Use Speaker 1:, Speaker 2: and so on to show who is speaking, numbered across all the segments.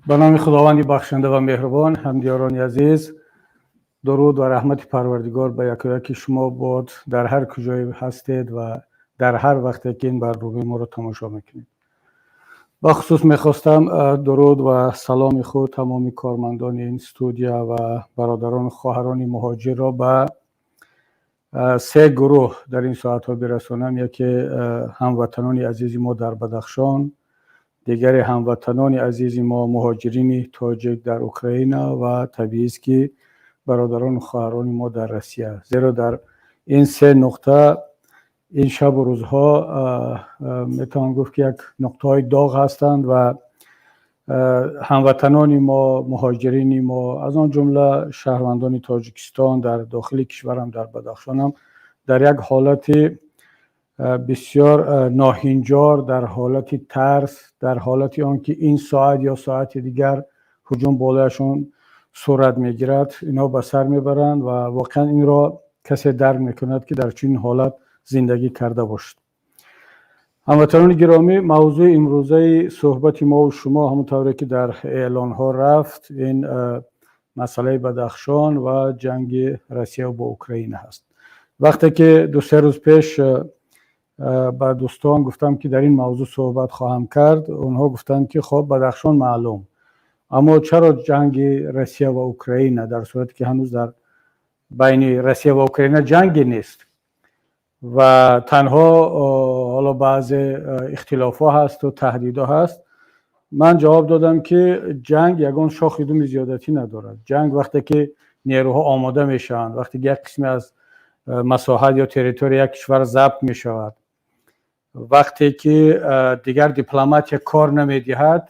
Speaker 1: Ба номи Худованди бахшанда ва меҳрубон. Ҳамдиёрони азиз, дуруд ва раҳмати Парвардигор ба якояки шумо бод, дар ҳар куҷое ҳастед ва дар ҳар вақте ки ин барномаи моро тамошо мекунед. Бахусус мехостам дуруд ва саломи худ, тамоми кормандони ин студия ва бародарону хоҳарони муҳоҷирро ба се гурӯҳ дар ин соатҳо бирасонам. Яке ҳамватанони азизи мо дар Бадахшон, дигаре ҳамватанони азизи мо, муҳоҷирини тоҷик дар Украина, ва табиист, ки бародарону хоҳарони мо дар Россия, зеро дар ин се нуқта ин шабу рӯзҳо метавон гуфт, ки як нуқтаҳои доғ ҳастанд ва ҳамватанони мо, муҳоҷирини мо, аз он ҷумла шаҳрвандони Тоҷикистон дар дохили кишварам, дар Бадахшонам, дар як ҳолати бисёр ноҳинҷор, дар ҳолати тарс, дар ҳолати он ки ин соат ё соати дигар ҳуҷум болояшон сурат мегирад, инҳо ба сар мебаранд. Ва воқеан инро касе дарк мекунад, ки дар чунин ҳолат зиндагӣ карда бошад. Ҳамватанони гиромӣ, мавзӯи имрӯзаи суҳбати мову шумо, ҳамон тавре ки дар эълонҳо рафт, ин масъалаи Бадахшон ва ҷанги Россия бо Украина ҳаст. Вақте ки 2-се рӯз пеш ба дӯстон гуфтам, ки дар ин мавзӯъ суҳбат хоҳам кард, онҳо гуфтанд, ки хоб, Бадахшон маълум, аммо чаро ҷанги Россия ва Украина, дар сурате ки ҳанӯз дар байни Россия ва Украина ҷанге нест ва танҳо ҳоло баъзе ихтилофҳо ҳасту таҳдидҳо ҳаст? Ман ҷавоб додам, ки ҷанг ягон шохи думи зиёдатӣ надорад. Ҷанг вақте ки нерӯҳо омода мешаванд, вақте ки як қисме аз масоҳат ё территория як кишвар забт мешавад, вақте ки дигар дипломатия кор намедиҳад,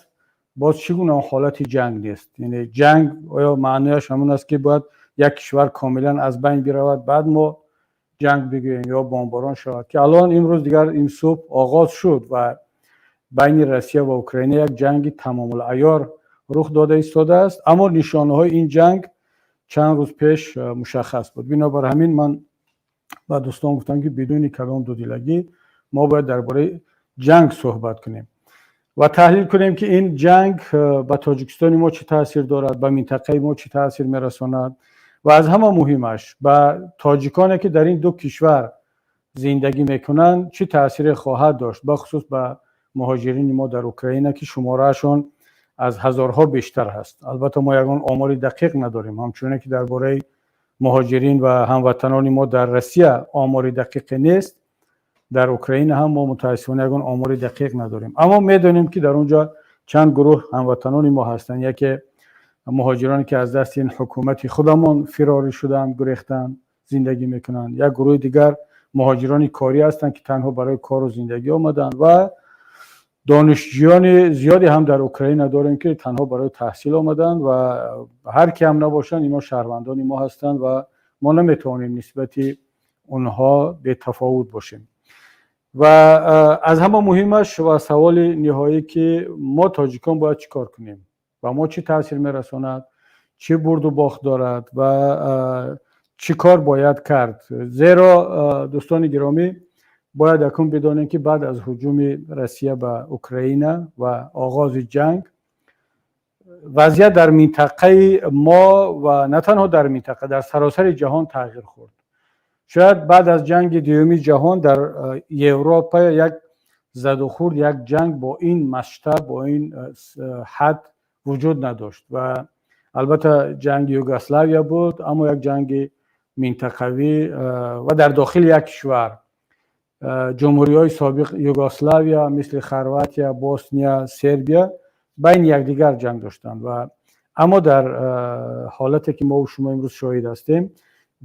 Speaker 1: боз чӣ гуна он ҳолати ҷанг нест? Яъне ҷанг оё маънояш ҳамон аст, ки бояд як кишвар комилан аз байн биравад, баъд мо ҷанг бигӯем ё бомборон шавад, ки алон имрӯз дигар ин субҳ оғоз шуд ва байни Россия ва Украина як ҷанги тамомулаёр рух дода истодааст. Аммо нишонаҳои ин ҷанг чанд рӯз пеш мушаххас буд. Бинобар ҳамин ман ба дӯстон гуфтам, ки бидуни кадом дудилагӣ мо бояд дар бораи ҷанг суҳбат кунем ва таҳлил кунем, ки ин ҷанг ба Тоҷикистони мо чӣ таъсир дорад, ба минтақаи мо чӣ таъсир мерасонад ва аз ҳама муҳимаш, ба тоҷиконе, ки дар ин ду кишвар зиндагӣ мекунанд, чӣ таъсире хоҳад дошт, бахусус ба муҳоҷирини мо дар Украина, ки шумораашон аз ҳазорҳо бештар ҳаст. Албатта, мо ягон омори дақиқ надорем, ҳамчуноне ки дар бораи муҳоҷирин ва ҳамватанони мо дар Россия омори дақиқе нест, дар Украина ҳам мо мутаассифона ягон омори дақиқ надорем. Аммо медонем, ки дар он ҷо чанд гурӯҳ ҳамватанони мо ҳастанд: яке муҳоҷироне, ки аз дасти ин ҳукумати худамон фирорӣ шуданд, гурехтанд, зиндагӣ мекунанд; як гурӯҳи дигар муҳоҷирони корӣ ҳастанд, ки танҳо барои кору зиндагӣ омаданд; ва донишҷӯёни зиёде ҳам дар Украина дорем, ки танҳо барои таҳсил омаданд. Ва ҳар ки ҳам набошанд, инҳо шаҳрвандони мо ҳастанд ва мо наметавонем нисбати онҳо бетафовут бошем. Ва аз ҳама муҳимаш ва саволи ниҳоӣ, ки мо тоҷикон бояд чӣ кор кунем, ба мо чӣ таъсир мерасонад, чӣ бурду бохт дорад ва чӣ кор бояд кард? Зеро, дӯстони гиромӣ, бояд акнун бидонем, ки баъд аз ҳуҷуми Россия ба Украина ва оғози ҷанг, вазъият дар минтақаи мо ва на танҳо дар минтақа, дар саросари ҷаҳон тағйир хӯрд. Шояд баъд аз ҷанги дуюми ҷаҳон дар Европа як задухӯрд, як ҷанг бо ин масштаб, бо ин ҳад вуҷуд надошт. Ва албатта, ҷанги Югославия буд, аммо як ҷанги минтақавӣ ва дар дохили як кишвар. Ҷумҳуриҳои собиқ Югославия, мисли Хорватия, Босния, Сербия, байни якдигар ҷанг доштанд. Ва аммо дар ҳолате ки мову шумо имрӯз шоҳид ҳастем,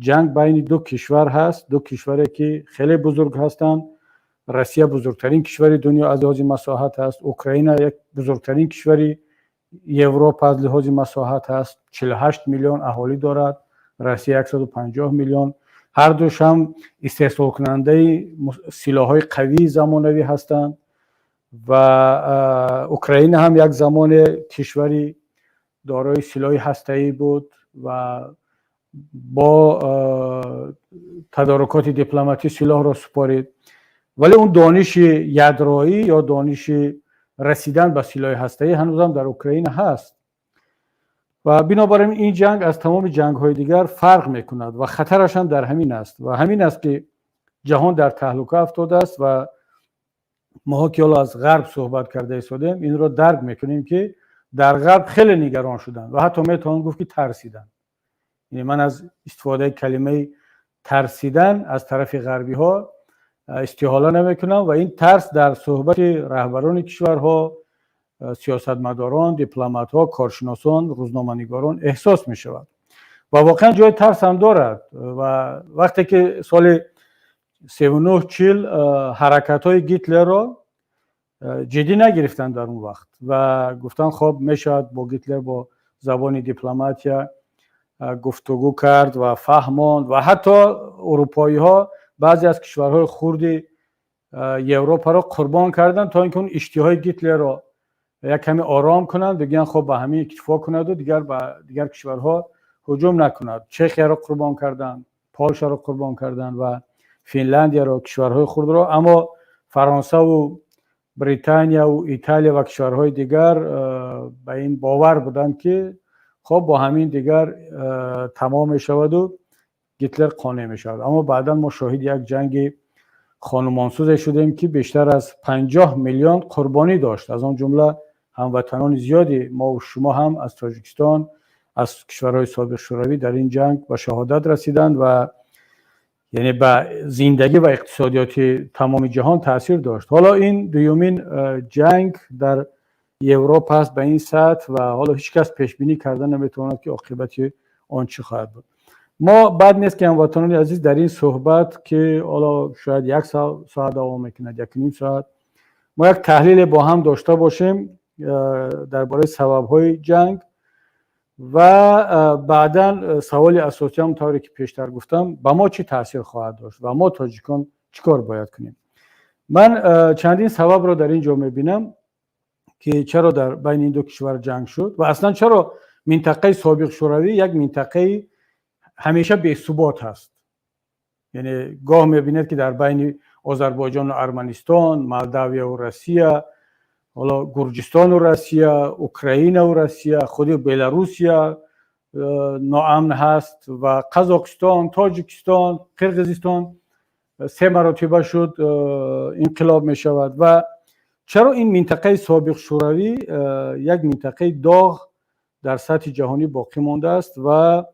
Speaker 1: ҷанг байни ду кишвар ҳаст, ду кишваре ки хеле бузург ҳастанд. Россия бузургтарин кишвари дунё аз лиҳози масоҳат ҳаст, Украина як бузургтарин кишвари Европа аз лиҳози масоҳат ҳаст, 48 миллион аҳолӣ дорад, Россия 150 миллион. Ҳардуш ҳам истеҳсолкунандаи силоҳҳои қавии замонавӣ ҳастанд. Ва Украина ҳам як замоне кишвари дорои силоҳи ҳастаӣ буд ва бо тадорукоти дипломатӣ силоҳро супорид, вале он дониши ядроӣ ё дониши расидан ба силоҳи ҳастаӣ ҳанӯзам дар Украина ҳаст. Ва бинобар ин ин ҷанг аз тамоми ҷангҳои дигар фарқ мекунад ва хатараш ҳам дар ҳамин аст, ва ҳамин аст, ки ҷаҳон дар таҳлука афтодааст. Ва моҳо, ки ҳоло аз ғарб суҳбат карда истодем, инро дарк мекунем, ки дар ғарб хеле нигарон шуданд ва ҳатто метавон гуфт, ки тарсиданд. Яъне ман аз истифодаи калимаи тарсидан аз тарафи ғарбиҳо истиҳола намекунам ва ин тарс дар суҳбати раҳбарони кишварҳо, сиёсатмадорон, дипломатҳо, коршиносон, рӯзноманигорон эҳсос мешавад ва воқеан ҷои тарс ҳам дорад. Ва вақте ки соли севу чил ҳаракатҳои Гитлерро ҷиддӣ нагирифтанд дар он вақт ва гуфтанд, хоб, мешавад бо Гитлер бо забони дипломатия гуфтугӯ кард ва фаҳмонд. Ва ҳатто урупоиҳо баъзе аз кишварҳои хурди Европаро қурбон карданд, то ин ки он иштиҳои Гитлерро як каме ором кунанд, бигӯянд, хоб, ба ҳамин иктифо кунаду дигар ба дигар кишварҳо ҳуҷум накунад. Чехияро қурбон карданд, Полшаро қурбон карданд ва Финляндияро, кишварҳои хурдро. Аммо Фаронсаву Британияву Италия ва кишварҳои дигар ба ин бовар буданд, ки хоб, бо ҳамин дигар тамом мешаваду Гитлер қонеъ мешавад. Аммо баъдан мо шоҳиди як ҷанги хонумонсӯзе шудем, ки бештар аз 50 миллион қурбонӣ дошт, аз он ҷумла ҳамватанони зиёди мову шумо ҳам аз Тоҷикистон, аз кишварҳои собиқ Шӯравӣ дар ин ҷанг ба шаҳодат расиданд ва яъне ба зиндагӣ ва иқтисодиёти тамоми ҷаҳон таъсир дошт. Ҳоло ин дуюмин ҷанг дар Европа аст ба ин сатҳ ва ҳоло ҳеҷ кас пешбинӣ карда наметавонад, ки оқибати он чӣ хоҳад буд. Мо бад нест, ки, ҳамватанони азиз, дар ин суҳбат, ки ҳоло шояд як соат давом мекунад, якним соат, мо як таҳлиле бо ҳам дошта бошем дар бораи сабабҳои ҷанг ва баъдан саволи асосиам, тавре ки пештар гуфтам, ба мо чӣ таъсир хоҳад дошт ва мо, тоҷикон, чӣ кор бояд кунем. Ман чандин сабабро дар ин ҷо мебинам, ки чаро дар байни ин ду кишвар ҷанг шуд ва аслан чаро минтақаи собиқ Шӯравӣ як минтақаи ҳамеша бесубот ҳаст. Яъне гоҳ мебинед, ки дар байни Озарбойҷону Арманистон, Молдавияву Россия, ҳоло Гурҷистону Россия, Украинаву Россия, худи Беларусия ноамн ҳаст ва Қазоқистон, Тоҷикистон, Қирғизистон се маротиба шуд инқилоб мешавад. Ва чаро ин минтақаи собиқ Шӯравӣ як минтақаи доғ дар сатҳи ҷаҳонӣ боқӣ мондааст ва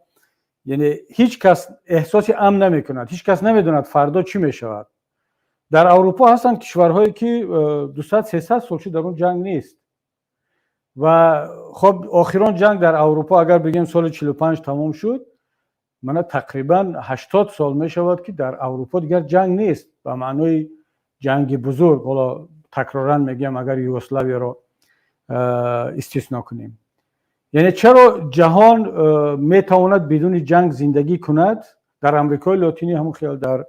Speaker 1: яъне ҳеҷ кас эҳсоси амн намекунад, ҳеҷ кас намедонад, фардо чӣ мешавад? Дар Аврупо ҳастанд кишварҳое, ки 200, 300 сол шуд, дар он ҷанг нест. Ва хоб, охирон ҷанг дар Аврупо, агар бигем, соли 45 тамом шуд. Мана тақрибан 80 сол мешавад, ки дар Аврупо дигар ҷанг нест ба маънои ҷанги бузург. Ҳоло такроран мегӯям, агар Югославияро истисно кунем. Яъне чаро ҷаҳон метавонад бидуни ҷанг зиндагӣ кунад? Дар Амрикои Лотинӣ ҳамон хел, дар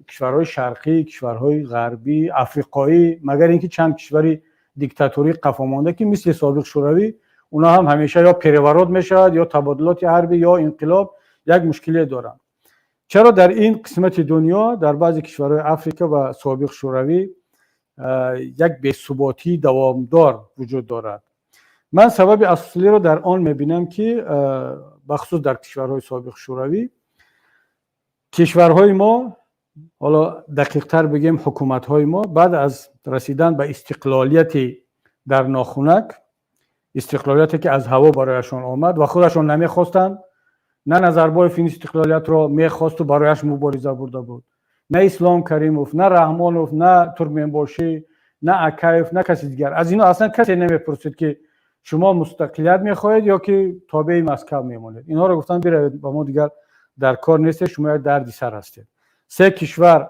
Speaker 1: кишварҳои шарқӣ, кишварҳои ғарбӣ, африқоӣ, магар ин ки чанд кишвари диктаторӣ қафомонда, ки мисли собиқ Шӯравӣ онҳо ҳам ҳамеша ё переворот мешавад, ё табодулоти ҳарбӣ, ё инқилоб, як мушкиле доранд. Чаро дар ин қисмати дунё, дар баъзе кишварҳои Африка ва собиқ Шӯравӣ як бесуботии давомдор вуҷуд дорад? Ман сабаби асосиро дар он мебинам, ки бахусус дар кишварҳои собиқ Шӯравӣ, кишварҳои мо, ҳоло дақиқтар бигем, ҳукуматҳои мо, баъд аз расидан ба истиқлолияти дар нохунак, истиқлолияте ки аз ҳаво барояшон омад ва худашон намехостанд, на Назарбоев ин истиқлолиятро мехосту барояш мубориза бурда буд, на Ислом Каримов, на Раҳмонов, на Туркменбошӣ, на Акаев, на каси дигар. Аз ино аслан касе намепурсид, ки шумо мустақилият мехоҳед ё ки тобеи Москав мемонед. Инҳоро гуфтанд, биравед, ба мо дигар дар кор нестед, шумо як дарди сар ҳастед. Се кишвар,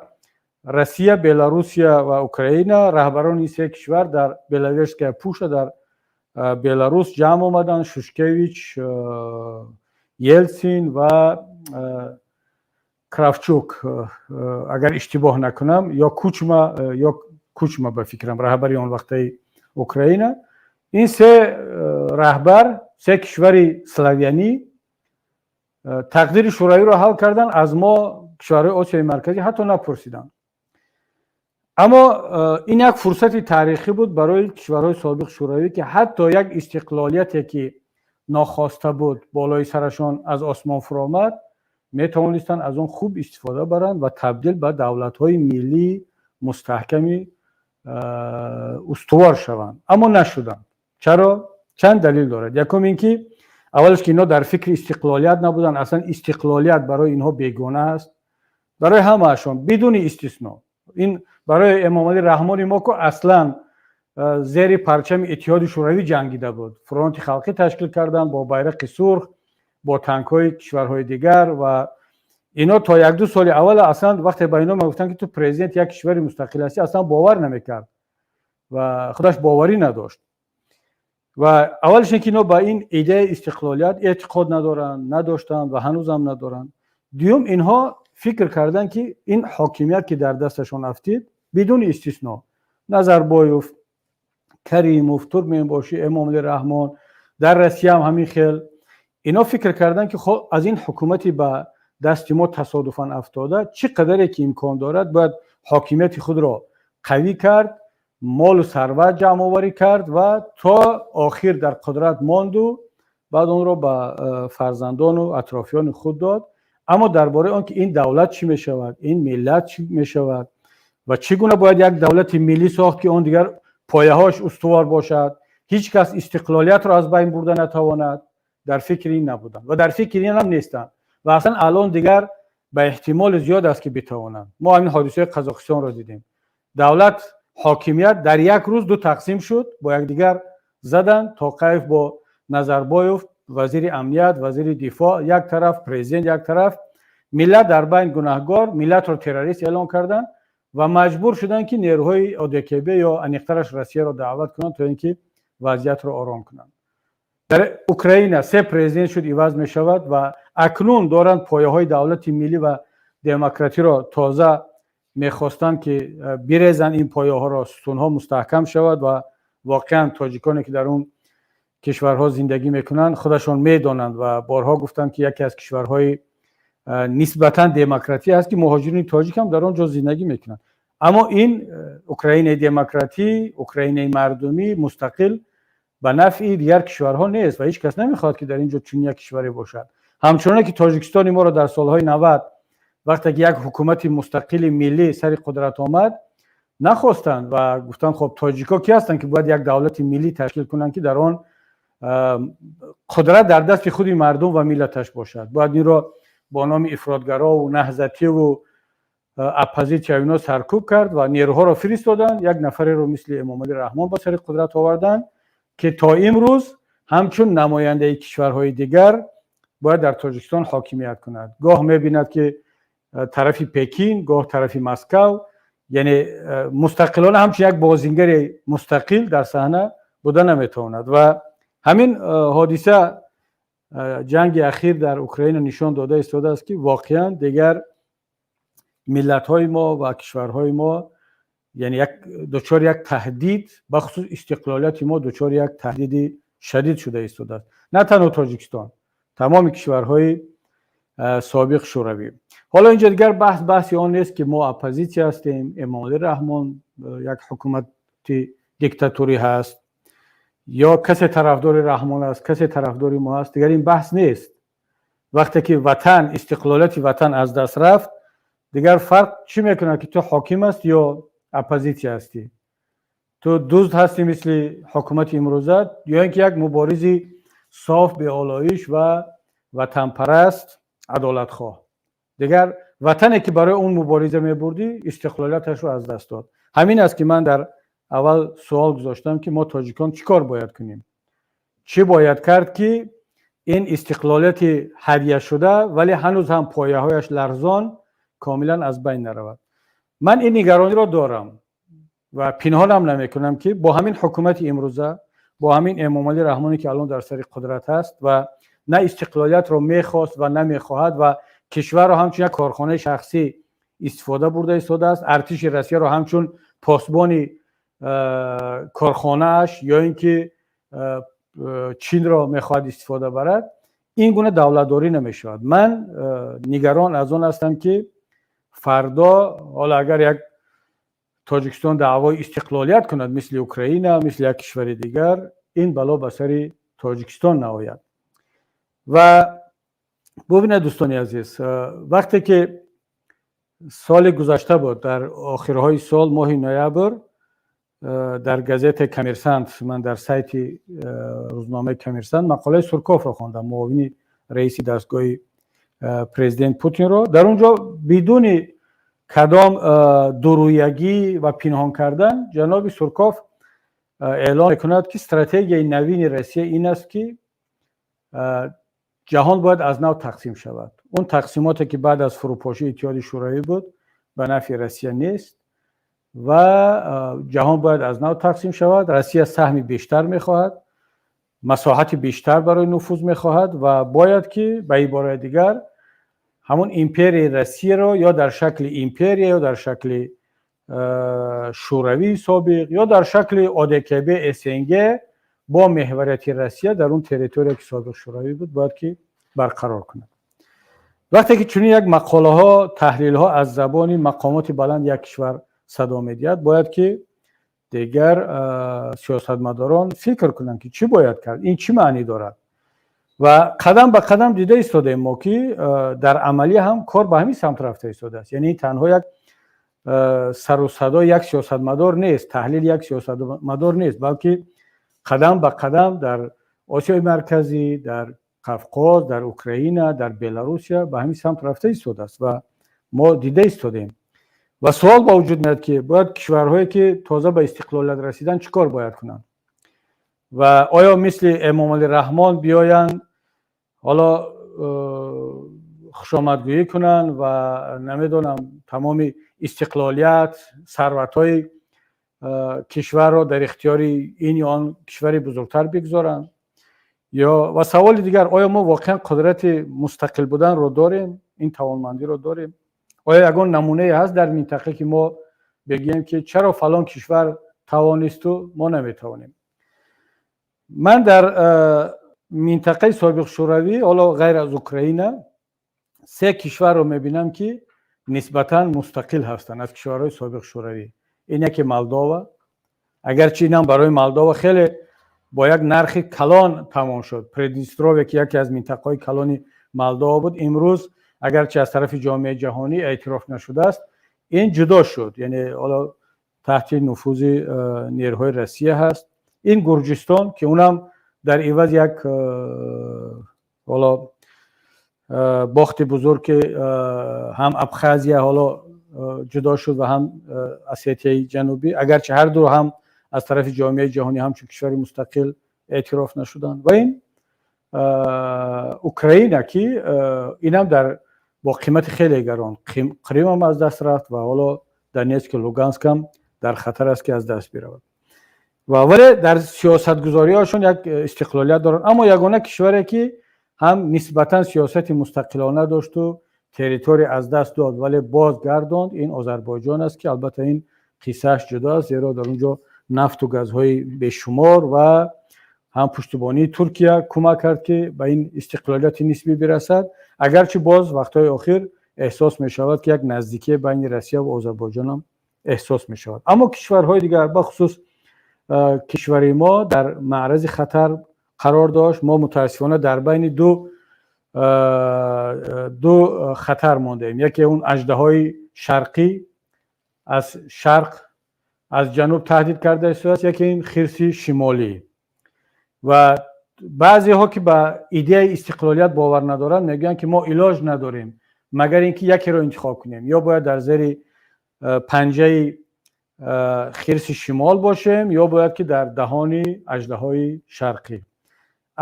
Speaker 1: Россия, Беларусия ва Украина, раҳбарони се кишвар дар Беловежская Пуща, дар Беларус ҷамъ омаданд: Шушкевич, Елсин ва Кравчук, агар иштибоҳ накунам, ё Кучма, ё Кучма, ба фикрам, раҳбари он вақтаи Украина. Ин се раҳбар, се кишвари славянӣ тақдири Шӯравиро ҳал карданд, аз мо, кишварҳои Осиёи Марказӣ, ҳатто напурсиданд. Аммо ин як фурсати таърихӣ буд барои кишварҳои собиқ Шӯравӣ, ки ҳатто як истиқлолияте ки нохоста буд, болои сарашон аз осмон фуромад, метавонистанд аз он хуб истифода баранд ва табдил ба давлатҳои миллии мустаҳками устувор шаванд. Аммо нашуданд. Чаро? Чанд далел дорад. Якум ин ки аввалаш ки инҳо дар фикри истиқлолият набуданд. Аслан истиқлолият барои инҳо бегона аст, барои ҳамаашон бидуни истисно. Ин барои Эмомалӣ Раҳмони мо ку аслан зери парчами Иттиҳоди Шӯравӣ ҷангида буд, фронти халқӣ ташкил карданд бо байрақи сурх, бо танкҳои кишварҳои дигар. Ва ино то 1-ду соли аввал аслан вақте ба ино мегуфтанд, ки ту президент як кишвари мустақил ҳастӣ, аслан бовар намекард ва худаш боварӣ надошт. Ва аввалаш ин ки ино ба ин идеяи истиқлолият эътиқод надоранд, надоштанд ва ҳанӯзам надоранд. Дуюм, инҳо фикр карданд, ки ин ҳокимият, ки дар дасташон афтид, бидуни истисно, Назарбоев, Каримов, Туркменбошӣ, Эмомалӣ Раҳмон, дар Россия ҳам ҳамин хел, ино фикр карданд, ки аз ин ҳукумати ба дасти мо тасодуфан афтода чӣ қадаре ки имкон дорад, бояд ҳокимияти худро қавӣ кард, молу сарват ҷамъоварӣ кард ва то охир дар қудрат монду баъд онро ба фарзандону атрофиёни худ дод. Аммо дар бораи он ки ин давлат чӣ мешавад, ин миллат чӣ мешавад ва чӣ гуна бояд як давлати миллӣ сохт, ки он дигар пояҳояш устувор бошад, ҳеҷ кас истиқлолиятро аз байн бурда натавонад, дар фикри ин набуданд ва дар фикри ин ҳам нестанд. Ва аслан алон дигар ба эҳтимоли зиёд аст, ки битавонанд. Мо ҳамин ҳодисаи Қазоқистонро дидем. Давлат, ҳокимият дар як рӯз ду тақсим шуд, бо якдигар заданд. Тоқаев бо Назарбоев, вазири амният, вазири дифоъ як тараф, президент як тараф, миллат дар байн гунаҳгор. Миллатро террорист эълон карданд ва маҷбур шуданд, ки нерӯҳои ОДКБ ё аниқтараш Россияро даъват кунанд, то ин ки вазъиятро ором кунанд. Дар Украина се президент шуд, иваз мешавад ва акнун доранд пояҳои давлати миллӣ ва демократиро тоза мехостанд, ки бирезанд ин пояҳоро, сутунҳо мустаҳкам шавад. Ва воқеан тоҷиконе, ки дар он кишварҳо зиндагӣ мекунанд, худашон медонанд ва борҳо гуфтанд, ки яке аз кишварҳои нисбатан демократӣ аст, ки муҳоҷирони тоҷик ҳам дар он ҷо зиндагӣ мекунанд. Аммо ин Украинаи демократӣ, Украинаи мардумӣ, мустақил ба нафъи дигар кишварҳо нест ва ҳеҷ кас намехоҳад, ки дар ин ҷо чунин як кишваре бошад. Ҳамчуноне ки Тоҷикистони моро дар солҳои 90, вақте ки як ҳукумати мустақили миллӣ сари қудрат омад, нахостанд ва гуфтанд: хоб, тоҷико ки ҳастанд, ки бояд як давлати миллӣ ташкил кунанд, ки дар он қудрат дар дасти худи мардум ва миллаташ бошад? Бояд инро бо номи ифротгарову наҳзативу оппозитсия ино саркӯб кард. Ва нерӯҳоро фиристоданд, як нафареро мисли Эмомалӣ Раҳмон ба сари қудрат оварданд, ки то имрӯз ҳамчун намояндаи кишварҳои дигар бояд дар Тоҷикистон ҳокимият кунад. Гоҳ мебинад, ки тарафи Пекин, гоҳ тарафи Москав, яъне мустақилона ҳамчун як бозингари мустақил дар саҳна буда наметавонад. Ва ҳамин ҳодиса, ҷанги ахир дар Украина, нишон дода истодааст, ки воқеан дигар миллатҳои мо ва кишварҳои мо, яъне як дучори як таҳдид, бахусус истиқлолияти мо дучори як таҳдиди шадид шуда истодааст. На танҳо Тоҷикистон, тамоми кишварҳои собиқ Шӯравӣ. Ҳоло инҷо дигар баҳс баҳси он нест, ки мо оппозитсия ҳастем, Эмомалӣ Раҳмон як ҳукумати диктатурӣ ҳаст ё касе тарафдори Раҳмон аст, касе тарафдори мо ҳаст. Дигар ин баҳс нест. Вақте ки ватан, истиқлолияти ватан аз даст рафт, дигар фарқ чӣ мекунад, ки ту ҳоким аст ё оппозитсия ҳастӣ, ту дузд ҳастӣ, мисли ҳукумати имрӯза, ё ин ки як муборизи соф, беолоиш ва ватанпараст, адолатхоҳ. Дигар ватане, ки барои он мубориза мебурдӣ, истиқлолияташро аз даст дод. Ҳамин аст, ки ман дар аввал суол гузоштам, ки мо тоҷикон чӣ кор бояд кунем, чӣ бояд кард, ки ин истиқлолияти ҳадияшуда, вале ҳанӯз ҳам пояҳояш ларзон, комилан аз байн наравад. Ман ин нигарониро дорам ва пинҳонам намекунам, ки бо ҳамин ҳукумати имрӯза, бо ҳамин Эмомалӣ Раҳмоне, ки алон дар сари қудрат ҳаст ва на истиқлолиятро мехост ва намехоҳад ва кишварро ҳамчун як корхонаи шахсӣ истифода бурда истодааст, артиши Россияро ҳамчун посбони корхонааш ё ин ки Чинро мехоҳад истифода барад, ин гуна давлатдорӣ намешавад. Ман нигарон аз он ҳастам, ки фардо ҳоло агар як Тоҷикистон даъвои истиқлолият кунад, мисли Украина, мисли як кишвари дигар, ин бало ба сари Тоҷикистон наояд. Ва бубинед, дӯстони азиз, вақте ки соли гузашта буд, дар охирҳои сол, моҳи ноябр, дар газетаи «Коммерсант», ман дар сайти рӯзномаи «Коммерсант» мақолаи Сурковро хондам, муовини раиси дастгоҳи президент Путинро. Дар он ҷо бидуни кадом дурӯягӣ ва пинҳон кардан ҷаноби Сурков эълон мекунад, ки стратегияи навини Россия ин аст, ки ҷаҳон бояд аз нав тақсим шавад. Он тақсимоте, ки баъд аз фурӯпошии Иттиҳоди Шӯравӣ буд, ба нафъи Россия нест ва ҷаҳон бояд аз нав тақсим шавад. Россия саҳми бештар мехоҳад, масоҳати бештар барои нуфуз мехоҳад ва бояд ки, ба ибораи дигар, ҳамон империяи Россияро ё дар шакли империя, ё дар шакли Шӯравии собиқ, ё дар шакли ОДКБ, СНГ бо меҳварияти Россия дар он территория, ки собиқ Шӯравӣ буд, бояд ки барқарор кунад. Вақте ки чунин як мақолаҳо, таҳлилҳо аз забони мақомоти баланд як кишвар садо медиҳад, бояд ки дигар сиёсатмадорон фикр кунанд, ки чӣ бояд кард, ин чӣ маънӣ дорад. Ва қадам ба қадам дида истодаем мо, ки дар амалӣ ҳам кор ба ҳамин самт рафта истодааст. Яъне танҳо як сару садои як сиёсатмадор нест, таҳлили як сиёсатмадор нест, балки қадам ба қадам дар Осиёи Марказӣ, дар Қавқоз, дар Украина, дар Беларусия ба ҳамин самт рафта истодааст ва мо дида истодем. Ва суол ба вуҷуд меяд, ки бояд кишварҳое, ки тоза ба истиқлолият расиданд, чӣ кор бояд кунанд ва оё мисли Эмомалӣ Раҳмон биёянд, ҳоло хушомадгӯӣ кунанд ва намедонам, тамоми истиқлолият, сарватҳои кишварро дар ихтиёри ин ё он кишвари бузургтар бигзоранд? Ё ва саволи дигар: оё мо воқеан қудрати мустақил буданро дорем, ин тавонмандиро дорем? Оё ягон намунае ҳаст дар минтақа, ки мо бигӯем, ки чаро фалон кишвар тавонисту мо наметавонем? Ман дар минтақаи собиқ Шӯравӣ, ҳоло ғайр аз Украина, се кишварро мебинам, ки нисбатан мустақил ҳастанд аз кишварҳои собиқ Шӯравӣ. Ин яке Молдова, агарчи инам барои Молдова хеле бо як нархи калон тамом шуд. Приднестровье, ки яке аз минтақаҳои калони Молдова буд, имрӯз агарчи аз тарафи ҷомеаи ҷаҳонӣ эътироф нашудааст, ин ҷудо шуд, яъне ҳоло таҳти нуфузи нерӯҳои Россия ҳаст. Ин Гурҷистон, ки унам дар иваз як ҳоло бохти бузург, ки ҳам Абхазия ҳоло ҷудо шуд ва ҳам Осетияи Ҷанубӣ, агарчи ҳар ду ҳам аз тарафи ҷомеаи ҷаҳонӣ ҳамчун кишвари мустақил эътироф нашуданд. Ва ин Украина, ки инам дар бо қимати хеле гарон Қримам аз даст рафт ва ҳоло Донецку Луганскам дар хатар аст, ки аз даст биравад. Ва вале дар сиёсатгузориҳошон як истиқлолият доранд. Аммо ягона кишваре, ки ҳам нисбатан сиёсати мустақилона дошту территория аз даст дод, вале боз гардонд, ин Озарбойҷон аст, ки албатта ин қиссааш ҷудо аст, зеро дар он ҷо нафту газҳои бешумор ва ҳам пуштибонии Туркия кӯмак кард, ки ба ин истиқлолияти нисбӣ бирасад. Агарчи боз вақтҳои охир эҳсос мешавад, ки як наздикие байни Россия ва Озарбойҷонам эҳсос мешавад. Аммо кишварҳои дигар, бахусус кишвари мо, дар маърази хатар қарор дошт. Мо мутаассифона дар байни ду хатар мондаем: яке он аждаҳои шарқӣ, аз шарқ, аз ҷануб таҳдид карда истодааст, яке ин хирси шимолӣ. Ва баъзеҳо, ки ба идеяи истиқлолият бовар надоранд, мегӯянд, ки мо илоҷ надорем, магар ин ки якеро интихоб кунем: ё бояд дар зери панҷаи хирси шимол бошем, ё бояд ки дар даҳони аждаҳои шарқӣ.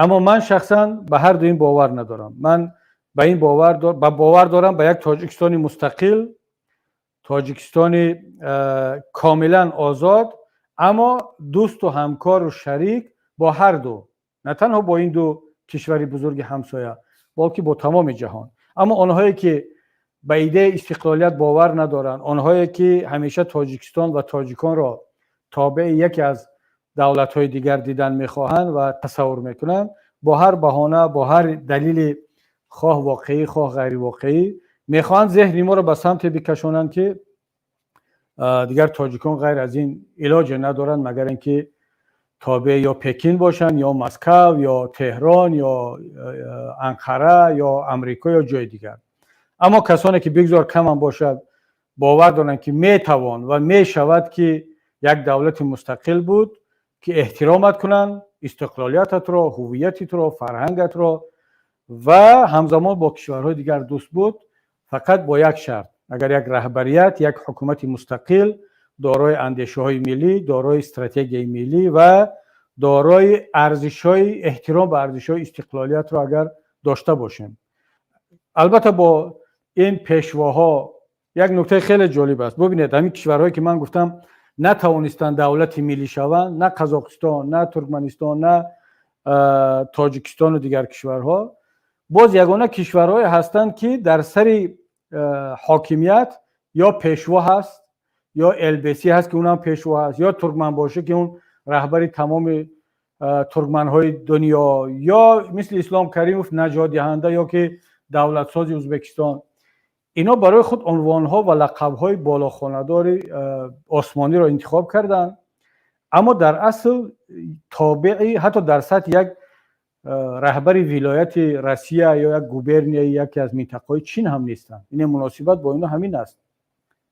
Speaker 1: Аммо ман шахсан ба ҳар ду ин бовар надорам. Ман ба ин бовар дорам, ба як Тоҷикистони мустақил, Тоҷикистони комилан озод, аммо дӯсту ҳамкору шарик бо ҳар ду, на танҳо бо ин ду кишвари бузурги ҳамсоя, балки бо тамоми ҷаҳон. Аммо онҳое, ки ба идеяи истиқлолият бовар надоранд, онҳое, ки ҳамеша Тоҷикистон ва тоҷиконро тобеи яке аз давлатҳои дигар дидан мехоҳанд ва тасаввур мекунанд, бо ҳар баҳона, бо ҳар далели, хоҳ воқеӣ, хоҳ ғайривоқеӣ, мехоҳанд зеҳни моро ба самте бикашонанд, ки дигар тоҷикон ғайр аз ин илоҷе надоранд, магар ин ки Тобеъ ё Пекин бошанд, ё Москав, ё Теҳрон, ё Анқара, ё Амрико, ё ҷои дигар. Аммо касоне ки бигзор камам бошад, бовар доранд, ки метавон ва мешавад, ки як давлати мустақил буд, ки эҳтиромат кунанд, истиқлолиятатро, ҳувиятитро, фарҳангатро ва ҳамзамон бо кишварҳои дигар дӯст буд, фақат бо як шарт: агар як раҳбарият, як ҳукумати мустақил, дорои андешаҳои миллӣ, дорои стратегияи миллӣ ва дорои арзишҳои эҳтиром ба арзишҳои истиқлолиятро агар дошта бошем. Албатта, бо ин пешвоҳо як нуктаи хеле ҷолиб аст. Бубинед, ҳамин кишварҳое ки ман гуфтам, натавонистанд давлати миллӣ шаванд, на Қазоқистон, на Туркманистон, на Тоҷикистону дигар кишварҳо, боз ягона кишварҳое ҳастанд, ки дар сари ҳокимият ё пешво ҳаст, ё Елбаси ҳаст, ки унам пешво ҳаст, ё Туркманбошӣ, ки он раҳбари тамоми туркманҳои дунё, ё мисли Ислом Каримов, наҷотдиҳанда ё ки давлатсози Ӯзбекистон. Ино барои худ унвонҳо ва лақабҳои болохонадори осмониро интихоб карданд, аммо дар асл тобеи ҳатто дар сатҳи як раҳбари вилояти Россия ё як губернияи яке аз минтақаҳои Чин ҳам нестанд. Ине муносибат бо ино ҳамин аст.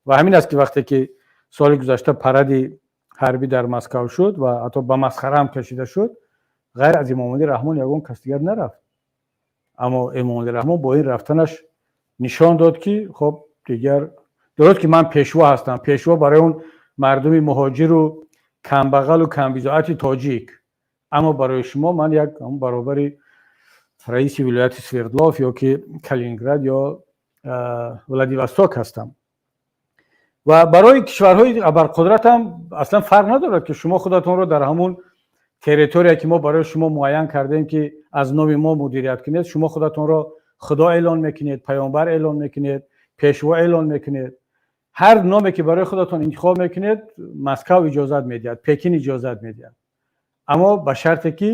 Speaker 1: Ва ҳамин аст, ки вақте ки соли гузашта паради ҳарбӣ дар Москав шуд ва ҳатто ба масхара ҳам кашида шуд, ғайр аз Эмомалӣ Раҳмон ягон кас дигар нарафт. Аммо Эмомалӣ Раҳмон бо ин рафтанаш нишон дод, ки хоб, дигар дуруст ки ман пешво ҳастам, пешво барои он мардуми муҳоҷиру камбағалу камбизоати тоҷик, аммо барои шумо ман як баробари раиси вилояти Свердлов ё ки Калининград ё Владивосток ҳастам. Ва барои кишварҳои абарқудрат ҳам аслан фарқ надорад, ки шумо худатонро дар ҳамун территория, ки мо барои шумо муайян кардем, ки аз номи мо мудирият кунед, шумо худатонро худо эълон мекунед, паёмбар эълон мекунед, пешво эълон мекунед, ҳар номе ки барои худатон интихоб мекунед, Москав иҷозат медиҳад, Пекин иҷозат медиҳад, аммо ба шарте ки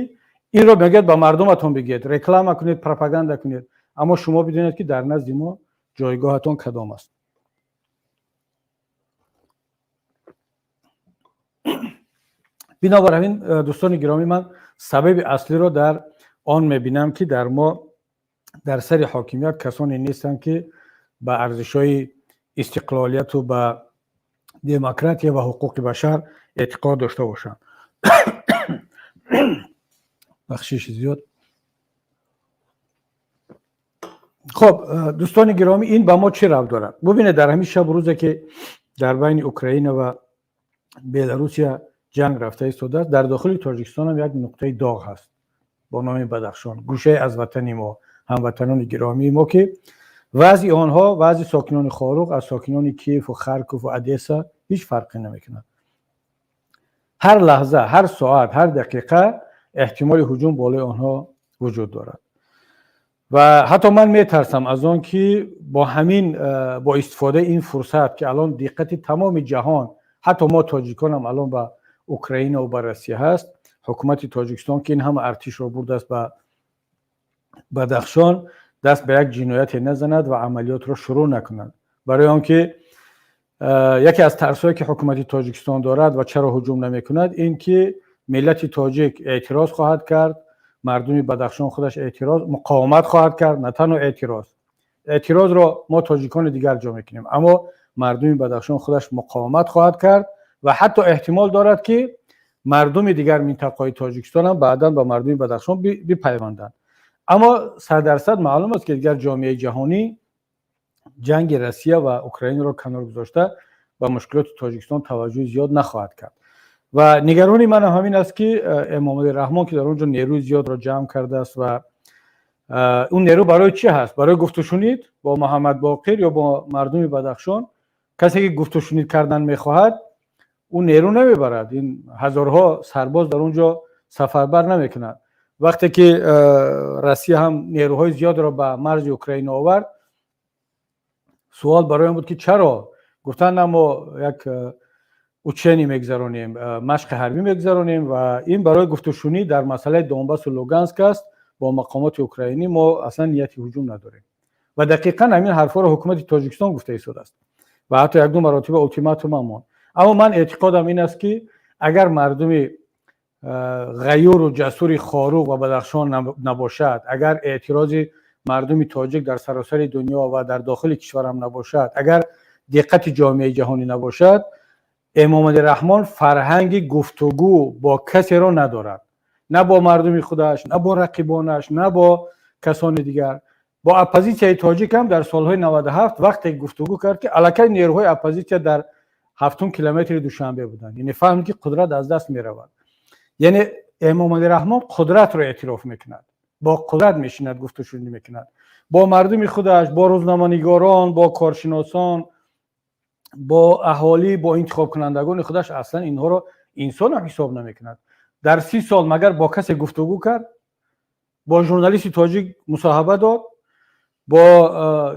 Speaker 1: инро мегӯяд ба мардуматон бигӯед, реклама кунед, пропаганда кунед, аммо шумо бидонед, ки дар назди мо ҷойгоҳатон кадом аст. Бинобар ҳамин, дӯстони гиромӣ, ман сабаби аслиро дар он мебинам, ки дар мо дар сари ҳокимият касоне нестанд, ки ба арзишҳои истиқлолияту ба демократия ва ҳуқуқи башар эътиқод дошта бошанд. Бахшиши зиёд. Хоб, дӯстони гиромӣ, ин ба мо чӣ рабт дорад? Бубинед, дар ҳамин шабу рӯзе ки дар байни Украина ва Беларусия ҷанг рафта истодааст, дар дохили Тоҷикистонам як нуқтаи доғ ҳаст бо номи Бадахшон, гӯшае аз ватани мо, ҳамватанони гиромии мо, ки вазъи онҳо, вазъи сокинони Хоруғ аз сокинони Киеву Харкову Одесса ҳеҷ фарқе намекунад. Ҳар лаҳза, ҳар соат, ҳар дақиқа эҳтимоли ҳуҷум болои онҳо вуҷуд дорад. Ва ҳатто ман метарсам аз он ки бо ҳамин, бо истифодаи ин фурсат, ки алон диққати тамоми ҷаҳон, ҳатто мо тоҷиконам, алон ба Украинаву ба Россия ҳаст, ҳукумати Тоҷикистон, ки ин ҳама артишро бурдааст ба Бадахшон, даст ба як ҷинояте назанад ва амалиётро шурӯъ накунад. Барои он ки яке аз тарсҳое, ки ҳукумати Тоҷикистон дорад ва чаро ҳуҷум намекунад, ин ки миллати тоҷик эътироз хоҳад кард, мардуми Бадахшон худаш эътироз, муқовимат хоҳад кард. На танҳо эътироз, эътирозро мо тоҷикони дигар ҷо мекунем, аммо мардуми Бадахшон худаш муқовимат хоҳад кард ва ҳатто эҳтимол дорад, ки мардуми дигар минтақаҳои Тоҷикистон ҳам баъдан ба мардуми Бадахшон бипайванданд. Аммо 100% маълум аст, ки дигар ҷомеаи ҷаҳонӣ ҷанги Россия ва Украинаро канор гузошта, ба мушкилоти Тоҷикистон таваҷҷӯҳи зиёд нахоҳад кард. Ва нигаронии манам ҳамин аст, ки Эмомалӣ Раҳмон, ки дар он ҷо нерӯи зиёдро ҷамъ кардааст, ва он нерӯ барои чӣ ҳаст? Барои гуфтушунид бо Муҳаммад Боқир ё бо мардуми Бадахшон? Касе ки гуфтушунид кардан мехоҳад, ӯ нерӯ намебарад, ин ҳазорҳо сарбоз дар он ҷо сафарбар намекунад. Вақте ки Россия ҳам нерӯҳои зиёдро ба марзи Украина овард, суол барои он буд, ки чаро? Гуфтанд, на, мо як учение мегузаронем, машқи ҳарбӣ мегузаронем ва ин барои гуфтушунид дар масъалаи Донбассу Луганск аст бо мақомоти украинӣ, мо аслан нияти ҳуҷум надорем. Ва дақиқан ҳамин ҳарфҳоро ҳукумати Тоҷикистон гуфта истодааст ва ҳатто якду маротиба ултиматум ҳам монд. Аммо ман эътиқодам ин аст, ки агар мардуми Ғаюру ҷасури Хоруғ ва Бадахшон набошад, агар эътирози мардуми тоҷик дар саросари дунё ва дар дохили кишварам набошад, агар диққати ҷомеаи ҷаҳонӣ набошад, Эмомалӣ Раҳмон фарҳанги гуфтугӯ бо касеро надорад, на бо мардуми худаш, на бо рақибонаш, на бо касони дигар. Бо оппозитсияи тоҷик ҳам дар солҳои 97 вақте гуфтугӯ кард, ки аллакай нерӯҳои оппозитсия дар ҳафтум километри Душанбе буданд, яъне фаҳмид, ки қудрат аз даст меравад. Яъне Эмомалӣ Раҳмон қудратро эътироф мекунад, бо қудрат мешинад, гуфтушунӣ мекунад бо мардуми худаш, бо рӯзноманигорон, бо коршиносон, бо аҳолӣ, бо интихобкунандагони худаш. Аслан инҳоро инсонам ҳисоб намекунад. Дар 30 сол магар бо касе гуфтугӯ кард? Бо журналисти тоҷик мусоҳиба дод? Бо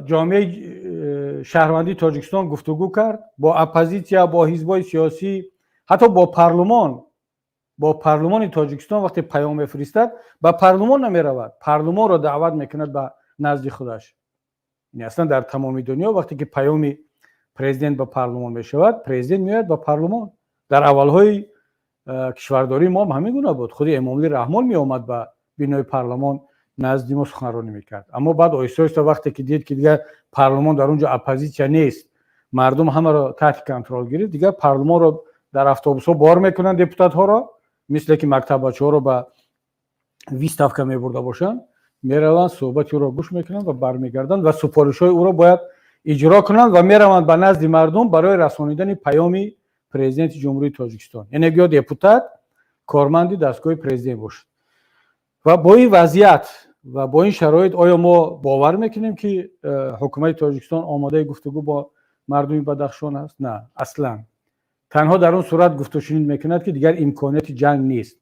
Speaker 1: ҷомеаи шаҳрвандии Тоҷикистон гуфтугӯ кард? Бо оппозитсия, бо ҳизбҳои сиёсӣ, ҳатто бо парлумон? Бо парлумони Тоҷикистон вақте паём мефиристад, ба парлумон намеравад, парлумонро даъват мекунад ба назди худаш. Аслан дар тамоми дунё вақте ки паёми президент ба парлумон мешавад, президент меояд ба парлумон. Дар аввалҳои кишвардории мо ҳам ҳамин гуна буд. Худи Эмомалӣ Раҳмон меомад ба бинои парлумон, назди мо суханронӣ мекард. Аммо баъд оҳиста оҳиста вақте ки дид, ки дигар парлумон дар он ҷо оппозитсия нест, мардум ҳамаро таҳти контрол гирифт, дигар парлумонро дар автобусҳо бор мекунанд депутатҳоро, мисле ки мактаббачаҳоро ба выставка мебурда бошанд. Мераванд, суҳбати ӯро гӯш мекунанд ва бармегарданд ва супоришҳои ӯро бояд иҷро кунанд ва мераванд ба назди мардум барои расонидани паёми Президенти Ҷумҳурии Тоҷикистон. Яъне гӯё депутат корманди дастгоҳи президент бошад. Ва бо ин вазъият ва бо ин шароит оё мо бовар мекунем, ки ҳукумати Тоҷикистон омодаи гуфтугӯ бо мардуми Бадахшон аст? На, аслан танҳо дар он сурат гуфтушунид мекунад, ки дигар имконияти ҷанг нест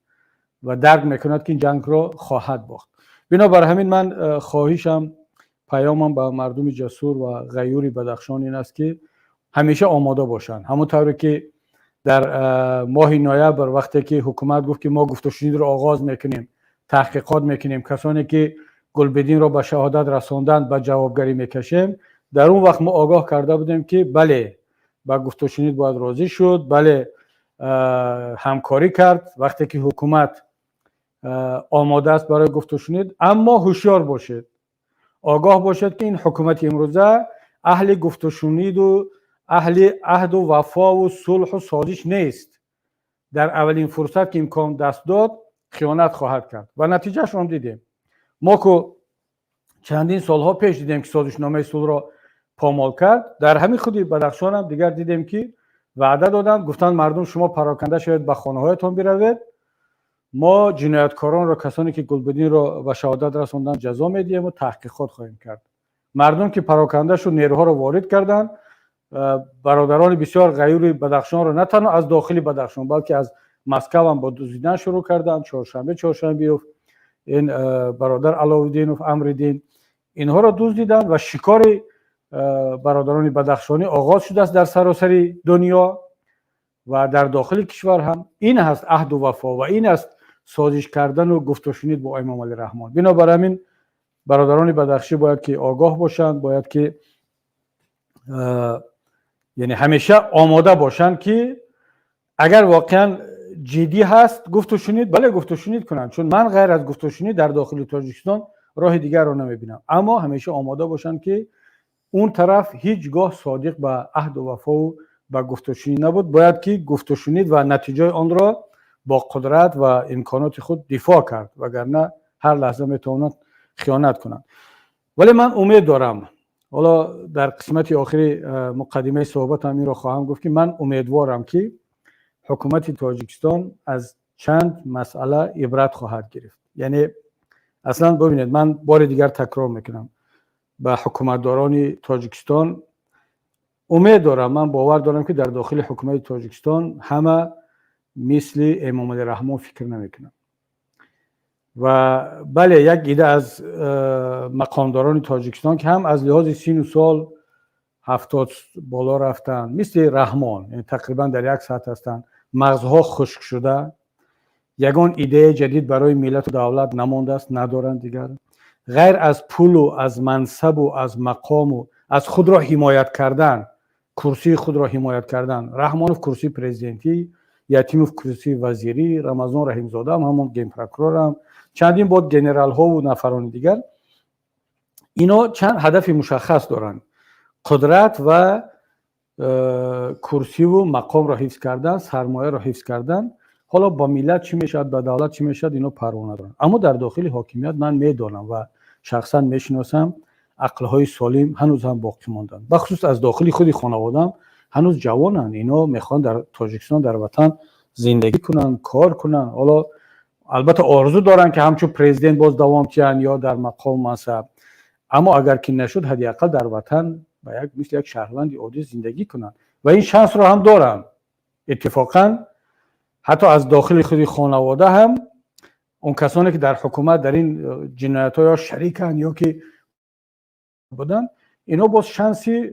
Speaker 1: ва дарк мекунад, ки ин ҷангро хоҳад бохт. Бинобар ҳамин ман хоҳишам, паёмам ба мардуми ҷасур ва ғаюри Бадахшон ин аст, ки ҳамеша омода бошанд. Ҳамон тавре ки дар моҳи ноябр, вақте ки ҳукумат гуфт, ки мо гуфтушунидро оғоз мекунем, таҳқиқот мекунем, касоне ки Гулбидинро ба шаҳодат расонданд, ба ҷавобгарӣ мекашем, дар он вақт мо огоҳ карда будем, ки бале, ба гуфтушунид бояд розӣ шуд, бале, ҳамкорӣ кард, вақте ки ҳукумат омода аст барои гуфтушунид. Аммо ҳушёр бошед, огоҳ бошед, ки ин ҳукумати имрӯза аҳли гуфтушуниду аҳли аҳду вафову сулҳу созиш нест. Дар аввалин фурсат, ки имкон даст дод, хиёнат хоҳад кард ва натиҷаашро дидем. Мо ку чандин солҳо пеш дидем, ки созишномаи сулҳро помол кард. Дар ҳамин худи Бадахшонам дигар дидем, ки ваъда доданд, гуфтанд: «Мардум, шумо пароканда шавед, ба хонаҳоятон биравед, мо ҷинояткоронро, касоне ки Гулбидинро ба шаҳодат расонданд, ҷазо медиҳем ва таҳқиқот хоҳем кард». Мардум ки пароканда шуд, нерӯҳоро ворид карданд. Бародарони бисёр ғаюри Бадахшонро на танҳо аз дохили Бадахшон, балки аз Москавам бо дуздидан шурӯъ карданд. Чоршанбе Чоршанбеев, ин бародар Аловиддинов, Амриддин, инҳоро дуздиданд ва шикори бародарони бадахшонӣ оғоз шудааст дар саросари дунё ва дар дохили кишвар ҳам. Ин ҳаст аҳду вафо ва ин аст созиш кардану гуфтушунид бо Эмомалӣ Раҳмон. Бинобар ҳамин бародарони бадахшӣ бояд ки огоҳ бошанд, бояд ки яъне ҳамеша омода бошанд, ки агар воқеан ҷиддӣ ҳаст гуфтушунид, бале, гуфтушунид кунанд, чун ман ғайр аз гуфтушунид дар дохили Тоҷикистон роҳи дигарро намебинам. Аммо ҳамеша омода бошанд, ки он тараф ҳеҷ гоҳ содиқ ба аҳду вафову ба гуфтушунид набуд. Бояд ки гуфтушунид ва натиҷаи онро бо қудрат ва имконоти худ дифоъ кард, вагарна ҳар лаҳза метавонанд хиёнат кунанд. Вале ман умед дорам. Ҳоло дар қисмати охири муқаддимаи суҳбатам инро хоҳам гуфт, ки ман умедворам, ки ҳукумати Тоҷикистон аз чанд масъала ибрат хоҳад гирифт. Яъне аслан бибинед, ман бори дигар такрор мекунам, ба ҳукуматдорони Тоҷикистон умед дорам, ман бовар дорам, ки дар дохили ҳукумати Тоҷикистон ҳама мисли Эмомалӣ Раҳмон фикр намекунанд. Ва бале, як ида аз мақомдорони Тоҷикистон, ки ҳам аз лиҳози сину сол 70 боло рафтанд, мисли Раҳмон тақрибан дар як сатҳ ҳастанд, мағзҳо хушк шуда, ягон идеяи ҷадид барои миллату давлат намондааст, надоранд дигар, ғайр аз пулу аз мансабу аз мақому аз худро ҳимоят кардан, курсии худро ҳимоят кардан. Раҳмонов курсии президентӣ. Ятимов курсии вазирӣ, Рамазон Раҳимзодаам, ҳамон генпрокурорам, чандин бор генералҳову нафарони дигар. Ино чанд ҳадафи мушаххас доранд: қудрат ва курсиву мақомро ҳифз кардан, сармояро ҳифз кардан. Ҳоло ба миллат чӣ мешавад, ба давлат чӣ мешавад, ино парво надоранд. Аммо дар дохили ҳокимият ман медонам ва шахсан мешиносам, ақлҳои солим ҳанӯз ҳам боқӣ монданд. Бахусус аз дохили худи хонаводаам ҳанӯз ҷавонанд. Ино мехоҳанд дар Тоҷикистон, дар ватан зиндагӣ кунанд, кор кунанд. Ҳоло албатта орзу доранд, ки ҳамчун президент боз давом киҳанд ё дар мақому мансаб, аммо агар ки нашуд, ҳадди ақал дар ватан ба як мисли як шаҳрванди оддӣ зиндагӣ кунанд ва ин шансро ҳам доранд. Иттифоқан, ҳатто аз дохили худи хонавода ҳам он касоне, ки дар ҳукумат дар ин ҷиноятҳо ё шариканд, ё ки буданд, ино боз шанси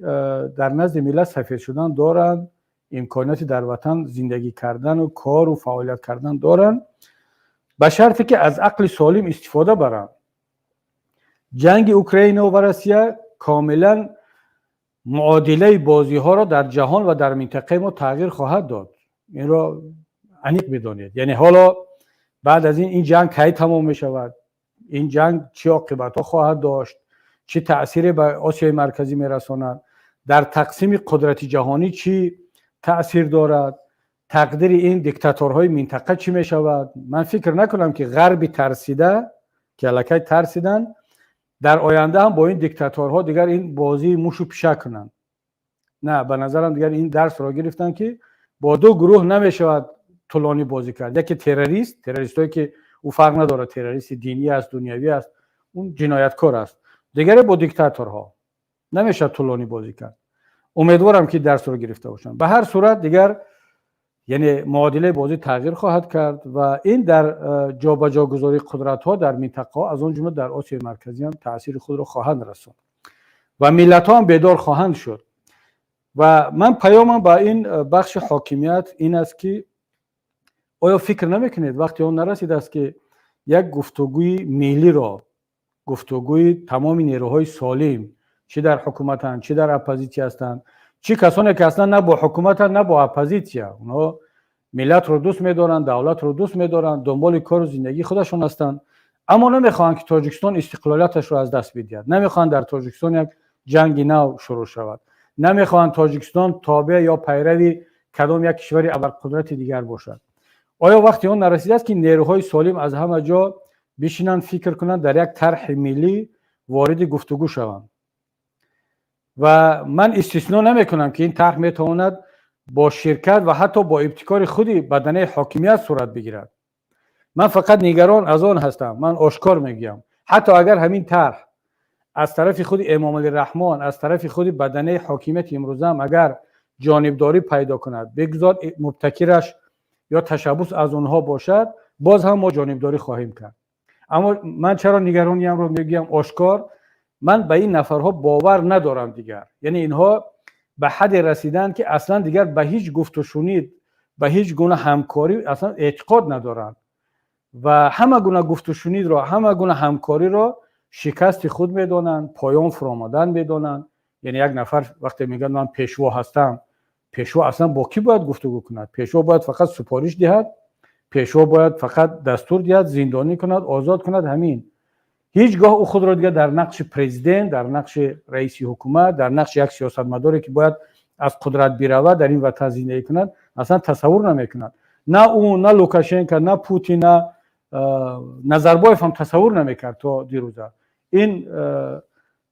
Speaker 1: дар назди миллат сафед шудан доранд, имконияти дар ватан зиндагӣ кардану кору фаъолият кардан доранд, ба шарте ки аз ақли солим истифода баранд. Ҷанги Украина ва Россия комилан муодилаи бозиҳоро дар ҷаҳон ва дар минтақаи мо тағйир хоҳад дод. Инро аниқ бидонед. Яъне ҳоло баъд аз ин ҷанг кай тамом мешавад, ин ҷанг чӣ оқибатҳо хоҳад дошт, чӣ таъсире ба Осиёи Марказӣ мерасонад, дар тақсими қудрати ҷаҳонӣ чӣ таъсир дорад, тақдири ин диктаторҳои минтақа чӣ мешавад? Ман фикр накунам, ки ғарби тарсида, ки аллакай тарсиданд, дар оянда ҳам бо ин диктаторҳо дигар ин бозии мушу пишак кунанд. На, ба назарам, дигар ин дарсро гирифтанд, ки бо ду гурӯҳ намешавад тӯлонӣ бозӣ кард. Яке террорист, террористое ки ӯ фарқ надорад, террористи динӣ аст, дунявӣ аст, он ҷинояткор аст. Дигаре бо диктаторҳо намешавад тӯлонӣ бозӣ кард. Умедворам, ки дарсро гирифта бошанд. Ба ҳар сурат, дигар, яъне, муодилаи бозӣ тағйир хоҳад кард ва ин дар ҷобаҷогузории қудратҳо дар минтақаҳо, аз он ҷумла дар Осиёи Марказӣ ҳам таъсири худро хоҳанд расонд ва миллатҳо ҳам бедор хоҳанд шуд. Ва ман паёмам ба ин бахши ҳокимият ин аст, ки оё фикр намекунед, вақти он нарасидааст, ки як гуфтугӯи миллиро, гуфтугӯи тамоми нерӯҳои солим, чӣ дар ҳукуматанд, чӣ дар оппозитсия ҳастанд, чӣ касоне ки аслан на бо ҳукуматанд, на бо оппозитсия, онҳо миллатро дӯст медоранд, давлатро дӯст медоранд, дунболи кору зиндагии худашон ҳастанд, аммо намехоҳанд, ки Тоҷикистон истиқлолияташро аз даст бидиҳад, намехоҳанд дар Тоҷикистон як ҷанги нав шурӯъ шавад, намехоҳанд Тоҷикистон тобеъ ё пайрави кадом як кишвари абарқудрати дигар бошад, оё вақти он нарасидааст, ки нерӯҳои солим аз ҳама ҷо бишинанд, фикр кунанд, дар як тарҳи миллӣ вориди гуфтугӯ шаванд? Ва ман истисно намекунам, ки ин тарҳ метавонад бо ширкат ва ҳатто бо ибтикори худи баданаи ҳокимият сурат бигирад. Ман фақат нигарон аз он ҳастам, ман ошкор мегӯям, ҳатто агар ҳамин тарҳ аз тарафи худи Эмомалӣ Раҳмон, аз тарафи худи баданаи ҳокимияти имрӯзаам агар ҷонибдорӣ пайдо кунад, бигузор мубтакираш ё ташаббус аз онҳо бошад, боз ҳам мо ҷонибдорӣ хоҳем кард. Аммо ман чаро нигарониямро мегӯям ошкор? Ман ба ин нафарҳо бовар надорам дигар. Яъне инҳо ба ҳадде расиданд, ки аслан дигар ба ҳеҷ гуфтушунид, ба ҳеҷ гуна ҳамкорӣ аслан эътиқод надоранд ва ҳама гуна гуфтушунидро, ҳама гуна ҳамкориро шикасти худ медонанд, поён фуромадан медонанд. Яъне як нафар вақте мегӯяд, ман пешво ҳастам, пешво аслан бо кӣ бояд гуфтугӯ кунад? Пешво бояд фақат супориш диҳад, пешво бояд фақат дастур диҳад, зиндонӣ кунад, озод кунад, ҳамин. Ҳеҷ гоҳ ӯ худро дигар дар нақши президент, дар нақши раиси ҳукумат, дар нақши як сиёсатмадоре, ки бояд аз қудрат биравад, дар ин ватан зиндагӣ кунад, аслан тасаввур намекунад. На ӯ, на Лукашенко, на Путин, на Назарбоев ҳам тасаввур намекард то дирӯза. Ин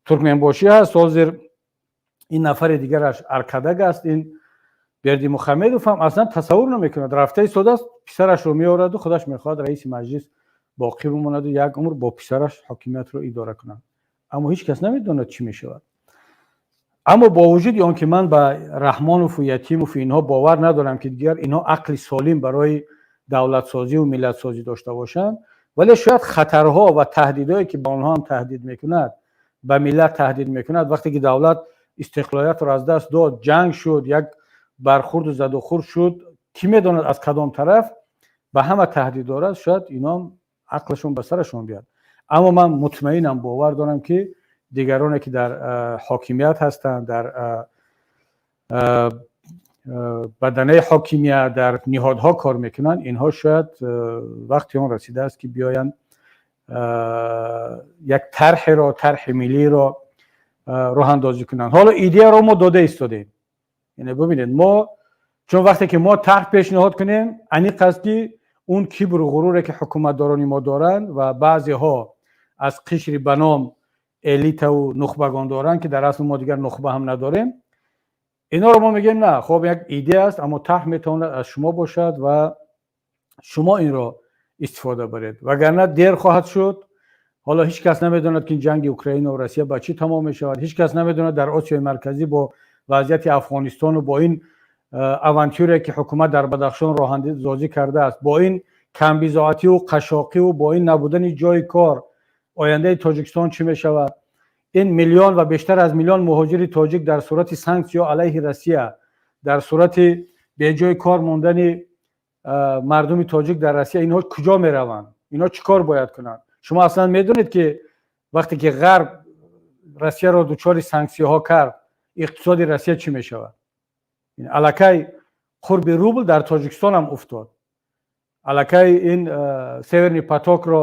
Speaker 1: Туркменбошӣ ҳаст, ҳозир ин нафари дигараш Аркадаг аст, ин Бердимухамедов ҳам аслан тасаввур намекунад. Рафта истодааст, писарашро меораду худаш мехоҳад раиси маҷлис боқӣ бимонаду як умр бо писараш ҳокимиятро идора кунад. Аммо ҳеҷ кас намедонад, чӣ мешавад. Аммо бо вуҷуди он ки ман ба Раҳмонову Ятимову инҳо бовар надорам, ки дигар инҳо ақли солим барои давлатсозиву миллатсозӣ дошта бошанд, вале шояд хатарҳо ва таҳдидҳое, ки ба онҳо ҳам таҳдид мекунад, ба миллат таҳдид мекунад, вақте ки давлат истиқлолиятро аз даст дод, ҷанг шуд, як бархурду задухӯрд шуд, кӣ медонад аз кадом тараф, ба ҳама таҳдид дорад, шояд инҳом ақлашон ба сарашон биёд. Аммо ман мутмаинам, бовар дорам, ки дигароне, ки дар ҳокимият ҳастанд, дар Баданаи ҳокимият, дар ниҳодҳо кор мекунанд, инҳо шояд вақти он расидааст, ки биёянд, як тарҳеро, тарҳи миллиро роҳандозӣ кунанд. Ҳоло идеяро мо дода истодем. Яъне бубинед, мо чун вақте ки мо тарҳ пешниҳод кунем, аниқ аст, ки он кибру ғуруре, ки ҳукуматдорони мо доранд ва баъзеҳо аз қишри ба ном элитаву нухбагон доранд, ки дар асл мо дигар нухба ҳам надорем, инҳоро мо мегӯем: на, хоб, як идея аст, аммо тарҳ метавонад аз шумо бошад ва шумо инро истифода баред, вагарна дер хоҳад шуд. Ҳоло ҳеҷ кас намедонад, ки ҷанги Украина ва Россия ба чӣ тамом мешавад. Ҳеҷ кас намедонад, дар Осиёи Марказӣ бо вазъияти Афғонистону бо ин авантюре, ки ҳукумат дар Бадахшон роҳандозӣ кардааст, бо ин камбизоативу қашоқиву бо ин набудани ҷои кор, ояндаи Тоҷикистон чӣ мешавад. Ин миллион ва бештар аз миллион муҳоҷири тоҷик дар сурати санксиё алайҳи Россия, дар сурати беҷои кор мондани мардуми тоҷик дар Россия, инҳо куҷо мераванд? Инҳо чӣ кор бояд кунанд? Шумо аслан медонед, ки вақте ки Ғарб Россияро дучори санксияҳо кард, иқтисоди Россия чӣ мешавад? Аллакай қурби рубл дар Тоҷикистон ҳам уфтод. Аллакай ин Северный потокро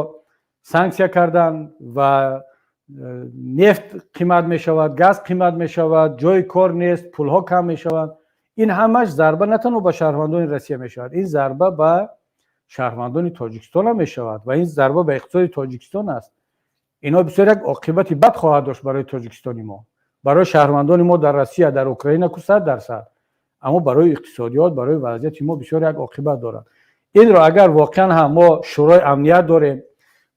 Speaker 1: санксия карданд ва нефт қимат мешавад, газ қимат мешавад, ҷои кор нест, пулҳо кам мешаванд. Ин ҳамаш зарба на танҳо ба шаҳрвандони Россия мешавад, ин зарба ба шаҳрвандони Тоҷикистон ҳам мешавад ва ин зарба ба иқтисоди Тоҷикистон аст. Инҳо бисёр як оқибати бад хоҳад дошт барои Тоҷикистони мо, барои шаҳрвандони мо дар Россия, дар Украина ку 100%, аммо барои иқтисодиёт, барои вазъияти мо бисёр як оқибат дорад. Инро агар воқеан ҳам мо Шӯрои амният дорем,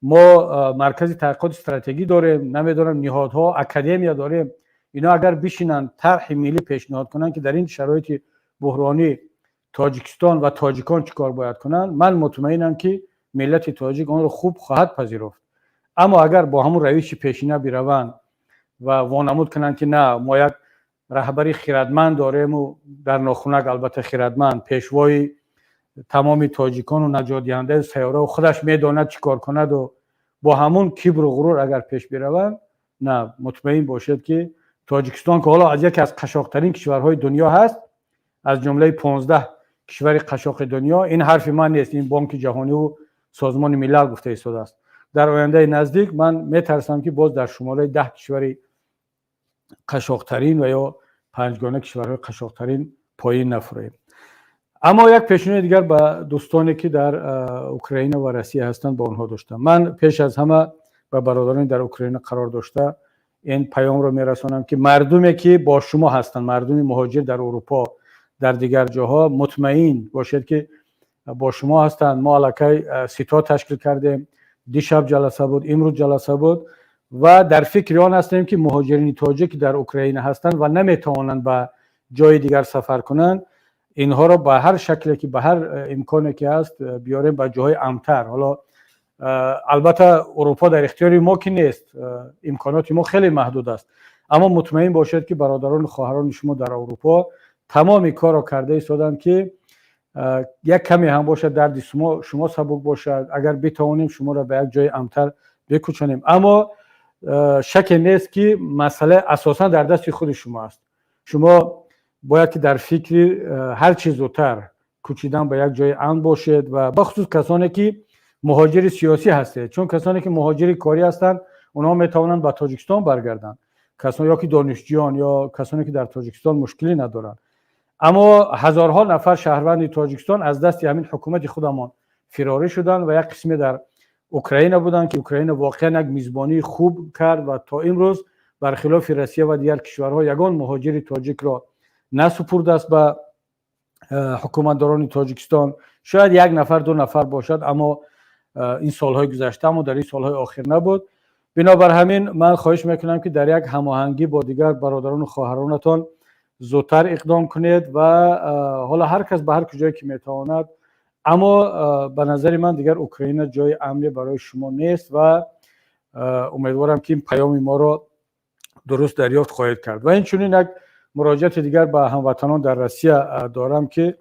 Speaker 1: мо Маркази таҳқиқоти стратегӣ дорем, намедонам, ниҳодҳо, академия дорем, ино агар бишинанд, тарҳи миллӣ пешниҳод кунанд, ки дар ин шароити буҳронӣ Тоҷикистон ва тоҷикон чӣ кор бояд кунанд, ман мутмаинам, ки миллати тоҷик онро хуб хоҳад пазируфт. Аммо агар бо ҳамун равиши пешина бираванд ва вонамуд кунанд, ки на, мо як раҳбари хирадманд дорему, дар нохунак албатта хирадманд, пешвои тамоми тоҷикону наҷотдиҳандаи сайёраву худаш медонад чӣ кор кунаду, бо ҳамун кибру ғурур агар пеш бираванд, на, мутмаин бошед, ки Тоҷикистон, ки ҳоло аз яке аз қашоқтарин кишварҳои дунё ҳаст, аз ҷумлаи 15 кишвари қашоқи дунё, ин ҳарфи ман нест, ин Бонки Ҷаҳониву Созмони Милал гуфта истодааст, дар ояндаи наздик ман метарсам, ки боз дар шумораи 10 кишвари қашоқтарин ва ё панҷгона кишварҳои қашоқтарин поин нафуроем. Аммо як пешниҳоди дигар ба дӯстоне, ки дар Украина ва Россия ҳастанд, ба онҳо доштам. Ман пеш аз ҳама ба бародарони дар Украина қарор дошта ин паёмро мерасонам, ки мардуме, ки бо шумо ҳастанд, мардуми муҳоҷир дар Урупо, дар дигар ҷоҳо, мутмаин бошед, ки бо шумо ҳастанд. Мо аллакай ситод ташкил кардем, дишаб ҷаласа буд, имрӯз ҷаласа буд ва дар фикри он ҳастем, ки муҳоҷирини тоҷик, ки дар Украина ҳастанд ва наметавонанд ба ҷои дигар сафар кунанд, инҳоро ба ҳар шакле ки, ба ҳар имконе ки ҳаст, биёрем ба ҷоҳои амнтар. Ҳоло албатта Урупо дар ихтиёри мо ки нест, имконоти мо хеле маҳдуд аст, аммо мутмаин бошед, ки бародарону хоҳарони шумо дар Аврупо тамоми корро карда истоданд, ки як каме ҳам бошад, дарди шумо сабук бошад, агар битавонем, шуморо ба як ҷои амнтар бикӯчонем. Аммо шаке нест, ки масъала асосан дар дасти худи шумо аст. Шумо бояд ки дар фикри ҳар чӣ зудтар кӯчидан ба як ҷои амн бошед ва бахусус касоне, ки муҳоҷири сиёсӣ ҳастед, чун касоне, ки муҳоҷири корӣ ҳастанд, онҳо метавонанд ба Тоҷикистон баргарданд, касон ё ки донишҷӯён, ё касоне, ки дар Тоҷикистон мушкилӣ надоранд. Аммо ҳазорҳо нафар шаҳрванди Тоҷикистон аз дасти ҳамин ҳукумати худамон фирорӣ шуданд ва як қисме дар Украина буданд, ки Украина воқеан як мизбонии хуб кард ва то имрӯз бархилофи Россия ва дигар кишварҳо ягон муҳоҷири тоҷикро насупурдааст ба ҳукуматдорони Тоҷикистон. Шояд як нафар, ду нафар бошад, аммо ин солҳои гузашта, аммо дар ин солҳои охир набуд. Бинобар ҳамин ман хоҳиш мекунам, ки дар як ҳамоҳангӣ бо дигар бародарону хоҳаронатон зудтар иқдом кунед ва ҳоло ҳар кас ба ҳар куҷое ки метавонад, аммо ба назари ман дигар Украина ҷои амне барои шумо нест ва умедворам, ки ин паёми моро дуруст дарёфт хоҳед кард. Ва инчунин як муроҷиати дигар ба ҳамватанон дар Россия дорам, ки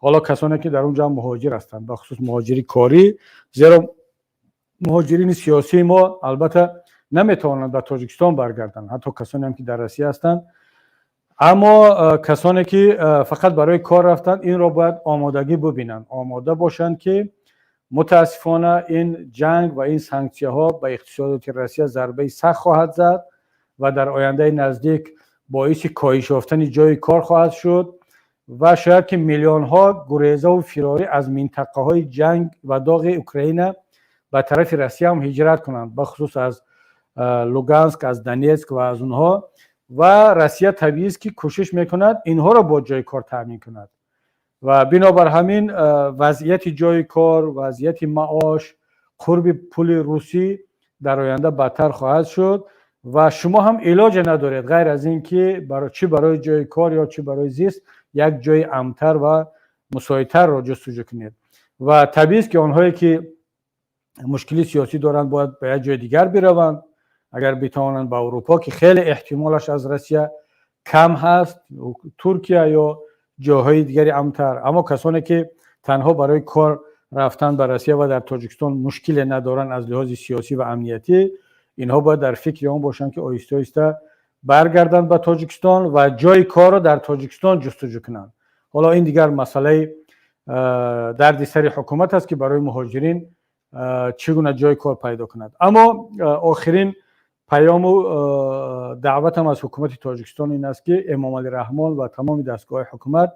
Speaker 1: ҳоло касоне, ки дар он ҷо муҳоҷир ҳастанд, бахусус муҳоҷири корӣ, зеро муҳоҷирини сиёсии мо албатта наметавонанд ба Тоҷикистон баргарданд, ҳатто касоне ҳам, ки дар Россия ҳастанд. Аммо касоне ки фақат барои кор рафтанд, инро бояд омодагӣ бубинанд, омода бошанд, ки мутаассифона ин ҷанг ва ин санксияҳо ба иқтисодиёти Россия зарбаи сахт хоҳад зад ва дар ояндаи наздик боиси коҳиш ёфтани ҷои кор хоҳад шуд ва шояд ки миллионҳо гурезаву фирорӣ аз минтақаҳои ҷанг ва доғи Украина ба тарафи Россия ҳам ҳиҷрат кунанд, бахусус аз Луганск, аз Донецк ва аз онҳо. Ва Россия табиист, ки кӯшиш мекунад инҳоро бо ҷои кор таъмин кунад ва бинобар ҳамин вазъияти ҷои кор, вазъияти маош, қурби пули русӣ дар оянда бадтар хоҳад шуд ва шумо ҳам илоҷе надоред, ғайр аз ин ки чӣ барои ҷои кор ё чӣ барои зист як ҷои амнтар ва мусоидтарро ҷустуҷӯ кунед. Ва табиист, ки онҳое ки мушкили сиёсӣ доранд, бояд ба як ҷои дигар бираванд, агар битавонанд ба Аврупо, ки хеле эҳтимолаш аз Россия кам ҳаст, Туркия ё ҷойҳои дигари амнтар. Аммо касоне ки танҳо барои кор рафтан ба Россия ва дар Тоҷикистон мушкиле надоранд аз лиҳози сиёсӣ ва амниятӣ, инҳо бояд дар фикри он бошанд, ки оҳиста оҳиста баргарданд ба Тоҷикистон ва ҷои корро дар Тоҷикистон ҷустуҷӯ кунанд. Ҳоло ин дигар масъалаи дарди сари ҳукумат аст, ки барои муҳоҷирин чӣ гуна ҷои кор пайдо кунад. Аммо охирин паёму даъватам аз ҳукумати Тоҷикистон ин аст, ки Эмомалӣ Раҳмон ва тамоми дастгоҳи ҳукумат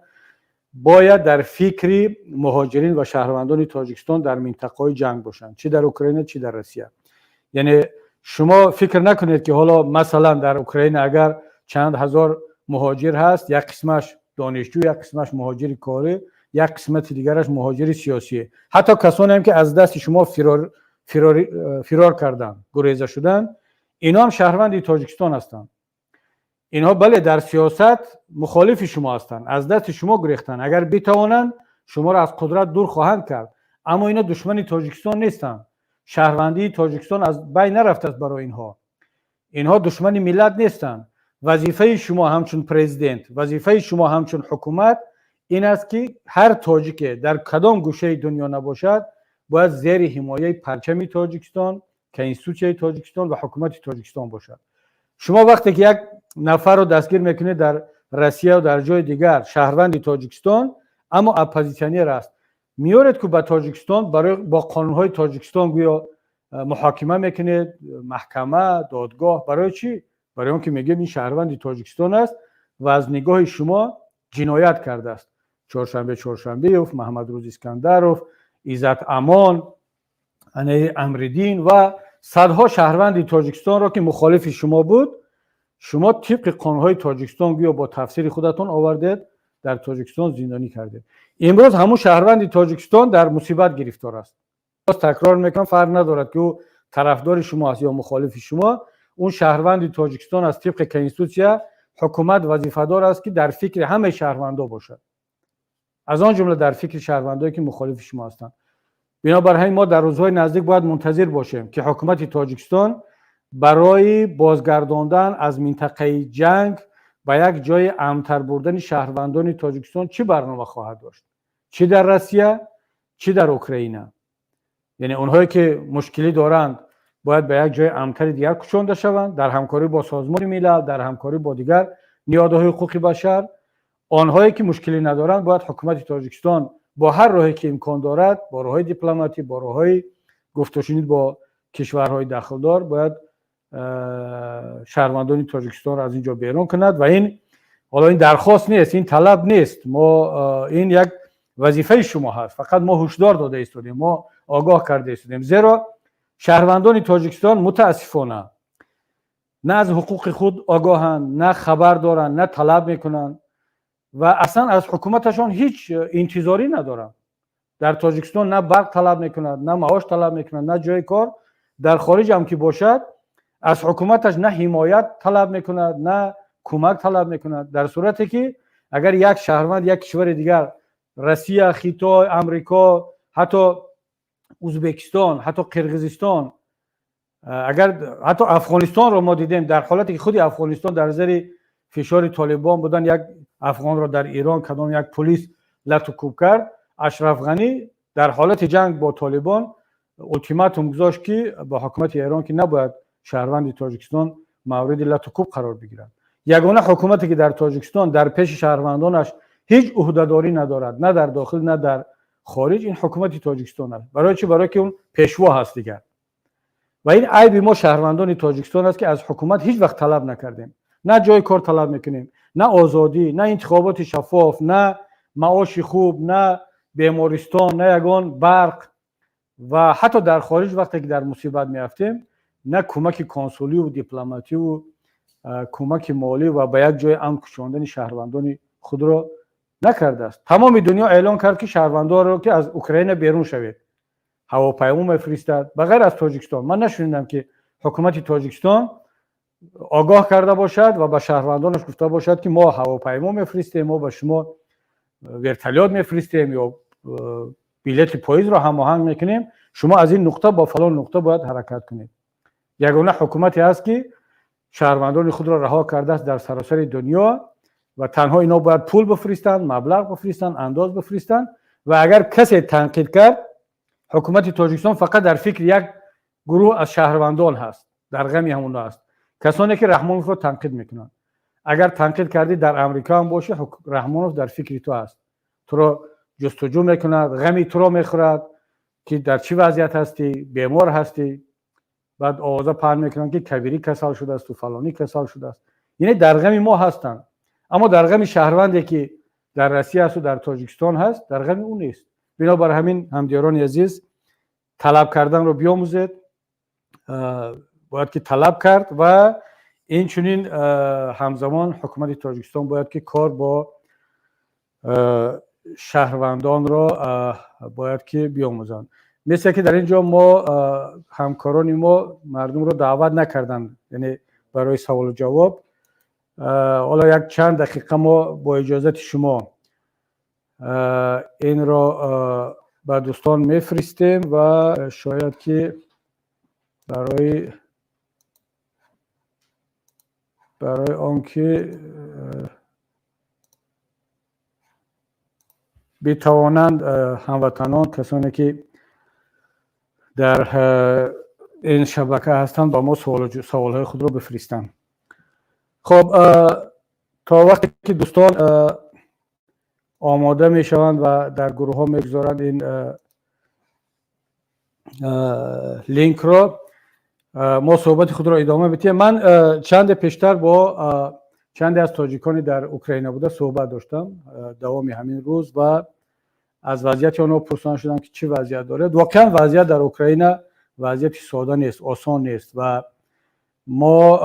Speaker 1: бояд дар фикри муҳоҷирин ва шаҳрвандони Тоҷикистон дар минтақаҳои ҷанг бошанд, чӣ дар Украина, чӣ дар Россия. Яъне шумо фикр накунед, ки ҳоло масалан дар Украина агар чанд ҳазор муҳоҷир ҳаст, як қисмаш донишҷӯ, як қисмаш муҳоҷири корӣ, як қисмати дигараш муҳоҷири сиёсӣ, ҳатто касонеам ки аз дасти шумо фирор карданд, гуреза шуданд, инҳо ҳам шаҳрванди Тоҷикистон ҳастанд. Инҳо, бале, дар сиёсат мухолифи шумо ҳастанд, аз дасти шумо гурехтанд, агар битавонанд, шуморо аз қудрат дур хоҳанд кард, аммо инҳо душмани Тоҷикистон нестанд. Шаҳрвандии Тоҷикистон аз байн нарафтааст барои инҳо. Инҳо душмани миллат нестанд. Вазифаи шумо ҳамчун президент, вазифаи шумо ҳамчун ҳукумат ин аст, ки ҳар тоҷике дар кадом гӯшаи дунё набошад, бояд зери ҳимояи парчами Тоҷикистон, конститутсияи Тоҷикистон ва ҳукумати Тоҷикистон бошад. Шумо вақте ки як нафарро дастгир мекунед дар Россия дар ҷои дигар, шаҳрванди Тоҷикистон, аммо оппозитсионер аст, меоред ку ба Тоҷикистон, барои бо қонунҳои Тоҷикистон гӯё муҳокима мекунед, маҳкама, додгоҳ. Барои чӣ? Барои он ки мегӯед, ин шаҳрванди Тоҷикистон аст ва аз нигоҳи шумо ҷиноят кардааст. Чоршанбе Чоршанбеев, Маҳамадрӯз Искандаров, Иззат Амон, Амриддин ва садҳо шаҳрванди Тоҷикистонро, ки мухолифи шумо буд, шумо тибқи қонунҳои Тоҷикистон гӯё бо тафсири худатон овардед, дар Тоҷикистон зиндонӣ кардед. Имрӯз ҳамун шаҳрванди Тоҷикистон дар мусибат гирифтор аст. Боз такрор мекунам, фарқ надорад, ки ӯ тарафдори шумо аст ё мухолифи шумо, он шаҳрванди Тоҷикистон аст. Тибқи конститутсия ҳукумат вазифадор аст, ки дар фикри ҳамаи шаҳрвандо бошад, аз он ҷумла дар фикри шаҳрвандое, ки мухолифи шумо ҳастанд. Бинобар ҳамин мо дар рӯзҳои наздик бояд мунтазир бошем, ки ҳукумати Тоҷикистон барои бозгардондан аз минтақаи ҷанг ба як ҷои амнтар бурдани шаҳрвандони Тоҷикистон чӣ барнома хоҳад дошт, чӣ дар Россия, чӣ дар Украина. Яъне онҳое ки мушкилӣ доранд, бояд ба як ҷои амнтари дигар кӯчонда шаванд дар ҳамкорӣ бо Созмони Милал, дар ҳамкорӣ бо дигар ниҳодҳои ҳуқуқи башар. Онҳое ки мушкилӣ надоранд, бояд ҳукумати Тоҷикистон бо ҳар роҳе ки имкон дорад, бо роҳҳои дипломатӣ, бо роҳҳои гуфтушунид бо кишварҳои дахлдор, бояд шаҳрвандони Тоҷикистонро аз ин ҷо берун кунад. Ва ин ҳоло ин дархост нест, ин талаб нест, мо ин як вазифаи шумо ҳаст. Фақат мо ҳушдор дода истодем, мо огоҳ карда истодем, зеро шаҳрвандони Тоҷикистон мутаассифона на аз ҳуқуқи худ огоҳанд, на хабар доранд, на талаб мекунанд ва аслан аз ҳукуматашон ҳеҷ интизорӣ надоранд. Дар Тоҷикистон на барқ талаб мекунад, на маош талаб мекунад, на ҷои кор. Дар хориҷ ҳам ки бошад, аз ҳукуматаш на ҳимоят талаб мекунад, на кӯмак талаб мекунад. Дар сурате ки агар як шаҳрванд як кишвари дигар, Россия, Хитой, Амрико, ҳатто Узбекистон, ҳатто Қирғизистон, агар ҳатто Афғонистонро мо дидем, дар ҳолате ки худи Афғонистон дар зери фишори Толибон будан, як афғонро дар Эрон кадом як пулис лату кӯб кард, Ашраф Ғанӣ дар ҳолати ҷанг бо Толибон ултиматум гузошт, ки ба ҳукумати Эрон, ки набояд шаҳрванди Тоҷикистон мавриди лату кӯб қарор бигирад. Ягона ҳукумате, ки дар Тоҷикистон дар пеши шаҳрвандонаш ҳеҷ ӯҳдадорӣ надорад, на дар дохил, на дар хориҷ, ин ҳукумати Тоҷикистон аст. Барои чӣ? Барои ки он пешво ҳаст дигар. Ва ин айби мо, шаҳрвандони Тоҷикистон, аст, ки аз ҳукумат ҳеҷ вақт талаб накардем. На ҷои кор талаб мекунем, на озодӣ, на интихоботи шаффоф, на маоши хуб, на бемористон, на ягон барқ. Ва ҳатто дар хориҷ, вақте ки дар мусибат меафтем, на кӯмаки консуливу дипломативу кӯмаки молӣ ва ба як ҷои амн кӯчондани шаҳрвандони худро накардааст. Тамоми дунё эълон кард, ки шаҳрвандонро, ки аз Украина берун шавед, ҳавопаймо мефиристад, ба ғайр аз Тоҷикистон. Ман нашунидам, ки ҳукумати Тоҷикистон огоҳ карда бошад ва ба шаҳрвандонаш гуфта бошад, ки мо ҳавопаймо мефиристем, мо ба шумо вертолёт мефиристем ё билети поездро ҳамоҳанг мекунем, шумо аз ин нуқта ба фалон нуқта бояд ҳаракат кунед. Ягона ҳукумате ҳаст, ки шаҳрвандони худро раҳо кардааст дар саросари дунё ва танҳо ино бояд пул бифиристанд, маблағ бифиристанд, андоз бифиристанд. Ва агар касе танқид кард, ҳукумати Тоҷикистон фақат дар фикри як гурӯҳ аз шаҳрвандон ҳаст, дар ғами ҳамоно аст, касоне ки Раҳмоновро танқид мекунанд. Агар танқид кардӣ, дар Амрико ҳам бошӣ, Раҳмонов дар фикри ту аст, туро ҷустуҷӯ мекунад, ғами туро мехӯрад, ки дар чӣ вазъият ҳастӣ, бемор ҳастӣ. Баъд овоза паҳн мекунанд, ки Кабирӣ касал шудаасту фалонӣ касал шудааст. Яъне дар ғами мо ҳастанд, аммо дар ғами шаҳрванде, ки дар Россия асту дар Тоҷикистон ҳаст, дар ғами ӯ нест. Бинобар ҳамин, ҳамдиёрони азиз, талаб карданро биёмӯзед. Бояд ки талаб кард ва инчунин ҳамзамон ҳукумати Тоҷикистон бояд ки кор бо шаҳрвандонро бояд ки биёмӯзанд. Мисле ки дар ин ҷо мо, ҳамкорони мо мардумро даъват накарданд, яъне барои саволу ҷавоб. Ҳоло як чанд дақиқа мо бо иҷозати шумо инро ба дӯстон мефиристем ва шояд ки барои он ки битавонанд ҳамватанон, касоне ки дар ин шабака ҳастанд, ба мо саволҳои худро бифиристанд. Хоб, то вақте ки дӯстон омода мешаванд ва дар гурӯҳҳо мегузоранд ин линкро, мо суҳбати худро идома медиҳем. Ман чанде пештар бо чанде аз тоҷикони дар Украина буда суҳбат доштам давоми ҳамин рӯз ва аз вазъияти онҳо пурсон шудам, ки чӣ вазъият дорад. Воқеан, вазъият дар Украина вазъияти сода нест, осон нест. Ва мо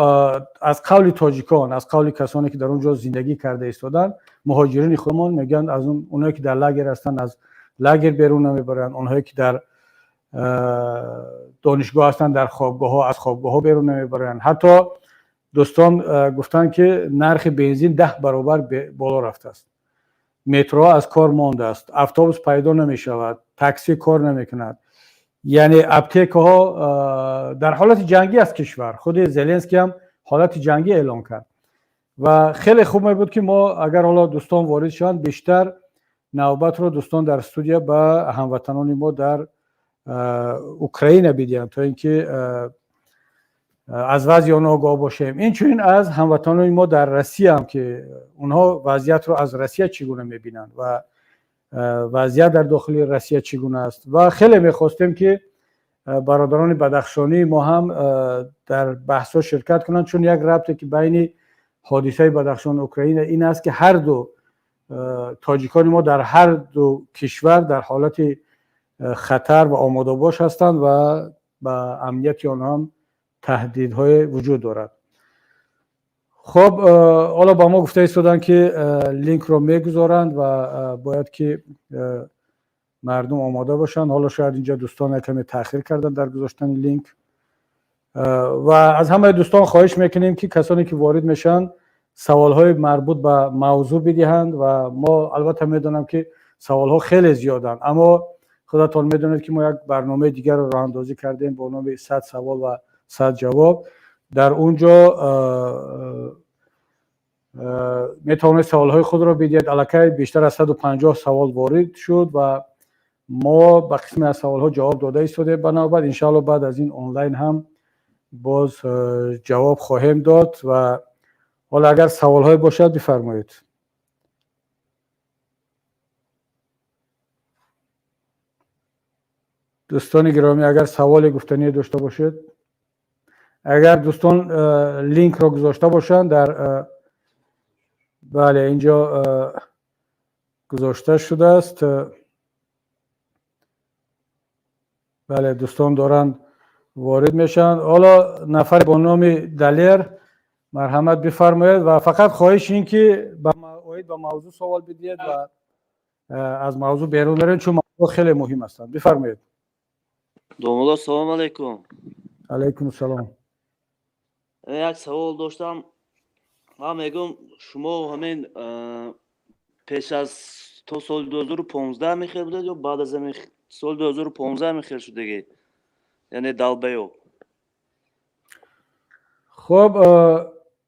Speaker 1: аз қавли тоҷикон, аз қавли касоне ки дар он ҷо зиндагӣ карда истоданд, муҳоҷирини худмон мегӯянд, аз онҳое ки дар лагер ҳастанд, аз лагер берун намебаранд, онҳое ки дар донишгоҳ ҳастанд, дар хобгоҳҳо, аз хобгоҳҳо берун намебаранд. Ҳатто дӯстон гуфтанд, ки нархи бензин 10 баробар боло рафтааст, метро аз кор мондааст, автобус пайдо намешавад, таксӣ кор намекунад, яъне аптекаҳо. Дар ҳолати ҷангӣ аст кишвар. Худи Зеленский ҳам ҳолати ҷангӣ эълон кард. Ва хеле хуб мебуд, ки мо агар ҳоло дӯстон ворид шаванд, бештар навбатро дӯстон дар студия ба ҳамватанони мо дар Украина бидиҳанд, то ин ки аз вазъи онҳо огоҳ бошем. Инчунин аз ҳамватанони мо дар Россияам, ки онҳо вазъиятро аз Россия чӣ гуна мебинанд ва вазъият дар дохили Россия чӣ гуна аст. Ва хеле мехостем, ки бародарони бадахшонии мо ҳам дар баҳсҳо ширкат кунанд, чун як рабте ки байни ҳодисаи Бадахшону Украина ин аст, ки ҳарду тоҷикони мо дар ҳар ду кишвар дар ҳолати хатар ва омодабош ҳастанд ва ба амнияти онҳо ҳам таҳдидҳое вуҷуд дорад. Хоб, ҳоло ба мо гуфта истоданд, ки линкро мегузоранд ва бояд ки мардум омода бошанд. Ҳоло шояд инҷо дӯстон каме таъхир карданд дар гузоштани линк. Ва аз ҳамаи дӯстон хоҳиш мекунем, ки касоне ки ворид мешаванд, саволҳои марбут ба мавзӯъ бидиҳанд. Ва мо албатта медонам, ки саволҳо хеле зиёданд, аммо худатон медонед, ки мо як барномаи дигарро роҳандозӣ кардем бо номи «100 савол ва 100 ҷавоб». Дар он ҷо метавонед саволҳои худро бидиҳед. Аллакай бештар аз 150 савол ворид шуд ва мо ба қисме аз саволҳо ҷавоб дода истодем ба навбат. Иншаалло, баъд аз ин онлайн ҳам боз ҷавоб хоҳем дод. Ва Ҳоло агар саволҳое бошад, бифармоед. Дӯстони гиромӣ, агар саволе гуфтанӣ дошта бошед, агар дӯстон линкро гузошта бошанд дар, бале, инҷо гузошта шудааст. Бале, дӯстон доранд ворид мешаванд. Ҳоло нафаре бо номи Далер, марҳамат, бифармоед ва фақат хоҳиш ин ки оид ба мавзӯъ савол бидиҳед ва аз мавзӯъ берун наред, чун мавзӯъ хеле муҳим ҳастанд. Бифармоед.
Speaker 2: Домулло, салом алейкум.
Speaker 1: Алейкум салом.
Speaker 2: Як савол доштам. Ман мегӯм, шумо ҳамин пеш аз то соли 2015 мехел будед ё баъд аз ҳамин соли 2015 мехел шудагӣ, яъне долбоёб?
Speaker 1: Хуб,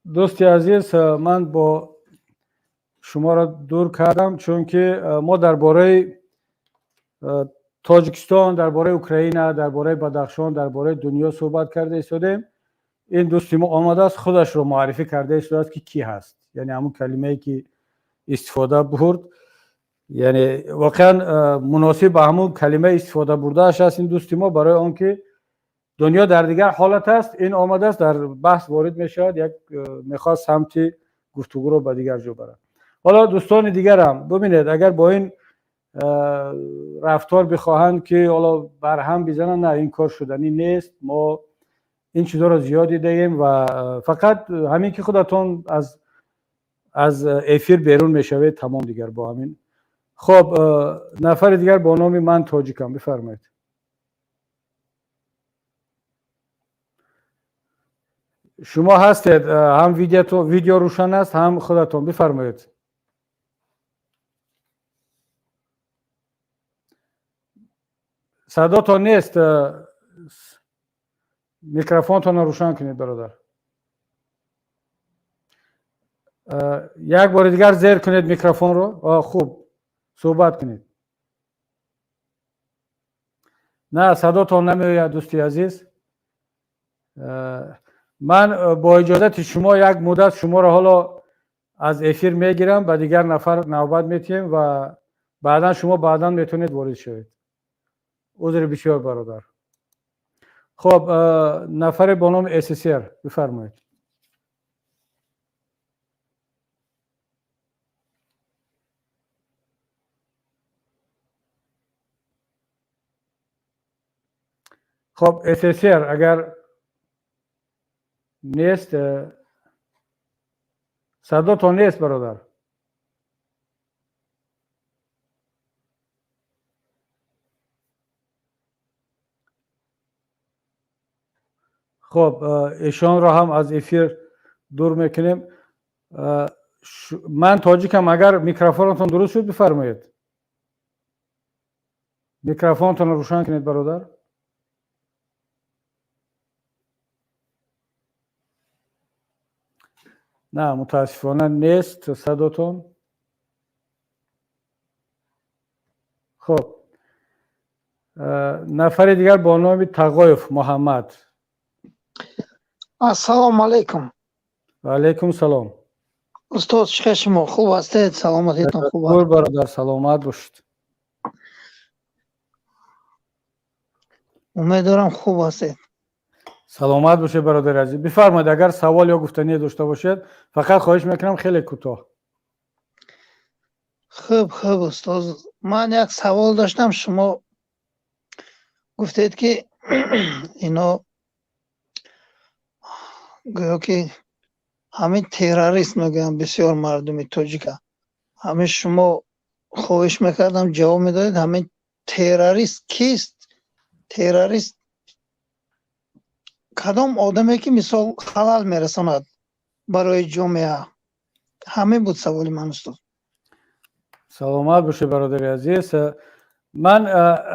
Speaker 1: дӯсти азиз, ман бо шуморо дур кардам, чунки мо дар бораи Тоҷикистон, дар бораи Украина, дар бораи Бадахшон, дар бораи дунё суҳбат карда истодем. Ин дӯсти мо омадааст, худашро муаррифӣ карда истодааст, ки кӣ ҳаст. Яъне ҳамун калимае ки истифода бурд, яъне воқеан муносиб ба ҳамун калима истифода бурдааш аст ин дӯсти мо, барои он ки дунё дар дигар ҳолат аст. Ин омадааст, дар баҳс ворид мешавад, як мехоҳад самти гуфтугӯро ба дигар ҷо барад. Ҳоло дӯстони дигарам, бубинед, агар бо ин рафтор бихоҳанд ки ҳоло барҳам бизананд, на, ин кор шуданӣ нест. Мо ин чизҳоро зиёд дидаем ва фақат ҳамин ки худатон аз эфир берун мешавед, тамом, дигар бо ҳамин. Хоб, нафари дигар бо номи «Ман тоҷикам», бифармоед. Шумо ҳастед, ҳам видео рӯшан аст, ҳам худатон, бифармоед. Садотон нест, микрофонтонро рӯшан кунед, бародар. Як бори дигар зер кунед микрофонро. Хуб, суҳбат кунед. На, садотон намеояд, дӯсти азиз. Ман бо иҷозати шумо як муддат шуморо ҳоло аз эфир мегирам, ба дигар нафар навбат метиҳем ва баъдан шумо баъдан метавонед ворид шавед. Узри бисёр, бародар. Хоб, нафаре бо номи ССР, бифармоед. Хоб, ССР агар нест, садотон нест, бародар. Хоб, эшонро ҳам аз эфир дур мекунем. «Ман тоҷикам», агар микрофонатон дуруст шуд, бифармоед. Микрофонатонро рӯшан кунед, бародар. На, мутаассифона нест садотон. Хоб, нафари дигар бо номи Тағоев Муҳаммад.
Speaker 3: Ассалому алайкум.
Speaker 1: Ва алайкум салом.
Speaker 3: Устод, чӣ шумо хуб ҳастед? Саломатитон хуб
Speaker 1: аст? Бародар, саломат бошед.
Speaker 3: Умедворам, хуб ҳастед.
Speaker 1: Саломат бошед, бародари азиз. Бифармоед, агар савол ё гуфтание дошта бошед, фақат хоҳиш мекунам, хеле кӯтоҳ.
Speaker 3: Хуб, устоз, ман як савол доштам. Шумо гуфтед, ки ино гӯё ки ҳамин террорист мегӯям бисёр мардуми тоҷика. Ҳамин шумо хоҳиш мекардам, ҷавоб медодед: ҳамин террорист кист? Террорист кадом одаме, ки мисол халал мерасонад барои ҷомеа? Ҳамин буд саволи ман, устод.
Speaker 1: Саломат бошед, бародари азиз. Ман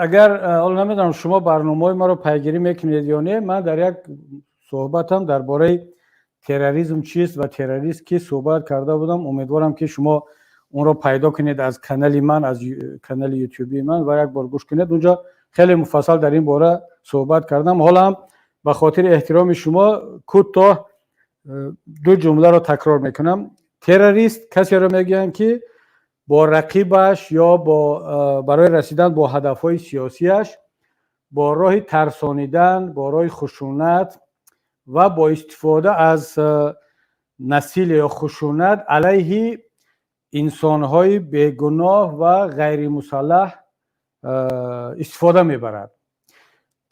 Speaker 1: агар, ҳоло намедонам, шумо барномаҳои маро пайгирӣ мекунед ё не, ман дар як суҳбатам дар бораи терроризм чист ва террорист кист суҳбат карда будам. Умедворам, ки шумо онро пайдо кунед аз канали ман, аз канали ютюбии ман, ва як бор гӯш кунед. Унҷо хеле муфассал дар ин бора суҳбат кардам. Ҳоло ҳам ба хотири эҳтироми шумо кӯтоҳ Ду ҷумларо такрор мекунам. Террорист касеро мегӯянд, ки бо рақибаш ё барои расидан бо ҳадафҳои сиёсиаш бо роҳи тарсонидан, бо роҳи хушунат ва бо истифода аз насилие ё хушунат алайҳи инсонҳои бегуноҳ ва ғайримусаллаҳ истифода мебарад.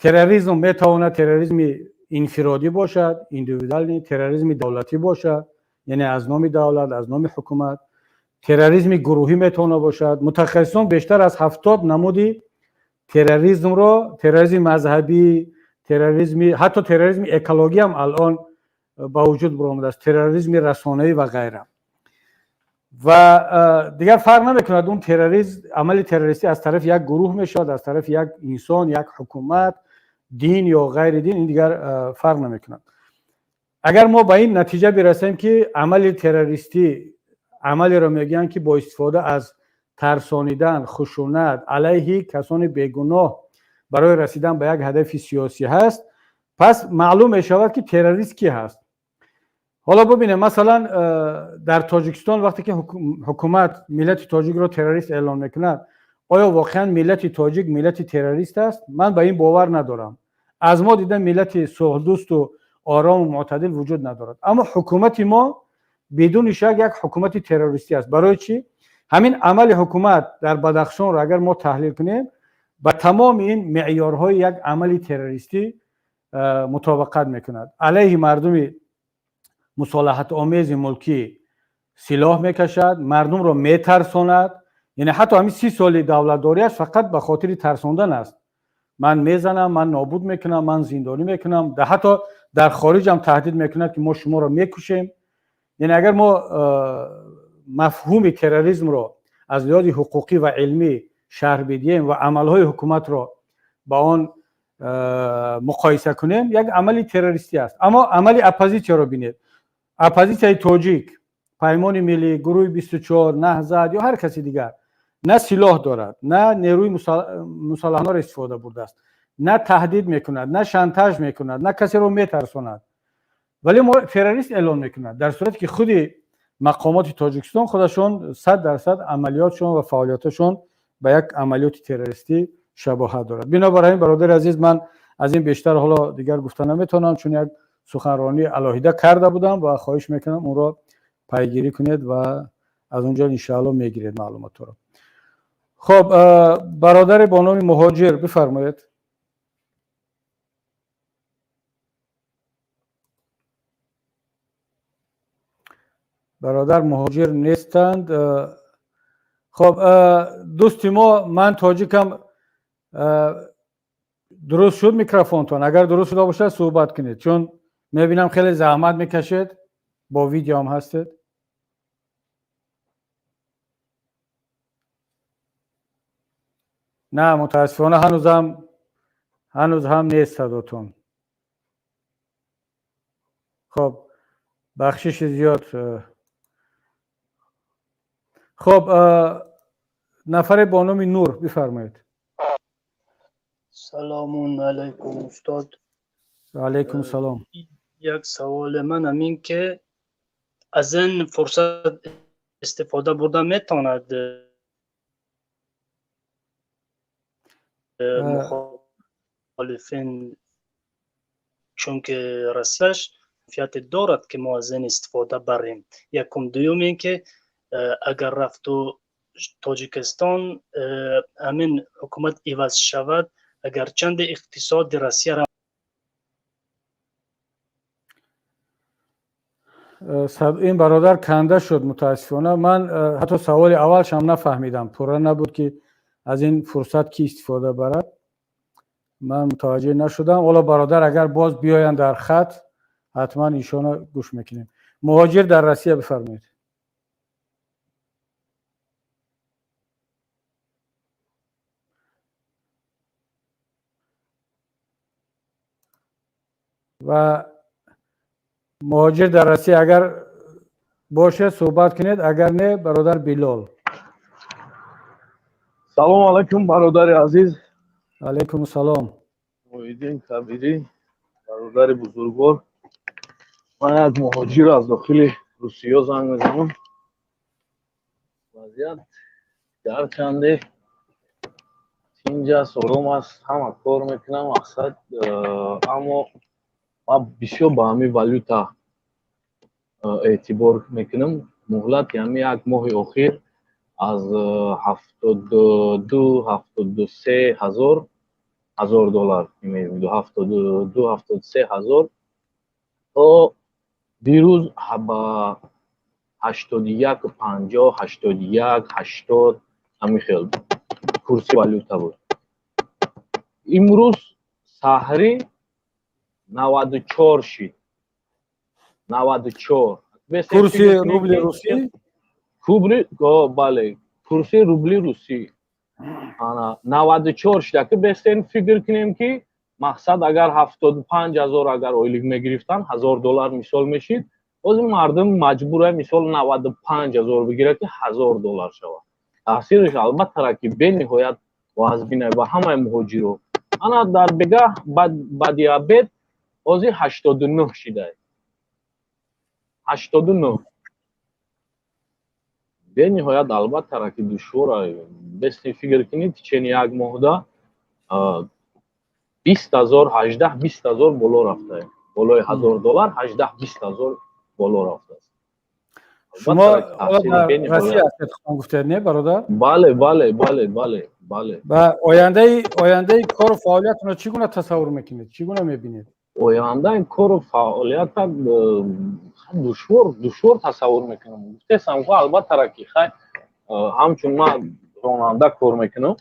Speaker 1: Терроризм метавонад терроризми инфиродӣ бошад, индивидуальный, терроризми давлатӣ бошад, яъне аз номи давлат, аз номи ҳукумат, терроризми гурӯҳӣ метавонад бошад. Мутахассисон бештар аз 70 намуди терроризмро, терроризми мазҳабӣ, терроризми, ҳатто терроризми экологӣ ҳам алон ба вуҷуд баромадааст, терроризми расонаӣ ва ғайра. Ва дигар фарқ намекунад, он терроризм, амали террористӣ аз тарафи як гурӯҳ мешавад, аз тарафи як инсон, як ҳукумат, дин ё ғайри дин, ин дигар фарқ намекунад. Агар мо ба ин натиҷа бирасем, ки амали террористӣ амалеро мегӯянд, ки бо истифода аз тарсонидан, хушунат алайҳи касони бегуноҳ барои расидан ба як ҳадафи сиёсӣ ҳаст, пас маълум мешавад, ки террорист кӣ ҳаст. Ҳоло бубинем, масалан, дар Тоҷикистон вақте ки ҳукумат миллати тоҷикро террорист эълон мекунад, оё воқеан миллати тоҷик миллати террорист аст? Ман ба ин бовар надорам. Аз мо дида миллати сулҳдӯсту орому мӯътадил вуҷуд надорад. Аммо ҳукумати мо бидуни шак як ҳукумати террористӣ аст. Барои чӣ? Ҳамин амали ҳукумат дар Бадахшонро агар мо таҳлил кунем, ба тамоми ин меъёрҳои як амали террористӣ мутобиқат мекунад. Алайҳи мардуми мусолиҳатомези мулкӣ силоҳ мекашад, мардумро метарсонад. Яъне ҳатто ҳамин 30 соли давлатдориаш фақат ба хотири тарсондан аст. Ман мезанам, ман нобуд мекунам, ман зиндонӣ мекунам, ҳатто дар хориҷ ҳам таҳдид мекунад, ки мо шуморо мекушем. Яъне агар мо мафҳуми терроризмро аз лиҳози ҳуқуқӣ ва илмӣ шарҳ бидиҳем ва амалҳои ҳукуматро ба он муқоиса кунем, як амали террористӣ аст. Аммо амали оппозитсияро бинед. Оппозитсияи тоҷик, Паймони миллӣ, гурӯҳи 24, Наҳзат ё ҳар каси дигар на силоҳ дорад, на нерӯи мусаллаҳонаро истифода бурдааст, на таҳдид мекунад, на шантаж мекунад, на касеро метарсонад, вале мо террорист эълон мекунад, дар сурате ки худи мақомоти Тоҷикистон худашон 100% амалиётшон ва фаъолияташон ба як амалиёти террористӣ шабоҳат дорад. Бинобар ҳамин, бародари азиз, ман аз ин бештар ҳоло дигар гуфта наметавонам, чун як суханронии алоҳида карда будам ва хоҳиш мекунам, онро пайгирӣ кунед ва аз он ҷо иншоалло мегиред маълумотҳоро. Хоб, бародаре бо номи Муҳоҷир, бифармоед. Бародар Муҳоҷир нестанд. Хоб, дӯсти мо, ман тоҷикам, дуруст шуд микрофонтон? Агар дуруст шуда бошад, суҳбат кунед, чун мебинам хеле заҳмат мекашед, бо видеоам ҳастед. На, мутаассифона, ҳанӯз ҳам нест садотон. Хоб, бахшиши зиёд. Хоб, нафаре бо номи Нур, бифармоед.
Speaker 4: Саломун алайкум, устод.
Speaker 1: Алайкум салом.
Speaker 4: Як саволи ман ҳамин, ки аз ин фурсат истифода бурда метавонад мухолифин, чунки Россияш манфиате дорад, ки мо аз ин истифода барем. Якум. Дуюм ин ки агар рафту Тоҷикистон ҳамин ҳукумат иваз шавад, агарчанде иқтисоди Россияра
Speaker 1: Ин бародар канда шуд, мутаассифона. Ман ҳатто саволи аввалшам нафаҳмидам, пурра набуд, ки аз ин фурсат кӣ истифода барад, ман мутаваҷҷеҳ нашудам. Ҳоло бародар агар боз биёянд дар хат, ҳатман ишона гӯш мекунем. Муҳоҷир дар Россия, бифармоед. Ва Муҳоҷир дар Россия агар бошед, суҳбат кунед, агар не, бародар Билол.
Speaker 5: Салом алайкум, бародари азиз.
Speaker 1: Алайкум салом.
Speaker 5: Муҳиддин Кабирӣ, бародари бузургвор. Ман як муҳоҷир аз дохили Русия занг мезанам. Вазъият гарчанде тинҷ аст, ором аст, ҳама кор мекунам, мақсад, аммо ман бисёр ба ҳамин валюта эътибор мекунам. Муҳлати ҳамин як моҳи охир аз 72, 73 ҳазор доллар, 72, 73 ҳазор то дирӯз ба 81,50, 81, 80, ҳамин хел курси валюта буд. Имрӯз саҳрӣ 94 шид, 94.
Speaker 1: Курси рубли русӣ?
Speaker 5: Кубри, бале, курси рубли русӣ 94 шуда, ки бестен фикр кунем, ки мақсад, агар 75 000 агар ойлик мегирифтан, 1000 доллар мисол мешид. Ҳозир мардум маҷбура, мисол, 95 000 бигирад, ки 1000 доллар шавад. Таъсираш, албатта, ки бениҳоят вазбина ба ҳамаи муҳоҷиро. Ана дар бегаҳ, баъди обед, ҳозир 89 шида, 89. Бениҳоят, албатта, ки душвора. Бести фикр кунед, течение як моҳда 20 000, 18, 20 000 боло рафта, болои 1000 доллар 18, 20 000 боло рафтааст.
Speaker 1: Шумо дар Россия ҳастед, гуфтед, не, бародар?
Speaker 5: Бале.
Speaker 1: Ва ояндаи кору фаъолиятонро чӣ гуна тасаввур мекунед, чӣ гуна мебинед?
Speaker 5: Ояндаи кору фаъолията душвор тасаввур мекунам. Гуфтесам ко, албатта, ки хай, ҳамчун ман ронанда кор мекунам,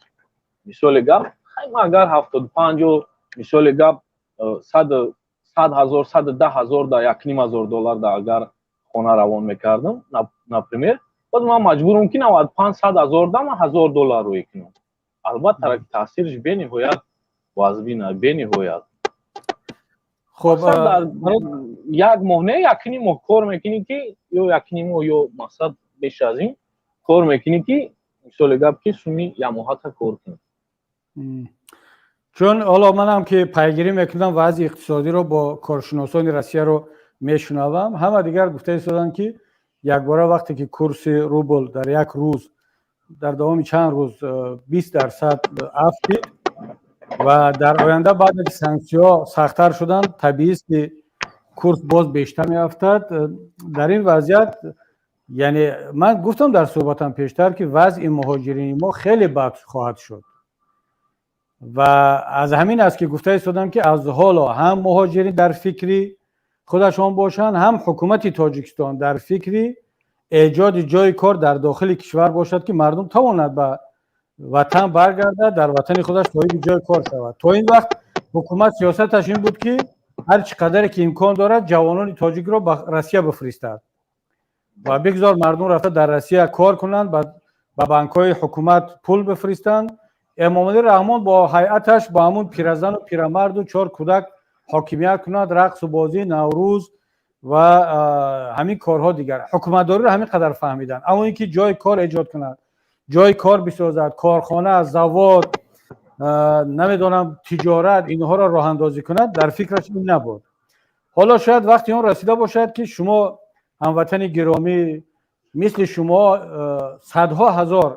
Speaker 5: мисоли гап, хай, ман агар 75-у, мисоли гап, 100 000, 110 000 да 1,5 ҳазор доллар да агар хона равон мекардам, например, боз ман маҷбурам, ки 95, 100 000 да ман 1000 доллар рӯй кунам. Албатта, таъсираш бениҳоят вазбина, бениҳоят.
Speaker 1: Хоб.
Speaker 5: Як моҳ не, якним моҳ кор мекунӣ, ки ё якним моҳ, ё мақсад, беш аз ин кор мекунӣ, ки, мисоли гап, ки суми ямоҳата кор кунӣ.
Speaker 1: Чун ҳоло манам ки пайгирӣ мекунам вазъи иқтисодиро, бо коршиносони Россияро мешунавам, ҳама дигар гуфта истоданд, ки якбора вақте ки курси рубл дар як рӯз, дар давоми чанд рӯз 20% афтид ва дар оянда, баъде ки санксияҳо сахттар шуданд, табиист, ки курс боз бештар меафтад. Дар ин вазъият, яъне ман гуфтам дар суҳбатам пештар, ки вазъи муҳоҷирини мо хеле бад хоҳад шуд ва аз ҳамин аст, ки гуфта истодам, ки аз ҳоло ҳам муҳоҷирин дар фикри худашон бошанд, ҳам ҳукумати Тоҷикистон дар фикри эҷоди ҷои кор дар дохили кишвар бошад, ки мардум тавонад ба ватан баргардад, дар ватани худаш соҳиби ҷои кор шавад. То ин вақт ҳукумат сиёсаташ ин буд, ки ҳар чӣ қадаре ки имкон дорад, ҷавонони тоҷикро ба Россия бифиристад ва бигзор мардум рафта дар Россия кор кунанд, ба банкҳои ҳукумат пул бифиристанд. Эмомалӣ Раҳмон бо ҳайаташ, бо ҳамун пиразану пирамарду чор кӯдак ҳокимият кунад, рақсу бозӣ, Наврӯз ва ҳамин корҳо. Дигар ҳукуматдориро ҳамин қадар фаҳмиданд. Аммо ин ки ҷои кор эҷод кунад, ҷои кор бисозад, корхона, завод, намедонам, тиҷорат, инҳоро роҳандозӣ кунад, дар фикраш ин набуд. Ҳоло шояд вақти он расида бошад, ки шумо, ҳамватани гиромӣ, мисли шумо садҳо ҳазор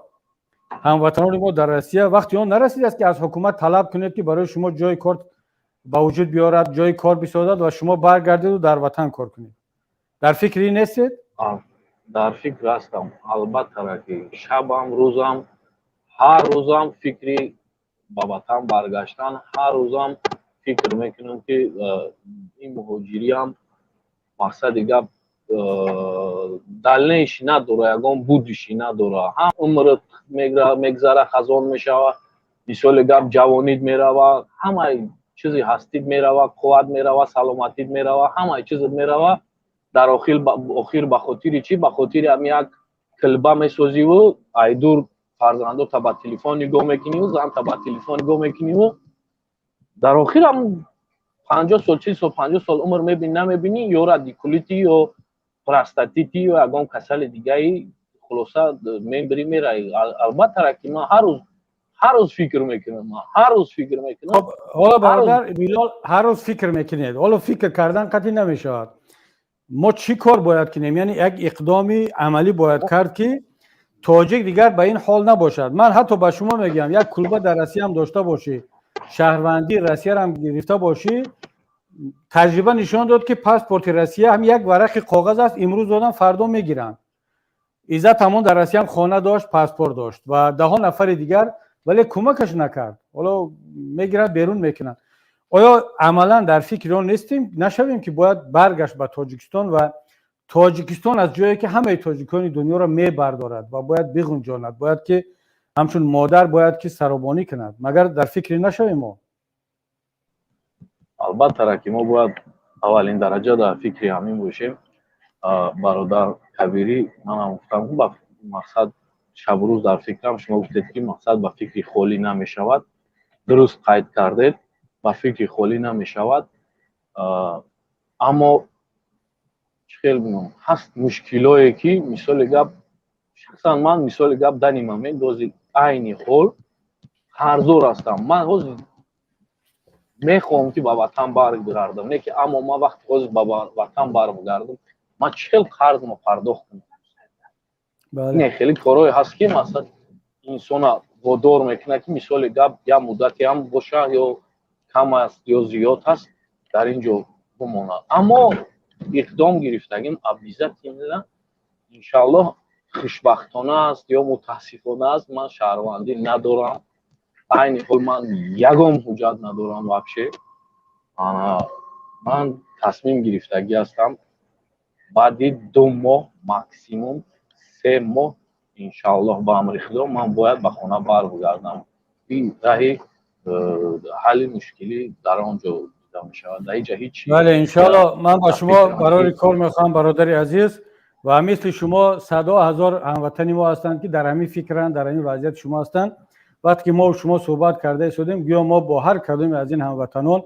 Speaker 1: ҳамватанони мо дар Россия, вақти он нарасидааст, ки аз ҳукумат талаб кунед, ки барои шумо ҷои кор ба вуҷуд биёрад, ҷои кор бисозад ва шумо баргардеду дар ватан кор кунед? Дар фикри ин нестед?
Speaker 5: Дар фикр ҳастам, албатта, ки шабам, рӯзам, ҳар рӯзам фикри ба ватан баргаштан, ҳар рӯзам фикр мекунам, ки ин муҳоҷириам, мақсади гап, дальнейший надора, ягон будущий надора. Ҳам умрат мегзара, хазон мешава, мисоли гап, ҷавонит мерава, ҳамаи чизи ҳастит мерава, қувват мерава, саломатит мерава, ҳамаи чизат мерава. Дар охир ба хотири чӣ? Ба хотири ҳами як килба месозиву айдур фарзандота ба телефон нигоҳ мекуниву занта ба телефон нигоҳ мекуниву дар охир ҳам 50 сол, 40 сол, 50 сол умр мебинӣ, намебинӣ, ё радикулити, ё простатити, ё ягон касали дигаи, хулоса, мебири, мераи. Албатта, ки ман ҳар рӯз, ҳар рӯз фикр мекунам, ҳар рӯз фикр мекунам.
Speaker 1: Ҳоло, бародар Билол, ҳар рӯз фикр мекунед. Ҳоло фикр кардан қатъӣ намешавад. Мо чӣ кор бояд кунем? Яъне як иқдоми амалӣ бояд кард, ки тоҷик дигар ба ин ҳол набошад. Ман ҳатто ба шумо мегӯям, як кулба дар Россия ҳам дошта бошӣ, шаҳрвандии Россияро ҳам гирифта бошӣ, таҷриба нишон дод, ки паспорти Россия ҳам як варақи коғаз аст, имрӯз додам, фардо мегиранд. Иззат ҳамон дар Россия ҳам хона дошт, паспорт дошт ва даҳо нафари дигар, вале кӯмакаш накард. Ҳоло мегиранд, берун мекунанд. Оё амалан дар фикри он нестем, нашавем, ки бояд баргашт ба Тоҷикистон ва Тоҷикистон аз ҷое, ки ҳамаи тоҷикони дунёро мебардорад ва бояд биғунҷонад, бояд ки ҳамчун модар бояд ки саробонӣ кунад? Магар дар фикре нашавем мо?
Speaker 5: Албатта, ки мо бояд аввалин дараҷа дар фикри ҳамин бошем, бародар Кабирӣ. Манам гуфтам, ба мақсад шабу рӯз дар фикрам. Шумо гуфтед, ки мақсад ба фикри холӣ намешавад. Дуруст қайд кардед, ба фикри холӣ намешавад. Аммо чӣ хел бигӯям, ҳаст мушкилое, ки мисоли гап, шахсан ман, мисоли гап, данный момент, ҳозир, айни ҳол қарздор ҳастам. Ман ҳозир мехоҳам, ки ба ватан баргардам, не ки, аммо ман вақте ҳозир ба ватан баргардам, ман чӣ хел қарзмо пардохт кунам? Не, хеле корҳое ҳаст, ки масалан инсона водор мекунад, ки мисоли гап, як муддате ҳам боша, ё кам аст, ё зиёд аст, дар ин ҷо бимонад. Аммо иқдом гирифтагим, обязательно, иншааллоҳ. Хушбахтона аст ё мутаассифона аст, ман шаҳрвандӣ надорам. Айни ҳол ман ягон ҳуҷҷат надорам вообще. Ман тасмим гирифтагӣ ҳастам, баъди 2 моҳ, максимум 3 моҳ, иншааллоҳ, ба амри Худо, ман бояд ба хона баргардам. Ин раҳи ҳалли мушкилӣ дар он ҷо дида мешавад, дар инҷа ҳеҷ.
Speaker 1: Бале, иншоалло. Ман ба шумо барори кор мехоҳам, бародари азиз, ва мисли шумо садҳо ҳазор ҳамватани мо ҳастанд, ки дар ҳамин фикранд, дар ҳамин вазъияти шумо ҳастанд. Вақте ки мо шумо суҳбат карда истодем, гӯё мо бо ҳар кадоме аз ин ҳамватанон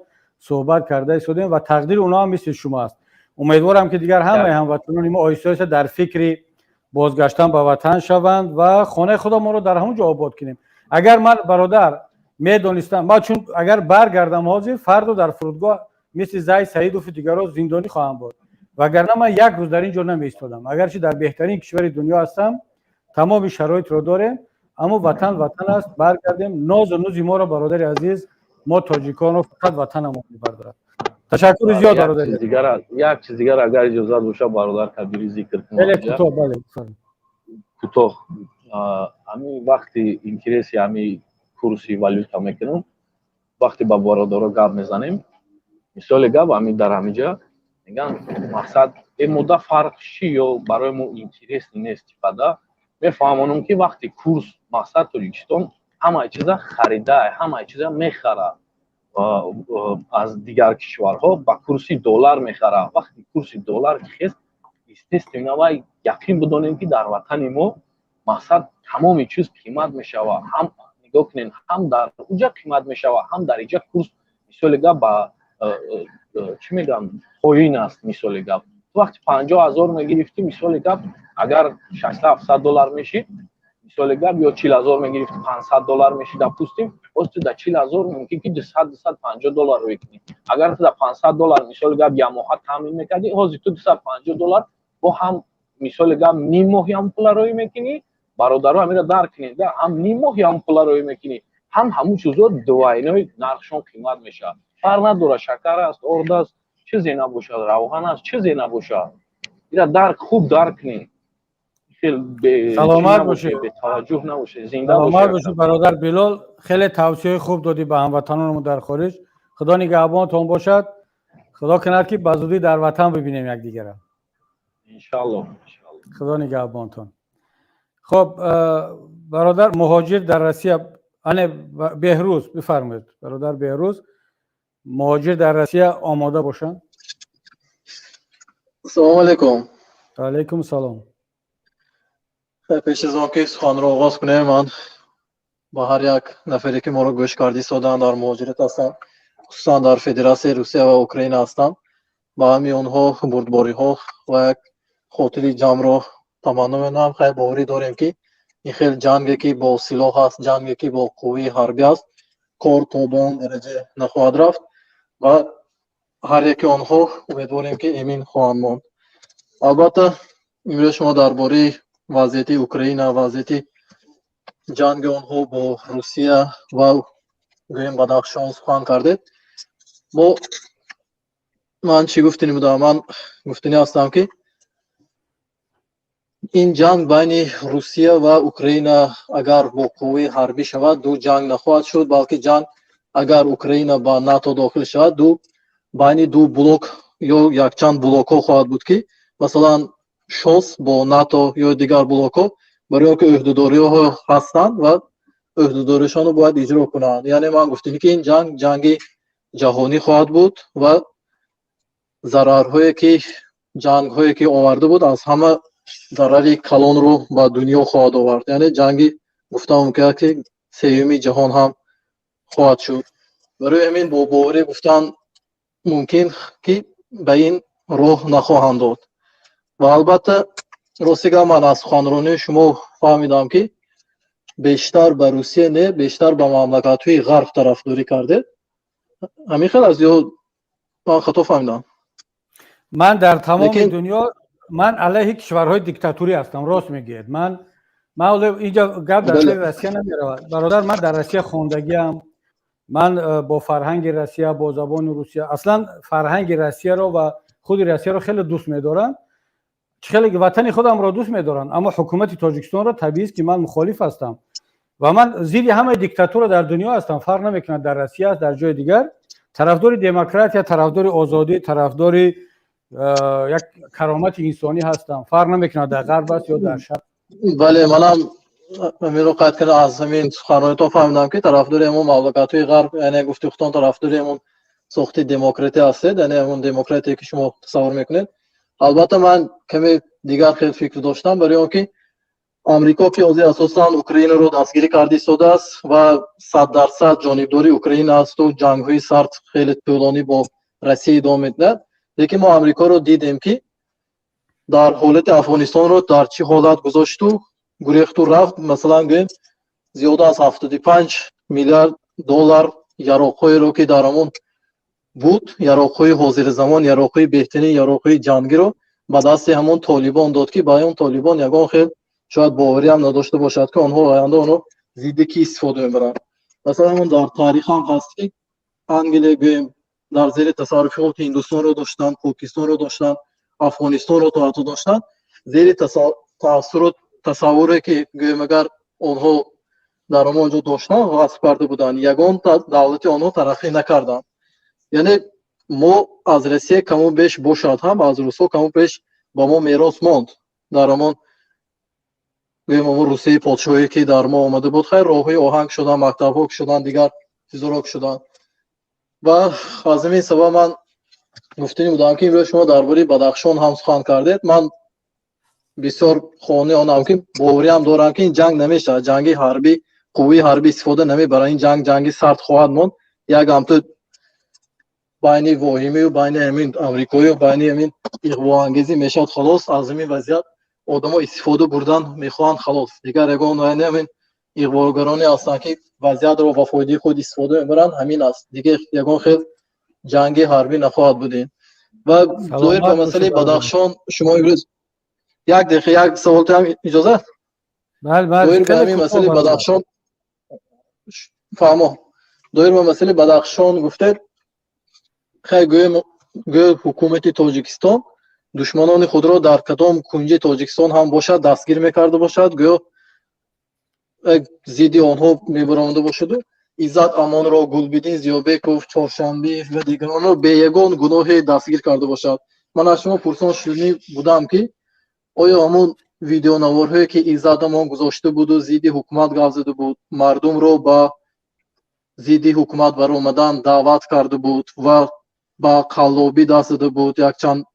Speaker 1: суҳбат карда истодем ва тақдири онҳо ҳам мисли шумо аст. Умедворам, ки дигар ҳамаи ҳамватанони мо оҳиста оҳиста дар фикри бозгаштан ба ватан шаванд ва хонаи худамонро дар ҳамон ҷо обод кунем. Агар ман, бародар, медонистам, ман чун агар баргардам ҳозир, фардо дар фурудгоҳ мисли Зай Саидову дигарро зиндонӣ хоҳам буд, вагарна ман як рӯз дар ин ҷо намеистодам. Агарчи дар беҳтарин кишвари дунё ҳастам, тамоми шароитро дорем, аммо ватан ватан аст. Баргардем. Нозу нузи моро, бародари азиз, мо тоҷиконро фақат ватанамон мебардорад. Ташаккури зиёд, бародари.
Speaker 5: Як чиз дигар, агар иҷозат боша, бародар Кабири, зикр кунам.
Speaker 1: Хеле кӯтоҳ, бале.
Speaker 5: Кӯтоҳ. Ҳамин вақти интереси ҳамин курси валюта мекунам, вақте ба бародаро гап мезанем, мисоли гап, ҳамин дар ҳаминҷа мегӯянд, мақсад, э мудда фарқ чӣ ё барои мо интересный нест, типа. Мефаҳмонам, ки вақти курс, мақсад, Тоҷикистон ҳамаи чиза харида, ҳамаи чиза мехара, аз дигар кишварҳо ба курси доллар мехара. Вақти курси доллар хест, естественно, вай яқин бидонем, ки дар ватани мо, мақсад, тамоми чиз қимат мешавад. Ҳам нигоҳ кунем, ҳам дар уҷа қимат мешавад, ҳам дар иҷа курс, мисоли гап, ба чӣ мегӯям, поин аст. Мисоли гап, вақти 50 000 мегирифтӣ, мисоли гап, агар 600-700 доллар мешид, мисоли гап, ё 40 000 мегирифти, 500 доллар мешид, допустим. Боз ту да 40 000 мумкин ки 200, 250 доллар рӯй кунӣ. Агар ту да 500 доллар, мисоли гап, як моҳа таъмин мекардӣ, ҳозир ту 250 доллар бо ҳам, мисоли гап, ним моҳи ҳам пула рӯй мекунӣ. Бародаро, ҳамира дарк кунед, ҳам ним моҳи ҳам пула рӯй мекунӣ, ҳам ҳамун чизо двойной нархшон қимат мешавад. Фарқ надорад, шакар аст, орд аст, чизе набошад, равған аст, чизе набошад. Ира дарк, хуб дарк кунед.
Speaker 1: Саломат бошед.
Speaker 5: Бетаваҷҷӯҳ набошед, зинда.
Speaker 1: Саломат бошед, бародар Билол. Хеле тавсияи хуб додӣ ба ҳамватанонамон дар хориҷ. Худо нигаҳбонтон бошад. Худо кунад, ки ба зудӣ дар ватан бибинем якдигарро.
Speaker 5: Иншаллоҳ.
Speaker 1: Худо нигаҳбонтон. Хоб, бародар муҳоҷир дар Россия, ане, Беҳрӯз, бифармоед, бародар Беҳрӯз, муҳоҷир дар Россия омода бошанд.
Speaker 6: Ассалому алайкум.
Speaker 1: Алайкум салом.
Speaker 6: Пеш аз он ки суханро оғоз кунем, ман ба ҳар як нафаре, ки моро гӯш карда истоданд, дар муҳоҷират ҳастанд, хусусан дар Федератсияи Русия ва Украина ҳастанд, ба ҳамаи онҳо бурдбориҳо ва як хотири ҷамъро таманно менамоям. Хайр, боварӣ дорем, ки ин хел ҷанге, ки бо силоҳ аст, ҷанге, ки бо қувваи ҳарбӣ аст, кор то ба он дараҷа нахоҳад рафт ва ҳар яки онҳо, умедворем, ки эмин хоҳанд монд. Албатта, имрӯз шумо дар бораи вазъияти Украина, вазъияти ҷанги онҳо бо Русия ва, гӯем, Бадахшон сухан кардед. Мо ман чӣ гуфтанӣ будам? Ман гуфтанӣ ҳастам, ки ин ҷанг байни Русия ва Украина агар бо қувваи ҳарбӣ шавад, ду ҷанг нахоҳад шуд, балки ҷанг, агар Украина ба НАТО дохил шавад, ду байни ду блок ё якчанд блокҳо хоҳад буд, ки масалан ШОС бо НАТО ё дигар блокҳо, барои он ки ӯҳдадориҳо ҳастанд ва ӯҳдадоришонро бояд иҷро кунанд. Яъне ман гуфтем, ки ин ҷанг ҷанги ҷаҳонӣ хоҳад буд ва зарарҳое ки ҷангҳое ки оварда буд, аз ҳама зарари калонро ба дунё хоҳад овард. Яъне ҷанги, гуфтам мумкин аст, ки сеюми ҷаҳон ҳам хоҳад шуд. Барои ҳамин бо боварӣ гуфтан мумкин, ки ба ин роҳ нахоҳанд дод. Ва албатта, рости гап, ман аз суханронии шумо фаҳмидам, ки бештар ба Русия не, бештар ба мамлакатҳои Ғарб тарафдорӣ кардед. Ҳамин хел аст ё ман хато фаҳмидам?
Speaker 1: Ман дар тамоми дунё ман алайҳи кишварҳои диктатурӣ ҳастам. Рост мегӯед. Ман инҷа гап дар сари Россия намеравад, бародар. Ман дар Россия хондагиам, ман бо фарҳанги Россия, бо забони Русия, аслан фарҳанги Россияро ва худи Россияро хеле дӯст медорам, хеле ватани худамро дӯст медорам, аммо ҳукумати Тоҷикистонро, табиист, ки ман мухолиф ҳастам ва ман зидди ҳамаи диктатура дар дунё ҳастам, фарқ намекунад дар Россия аст, дар ҷои дигар. Тарафдори демократия, тарафдори озодӣ, тарафдори як каромати инсонӣ ҳастам, фарқ намекунад дар Ғарб аст ё дар Шарқ.
Speaker 6: Бале, манам ҳаминро қайд кардам. Аз ҳамин суханронитон фаҳмидам, ки тарафдори ҳамон мамлакатҳои Ғарб, яъне гуфти худтон, тарафдори ҳамон сохти демократия ҳастед, яъне ҳамон демократие, ки шумо тасаввур мекунед. Албатта, ман каме дигар хел фикр доштам, барои он ки Амрико, ки ҳозир асосан Украинаро дастгирӣ карда истодааст ва 100% ҷонибдори Украина асту ҷангҳои сард хеле тӯлонӣ бо Россия идома медиҳад, лекин мо Амрикоро дидем, ки дар ҳолати Афғонистонро дар чӣ ҳолат гузошту гурехту рафт. Масалан, гӯем, зиёда аз 75 миллиард доллар яроқҳоеро, ки дар ҳамон буд, яроқҳои ҳозири замон, яроқҳои беҳтарин, яроқҳои ҷангиро ба дасти ҳамон Толибон дод, ки ба он Толибон ягон хел шояд боварӣ ҳам надошта бошад, ки онҳо оянда онро зидди кӣ истифода мебаранд. Масалан, ҳамон дар таърих ҳам ҳаст, ки Англия, гӯем, дар зери тасарруфи худ Ҳиндустонро доштанд, Покистонро доштанд, Афғонистонро то ҳатто доштанд. Зери таассурот, тасаввуре, ки, гӯем, агар онҳо дар ҳамон ҷо доштанд, ғасб карда буданд, ягон давлати онҳо тараққӣ накарданд. Яъне мо аз Россия каму беш бошад ҳам, аз русҳо каму беш ба мо мерос монд. Дар ҳамон, гӯем, ҳамон Русияи подшоҳие, ки дар мо омада буд, хайр, роҳҳои оҳанг шуданд, мактабҳо шуданд, дигар чизҳоро шуданд. Ва аз ҳамин сабаб ман гуфтанӣ будам, ки имрӯз шумо дар бораи Бадахшон ҳам сухан кардед. Ман бисёр хоҳони онам, ки бовариам дорам, ки ин ҷанг намешавад ҷанги ҳарбӣ, қувваи ҳарбӣ истифода намебаранд. Ин ҷанг ҷанги сард хоҳад монд, як ҳамту байни воҳимию байни ҳамин амрикоию байни ҳамин иғвоангезӣ мешавад, халос. Аз ҳамин вазъият одамо истифода бурдан мехоҳанд, халос. Дигар ягон ҳамин иғвогароне ҳастанд, ки вазъиятро ба фоидаи худ истифода мебаранд, ҳамин аст. Дигар ягон хел ҷанги ҳарбӣ нахоҳад буд ин. Ва доир ба масъалаи Бадахшон шумо имрӯз, як дақиқа, як саволтам, иҷозат? Доир ба ҳамин масъалаи Бадахшон, фаҳмо, доир ба масъалаи Бадахшон гуфтед, хай, гӯем, гӯё ҳукумати Тоҷикистон душманони худро дар кадом кунҷи Тоҷикистон ҳам бошад, дастгир мекарда бошад, гӯё зидди онҳо мебаромада бошаду Иззат Амонро, Гулбиддин Зиёбеков, Чоршанбиев ва дигаронро бе ягон гуноҳе дастгир карда бошад. Ман аз шумо пурсон шудани будам, ки оё ҳамон видеонаворҳое, ки Иззат Амон гузошта буду зидди ҳукумат гап зада буд, мардумро ба зидди ҳукумат баромадан даъват карда буд ва ба қаллобӣ даст зада буд, якчанд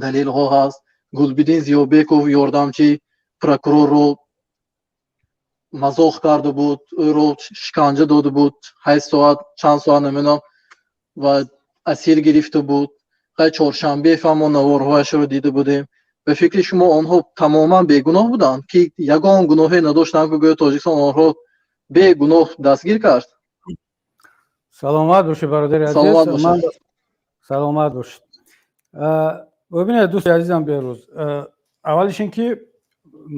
Speaker 6: далелҳо ҳаст, Гулбиддин Зиёбеков ёрдамчи прокурорро мазоқ карда буд, ӯро шиканҷа дода буд 8 соат, чанд соат намедонам, ва асир гирифта буд, хай, Чоршанбеев ҳам мо наворҳояшро дида будем, ба фикри шумо, онҳо тамоман бегуноҳ буданд, ки ягон гуноҳе надоштанд, ки гӯё Тоҷикистон онҳоро бегуноҳ дастгир кард?
Speaker 1: Саломат бошед, бародари азиз, саломат бошед. Бибинед, дӯсти азизам Беҳрӯз, аввалиш ин ки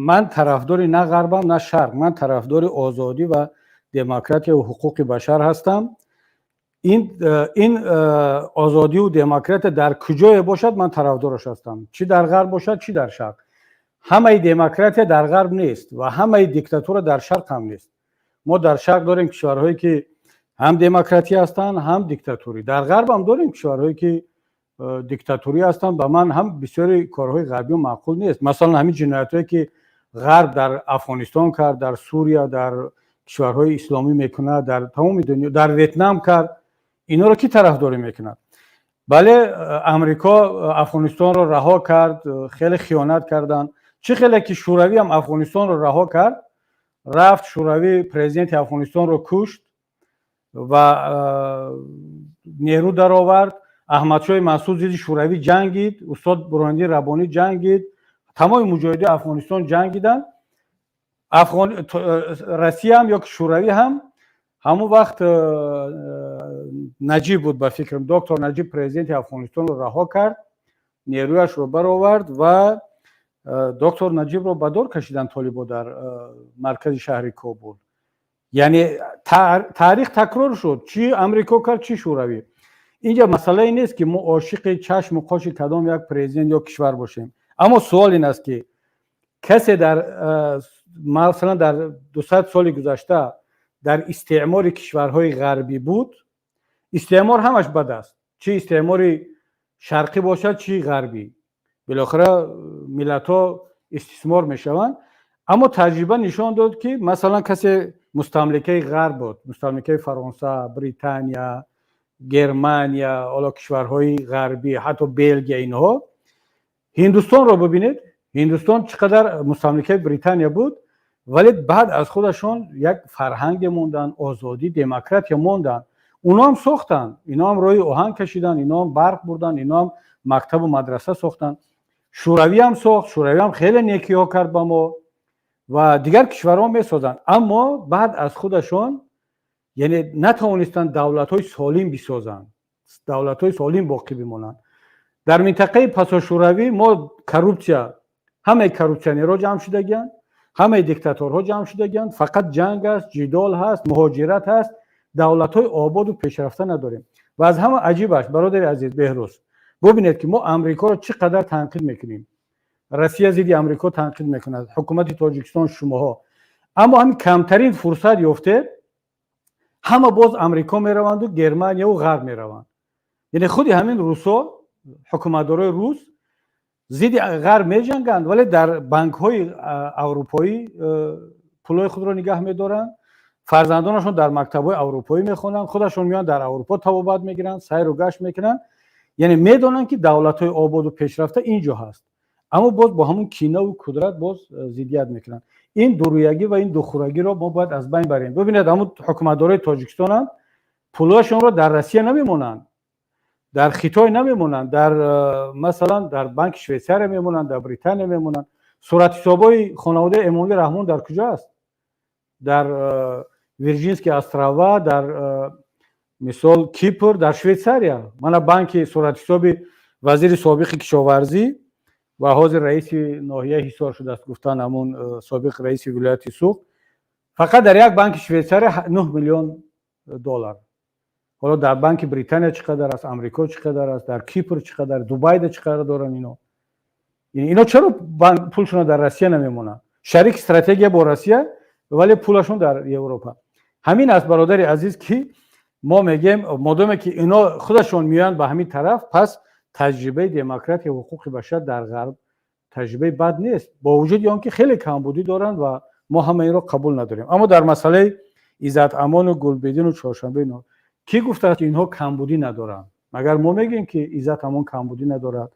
Speaker 1: ман тарафдори на ғарбам, на шарқ. Ман тарафдори озодӣ ва демократия ва ҳуқуқи башар ҳастам. Ин озодиву демократия дар куҷое бошад, ман тарафдораш ҳастам, чӣ дар ғарб бошад, чӣ дар шарқ. Ҳамаи демократия дар ғарб нест ва ҳамаи диктатура дар шарқ ҳам нест. Мо дар шарқ дорем кишварҳое, ки ҳам демократия ҳастанд, ҳам диктатурӣ. Дар ғарб ҳам дорем кишварҳое, ки диктатурӣ ҳастанд. Ба ман ҳам бисёри корҳои ғарбиё маъқул нест. Масалан, ҳамин ҷиноятҳое, ки ғарб дар Афғонистон кард, дар Сурия, дар кишварҳои исломӣ мекунад, дар тамоми дунё, дар Ветнам кард, инҳоро кӣ тарафдорӣ мекунад? Бале, Амрико Афғонистонро раҳо кард, хеле хиёнат карданд. Чӣ хеле ки Шӯравӣ ҳам Афғонистонро раҳо кард, рафт Шӯравӣ президенти Афғонистонро кушт ва нерӯ даровард. Аҳмадшоҳи Масъуд зидди Шӯравӣ ҷангид, устод Бурҳониддин Раббонӣ ҷангид, тамоми муҷоҳидои Афғонистон ҷангиданд. Россияам ё ки Шӯравӣ ҳам ҳамон вақт Наҷиб буд, ба фикрам, доктор Наҷиб президенти Афғонистонро раҳо кард, нерӯяшро баровард ва доктор Наҷибро ба дор кашиданд толибо дар маркази шаҳри Кобул. Яъне таърих такрор шуд: чӣ Амрико кард, чӣ Шӯравӣ. Инҷа масъалае нест, ки мо ошиқи чашму қоши кадом як президент ё кишвар бошем. Аммо суол ин аст, ки касе дар, масалан, дар 200 соли гузашта дар истеъмори кишварҳои ғарбӣ буд. Истеъмор ҳамаш бад аст, чӣ истеъмори шарқӣ бошад, чӣ ғарбӣ. Билохира миллатҳо истисмор мешаванд. Аммо таҷриба нишон дод, ки масалан касе мустамликаи ғарб буд, мустамликаи Фаронса, Британия, Германия, ҳоло кишварҳои ғарбӣ, ҳатто Белгия, инҳо. Ҳиндустонро бибинед. Ҳиндустон чӣ қадар мустамликаи Британия буд, вале баъд аз худашон як фарҳанге монданд, озодӣ, демократия монданд. Уноам сохтанд, иноам роҳи оҳан кашиданд, иноам барқ бурданд, иноам мактабу мадраса сохтанд. Шӯравиам сохт, Шӯравиам хеле некиҳо кард ба мо ва дигар кишварҳо месозанд. Аммо баъд аз худашон, яъне, натавонистанд давлатҳои солим бисозанд, давлатҳои солим боқӣ бимонанд. Дар минтақаи пасошӯравӣ мо коррупсия, ҳамаи коррупсионерҳо ҷамъ шудагианд, ҳамаи диктаторҳо ҷамъ шудагианд. Фақат ҷанг аст, ҷидол ҳаст, муҳоҷират ҳаст. Давлатҳои ободу пешрафта надорем. Ва аз ҳама аҷибаш, бародари азиз Беҳрӯз, бубинед, ки мо Амрикоро чӣ қадар танқид мекунем, Россия зидди Амрико танқид мекунад, ҳукумати Тоҷикистон, шумоҳо. Аммо ҳамин камтарин фурсат ёфте, ҳама боз Амрико мераванду Германияву ғарб мераванд. Яъне худи ҳамин русо, ҳукуматдорои рус зидди ғарб меҷанганд, вале дар банкҳои аврупоӣ пулҳои худро нигаҳ медоранд, фарзандонашон дар мактабҳои аврупоӣ мехонанд, худашон меоянд, дар Аврупо табобат мегиранд, сайру гашт мекунанд. Яъне медонанд, ки давлатҳои ободу пешрафта ин ҷо ҳаст, аммо боз бо ҳамун кинаву кудрат боз зиддият мекунанд. Ин дурӯягӣ ва ин духӯрагиро мо бояд аз байн барем. Бибинед, ҳамун ҳукуматдорои Тоҷикистонанд, пулҳояшонро дар Россия намемонанд, дар Хитой намемонанд, дар масалан, дар банки Швейтсария мемонанд, дар Британия мемонанд. Суратҳисобҳои хонаводаи Эмомалӣ Раҳмон дар куҷо аст? Дар Вирҷинские острова, дар мисол Кипр, дар Швейтсария. Мана банки суратҳисоби вазири собиқи кишоварзӣ ва ҳозир раиси ноҳияи Ҳисор шудааст, гуфтан, ҳамун собиқ раиси вилояти Суғд, фақат дар як банки Швейтсария 9 миллион доллар. Ҳоло дар банки Британия чӣ қадар аст, Амрико чӣ қадар аст, дар Кипр чӣ қадар, Дубайда чӣ қадар доранд ино? Ино чаро пулшонро дар Россия намемонанд? Шарики стратегия бо Россия, вале пулашон дар Европа. Ҳамин аст, бародари азиз, ки мо мегем: модоме ки ино худашон меоянд ба ҳамин тараф, пас таҷрибаи демократия, ҳуқуқи башар дар ғарб таҷрибаи бад нест, бо вуҷуди он ки хеле камбудӣ доранд ва мо ҳама инро қабул надорем. Аммо дар масъалаи Иззат Амону Гулбедину Чоршанбе, ино кӣ гуфтааст, ки инҳо камбудӣ надоранд? Магар мо мегӯем, ки Иззат Амон камбудӣ надорад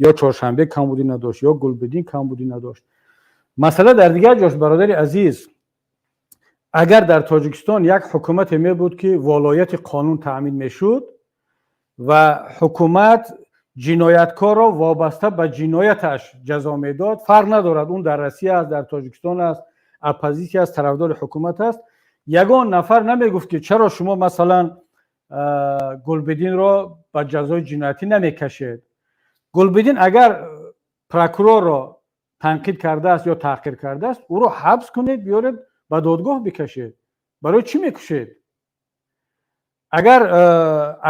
Speaker 1: ё Чоршанбе камбудӣ надошт ё Гулбедин камбудӣ надошт? Масъала дар дигар ҷост, бародари азиз. Агар дар Тоҷикистон як ҳукумате мебуд, ки волояти қонун таъмин мешуд ва ҳукумат ҷинояткорро вобаста ба ҷинояташ ҷазо медод, фарқ надорад, он дар Россия аст, дар Тоҷикистон аст, оппозитсия аст, тарафдори ҳукумат аст, ягон нафар намегуфт, ки чаро шумо, масалан, Гулбединро ба ҷазои ҷиноятӣ намекашед. Гулбидин агар прокурорро танқид кардааст ё таҳқир кардааст, ӯро ҳабс кунед, биёред, ба додгоҳ бикашед. Барои чӣ мекушед? Агар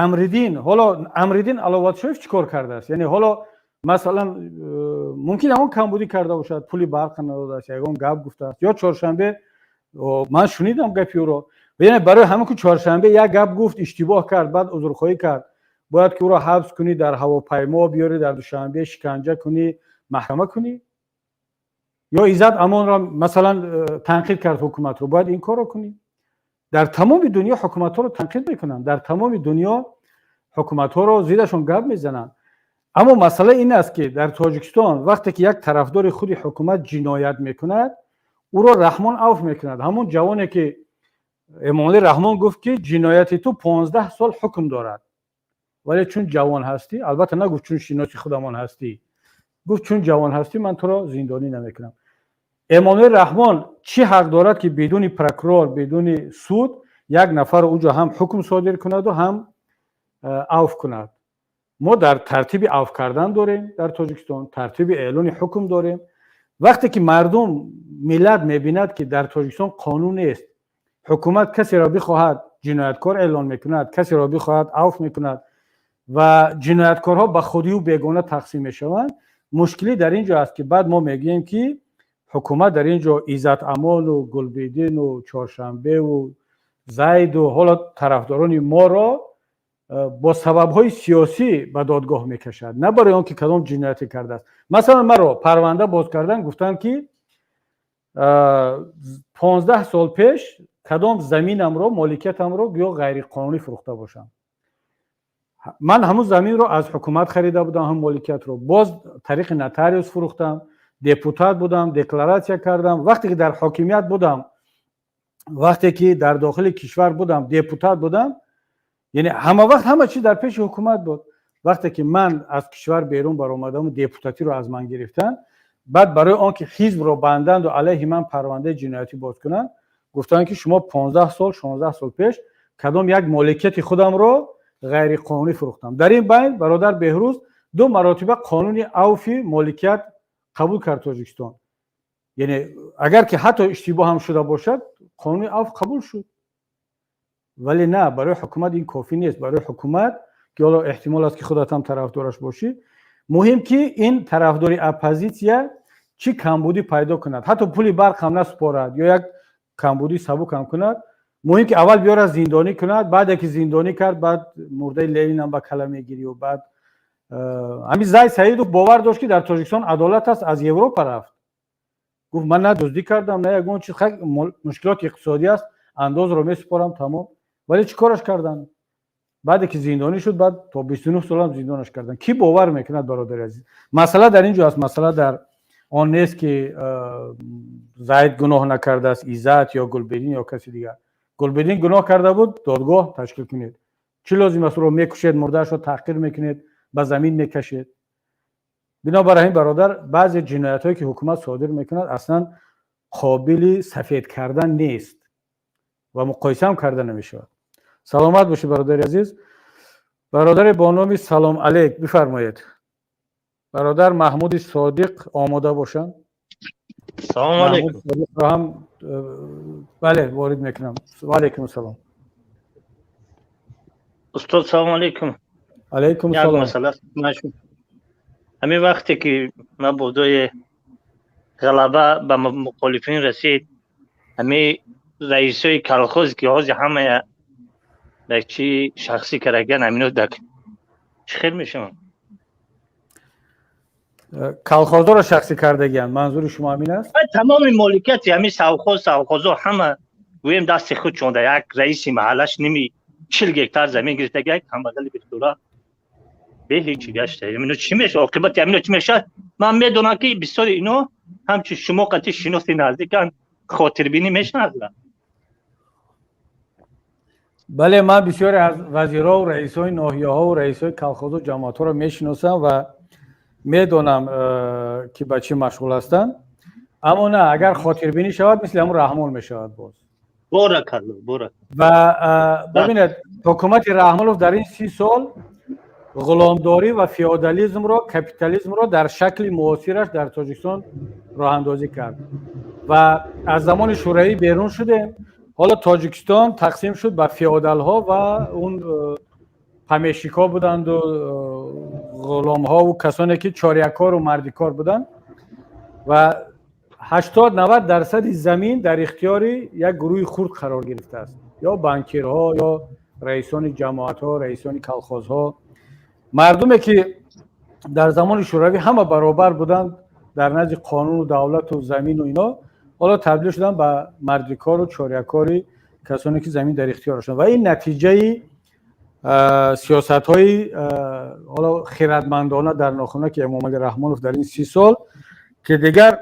Speaker 1: Амриддин, ҳоло Амриддин Аловатшоев чӣ кор кардааст? Яъне ҳоло, масалан, мумкин ягон камбудӣ карда бошад, пули барқа надодааст, ягон гап гуфтааст ё чоршанбе ман шунидам гапи ӯро. Яъне барои ҳамин ки чоршанбе як гап гуфт, иштибоҳ кард, баъд узрхоҳӣ кард, бояд ки ӯро ҳабс кунӣ, дар ҳавопаймо биёрӣ, дар Душанбе шиканҷа кунӣ, маҳкама кунӣ? Ё Иззат Амонро, масалан, танқид кард ҳукуматро, бояд ин корро кунӣ? Дар тамоми дунё ҳукуматҳоро танқид мекунанд, дар тамоми дунё ҳукуматҳоро зидашон гап мезананд. Аммо масъала ин аст, ки дар Тоҷикистон вақте ки як тарафдори худи ҳукумат ҷиноят мекунад, ӯро Раҳмон авф мекунад. Ҳамон ҷавоне ки Эмомалӣ Раҳмон гуфт, ки ҷинояти ту 15 сол ҳукм дорад, вале чун ҷавон ҳастӣ, албатта нагуфт чун шиноси худамон ҳастӣ, гуфт чун ҷавон ҳастӣ, ман туро зиндонӣ намекунам. Эмомалӣ Раҳмон чӣ ҳақ дорад, ки бидуни прокурор, бидуни суд як нафарро уҷо ҳам ҳукм содир кунаду ҳам авф кунад? Мо дар тартиби авф кардан дорем, дар Тоҷикистон тартиби эълони ҳукм дорем. Вақте ки мардум, миллат мебинад, ки дар Тоҷикистон қонун нест, ҳукумат касеро бихоҳад ҷинояткор эълон мекунад, касеро бихоҳад авф мекунад ва ҷинояткорҳо ба худию бегона тақсим мешаванд, мушкилӣ дар ин ҷо аст, ки баъд мо мегӯем, ки ҳукумат дар ин ҷо Иззат Амону Гулбидину Чоршанбеву Зайду ҳоло тарафдорони моро бо сабабҳои сиёсӣ ба додгоҳ мекашад, на барои он ки кадом ҷинояте кардааст. Масалан, маро парванда боз кардан, гуфтанд, ки 15 сол пеш кадом заминамро, моликиятамро гӯё ғайриқонунӣ фурӯхта бошам. Ман ҳамун заминро аз ҳукумат харида будам, ҳам моликиятро боз тариқи нотариус фурӯхтам. Депутат будам, декларатсия кардам. Вақте ки дар ҳокимият будам, вақте ки дар дохили кишвар будам, депутат будам, яъне ҳама вақт ҳама чиз дар пеши ҳукумат буд. Вақте ки ман аз кишвар берун баромадаму депутатиро аз ман гирифтанд, баъд барои он ки ҳизбро банданду алайҳи ман парвандаи ҷиноятӣ боз кунанд, гуфтанд, ки шумо 15 сол, 16 сол пеш кадом як моликияти худамро ғайриқонунӣ фурӯхтам. Дар ин байн, бародар Беҳрӯз, ду маротиба қонуни авфи моликият қабул кард Тоҷикистон. Яъне агар ки ҳатто иштибоҳ ҳам шуда бошад, қонуни авф қабул шуд. Вале на, барои ҳукумат ин кофӣ нест. Барои ҳукумат, ки ҳоло эҳтимол аст, ки худат ҳам тарафдораш бошӣ, муҳим ки ин тарафдори оппозитсия чӣ камбудӣ пайдо кунад, ҳатто пули барқ ҳам насупорад ё як камбудӣ сабук ҳам кунад, муҳим ки аввал биёрад, зиндонӣ кунад. Баъде ки зиндонӣ кард, баъд мурдаи Ленинам ба кала мегирию. Баъд ҳамин Зайд Саидов бовар дошт, ки дар Тоҷикистон адолат аст, аз Европа рафт. Гуфт: ман на дуздӣ кардам, на ягон чиз, мушкилоти иқтисодӣ аст, андозро месупорам, тамом. Вале чӣ кораш карданд? Баъде ки зиндонӣ шуд, баъд то 29 солам зиндонаш карданд. Кӣ бовар мекунад, бародари азиз? Масъала дар ин ҷо аст. Масъала дар он нест, ки Зайд гуноҳ накардааст, Иззат ё Гулбедин ё каси дигар. Гулбедин гуноҳ карда буд, додгоҳ ташкил кунед. Чӣ лозим аст ӯро мекушед, мурдаашро таҳқир мекунед, ба замин мекашед? Бинобар ҳамин, бародар, баъзе ҷиноятҳое, ки ҳукумат содир мекунад, аслан қобили сафед кардан нест ва муқоисаам карда намешавад. Саломат бошед, бародари азиз. Бародаре бо номи Салом Алейк, бифармоед. Бародар Маҳмуди Содиқ омода бошанд.
Speaker 7: Салому алейкум.
Speaker 1: Ҳам бале, ворид мекунам. Ваалайкум салом.
Speaker 7: Устод, салому алейкум.
Speaker 1: Алейкум
Speaker 7: Як
Speaker 1: салом.
Speaker 7: масъала. Ҳамин вақте ки мабодои ғалаба ба мухолифин расид, ҳамин раисои колхоз, ки ҳозир ҳамая ба чи шахсӣ караган, ҳамино дак чӣ хел мешаванд?
Speaker 1: Колхозҳоро шахсӣ кардагианд, манзури шумо ҳамин аст?
Speaker 7: Тамоми моликияти ҳамин совхоз, совхозҳо ҳама гӯем дасти худ шонда. Як раиси маҳаллаш ними 40 гектар замин гирифтага, як камбағали бечора бе ҳечи гашта. Ино чӣ мешавад? Оқибати ҳамино чӣ мешавад? Ман медонам, ки бисёри ино ҳамчун шумо қати шиноси наздикан, хотирбинӣ мешавад.
Speaker 1: Бале, ман бисёре аз вазирҳову раисҳои ноҳияҳову раисҳои колхозу ҷамоатҳоро мешиносам ва медонам, ки ба чӣ машғул ҳастанд. Аммо на, агар хотирбинӣ шавад, мисли ҳамун Раҳмон мешавад боз.
Speaker 7: Боракалло, борак.
Speaker 1: Ва бибинед, ҳукумати Раҳмонов дар ин 30 сол Ғуломдорӣ ва феодализмро, капитализмро дар шакли муосираш дар Тоҷикистон роҳандозӣ кард ва аз замони Шӯравӣ берун шудем. Ҳоло Тоҷикистон тақсим шуд ба феодалҳо ва он помещикҳо буданду ғуломҳову касоне ки чорякору мардикор буданд ва 80-90 дарсади замин дар ихтиёри як гурӯҳи хурд қарор гирифтааст: ё банкирҳо, ё раисони ҷамоатҳо, раисони колхозҳо. Мардуме ки дар замони Шӯравӣ ҳама баробар буданд дар назди қонуну давлату замину ино, ҳоло табдил шуданд ба мардикору чорякори касоне ки замин дар ихтиёрашон. Ва ин натиҷаи сиёсатҳои ҳоло хирадмандона дар нохуна ки Эмомалӣ Раҳмонов дар ин 30 сол, ки дигар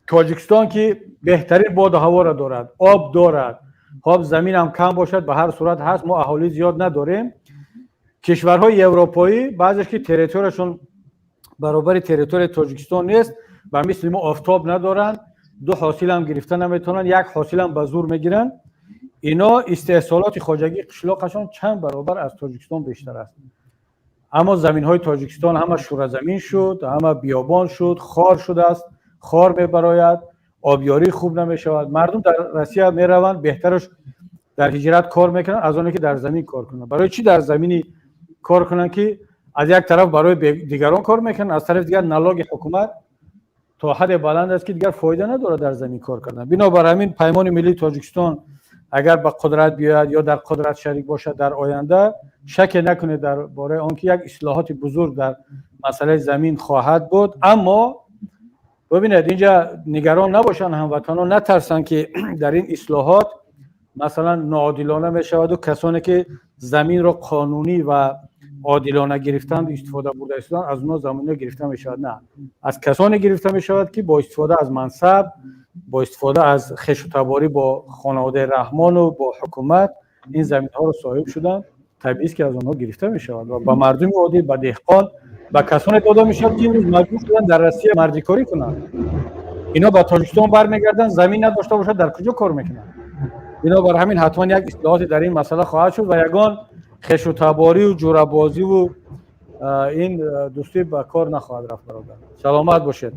Speaker 1: Тоҷикистон ки беҳтарин боду ҳаворо дорад, об дорад, хоб, заминам кам бошад, ба ҳар сурат ҳаст, мо аҳолӣ зиёд надорем. Кишварҳои европоӣ баъзеш ки территорияшон баробари территорияи Тоҷикистон нест, ба мисли мо офтоб надоранд, ду ҳосилам гирифта наметавонанд, як ҳосилам ба зур мегиранд. Ино истеҳсолоти хоҷагии қишлоқашон чанд баробар аз Тоҷикистон бештар аст. Аммо заминҳои Тоҷикистон ҳама шӯразамин шуд, ҳама биёбон шуд, хор шудааст, хор мебарояд, обёрӣ хуб намешавад. Мардум дар Россия мераванд, беҳтараш дар ҳиҷрат кор мекунанд, аз оне ки дар замин кор кунанд. Барои чӣ дар замини кор кунанд, ки аз як тараф барои дигарон кор мекунанд, аз тарафи дигар налоги ҳукумат то ҳадде баланд аст, ки дигар фоида надорад дар замин кор кардан. Бинобар ҳамин, Паймони миллии Тоҷикистон агар ба қудрат биёяд ё дар қудрат шарик бошад дар оянда, шаке накунед дар бораи он ки як ислоҳоти бузург дар масъалаи замин хоҳад буд. Аммо бибинед, инҷа нигарон набошанд ҳамватанон, натарсанд, ки дар ин ислоҳот масалан ноодилона мешаваду касоне ки заминро қонунӣ ва одилона гирифтанд, истифода бурда истоданд, аз онҳо заминҳо гирифта мешавад. На, аз касоне гирифта мешавад, ки бо истифода аз мансаб, бо истифода аз хешутаборӣ бо хонаводаи Раҳмону бо ҳукумат ин заминҳоро соҳиб шуданд. Табиист, ки аз онҳо гирифта мешавад ва ба мардуми оддӣ, ба деҳқон, ба касоне дода мешавад, ки имрӯз маҷбур шуданд дар Россия мардикорӣ кунанд. Ино ба Тоҷикистон бармегарданд, замин надошта бошад, дар куҷо кор мекунанд? Бинобар ҳамин, ҳатман як ислоҳоте дар ин масъала хоҳад шуд ва ягон хешутаборию ҷурабозиву ин дӯстӣ ба кор нахоҳад рафт. Бародар, саломат бошед.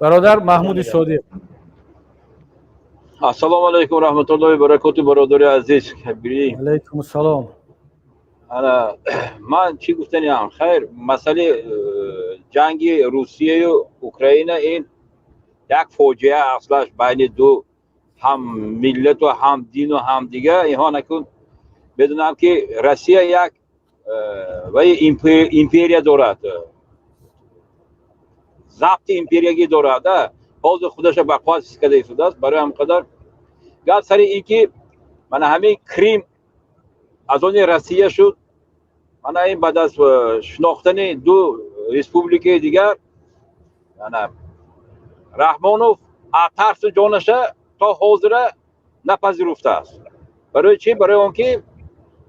Speaker 1: Бародар Маҳмуди Содиқ.
Speaker 8: Ассалому алайкум раҳматуллоҳи баракоту, бародари азиз Кабирӣ.
Speaker 1: Алайкум ассалом.
Speaker 8: Ана, ман чӣ гуфтаниам? Хайр, масъалаи ҷанги Русияю Украина ин як фоҷиа аслаш байни ду ҳам миллату ҳам дину ҳам дигар. Инҳо накун медонам, ки Россия як вай империя дорад, забти империягӣ дорад, ҳозир худаша ба қувват ҳис карда истодааст. Барои ҳам қадар гап сари ин ки мана ҳамин Крим аз они Россия шуд, мана ин баъд аз шинохтани ду республикаи дигар, ана Раҳмонов аз тарсу ҷонаша то ҳозира напазируфтааст. Барои чӣ? Барои он ки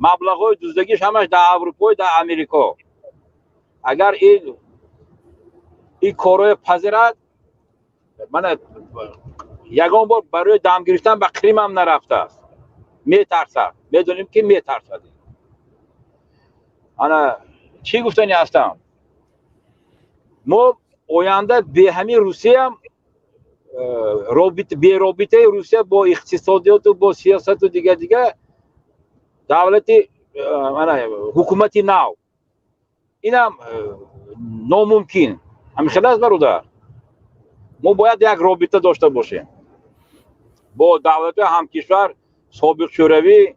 Speaker 8: маблағҳои дуздагиш ҳамаш дар Аврупо, дар Америко. Агар ин корҳое пазирад, мана ягон бор барои дам гирифтан ба Қримам нарафтааст, метарсад, медонем, ки метарсад. Ана, чӣ гуфтани ҳастам? Мо оянда бе ҳамин Русиям, беробитаи Русия бо иқтисодиёту бо сиёсату дигар дигар давлати, мана ҳукумати нав, инам номумкин. Ҳамин хел аст, бародар. Мо бояд як робита дошта бошем бо давлатҳои ҳамкишвар, собиқ Шӯравӣ,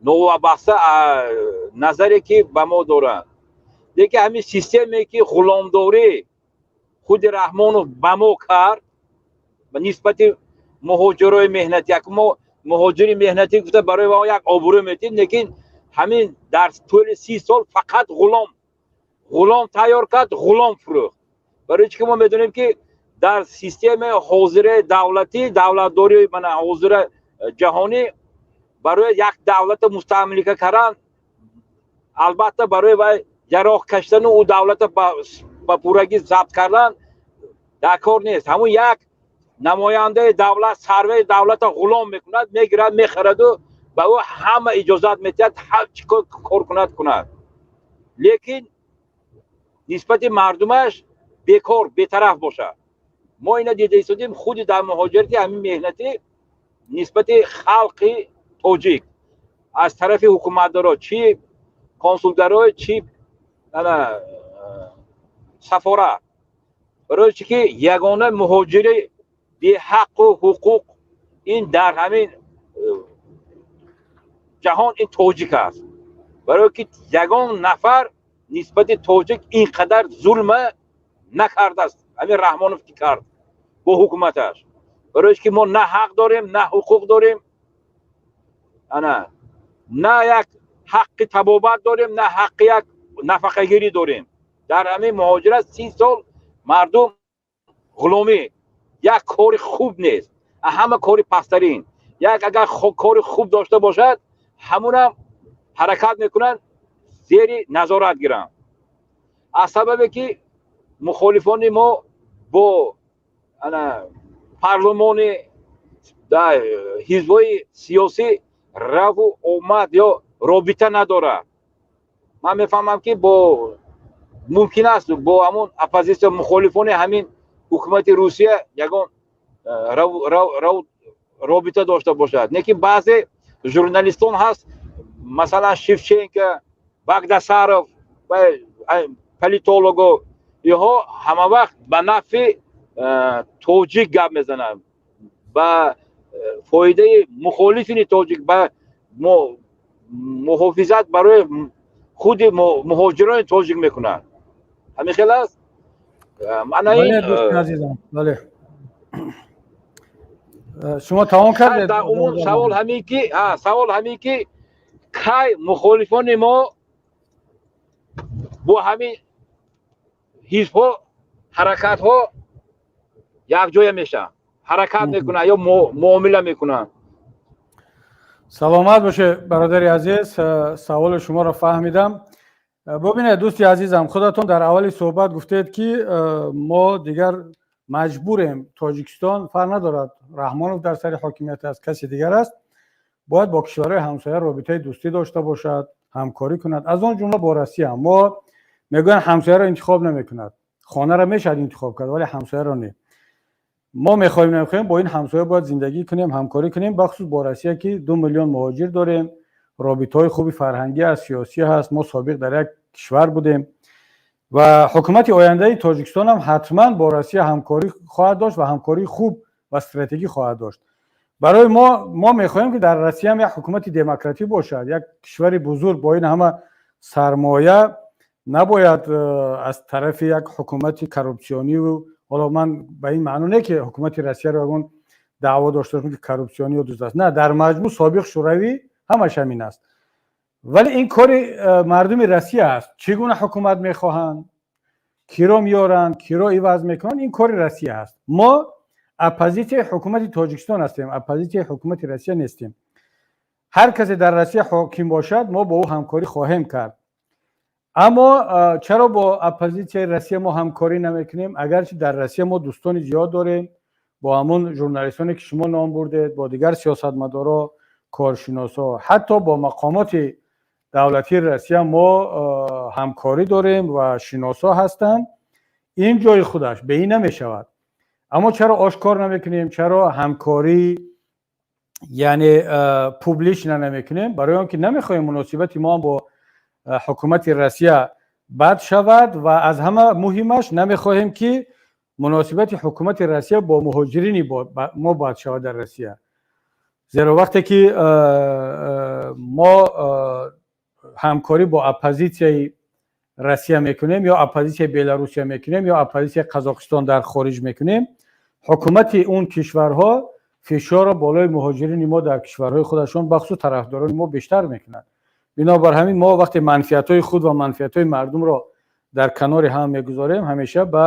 Speaker 8: новобаста назаре ки ба мо доранд. Лекин ҳамин системае ки ғуломдорӣ худи Раҳмонов ба мо кард ба нисбати муҳоҷирои меҳнатӣ, як мо муҳоҷири меҳнатӣ гуфта барои мо як обрӯ метид, лекин ҳамин дар тӯли 30 сол фақат ғулом тайёр кард, ғулом фурӯхт. Барои чӣ ки мо медонем, ки дар системаи ҳозираи давлатӣ, давлатдории мана ҳозира ҷаҳонӣ, барои як давлата мустамлика кардан, албатта, барои вай яроқ кашидану ӯ давлата ба пуррагӣ забт кардан дар кор нест. Ҳамун як намояндаи давлат сарваи давлата ғулом мекунад, мегирад, мехараду ба ӯ ҳама иҷозат медиҳад, ҳар чӣ кор кунад, кунад. Лекин нисбати мардумаш бекор, бетараф бошад. Мо ина дида истодем худи дар муҳоҷирати ҳамин меҳнатӣ нисбати халқи тоҷик аз тарафи ҳукуматдоро, чӣ консулгаро, чӣ ана сафора. Барои чӣ ки ягона муҳоҷири беҳаққу ҳуқуқ ин дар ҳамин ҷаҳон ин тоҷик аст. Барое ки ягон нафар нисбати тоҷик ин қадар зулма накардааст, ҳамин Раҳмонов ки кард бо ҳукуматаш. Барои ки мо на ҳақ дорем, на ҳуқуқ дорем, ана на як ҳаққи табобат дорем, на ҳаққи як нафақагирӣ дорем. Дар ҳамин муҳоҷират 30 сол мардум ғуломӣ, як кори хуб нест, ҳама кори пасттарин. Як агар кори хуб дошта бошад, ҳамунам ҳаракат мекунанд зери назорат гиранд. Аз сабабе ки мухолифони мо бо ана парлумони ҳизбҳои сиёсӣ раву омад ё робита надорад. Ман мефаҳмам, ки бо мумкин аст бо ҳамун оппозитсия, мухолифони ҳамин ҳукумати Русия ягон робита дошта бошад. Лекин баъзе журналистон ҳаст, масалан Шевченко, Багдасаров, политолого, инҳо ҳама вақт ба нафъи тоҷик гап мезананд, ба фоидаи мухолифини тоҷик, ба муҳофизат барои худи муҳоҷирони тоҷик мекунанд. Ҳамин хел аст.
Speaker 1: Мана ин, азизам, бале, шумо тамом кардед.
Speaker 8: Дар умум савол ҳамин ки кай мухолифони мо бо ҳамин ҳизбҳо, ҳаракатҳо якҷоя мешаванд, ҳаракат мекунанд ё муомила мекунанд?
Speaker 1: Саломат боше, бародари азиз, саволи шуморо фаҳмидам. Бубинед, дӯсти азизам, худатон дар аввали суҳбат гуфтед, ки мо дигар маҷбурем, Тоҷикистон, фарқ надорад, Раҳмонов дар сари ҳокимият аст, каси дигар аст, бояд бо кишварҳои ҳамсоя робитаи дӯстӣ дошта бошад, ҳамкорӣ кунад, аз он ҷумла бо Россия. Мо мегӯянд, ҳамсояро интихоб намекунад. Хонаро мешавад интихоб кард, вале ҳамсояро не. Мо мехоҳем, намехоҳем, бо ин ҳамсоя бояд зиндагӣ кунем, ҳамкорӣ кунем, бахусус бо Россия, ки 2 миллион муҳоҷир дорем, робитаҳои хуби фарҳангӣ аст, сиёсӣ ҳаст. Мо собиқ дар як кишвар будем ва ҳукумати ояндаи Тоҷикистон ҳам ҳатман бо Россия ҳамкорӣ хоҳад дошт ва ҳамкории хуб ва стратегӣ хоҳад дошт. Барои мо мехоҳем, ки дар Россия ҳам як ҳукумати демократӣ бошад. Як кишвари бузург бо ин ҳама сармоя набояд аз тарафи як ҳукумати коррупсиониву, ҳоло ман ба ин маъно не, ки ҳукумати Россияро ягон даъво дошта бошем, ки коррупсионӣ ё дуз аст. На, дар маҷмӯъ собиқ Шӯравӣ ҳамаш ҳамин аст. Вале ин кори мардуми Россия аст, чӣ гуна ҳукумат мехоҳанд, киро меоранд, киро иваз мекунанд, ин кори Россия аст. Мо оппозитсияи ҳукумати Тоҷикистон ҳастем, оппозитсияи ҳукумати Россия нестем. Ҳар касе дар Россия ҳоким бошад, мо бо ӯ ҳамкорӣ хоҳем кард. Аммо чаро бо оппозитсияи Россия мо ҳамкорӣ намекунем, агарчи дар Россия мо дӯстони зиёд дорем, бо ҳамон журналистоне, ки шумо ном бурдед, бо дигар сиёсатмадоро, коршиносо, ҳатто бо мақомоти давлатии Россия мо ҳамкорӣ дорем ва шиносо ҳастанд. Ин ҷои худаш ба ин намешавад. Аммо чаро ошкор намекунем, чаро ҳамкорӣ, яъне публично намекунем? Барои он ки намехоҳем муносибати мо бо ҳукумати Россия бад шавад ва аз ҳама муҳимаш, намехоҳем, ки муносибати ҳукумати Россия бо муҳоҷирини мо бад шавад дар Россия. Зеро вақте ки мо ҳамкорӣ бо оппозитсияи Россия мекунем ё оппозитсияи Беларусия мекунем ё оппозитсияи Қазоқистон дар хориҷ мекунем, ҳукумати он кишварҳо фишорро болои муҳоҷирини мо дар кишварҳои худашон, бахусус тарафдорони мо, бештар мекунад. Бинобар ҳамин мо вақте манфиатҳои худ ва манфиатҳои мардумро дар канори ҳам мегузорем, ҳамеша ба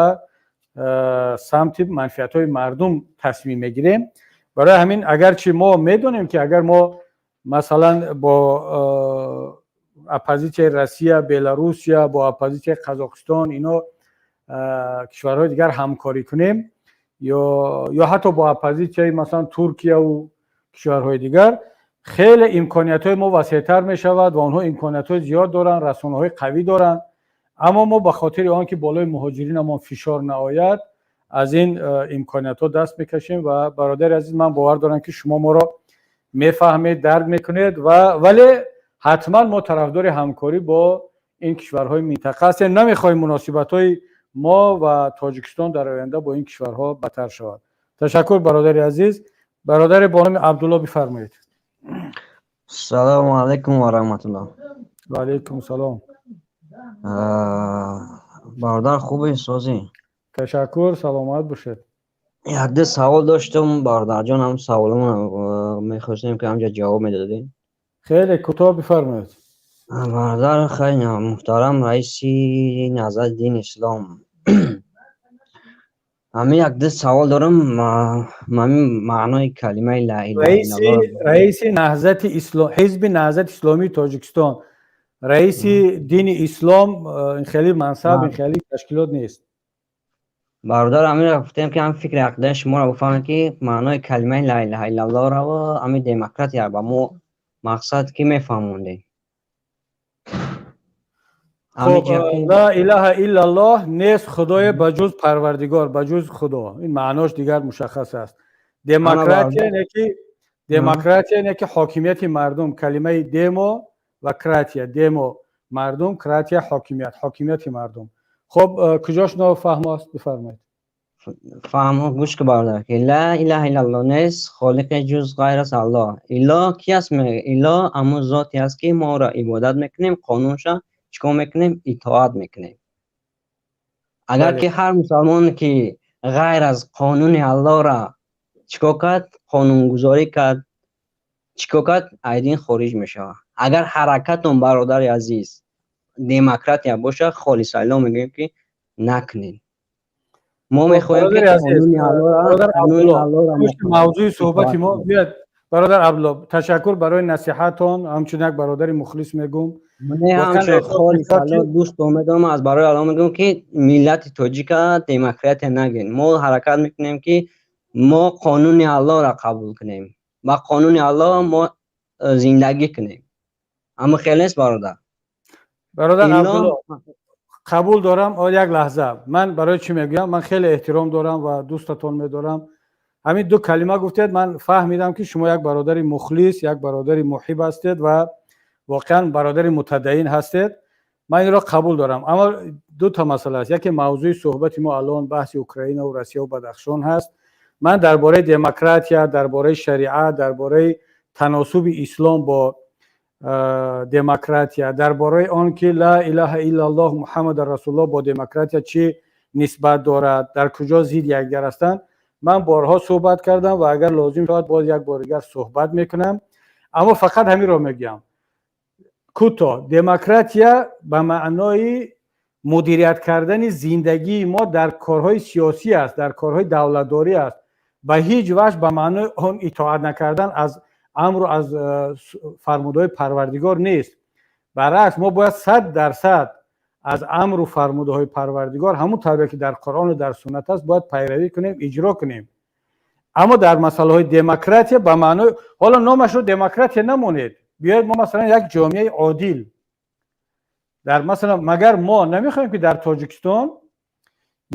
Speaker 1: самти манфиатҳои мардум тасмим мегирем. Барои ҳамин, агарчи мо медонем, ки агар мо масалан бо оппозитсияи Россия, Беларусия, бо оппозитсияи Қазоқистон, ино кишварҳои дигар ҳамкорӣ кунем ё ҳатто бо оппозитсияи масалан Туркияву кишварҳои дигар. Хеле имкониятҳои мо васеътар мешавад ва онҳо имкониятҳои зиёд доранд, расонаҳои қавӣ доранд. Аммо мо ба хотири он ки болои муҳоҷиринамон фишор наояд, аз ин имкониятҳо даст мекашем. Ва, бародари азиз, ман бовар дорам, ки шумо моро мефаҳмед, дарк мекунед. Ва вале ҳатман мо тарафдори ҳамкорӣ бо ин кишварҳои минтақа ҳастем. Намехоҳем муносибатҳои мо ва Тоҷикистон дар оянда бо ин кишварҳо бадтар шавад. Ташаккур, бародари азиз. Бародаре бо номи Абдулло, бифармоед.
Speaker 9: Салому алайкум ва раҳматуллоҳ.
Speaker 1: Ва алайкум салом.
Speaker 9: Бародар, хубе, созӣ?
Speaker 1: Ташаккур, саломат бошед.
Speaker 9: Якду савол доштум, бародарҷон. Ҳам саволумон мехостем, ки ҳамҷа ҷавоб медодем.
Speaker 1: Хеле кӯтоҳ бифармоед.
Speaker 9: Бародар, хеле муҳтарам раиси Наҳзати дини ислом, ҳамин якду савол дорам. Ҳамин маънои калимаи ла илаҳа иллаллоҳ.
Speaker 1: Раиси Наҳзати Ислом, Ҳизби Наҳзати Исломии Тоҷикистон, раиси дини ислом, ин хеле мансаб, ин хеле ташкилот нест.
Speaker 9: Бародар, ҳаминро гуфтем, ки ҳам фикри ақидаи шуморо бифаҳмем, ки маънои калимаи ла илаҳа иллаллоҳро, ҳамин демократия ба мо мақсад ки мефаҳмондем.
Speaker 1: Хоб, ла илаҳа иллаллоҳ, нест худое ба ҷуз Парвардигор, ба ҷуз Худо. Ин маънош дигар мушаххас аст. Демократия не ки, демократия не ки ҳокимияти мардум. Калимаи демо ва кратия, демо мардум, кратия ҳокимият, ҳокимияти мардум. Хоб, куҷош нофаҳмо аст? Бифармоед.
Speaker 9: Фаҳмо, гӯш ки, бародар, ки ла илаҳа иллаллоҳ, нест холиқе ҷуз ғайр аз Аллоҳ. Илоҳ ки аст? Илоҳ ҳамун зоте аст, ки моро ибодат мекунем, қонунша чикор мекунем? Итоат мекунем. Агар ки ҳар мусалмоне ки ғайр аз қонуни Аллоҳра чикор кард, қонунгузорӣ кард, чикор кард, аз дин хориҷ мешавад. Агар ҳаракатон, бародари азиз, демократия бошад, холисалло мегӯем, ки накунед. Мо мехоҳем, ки қонуни Аллоҳро
Speaker 1: мавзӯи суҳбати мо биёд. Бародар Абдулло, ташаккур барои насиҳатон. Ҳамчун як бародари мухлис мегӯм.
Speaker 9: Ҳамчун холисалло дӯст медорам, аз барои Аллоҳ мегӯм, ки миллати тоҷика демократия нагӯед. Мо ҳаракат мекунем, ки мо қонуни Аллоҳро қабул кунем, ба қонуни Аллоҳ мо зиндагӣ кунем. Аммо хеле нест, бародар.
Speaker 1: Бародар Абдулло, қабул дорам. Як лаҳза, ман барои чӣ мегӯям? Ман хеле эҳтиром дорам ва дӯстатон медорам. Ҳамин ду калима гуфтед, ман фаҳмидам, ки шумо як бародари мухлис, як бародари муҳиб ҳастед ва воқеан бародари мутадайин ҳастед. Ман инро қабул дорам, аммо ду та масъала аст. Яке, мавзӯи суҳбати мо алон баҳси Украинаву Россияву Бадахшон ҳаст. Ман дар бораи демократия, дар бораи шариат, дар бораи таносуби ислом бо демократия, дар бораи он ки ла илаҳа иллаллоҳ Муҳаммадан расулуллоҳ бо демократия чӣ нисбат дорад, дар куҷо зид якдигар ҳастанд, ман борҳо суҳбат кардам ва агар лозим шавад, боз як бори дигар суҳбат мекунам. Аммо фақат ҳаминро мегӯям кӯтоҳ: демократия ба маънои мудирият кардани зиндагии мо дар корҳои сиёсӣ аст, дар корҳои давлатдорӣ аст. Ба ҳеҷ ваҷҳ ба маънои он итоат накардан аз амру аз фармудаҳои Парвардигор нест. Баръакс, мо бояд 100% аз амру фармудаҳои Парвардигор, ҳамун тавре ки дар Қуръону дар суннат аст, бояд пайравӣ кунем, иҷро кунем. Аммо дар масъалаҳои демократия ба маънои, ҳоло номашро демократия намонед, биёед мо масалан як ҷомеаи одил дар, масалан, магар мо намехоҳем, ки дар Тоҷикистон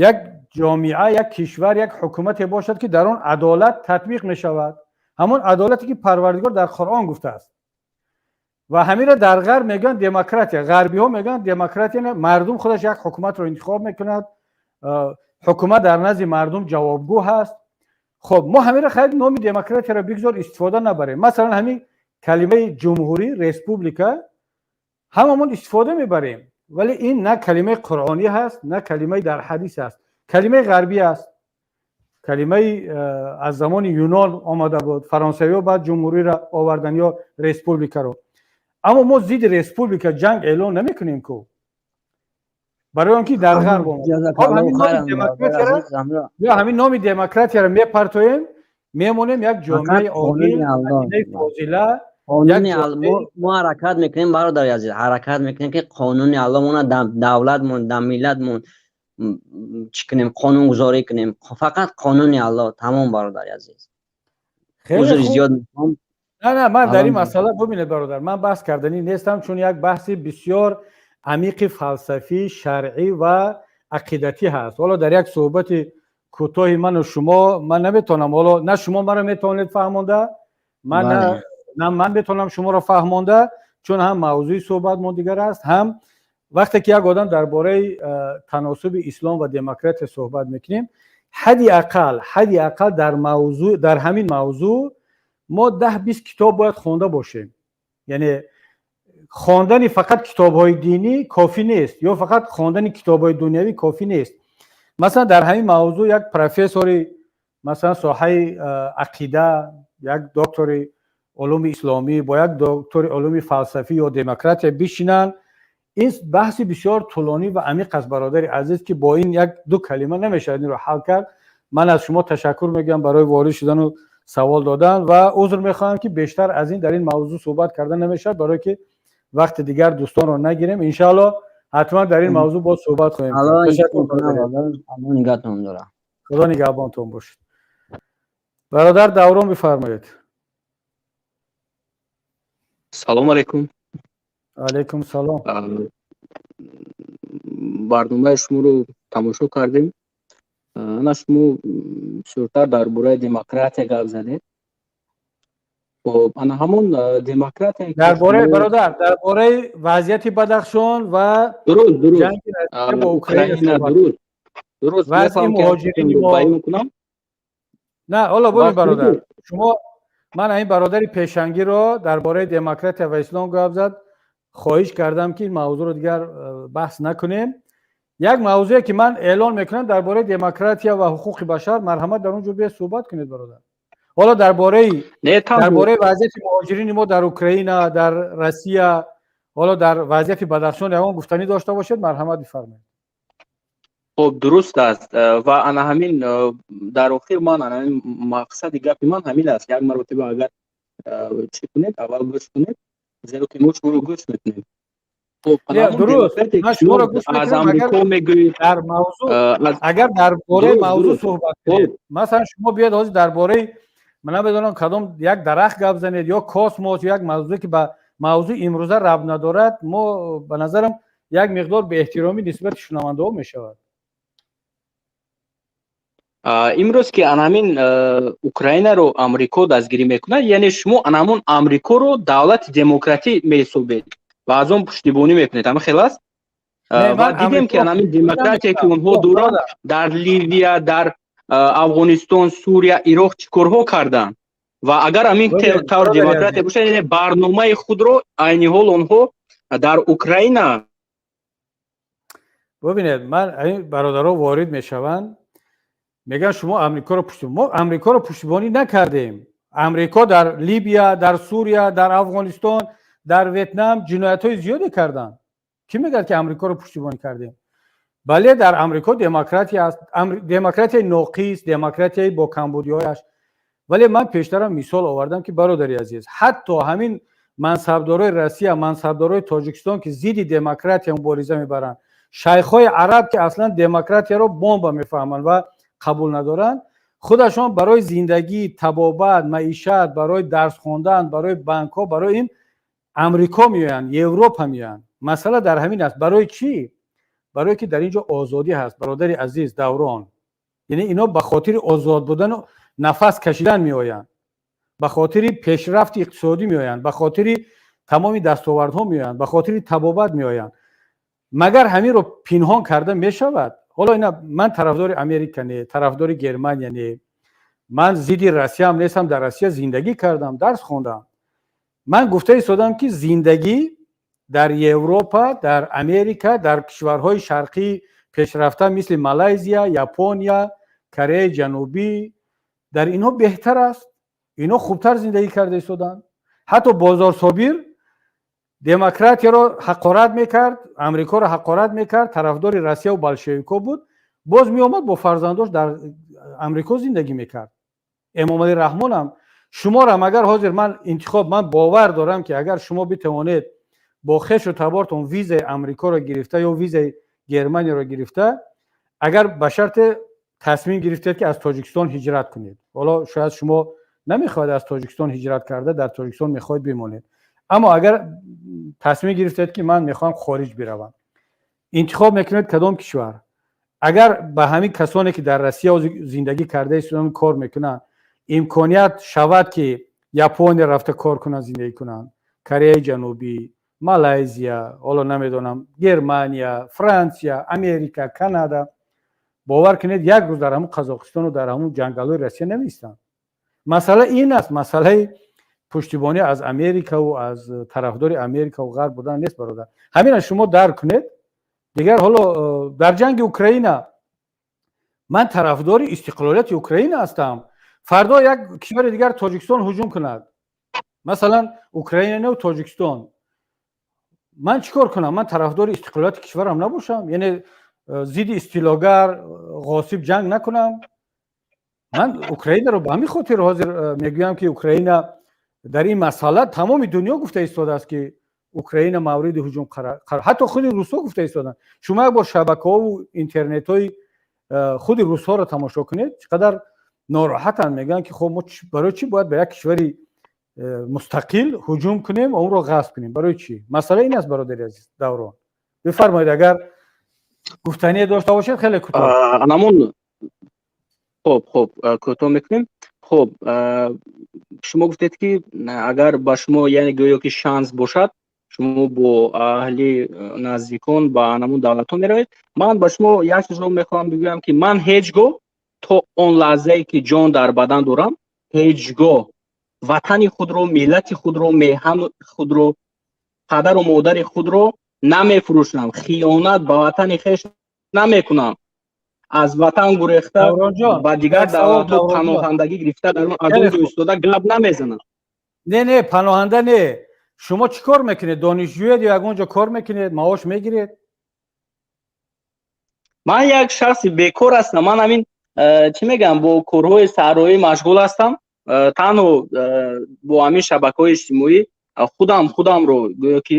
Speaker 1: як ҷомеа, як кишвар, як ҳукумате бошад, ки дар он адолат татбиқ мешавад, ҳамон адолате ки Парвардигор дар Қуръон гуфтааст? Ва ҳаминро дар ғарб мегӯянд демократия. Ғарбиҳо мегӯянд демократия мардум худаш як ҳукуматро интихоб мекунад, ҳукумат дар назди мардум ҷавобгӯ ҳаст. Хоб, мо ҳаминро хайр, номи демократияро бигзор истифода набарем. Масалан, ҳамин калимаи ҷумҳурӣ, республика, ҳамамон истифода мебарем, вале ин на калимаи қуръонӣ ҳаст, на калимаи дар ҳадис аст. Калимаи ғарбӣ аст, калимаи аз замони Юнон омада буд. Фаронсавиҳо баъд ҷумҳуриро овардан ё республикаро. Аммо мо зидди республика ҷанг эълон намекунем ку, барои он ки дар ғарб омад. Ҳамин номи демократияро мепартоем, мемонем як ҷомеаи одил, фозила.
Speaker 9: Қонуни мо ҳаракат мекунем, бародари азиз, ҳаракат мекунем, ки қонуни Аллоҳ мона дар давлатмон, дар миллатмон чӣ кунем, қонунгузорӣ кунем, фақат қонуни Аллоҳ, тамом. Бародари азиз, узри зиёд мехоҳам.
Speaker 1: На, ман дар ин масъала, бубинед, бародар, ман баҳс карданӣ нестам, чун як баҳси бисёр амиқи фалсафӣ, шаръӣ ва ақидатӣ ҳаст. Ҳоло дар як суҳбати кӯтоҳи ману шумо ман наметавонам, ҳоло на шумо маро метавонед фаҳмонда, ман на ман метавонам шуморо фаҳмонда, чун ҳам мавзӯи суҳбатмон дигар аст, ҳам вақте ки як одам дар бораи таносуби ислом ва демократия суҳбат мекунем, ҳадди ақал дар мавзӯъ, дар ҳамин мавзӯъ мо 10-20 китоб бояд хонда бошем. Яъне хондани фақат китобҳои динӣ кофӣ нест ё фақат хондани китобҳои дунявӣ кофӣ нест. Масалан, дар ҳамин мавзӯъ як профессори, масалан, соҳаи ақида, як доктори улуми исломӣ бо як доктори улуми фалсафӣ ё демократия бишинанд, ин баҳси бисёр тӯлонӣ ва амиқ аст, бародари азиз, ки бо ин як ду калима намешавад инро ҳал кард. Ман аз шумо ташаккур мегӯям барои ворид шудану савол додан ва узр мехоҳам, ки бештар аз ин дар ин мавзӯъ суҳбат карда намешавад, барое ки вақти дигар дӯстонро нагирем. Иншаалло, ҳатман дар ин мавзӯъ боз суҳбат хоҳем. Худо нигаҳбонтон бошад. Бародар Даврон, бифармоед.
Speaker 10: Салому алайкум.
Speaker 1: Алайкум салом.
Speaker 10: Барномаи шуморо тамошо кардем. Ана, шумо бисёртар дар бораи демократия гап задед. Хоб, ана ҳамон демократия.
Speaker 1: Дар бораи, бародар, дар бораи вазъияти Бадахшон ва
Speaker 10: Дуруст.
Speaker 1: ҷанги Россия бо Украина.
Speaker 10: Дуруст.
Speaker 1: Вазъи муҳоҷирини мо. На, ҳоло бубин, бародар, шумо, ман ин бародари пешангиро дар бораи демократия ва ислом гап зад, хоҳиш кардам, ки ин мавзӯъро дигар баҳс накунем. Як мавзӯе ки ман эълон мекунам дар бораи демократия ва ҳуқуқи башар, марҳамат, дар он ҷо биё, суҳбат кунед, бародар. Ҳоло дар бораи вазъияти муҳоҷирини мо дар Украина, дар Россия, ҳоло дар вазъияти Бадахшон ягон гуфтанӣ дошта бошед, марҳамат, бифармоед.
Speaker 10: Хоб, дуруст аст. Ва ана ҳамин дар охир ман ана ҳамин мақсади гапи ман ҳамин аст. Як маротиба агар чӣ кунед, аввал гӯш кунед, зеро ки мо шуморо гӯш мекунем.
Speaker 1: Дуруст, ман шуморо гӯш
Speaker 10: аз Амрико мегӯед.
Speaker 1: Дар мавзӯъ, агар дар бораи мавзӯъ суҳбат кунед, масалан, шумо биёед ҳозир дар бораи, ман намедонам, кадом як дарахт гап занед ё космос, ё як мавзӯе ки ба мавзӯи имрӯза рабт надорад, мо, ба назарам, як миқдор беэҳтиромӣ нисбати шунавандаҳо мешавад.
Speaker 10: Имрӯз ки анамин Украинаро Амрико дастгирӣ мекунад, яъне шумо анамон Амрикоро давлати демократӣ меҳисобед ва аз он пуштибонӣ мекунед, ҳама хел аст? Ва дидем, ки анамин демократия, ки онҳо доранд, дар Ливия, дар Афғонистон, Сурия, Ироқ чӣ корҳо карданд. Ва агар ҳамин тавр демократия бошад, яъне барномаи худро айни ҳол онҳо дар Украина
Speaker 1: Бубинед, ман ин бародаро ворид мешаванд, мегӯянд, шумо Амрикоро пушти, мо Амрикоро пуштибонӣ накардем. Амрико дар Либия, дар Сурия, дар Афғонистон, дар Ветнам ҷиноятҳои зиёде карданд. Кӣ мегӯяд, ки Амрикоро пуштибонӣ кардем? Бале, дар Амрико демократия аст, демократияи ноқис, демократияи бо камбудиҳояш. Вале ман пештарам мисол овардам, ки, бародари азиз, ҳатто ҳамин мансабдорои Россия, мансабдорои Тоҷикистон, ки зидди демократия мубориза мебаранд, шайхҳои араб, ки аслан демократияро бомба мефаҳманд ва қабул надоранд, худашон барои зиндагӣ, табобат, маишат, барои дарс хондан, барои банкҳо, барои ин Амрико меоянд, Европа меоянд. Масъала дар ҳамин аст. Барои чӣ? Барое ки дар ин ҷо озодӣ ҳаст, бародари азиз Даврон. Яъне ино ба хотири озод будану нафас кашидан меоянд, ба хотири пешрафти иқтисодӣ меоянд, ба хотири тамоми дастовардҳо меоянд, ба хотири табобат меоянд. Магар ҳаминро пинҳон карда мешавад? Ҳоло ина ман тарафдори Америка не, тарафдори Германия не, ман зидди Россияам нестам, дар Россия зиндагӣ кардам, дарс хондам. Ман гуфта истодам, ки зиндагӣ дар Европа, дар Америка, дар кишварҳои шарқӣ пешрафта, мисли Малайзия, Япония, Кореяи Ҷанубӣ, дар инҳо беҳтар аст, инҳо хубтар зиндагӣ карда истоданд. Ҳатто Бозорсобир демократияро ҳақорат мекард, Амрикоро ҳақорат мекард, тарафдори Россияву болшевико буд, боз меомад, бо фарзандош дар Амрико зиндагӣ мекард. Эмомалӣ Раҳмонам, шуморам агар ҳозир ман интихоб, ман бовар дорам, ки агар шумо битавонед бо хешу табортон визаи Амрикоро гирифта ё визаи Германияро гирифта, агар ба шарте тасмим гирифтед, ки аз Тоҷикистон ҳиҷрат кунед, ҳоло шояд шумо Намехоҳед аз Тоҷикистон ҳиҷрат карда, дар Тоҷикистон мехоҳед бимонед. Аммо агар тасмим гирифтед, ки ман мехоҳам хориҷ биравам, интихоб мекунед кадом кишвар? Агар ба ҳамин касоне, ки дар Россия зиндагӣ карда истодан, кор мекунанд, имконият шавад, ки Япония рафта кор кунанд, зиндагӣ кунанд, Кореяи Ҷанубӣ, Малайзия, ҳоло намедонам, Германия, Франсия, Америка, Канада, бовар кунед, як рӯз дар ҳамун Қазоқистону дар ҳамун ҷангалҳои Россия намеистанд. Масъала ин аст, масъалаи пуштибонӣ аз Америкаву аз тарафдори Америкаву Ғарб будан нест, бародар. Ҳамина шумо дарк кунед. Дигар ҳоло дар ҷанги Украина ман тарафдори истиқлолияти Украина ҳастам. Фардо як кишвари дигар Тоҷикистон ҳуҷум кунад, масалан, Украина не, Тоҷикистон, ман чӣ кор кунам? Ман тарафдори истиқлолияти кишварам набошам, яъне зидди истилогар, ғосиб ҷанг накунам? Ман Украинаро ба ҳамин хотир ҳозир мегӯям, ки Украина дар ин масъала, тамоми дунё гуфта истодааст, ки Украина мавриди ҳуҷум қарор, ҳатто худи русҳо гуфта истоданд. Шумо як бор шабакаҳову интернетҳои худи русҳоро тамошо кунед, чӣ қадар нороҳатанд. Мегӯянд, ки хоб, мо барои чӣ бояд ба як кишвари мустақил ҳуҷум кунем ва онро ғасб кунем? Барои чӣ? Масъала ин аст, бародари азиз Даврон. Бифармоед, агар гуфтание дошта бошед, хеле кӯтоҳ.
Speaker 10: Анамон, хоб, кӯтоҳ мекунем. Хоб, шумо гуфтед, ки агар ба шумо, яъне гӯё ки шанс бошад, шумо бо аҳли наздикон ба анамун давлатҳо меравед. Ман ба шумо як чизро мехоҳам бигӯям, ки ман ҳеҷ гоҳ, то он лаҳзае ки ҷон дар бадан дорам, ҳеҷ гоҳ ватани худро, миллати худро, меҳани худро, падару модари худро намефурӯшам, хиёнат ба ватани хеш намекунам, аз ватан гурехта, ба дигар давлатҳо паноҳандагӣ гирифта, дар аз он ҷо истода гап намезанам.
Speaker 1: Не, не, паноҳанда не. Шумо чӣ кор мекунед? Донишҷӯед ё ягон ҷо кор мекунед, маош мегиред?
Speaker 10: Ман як шахси бекор ҳастам. Ман ҳамин чӣ мегӯям, бо корҳои саҳроӣ машғул ҳастам. Танҳо бо ҳамин шабакаҳои иҷтимоӣ худам худамро гӯё ки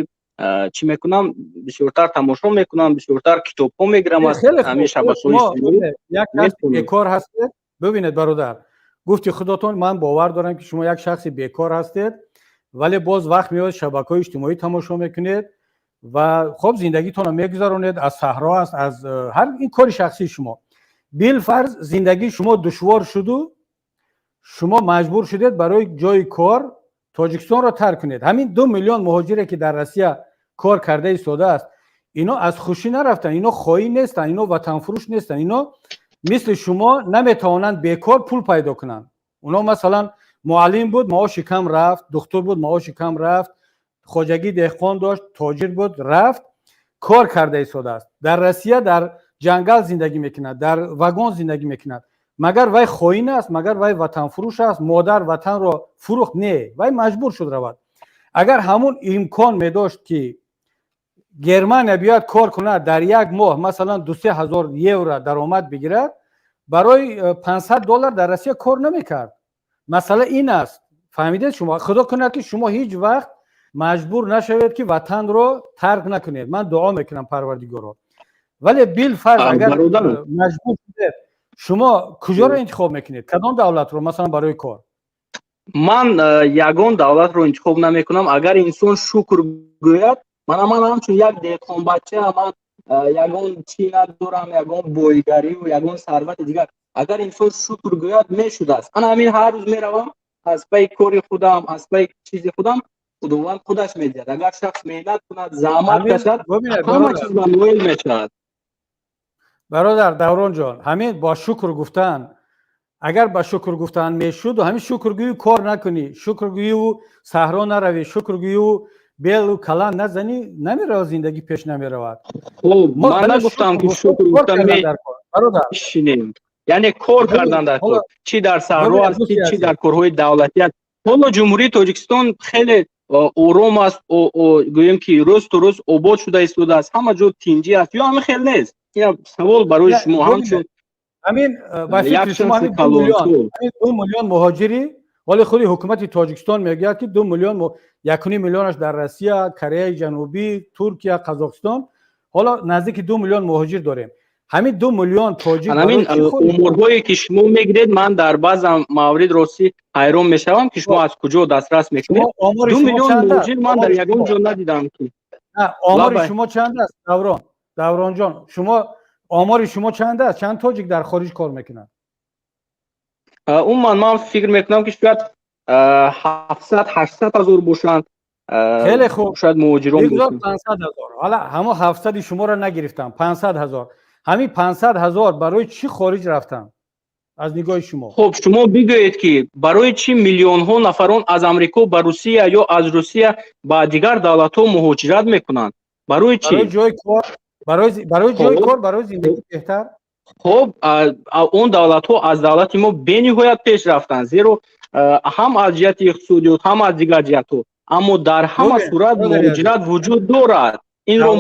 Speaker 10: чӣ мекунам, бисёртар тамошо мекунам, бисёртар китобҳо мегирам аз ҳамин шабакаҳои иҷтимоӣ.
Speaker 1: Як шахси бекор ҳастед. Бибинед, бародар, гуфти худотон, ман бовар дорам, ки шумо як шахси бекор ҳастед, вале боз вақт меояд, шабакаҳои иҷтимоӣ тамошо мекунед ва хоб, зиндагитонро мегузаронед. Аз саҳро аст, аз ҳар ин кори шахсии шумо. Билфарз, зиндагии шумо душвор шуду шумо маҷбур шудед барои ҷои кор Тоҷикистонро тарк кунед. Ҳамин 2 миллион муҳоҷире, ки дар Россия кор карда истодааст, ино аз хушӣ нарафтанд, ино хоин нестанд, ино ватанфурӯш нестанд. Ино мисли шумо наметавонанд бекор пул пайдо кунанд. Оно, масалан, муаллим буд, маоши кам рафт, духтур буд, маоши кам рафт, хоҷагии деҳқон дошт, тоҷир буд, рафт, кор карда истодааст дар Россия, дар ҷангал зиндагӣ мекунад, дар вагон зиндагӣ мекунад. Магар вай хоин аст? Магар вай ватанфурӯш аст? Модар ватанро фурӯхт? Не, вай маҷбур шуд равад. Агар ҳамун имкон медошт, ки Германия биёяд, кор кунад, дар як моҳ, масалан, 2-3 ҳазор евро даромад бигирад, барои 500 доллар дар Россия кор намекард. Масъала ин аст, фаҳмидед шумо? Худо кунад, ки шумо ҳеҷ вақт маҷбур нашавед, ки ватанро тарк накунед. Ман дуо мекунам Парвардигорро. Вале билфарз, агар маҷбур шудед, шумо куҷоро интихоб мекунед, кадом давлатро, масалан, барои кор?
Speaker 10: Ман ягон давлатро интихоб намекунам. Агар инсон шукр гӯяд, мана ман ҳамчун як деҳқонбача, ман ягон чӣ надорам, ягон бойгарию ягон сарвати дигар. Агар инсон шукр гӯяд, мешудааст. Ана ҳамин ҳар рӯз меравам аз пайи кори худам, аз пайи чизи худам, Худованд худаш медиҳад. Агар шахс меҳнат кунад, заҳмат кашад, ҳама чиз ба ноил мешавад.
Speaker 1: Бародар Давронҷон, ҳамин бо шукр гуфтан, агар ба шукр гуфтан мешуду ҳамин шукргӯю кор накунӣ, шукргӯю саҳро наравӣ, шукргӯю белу калан назанӣ, намеравад, зиндагӣ пеш намеравад.
Speaker 10: Хуб, ман нагуфтам, ки шукр гуфтан мешинем, яъне кор кардан дар кор, чӣ дар саҳро аст, чӣ дар корҳои давлатӣ аст. Ҳоло Ҷумҳурии Тоҷикистон хеле ором аст, гӯем ки рӯз то рӯз обод шуда истодааст, ҳама ҷо тинҷӣ аст. Ё ҳамин хел нест? Савол барои шумо ҳамчун
Speaker 1: Ҳамин ба фикри шумо, ҳамин 2 миллион муҳоҷири, ҳоли худи ҳукумати Тоҷикистон мегӯяд, ки 2 миллион, 1,5 миллионаш дар Россия, Кореяи Ҷанубӣ, Туркия, Қазоқистон, ҳоло наздики 2 миллион муҳоҷир дорем. Ҳамин 2 миллион тоҷик.
Speaker 10: Ҳамин оморҳое, ки шумо мегиред, ман дар баъзан маврид ростӣ ҳайрон мешавам, ки шумо аз куҷо дастрас мекунед. 2 миллион муҳоҷир ман дар ягон ҷо надидам, ки
Speaker 1: Омори шумо чанд аст, Даврон? Давронҷон, шумо, омори шумо чанд аст? Чанд тоҷик дар хориҷ кор мекунад?
Speaker 10: Умуман, ман фикр мекунам, ки шояд 700-800 ҳазор бошанд.
Speaker 1: Хеле хуб.
Speaker 10: Шояд муҳоҷирон.
Speaker 1: 500 ҳазор. Ҳала ҳамо 700-и шуморо нагирифтам, 500 ҳазор. Ҳамин 500 ҳазор барои чӣ хориҷ рафтанд аз нигоҳи шумо?
Speaker 10: Хуб, шумо бигӯед, ки барои чӣ миллионҳо нафарон аз Амрико ба Русия ё аз Русия ба дигар давлатҳо муҳоҷират мекунанд? Барои чӣ?
Speaker 1: Барои ҷои кор, барои ҷои кор, барои зиндагии беҳтар.
Speaker 10: Хуб, он давлатҳо аз давлати мо бениҳоят пеш рафтанд, зеро ҳам аз ҷиҳати иқтисодиёт, ҳам аз дигар ҷиҳатҳо. Аммо дар ҳама сурат муҳоҷират вуҷуд дорад. Инро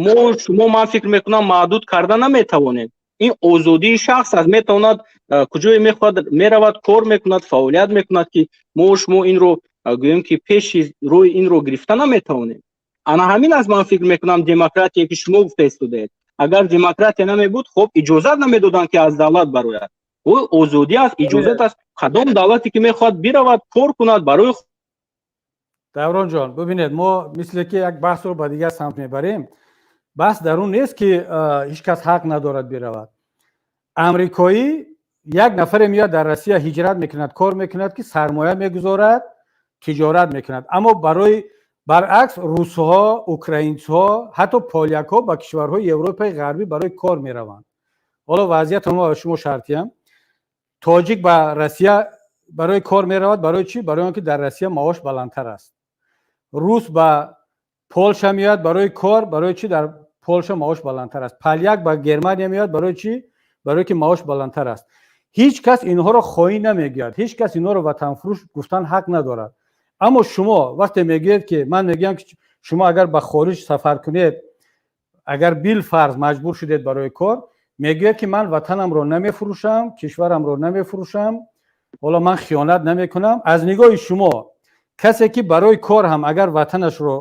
Speaker 10: мо шумо, ман фикр мекунам, маҳдуд карда наметавонем. Ин озодии шахс аст, метавонад куҷое мехоҳад меравад, кор мекунад, фаъолият мекунад, ки мо шумо инро гӯем, ки пеши рӯи инро гирифта наметавонем. Ана ҳамин аст, ман фикр мекунам, демократия, ки шумо гуфта истодаед. Агар демократия намебуд, хоб, иҷозат намедоданд, ки аз давлат барояд. Ӯ озодӣ аст, иҷозат аст, кадом давлате ки мехоҳад биравад, кор кунад барои
Speaker 1: Давронҷон, бибинед, мо мисле ки як баҳсро ба дигар самт мебарем. Баҳс дар он нест, ки ҳеҷ кас ҳақ надорад биравад. Амрикоӣ як нафаре меояд, дар Россия ҳиҷрат мекунад, кор мекунад, ки сармоя мегузорад, тиҷорат мекунад. Аммо барои баръакс, русҳо, украинсҳо, ҳатто полякҳо ба кишварҳои Европаи Ғарбӣ барои кор мераванд. Ҳоло вазъиятро мо шумо шартиям. Тоҷик ба Россия барои кор меравад. Барои чӣ? Барои он ки дар Россия маош баландтар аст. Рус ба Полша меояд барои кор. Барои чӣ? Дар Полша маош баландтар аст. Поляк ба Германия меояд. Барои чӣ? Барое ки маош баландтар аст. Ҳеҷ кас инҳоро хоин намегӯяд, ҳеҷ кас инҳоро ватанфурӯш гуфтан ҳақ надорад. Аммо шумо вақте мегӯед, ки ман мегӯям, ки шумо агар ба хориҷ сафар кунед, агар билфарз маҷбур шудед барои кор, мегӯяд, ки ман ватанамро намефурӯшам, кишварамро намефурӯшам, ҳоло ман хиёнат намекунам. Аз нигоҳи шумо, касе ки барои кор ҳам агар ватанашро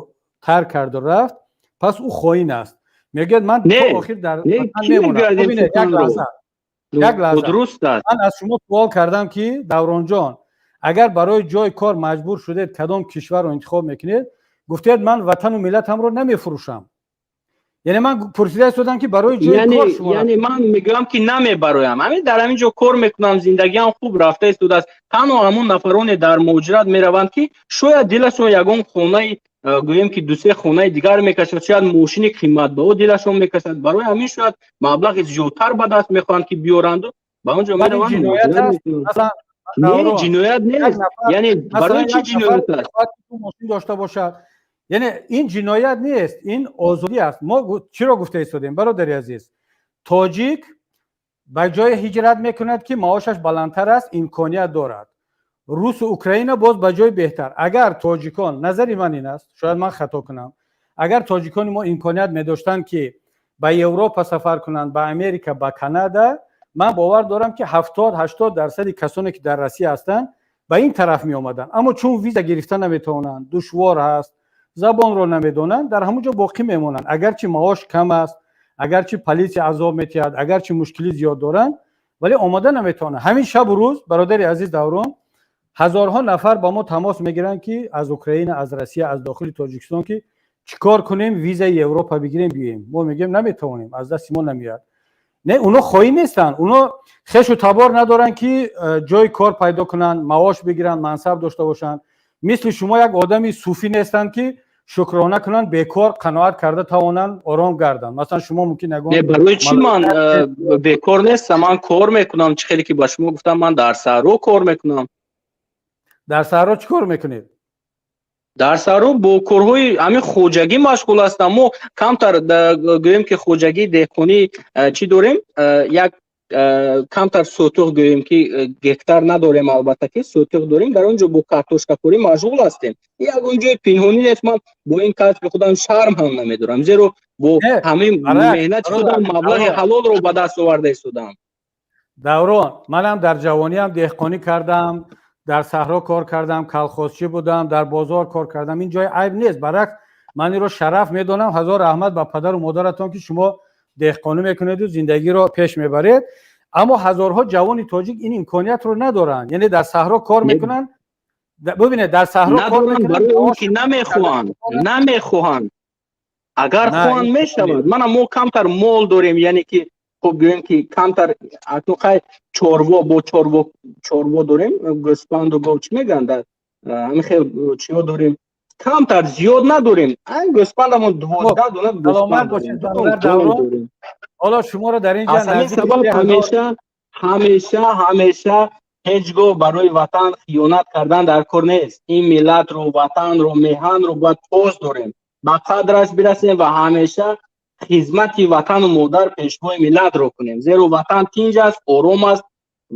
Speaker 1: тарк карду рафт, пас ӯ хоин аст. Мегӯяд, ман то охир дар ватан мемонам. Бибинед, як лаҳза, як лаҳза. Ман аз шумо суол кардам, ки Давронҷон, агар барои ҷои кор маҷбур шудед, кадом кишварро интихоб мекунед? Гуфтед, ман ватану миллатамро намефурӯшам. Яъне ман пурсида истодам, ки барои ҷои кор шумо
Speaker 10: Яъне ман мегӯям, ки намебароям, ҳамин дар ҳамин ҷо кор мекунам, зиндагиам хуб рафта истодааст. Танҳо ҳамон нафароне дар муҳоҷират мераванд, ки шояд дилашон ягон хонаи, гӯем ки, дусе хонаи дигар мекашад, шояд мошини қиматбаҳо дилашон мекашад. Барои ҳамин шояд маблағи зиёдтар ба даст мехоҳанд, ки биёранду ба он ҷо мераванд. Не, ҷиноят нест. Яъне барои чӣ ҷиноят аст?
Speaker 1: Мошин дошта бошад, яъне ин ҷиноят нест, ин озодӣ аст. Мо чиро гуфта истодем, бародари азиз? Тоҷик ба ҷои ҳиҷрат мекунад, ки маошаш баландтар аст, имконият дорад. Русу Украина боз ба ҷои беҳтар. Агар тоҷикон, назари ман ин аст, шояд ман хато кунам, агар тоҷикони мо имконият медоштанд, ки ба Европа сафар кунанд, ба Америка, ба Канада, ман бовар дорам, ки 70-80 дарсади касоне, ки дар Россия ҳастанд, ба ин тараф меомаданд. Аммо чун виза гирифта наметавонанд, душвор ҳаст, забонро намедонанд, дар ҳамон ҷо боқӣ мемонанд. Агарчи маош кам аст, агарчи полисия азоб метиҳад, агарчи мушкилӣ зиёд доранд, вале омода наметавонанд. Ҳамин шабу рӯз, бародари азиз Даврон, ҳазорҳо нафар ба мо тамос мегиранд, ки аз Украина, аз Россия, аз дохили Тоҷикистон, ки чӣ кор кунем, визаи Европа бигирем, биёем. Мо мегӯем, наметавонем, аз дасти мо намеояд. Не, уно хоин нестанд, уно хешу табор надоранд, ки ҷои кор пайдо кунанд, маош бигиранд, мансаб дошта бошанд. Мисли шумо як одами суфӣ нестанд, ки шукрона кунанд, бекор қаноат карда тавонанд, ором гарданд. Масалан, шумо мумкин ягон
Speaker 10: Барои чӣ ман бекор нестам? Ман кор мекунам. Чӣ хеле ки ба шумо гуфтам, ман дар саҳро кор мекунам.
Speaker 1: Дар саҳро чӣ кор мекунед?
Speaker 10: Дар саҳро бо корҳои ҳамин хоҷагӣ машғул ҳастам. Мо камтар, гӯем ки, хоҷагии деҳқонӣ чӣ дорем, як камтар сотух, гӯем ки, гектар надорем, албатта ки сотух дорем, дар он ҷо бо картошкакорӣ машғул ҳастем. Ягон ҷои пинҳонӣ нест. Ман бо ин касби худам шарм ҳам намедорам, зеро бо ҳамин меҳнати худам маблағи ҳалолро ба даст оварда истодам.
Speaker 1: Даврон, манам дар ҷавониам деҳқонӣ кардам, дар саҳро кор кардам, колхозчӣ будам, дар бозор кор кардам. Ин ҷои айб нест, баръакс, ман инро шараф медонам. Ҳазор раҳмат ба падару модаратон, ки шумо Деҳқонӣ мекунеду зиндагиро пеш мебаред, аммо ҳазорҳо ҷавони тоҷик ин имкониятро надоранд, яъне дар саҳро кор мекунанд. Бубинед, дар саҳро кор
Speaker 10: мекунанд, ки намехоҳанд, намехоҳанд. Агар хоҳанд, мешавад. Мана, мо камтар мол дорем, яъне ки хуб, гӯем ки камтар акнун чорво, бо чорво, чорво дорем, гӯспанду гов чӣ мегӯянд, ҳамин хел чиҳо дорем, камтар, зиёд надорем. Гӯспандамон 12 дона.
Speaker 1: Саломат бошед. Ҳоло шуморо дар
Speaker 10: инҷа аз ҳамин сабаб ҳамеша, ҳамеша, ҳамеша ҳеҷ гоҳ барои ватан хиёнат кардан дар кор нест. Ин миллатро, ватанро, меҳанро бояд пос дорем, ба қадраш бирасем ва ҳамеша хизмати ватану модар, пешвои миллатро кунем, зеро ватан тинҷ аст, ором аст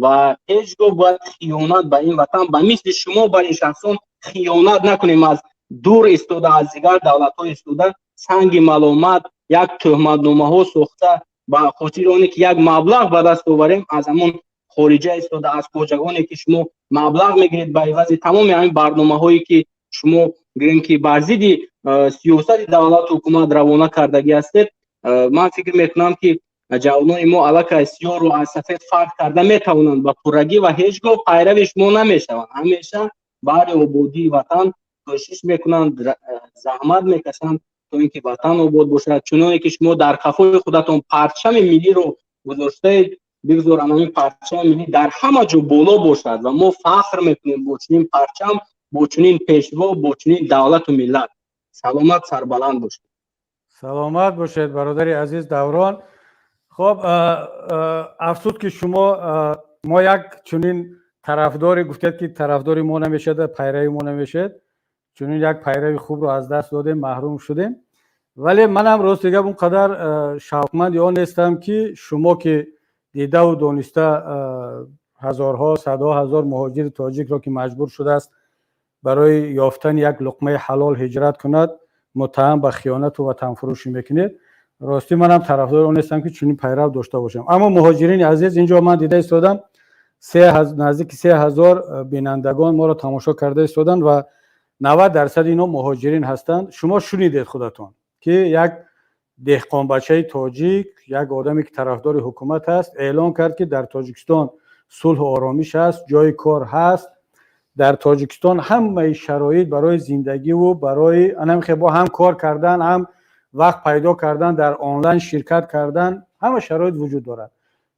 Speaker 10: ва ҳеҷ гоҳ бояд хиёнат ба ин ватан, ба мисли шумо, ба ин шахсон хиёнат накунем. Аз дур истода, аз дигар давлатҳо истода, санги маломат, як тӯҳматномаҳо сохта, ба хотири оне ки як маблағ ба даст оварем, аз ҳамон хориҷа истода, аз хоҷагоне ки шумо маблағ мегиред, ба ивази тамоми ҳамин барномаҳое ки шумо, гӯем ки, бар зидди сиёсати давлату ҳукумат равона кардагӣ ҳастед. Ман фикр мекунам, ки ҷавонони мо аллакай сиёҳро аз сафед фарқ карда метавонанд ба пуррагӣ ва ҳеҷ гоҳ пайрави шумо намешаванд. Ҳамеша баҳри ободии ватан кӯшиш мекунанд, заҳмат мекашанд, то ин ки ватан обод бошад. Чуноне ки шумо дар қафои худатон парчами миллиро гузоштаед, бигзор ҳамин парчами миллӣ дар ҳама ҷо боло бошад ва мо фахр мекунем бо чунин парчам, бо чунин пешво, бо чунин давлату миллат. Саломат, сарбаланд бошед.
Speaker 1: Саломат бошед, бародари азиз Даврон. Хоб, афсуд, ки шумо мо як чунин тарафдоре гуфтед, ки тарафдори мо намешад, пайрави мо намешед. Чунин як пайрави хубро аз даст додем, маҳрум шудем. Вале манам, рости гап, он қадар шавқманди он нестам, ки шумо, ки дидаву дониста ҳазорҳо, садҳо ҳазор муҳоҷири тоҷикро, ки маҷбур шудааст барои ёфтани як луқмаи ҳалол ҳиҷрат кунад, муттаҳам ба хиёнату ватанфурӯшӣ мекунед. Ростӣ, манам тарафдори он нестам, ки чунин пайрав дошта бошам. Аммо, муҳоҷирини азиз, инҷо ман дида истодам, наздики 3000 бинандагон моро тамошо карда истоданд ва 90% ино муҳоҷирин ҳастанд. Шумо шунидед худатон, ки як деҳқонбачаи тоҷик, як одаме, ки тарафдори ҳукумат аст, эълон кард, ки дар Тоҷикистон сулҳу оромиш аст, ҷои кор ҳаст, дар Тоҷикистон ҳамаи шароит барои зиндагиву барои анамихе бо ҳам кор кардан, ҳам вақт пайдо кардан, дар онлайн ширкат кардан, ҳама шароит вуҷуд дорад.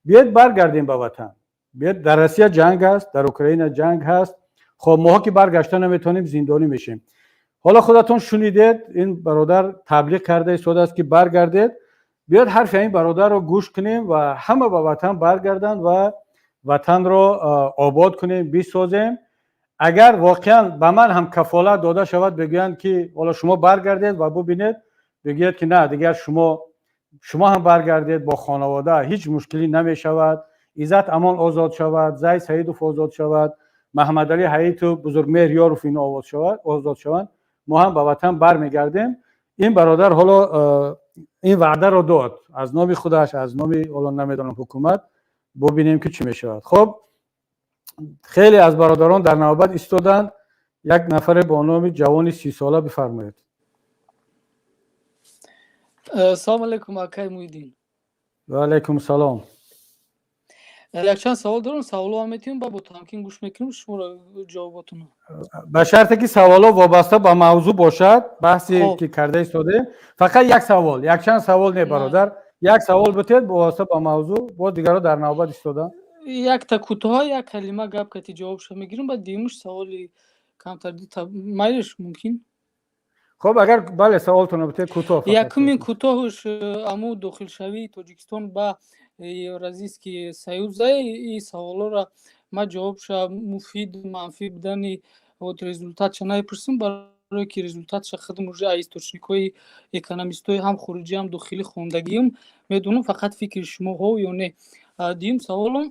Speaker 1: Биёед баргардем ба ватан, биёед. Дар Россия ҷанг аст, дар Украина ҷанг ҳаст. Хоб, моҳо ки баргашта наметавонем, зиндонӣ мешем. Ҳоло худатон шунидед, ин бародар таблиғ карда истодааст, ки баргардед. Биёед, ҳарфи ҳамин бародарро гӯш кунем ва ҳама ба ватан баргарданд ва ватанро обод кунем, бисозем. Агар воқеан ба ман ҳам кафолат дода шавад, бигӯянд, ки ҳоло шумо баргардед ва бубинед, бигӯяд, ки на, дигар шумо ҳам баргардед бо хонавода, ҳеҷ мушкилӣ намешавад, Иззат Амон озод шавад, Зай Саидов озод шавад, Маҳаммадалӣ Ҳаитов, Бузургмеҳр Ёров, ино озод шаванд, мо ҳам ба ватан бармегардем. Ин бародар ҳоло ин ваъдаро дод аз номи худаш, аз номи, ҳоло намедонам, ҳукумат. Бубинем, ки чӣ мешавад. Хоб, хеле аз бародарон дар навбат истоданд. Як нафаре бо номи Ҷавони 30-сола, бифармоед.
Speaker 11: Салому алайкум, акай Муҳиддин.
Speaker 1: Ва алайкум салом.
Speaker 11: Якчанд савол дорам, саволҳо метиҳем, ба бо тамкин гӯш мекунем шуморо, ҷавоботонро.
Speaker 1: Ба шарте ки саволҳо вобаста ба мавзӯъ бошад, баҳсе ки карда истодем. Фақат як савол, якчанд савол не, бародар, як савол битед вобаста ба мавзӯъ, боз дигарро дар навбат истоданд.
Speaker 11: Якта кӯтоҳа, як калима гап кати ҷавобшо мегирем, баъд дуюмуш саволи камтар, майлиш, мумкин?
Speaker 1: Хоб, агар бале, саволтонро битед кӯтоҳ.
Speaker 11: Якумин кӯтоҳуш аму дохилшавии Тоҷикистон ба Евразийский союз. И саволҳоро ман ҷавобша муфид, манфӣ будани вот результатша намепурсам, барое ки результатша худам уже аз источникҳои экономистҳои ҳам хориҷӣ, ҳам дохилӣ хондагиам, медонам. Фақат фикри шумо ҳо ё не. Дуюм саволам: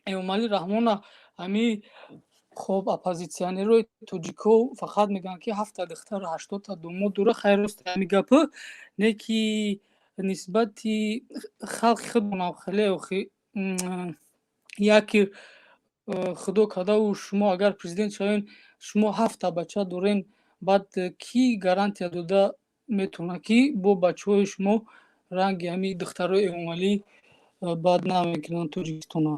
Speaker 11: Эмомалӣ Раҳмона ҳами, хоб, оппозитсионерҳои тоҷикҳо фақат мегӯянд, ки ҳафта духтару 80-та домод дора. Хайр, рост ҳами гапы, не ки нисбати халқи худмонам хеле охи яке худо кардаву шумо агар президент шавен, шумо ҳафта бача дорен, баъд кӣ гарантия дода метавонад, ки бо бачаҳои шумо Ранги ҳамин духтарои Эмомалӣ бад намекунанд Тоҷикистона.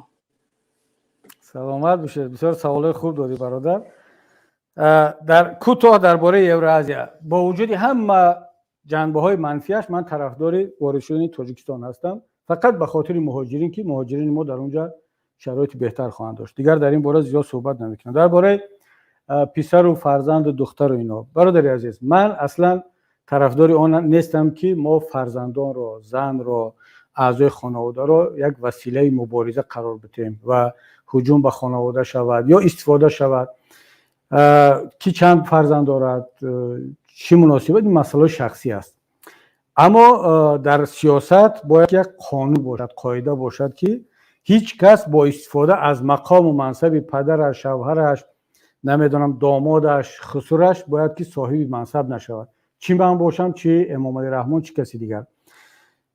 Speaker 1: Саломат бошед, бисёр саволҳои хуб додӣ, бародар. Дар кӯтоҳ дар бораи Евроазия: бо вуҷуди ҳама ҷанбаҳои манфиаш, ман тарафдори ворид шудани Тоҷикистон ҳастам, фақат ба хотири муҳоҷирин, ки муҳоҷирини мо дар он ҷо шароити беҳтар хоҳанд дошт. Дигар дар ин бора зиёд суҳбат намекунам. Дар бораи писару фарзанду духтару ино, бародари азиз, ман аслан тарафдори он нестам, ки мо фарзандонро, занро, аъзои хонаводаро як василаи мубориза қарор бидиҳем ва ҳуҷум ба хонавода шавад ё истифода шавад. Ки чанд фарзанд дорад, чӣ муносибат, ин масъалаҳои шахсӣ аст. Аммо дар сиёсат бояд як қонун бошад, қоида бошад, ки ҳеҷ кас бо истифода аз мақому мансаби падараш, шавҳараш, намедонам, домодаш, хусураш бояд ки соҳиби мансаб нашавад, чӣ ман бошам, чӣ Эмомалӣ Раҳмон, чӣ каси дигар.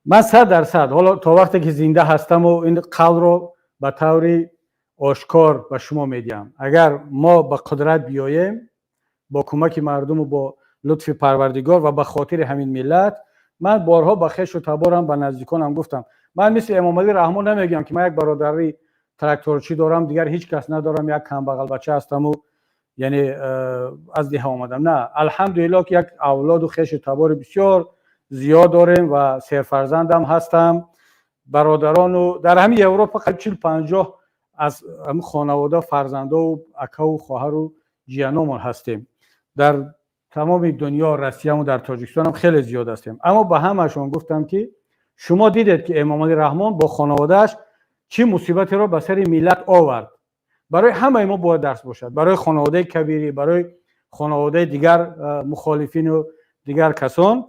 Speaker 1: Ман 100%, ҳоло то вақте ки зинда ҳастаму, ин қавлро ба таври ошкор ба шумо медиҳам: агар мо ба қудрат биёем, бо кӯмаки мардуму бо лутфи Парвардигор ва ба хотири ҳамин миллат, ман борҳо ба хешу таборам, ба наздиконам гуфтам, ман мисли Эмомалӣ Раҳмон намегӯям, ки ман як бародари тракторчӣ дорам, дигар ҳеҷ кас надорам, як камбағалбача ҳастаму, яъне аз деҳа омадам. На, алҳамдулилло, ки як авлоду хешу табори бисёр зиёд дорем ва серфарзандам ҳастам. Бародарону дар ҳамин Европа қариб 40-50 аз ҳамин хонавода, фарзандову акаву хоҳару ҷияномон ҳастем. Дар тамоми дунё, Россияму дар Тоҷикистонам хеле зиёд ҳастем. Аммо ба ҳамашон гуфтам, ки шумо дидед, ки Эмомалӣ Раҳмон бо хонаводааш чӣ мусибатеро ба сари миллат овард. Барои ҳамаи мо бояд дарс бошад, барои хонаводаи Кабирӣ, барои хонаводаи дигар мухолифину дигар касон,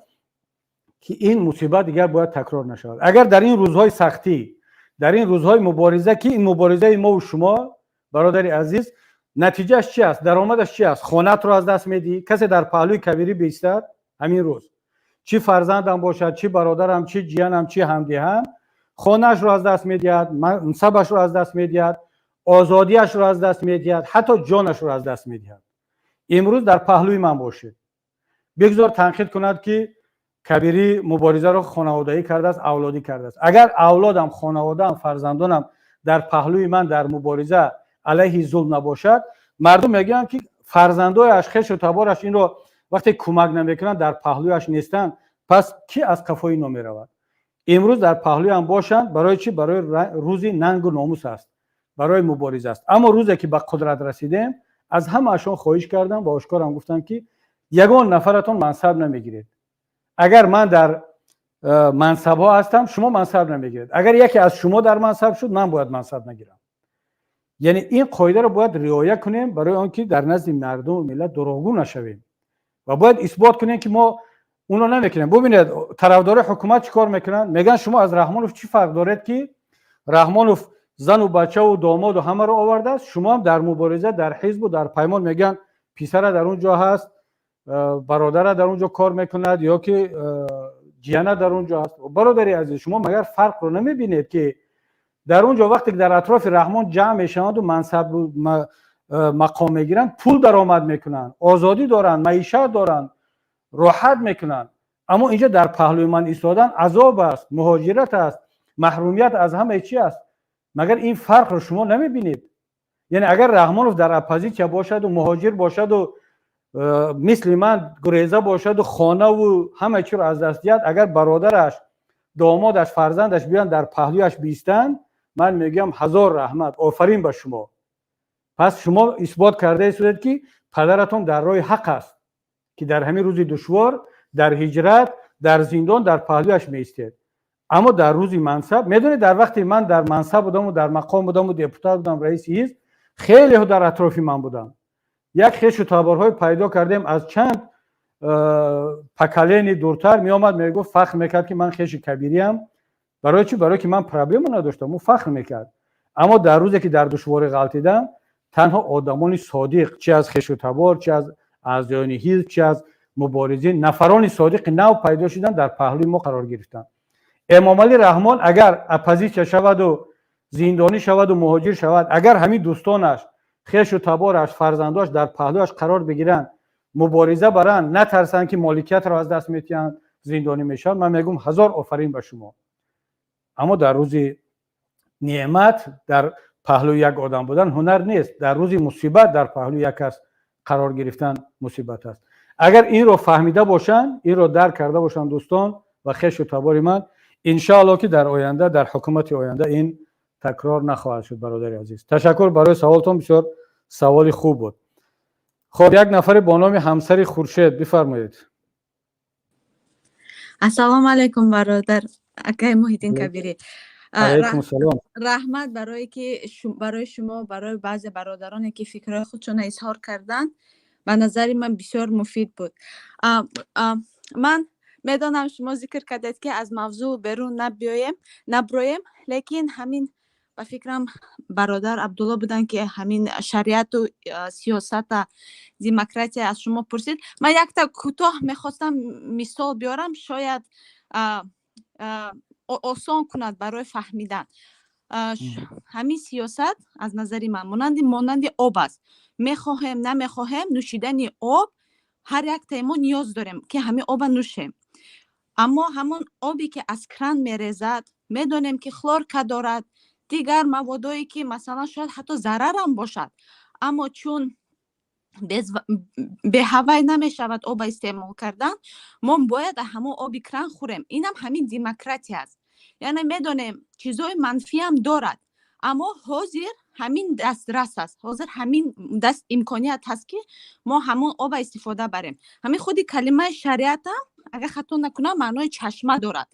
Speaker 1: ки ин мусибат дигар бояд такрор нашавад. Агар дар ин рӯзҳои сахтӣ, дар ин рӯзҳои мубориза, ки ин муборизаи мову шумо, бародари азиз, натиҷааш чи аст, даромадаш чи аст? Хонаатро аз даст медиҳӣ. Касе дар паҳлӯи Кабирӣ биистад ҳамин рӯз, чӣ фарзандам бошад, чӣ бародарам, чӣ ҷиянам, чӣ ҳамдиҳам, хонаашро аз даст медиҳад, мансабашро аз даст медиҳад, озодиашро аз даст медиҳад, ҳатто ҷонашро аз даст медиҳад. Имрӯз дар паҳлӯи ман бошед. Бигзор танқид кунад, ки Кабирӣ муборизаро хонаводаӣ кардааст, авлодӣ кардааст. Агар авлодам, хонаводаам, фарзандонам дар паҳлӯи ман дар мубориза алайҳи зулм набошад, мардум мегӯянд, ки фарзандояш, хешу табораш инро вақте кӯмак намекунанд, дар паҳлӯяш нестанд, пас кӣ аз қафои ино меравад? Имрӯз дар паҳлӯям бошанд. Барои чӣ? Барои рӯзи нангу номус аст, барои мубориза аст. Аммо рӯзе ки ба қудрат расидем, аз ҳамаашон хоҳиш кардам ва ошкорам гуфтам, ки ягон нафаратон мансаб намегиред. Агар ман дар мансабҳо ҳастам, шумо мансаб намегиред. Агар яке аз шумо дар мансаб шуд, ман бояд мансаб нагирам. Яъне ин қоидаро бояд риоя кунем, барои он ки дар назди мардуму миллат дурӯғгӯ нашавем ва бояд исбот кунем, ки мо онро намекунем. Бубинед, тарафдорои ҳукумат чӣ кор мекунанд? Мегӯянд, шумо аз Раҳмонов чӣ фарқ доред, ки Раҳмонов зану бачаву домоду ҳамаро овардааст, шумоам дар мубориза, дар ҳизбу дар паймон, мегӯянд, писара дар он ҷо ҳаст, бародара дар он ҷо кор мекунад ё ки ҷияна дар он ҷо ҳаст. Бародари азиз, шумо магар фарқро намебинед, ки дар он ҷо вақте ки дар атрофи Раҳмон ҷамъ мешаванду мансаб, мақом мегиранд, пул даромад мекунанд, озодӣ доранд, маишат доранд, роҳат мекунанд, аммо инҷо дар паҳлӯи ман истодан азоб аст, муҳоҷират аст, маҳрумият аз ҳамаи чи аст? Магар ин фарқро шумо намебинед? Яъне агар Раҳмонов дар оппозитсия бошаду муҳоҷир бошаду мисли ман гуреза бошаду хонаву ҳама чиро аз даст диҳад, агар бародараш, домодаш, фарзандаш биёянд, дар паҳлӯяш биистанд, ман мегӯям: ҳазор раҳмат, офарин ба шумо. Пас шумо исбот карда истодед, ки падаратон дар роҳи ҳақ аст, ки дар ҳамин рӯзи душвор, дар ҳиҷрат, дар зиндон дар паҳлӯяш меистед. Аммо дар рӯзи мансаб, медонед, дар вақте ман дар мансаб будаму дар мақом будаму депутат будам, раиси ҳизб, хелеҳо дар атрофи ман буданд. Як хешу таборҳое пайдо кардем, аз чанд поколение дуртар меомад, мегуфт, фахр мекард, ки ман хеши Кабириам. Барои чӣ? Барое ки ман проблема надоштам, ӯ фахр мекард. Аммо дар рӯзе ки дар душворӣ ғалтидам, танҳо одамони содиқ, чи аз хешу табор, чи аз аъзоёни ҳизб, чи аз муборизин, нафарони содиқи нав пайдо шуданд, дар паҳлӯи мо қарор гирифтанд. Эмомалӣ Раҳмон агар оппозитсия шаваду зиндонӣ шаваду муҳоҷир шавад, агар ҳамин дӯстонаш, хешу табораш, фарзандош дар паҳлӯяш қарор бигиранд, мубориза баранд, натарсанд, ки моликиятро аз даст метиҳанд. Зиндонӣ мешаванд, ман мегӯм, ҳазор офарин ба шумо. Аммо дар рӯзи неъмат дар паҳлӯи як одам будан ҳунар нест, дар рӯзи мусибат дар паҳлӯи як кас қарор гирифтан мусибат аст. Агар инро фаҳмида бошанд, инро дарк карда бошанд дӯстон ва хешу табори ман, иншоалло, ки дар оянда, дар ҳукумати оянда ин такрор нахоҳад шуд. Бародари азиз, ташаккур барои саволтон, бисёр саволи хуб буд. Хоб, як нафаре бо номи ҳамсари Хуршед, бифармоед.
Speaker 12: Ассалому алайкум, бародар, акаи Муҳиддин Кабирӣ.
Speaker 1: Алайкум салом.
Speaker 12: Раҳмат барое ки барои шумо, барои баъзе бародароне ки фикрҳои худшона изҳор карданд. Ба назари ман бисёр муфид буд. Ман медонам, шумо зикр кардед, ки аз мавзӯъ берун набиёем, наброем, лекин ҳамин, ба фикрам, бародар Абдулло буданд, ки ҳамин шариату сиёсата, демократия аз шумо пурсид. Ман якта кӯтоҳ мехостам мисол биёрам, шояд осон кунад барои фаҳмидан. Ҳамин сиёсат аз назари ман монанди об аст. Мехоҳем, намехоҳем, нӯшидани об ҳар яктаи мо ниёз дорем, ки ҳамин оба нӯшем. Аммо ҳамон обе ки аз кран мерезад, медонем, ки хлорка дорад, дигар маводое, ки масалан шояд ҳатто зарарам бошад, аммо чун беҳавай намешавад оба истеъмол кардан, мо бояд ҳамон оби кран хӯрем. Инам ҳамин демократия аст. Яъне медонем, чизҳои манфиам дорад, аммо ҳозир ҳамин дастрас аст, ҳозир ҳамин даст имконият ҳаст, ки мо ҳамон оба истифода барем. Ҳамин худи калимаи шариатам, агар хато накунам, маънои чашма дорад.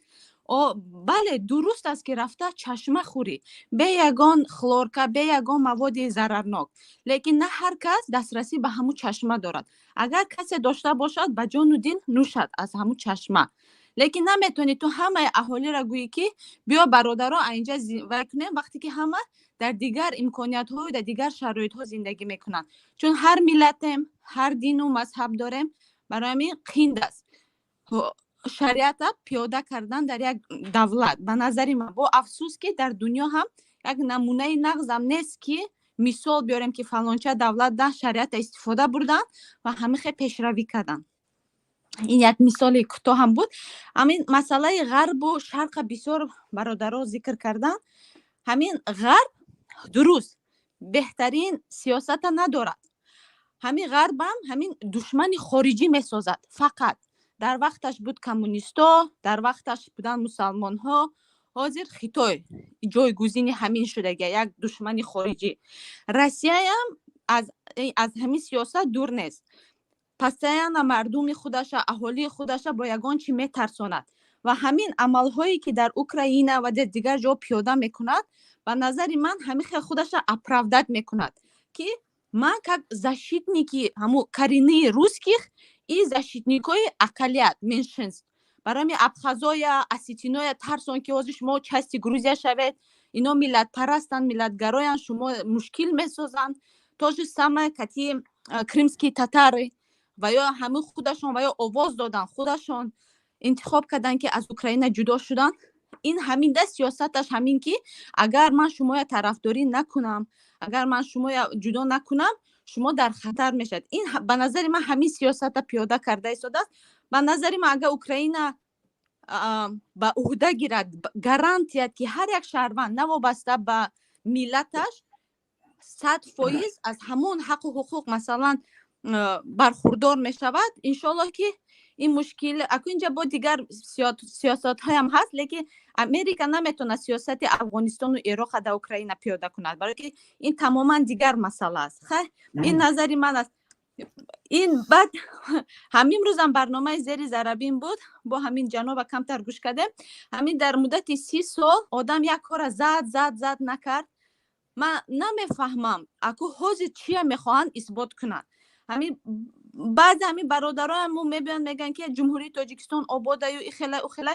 Speaker 12: Бале, дуруст аст, ки рафта чашма хӯрӣ бе ягон хлорка, бе ягон маводи зарарнок, лекин на ҳар кас дастрасӣ ба ҳамун чашма дорад. Агар касе дошта бошад, ба ҷону дил нӯшад аз ҳамун чашма, лекин наметавонӣ ту ҳамаи аҳолиро гӯӣ, ки биё, бародаро, инҷа вай кунем, вақте ки ҳама дар дигар имкониятҳою дар дигар шароитҳо зиндагӣ мекунанд. Чун ҳар миллатем, ҳар дину мазҳаб дорем, барои ҳамин қинд аст шариата пиёда кардан дар як давлат, ба назари ман. Бо афсӯс, ки дар дунё ҳам як намунаи нағзам нест, ки мисол биёрем, ки фалонча давлат да шариата истифода бурданд ва ҳамин хел пешравӣ карданд. Ин як мисоли кӯтоҳам буд. Ҳамин масъалаи ғарбу шарқа бисёр бародаро зикр карданд. Ҳамин ғарб, дуруст, беҳтарин сиёсата надорад. Ҳамин ғарбам ҳамин душмани хориҷӣ месозад фақат. Дар вақташ буд коммунистҳо, дар вақташ буданд мусалмонҳо, ҳозир Хитой ҷойгузини ҳамин шудага, як душмани хориҷӣ. Россияам аз ҳамин сиёсат дур нест. Постоянно мардуми худаша, аҳолии худаша бо ягон чӣ метарсонад ва ҳамин амалҳое, ки дар Украина ва дар дигар ҷо пиёда мекунад, ба назари ман, ҳамин хел худаша оправдать мекунад, ки ман как защитники ҳамун коренные русских и защитникои ақаллият, меньшинств. Барои ҳамин абхазоя, осетиноя тарсон, ки ҳозир шумо части Грузия шавед, ино миллатпарастанд, миллатгароянд, шумо мушкил месозанд. То же самое кати крымские татары ва ё ҳамин худашон ва ё овоз додан, худашон интихоб карданд, ки аз Украина ҷудо шуданд. Ин ҳамин да сиёсаташ ҳамин, ки агар ман шумоя тарафдорӣ накунам, агар ман шумоя ҷудо накунам, шумо дар хатар мешавед. Ин, ба назари ман, ҳамин сиёсата пиёда карда истодааст. Ба назари ман, агар Украина ба уҳда гирад, гарантия, ки ҳар як шаҳрванд, навобаста ба миллаташ, 100% аз ҳамон ҳаққу ҳуқуқ, масалан, бархурдор мешавад, иншоалло, ки ин мушкил аку инҷа бо дигар сиёсатҳоям ҳаст. Лекин Америка наметавонад сиёсати Афғонистону Ироқа дар Украина пиёда кунад, барое ки ин тамоман дигар масъала аст. Хай, ин назари ман аст. Ин баъд ҳамин рӯзам барномаи зери зарабин буд, бо ҳамин ҷаноба камтар гӯш кардем. Ҳамин дар муддати 30 сол одам як кора зад, зад, зад накард. Ман намефаҳмам, аку ҳозир чия мехоҳанд исбот кунанд. Ҳамин баъзе ҳамин бародароям мебиёнд, мегӯянд, ки Ҷумҳурии Тоҷикистон ободаю ихела ухела.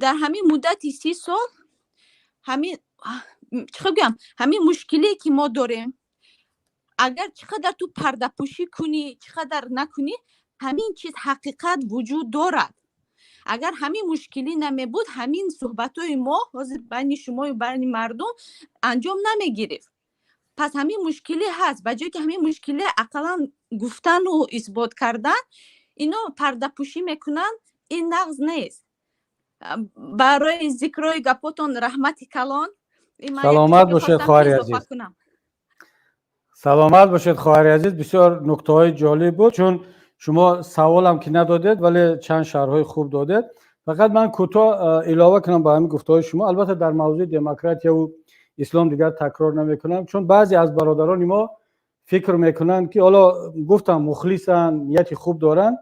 Speaker 12: Дар ҳамин муддати 30 сол ҳамин, чӣ хел гӯям, ҳамин мушкилие, ки мо дорем, агар чӣ қадар ту пардапӯшӣ кунӣ, чӣ қадар накунӣ, ҳамин чиз ҳақиқат вуҷуд дорад. Агар ҳамин мушкилӣ намебуд, ҳамин суҳбатҳои мо ҳозир байни шумою байни мардум анҷом намегирифт. Пас ҳамин мушкилӣ ҳаст. Ба ҷое ки ҳамин мушкилӣ ақаллан гуфтану исбот кардан, ино пардапӯшӣ мекунанд. Ин нағз нест. Барои зикрои гапотон раҳмати калон.
Speaker 1: Саломат бошед, хоҳари азиз, саломат бошед, хоҳари азиз. Бисёр нуктаҳои ҷолиб буд, чун шумо саволам ки надодед, вале чанд шарҳҳои хуб додед. Фақат ман кӯтоҳ илова кунам ба ҳамин гуфтаҳои шумо. Албатта, дар мавзӯи демократияву ислом дигар такрор намекунам, чун баъзе аз бародарони мо фикр мекунанд, ки ҳоло гуфтам, мухлисанд, нияти хуб доранд,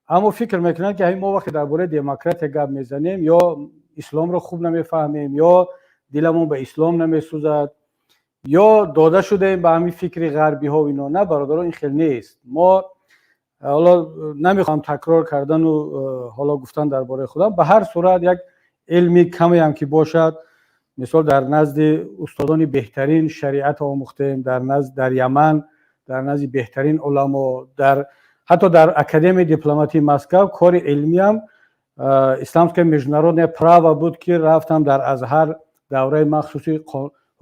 Speaker 1: аммо фикр мекунанд, ки ҳамин мо вақте дар бораи демократия гап мезанем, ё исломро хуб намефаҳмем, ё диламон ба ислом намесӯзад, ё дода шудаем ба ҳамин фикри ғарбиҳо. Ино на, бародарон, ин хел нест. Мо ҳоло намехоҳам такрор кардану ҳоло гуфтан дар бораи худам. Ба ҳар сурат, як илми камеам ки бошад, мисол, дар назди устодони беҳтарин шариат омӯхтем, дар назд, дар Яман, дар назди беҳтарин уламо, дар ҳатто дар Академияи дипломатии Москав кори илмиам «Исламское международное право» буд, ки рафтам дар Азҳар давраи махсуси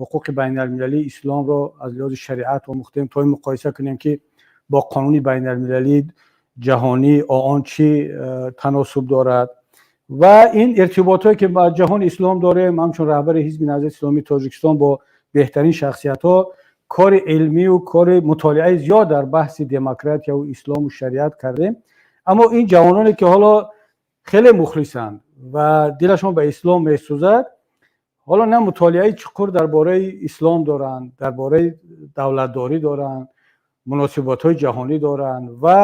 Speaker 1: ҳуқуқи байналмилалии исломро аз лиҳози шариат омӯхтем, то ин муқоиса кунем, ки бо қонуни байналмилалии ҷаҳонӣ ООН чӣ таносуб дорад. Ва ин иртиботҳое, ки ба ҷаҳони ислом дорем, ҳамчун раҳбари Ҳизби Наҳзати Исломии Тоҷикистон бо беҳтарин шахсиятҳо, кори илмию кори мутолиаи зиёд дар баҳси демократияву ислому шариат кардем. Аммо ин ҷавононе, ки ҳоло хеле мухлисанд ва дилашон ба ислом месӯзад, ҳоло на мутолиаи чуқур дар бораи ислом доранд, дар бораи давлатдорӣ доранд, муносиботҳои ҷаҳонӣ доранд ва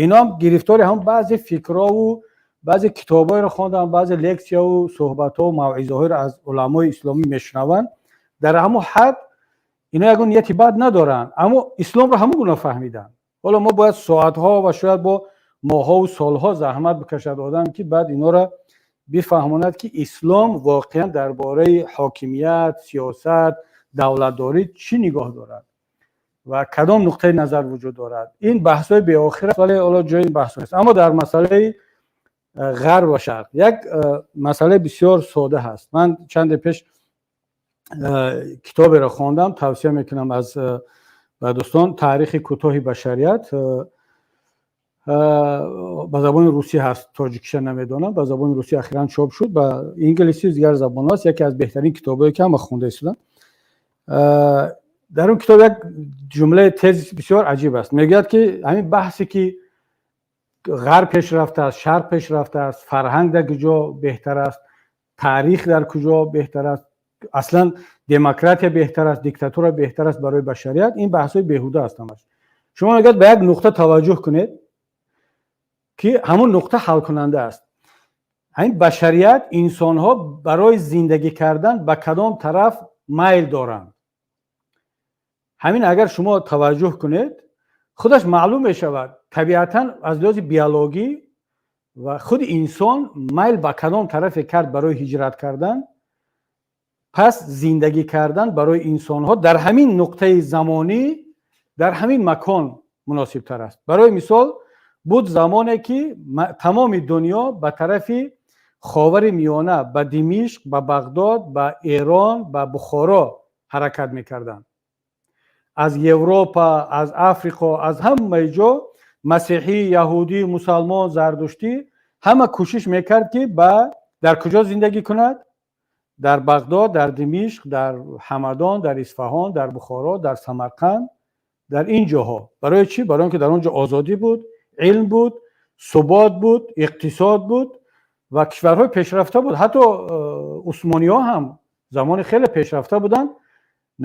Speaker 1: инҳоам гирифтори ҳам баъзе фикрову баъзе китобҳоеро хонданд, баъзе лексияву суҳбатҳо, мавъизаҳоеро аз уламои исломӣ мешунаванд. Дар ҳамон ҳад ино ягон нияти бад надоранд, аммо исломро ҳамон гуна фаҳмиданд. Ҳоло мо бояд соатҳо ва шояд бо моҳҳову солҳо заҳмат бикашад одам, ки баъд инора бифаҳмонад, ки ислом воқеан дар бораи ҳокимият, сиёсат, давлатдорӣ чӣ нигоҳ дорад ва кадом нуқтаи назар вуҷуд дорад. Ин баҳсҳои беохир аст, вале ҳоло ҷои ин баҳсҳо нест. Аммо дар масъалаи ғарб ва шарқ як масъалаи бисёр сода ҳаст. Ман чанде пеш китоберо хондам, тавсия мекунам аз ба дӯстон, «Таърихи кӯтоҳи башарият». Ба забони русӣ ҳаст, тоҷикиша намедонам. Ба забони русӣ ахиран чоп шуд, ба инглисӣ, дигар забонҳо аст. Яке аз беҳтарин китобҳое, ки ҳама хонда истодам. Дар он китоб як ҷумлаи тезис бисёр аҷиб аст. Мегӯяд, ки ҳамин баҳсе, ки ғарб пешрафта аст, шарқ пешрафта аст, фарҳанг дар куҷо беҳтар аст, таърих дар куҷо беҳтар аст, аслан демократия беҳтар аст, диктатура беҳтар аст барои башарият, ин баҳсҳои беҳуда аст ҳамаш. Шумо, мегӯяд, ба як нуқта таваҷҷӯҳ кунед, ки ҳамон нуқта ҳалкунанда аст. Ҳамин башарият, инсонҳо барои зиндагӣ кардан ба кадом тараф майл доранд, ҳамин агар шумо таваҷҷӯҳ кунед, худаш маълум мешавад. Табиатан, аз лиҳози биологӣ ва худи инсон майл ба кадом тарафе кард барои ҳиҷрат кардан, пас зиндагӣ кардан барои инсонҳо дар ҳамин нуқтаи замонӣ, дар ҳамин макон муносибтар аст. Барои мисол, буд замоне, ки тамоми дунё ба тарафи Ховари Миёна, ба Димишқ, ба Бағдод, ба Эрон, ба Бухоро ҳаракат мекарданд. Аз Европа, аз Африқо, аз ҳамаи ҷо масеҳӣ, яҳудӣ, мусалмон, зардуштӣ, ҳама кӯшиш мекард, ки ба дар куҷо зиндагӣ кунад? Дар Бағдод, дар Димишқ, дар Ҳамадон, дар Исфаҳон, дар Бухоро, дар Самарқанд, дар ин ҷоҳо. Барои чӣ? Барои он ки дар он ҷо озодӣ буд, илм буд, субот буд, иқтисод буд ва кишварҳои пешрафта буд. Ҳатто усмониҳо ҳам замони хеле пешрафта буданд.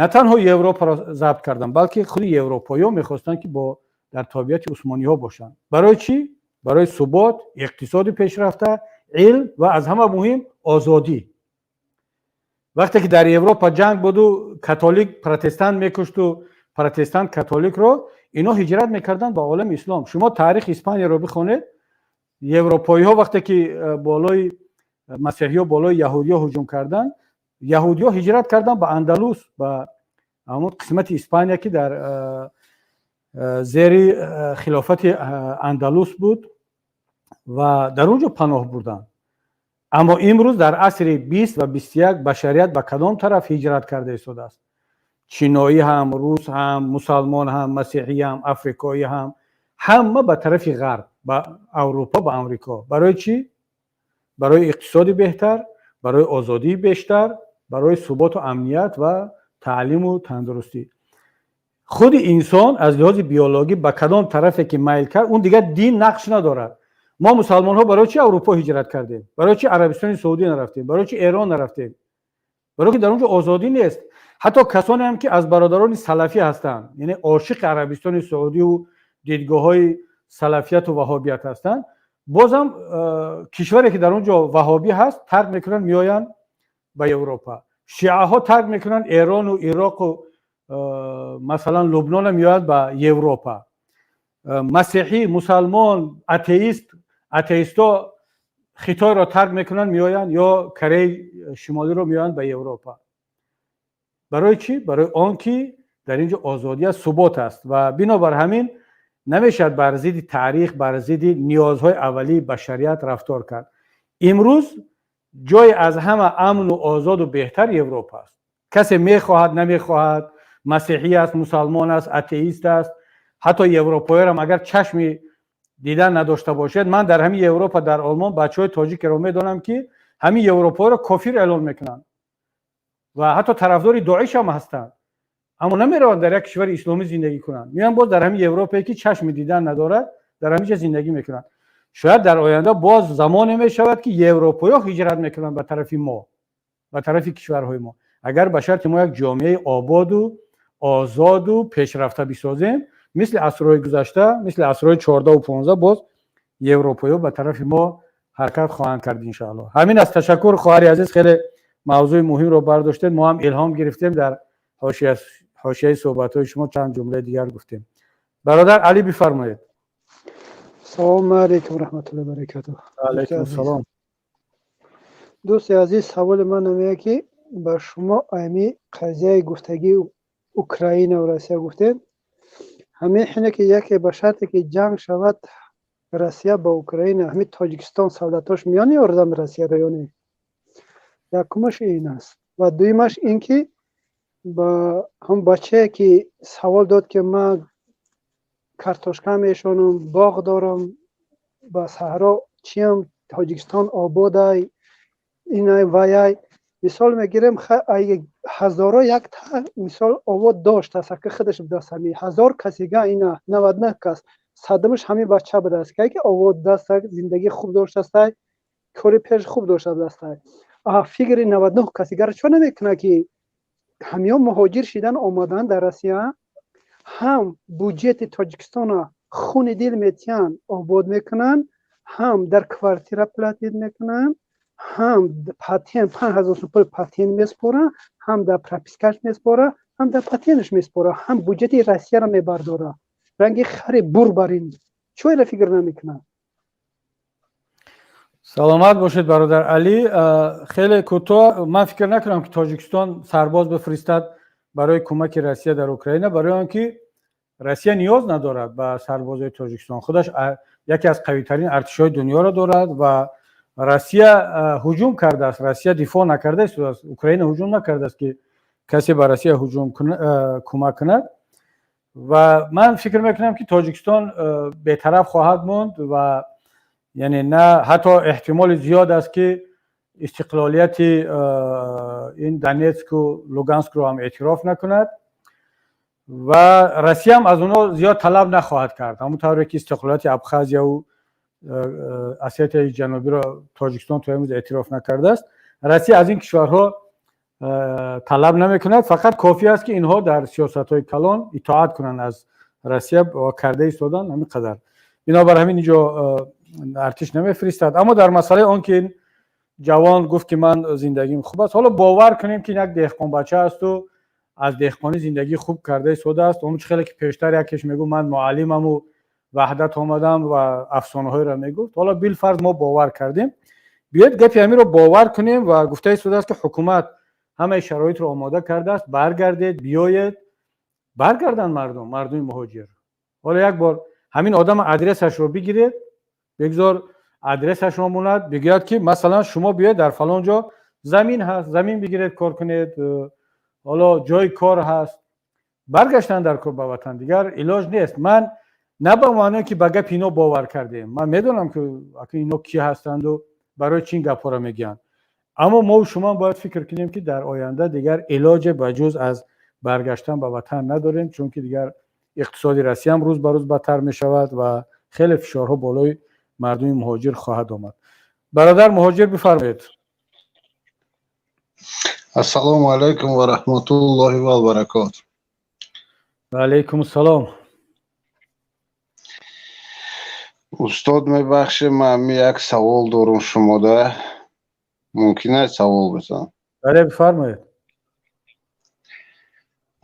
Speaker 1: На танҳо Европаро забт карданд, балки худи европоиҳо мехостанд, ки бо дар тобеияти усмониҳо бошанд. Барои чӣ? Барои субот, иқтисоди пешрафта, илм ва аз ҳама муҳим озодӣ. Вақте ки дар Европа ҷанг буду католик протестант мекушту протестант католикро, ино ҳиҷрат мекарданд ба олами ислом. Шумо таърихи Испанияро бихонед. Европоиҳо вақте ки болои масеҳиё, болои яҳудиё ҳуҷум карданд, яҳудиё ҳиҷрат карданд ба Андалус, ба ҳамон қисмати Испания, ки дар зери хилофати Андалус буд, ва дар он ҷо паноҳ бурданд. Аммо имрӯз, дар асри 20 ва 21, башарият ба кадом тараф ҳиҷрат карда истодааст? Чиноӣ ҳам, рус ҳам, мусалмон ҳам, масеҳӣ ҳам, африқоӣ ҳам, ҳама ба тарафи ғарб, ба Аврупо, ба Амрико. Барои чӣ? Барои иқтисоди беҳтар, барои озодии бештар, барои суботу амният ва таълиму тандурустӣ. Худи инсон аз лиҳози биологӣ ба кадом тарафе ки майл кард, он дигар дин нақш надорад. Мо мусалмонҳо барои чи Аврупо ҳиҷрат кардем? Барои чи Арабистони Саудӣ нарафтем? Барои чи Эрон нарафтем? Барои ки дар он ҷо озодӣ нест. Ҳатто касоне ҳам ки аз бародарони салафӣ ҳастанд, яъне ошиқи Арабистони Саудиву дидгоҳҳои салафияту ваҳобият ҳастанд, бозам кишваре ки дар он ҷо ваҳобӣ ҳаст, тарк мекунанд, меоянд ба Европа. Шиаҳо тарк мекунанд Эрону Ироқу масалан Лубнона, меояд ба Европа. Масеҳӣ, мусалмон, атеист, атеистҳо Хитойро тарк мекунанд, меоянд, ё Кореяи Шимолиро, меоянд ба Европа. Барои чӣ? Барои он ки дар ин ҷо озодӣ аст, субот аст. Ва бинобар ҳамин намешавад бар зидди таърих, бар зидди ниёзҳои аввалии башарият рафтор кард. Имрӯз ҷои аз ҳама амну озоду беҳтар Европа аст. Касе мехоҳад, намехоҳад, масеҳӣ аст, мусалмон аст, атеист аст, ҳатто европоиёрам агар чашми дидан надошта бошед. Ман дар ҳамин Европа, дар Олмон, бачаҳои тоҷикеро медонам, ки ҳамин европоиро кофир эълон мекунанд ва ҳатто тарафдори Доиш ҳам ҳастанд, аммо намераванд дар як кишвари исломӣ зиндагӣ кунанд. Меоянд боз дар ҳамин Европае, ки чашми дидан надорад, дар ҳамин ҷа зиндагӣ мекунанд. Шояд дар оянда боз замоне мешавад, ки европоиҳо ҳиҷрат мекунанд ба тарафи мо, ба тарафи кишварҳои мо, агар ба шарти мо як ҷомеаи ободу озоду пешрафта бисозем, мисли асрҳои гузашта, мисли асрҳои 14-у 15. Боз европоиҳо ба тарафи мо ҳаракат хоҳанд кард, иншоалло. Ҳамин аст. Ташаккур, хоҳари азиз, хеле мавзӯи муҳимро бардоштед. Мо ҳам илҳом гирифтем, дар ҳошияи суҳбатҳои шумо чанд ҷумлаи дигар гуфтем. Бародар Алӣ, бифармоед.
Speaker 13: Салому алайкум, раҳматуллоҳи баракатуҳ.
Speaker 1: Алайкум салом.
Speaker 13: Дӯсти азиз, саволи ман намеяд, ки ба шумо ами қазияи гуфтагии Украина ва Россия гуфтем, ҳамин хине ки яке ба шарте ки ҷанг шавад Россия ба Украина, ҳамин Тоҷикистон солдатош меён ёрдами Россияро ё не? Якумаш ин аст ва дуюмаш ин ки ба ҳам бачае ки савол дод, ки ман картошка мешонам, боғ дорам ба саҳро, чиям, Тоҷикистон ободай, инай ваяй. Мисол мегирем, ҳазоро як мисол овод доштааст, ака худаш будааст, ҳами 1000 касига ина 99 кас, садумаш ҳамин бача будааст, ки овод даст, зиндагии хуб доштастай, кори пеш хуб дошта будастай. Фикри 99 касигаро чо намекунад, ки ҳамиён муҳоҷир шидан омадан дар Россия, ҳам буҷети Тоҷикистона хуни дил метиҳанд, обод мекунанд, ҳам дар квартира платить мекунанд, ҳам патент 5000 сум пул патент меспоранд, ҳам дар пропискаш меспорад, ҳам дар патенташ меспорад, ҳам буҷети Россияро мебардорад. Ранги хари бур бар ин чо ира фикр намекунад?
Speaker 1: Саломат бошед, бародар Алӣ. Хеле кӯтоҳ: ман фикр накунам, ки Тоҷикистон сарбоз бифиристад барои кӯмаки Россия дар Украина, барои он ки Россия ниёз надорад ба сарбозои Тоҷикистон. Худаш яке аз қавитарин артишҳои дунёро дорад ва Россия ҳуҷум кардааст, Россия дифоъ накарда истодааст, Украина ҳуҷум накардааст, ки касе ба Россия ҳуҷум кӯмак кунад. Ва ман фикр мекунам, ки Тоҷикистон бетараф хоҳад монд ва яъне на, ҳатто эҳтимоли зиёд аст, ки истиқлолияти ин Донецку Луганскро ҳам эътироф накунад ва Россияам аз онҳо зиёд талаб нахоҳад кард. Ҳамон тавре ки истиқлолияти Абхазияву Осетияи Ҷанубиро Тоҷикистон то имрӯз эътироф накардааст, Россия аз ин кишварҳо талаб намекунад. Фақат кофӣ аст, ки инҳо дар сиёсатҳои калон итоат кунанд аз Россия ва карда истодан ҳамин қадар. Бинобар ҳамин инҷо артиш намефиристад. Аммо дар масъалаи он ки ин ҷавон гуфт, ки ман зиндагим хуб аст, ҳоло бовар кунем, ки як деҳқонбача асту аз деҳқонӣ зиндагии хуб карда истодааст. Он чи хеле ки пештар якеш мегуфт, ман муаллимаму Ваҳдат омадам ва афсонаҳоеро мегуфт, ҳоло билфарз мо бовар кардем. Биёед, гапи ҳаминро бовар кунем ва гуфта истодааст, ки ҳукумат ҳамаи шароитро омода кардааст, баргардед, биёед, баргарданд мардум, мардуми муҳоҷир. Ҳоло як бор ҳамин одама адресашро бигиред, бигзор адресашро монад, бигӯяд, ки масалан шумо биёед, дар фалон ҷо замин ҳаст, замин бигиред, кор кунед, ҳоло ҷои кор ҳаст. Баргаштан дар кор ба ватан, дигар илоҷ нест. Ман на ба маъное, ки ба гапи ино бовар кардем. Ман медонам, ки ино кӣ ҳастанду Барои чӣ ин гапҳоро мегӯянд? Аммо мо шумо бояд фикр кунем, ки дар оянда дигар илоҷе ба ҷуз аз баргаштан ба ватан надорем, чунки дигар иқтисоди Россия ҳам рӯз ба рӯз бадтар мешавад ва хеле фишорҳо болои мардуми муҳоҷир хоҳад омад. Бародар муҳоҷир, бифармоед.
Speaker 14: Ассалому алайкум ва раҳматуллоҳи ва баракоту.
Speaker 1: Ва алайкум ассалом.
Speaker 14: Устод, мебахшед, ман як савол дорум шумода. Мумкин аст савол бизанам?
Speaker 1: Бале, бифармоед.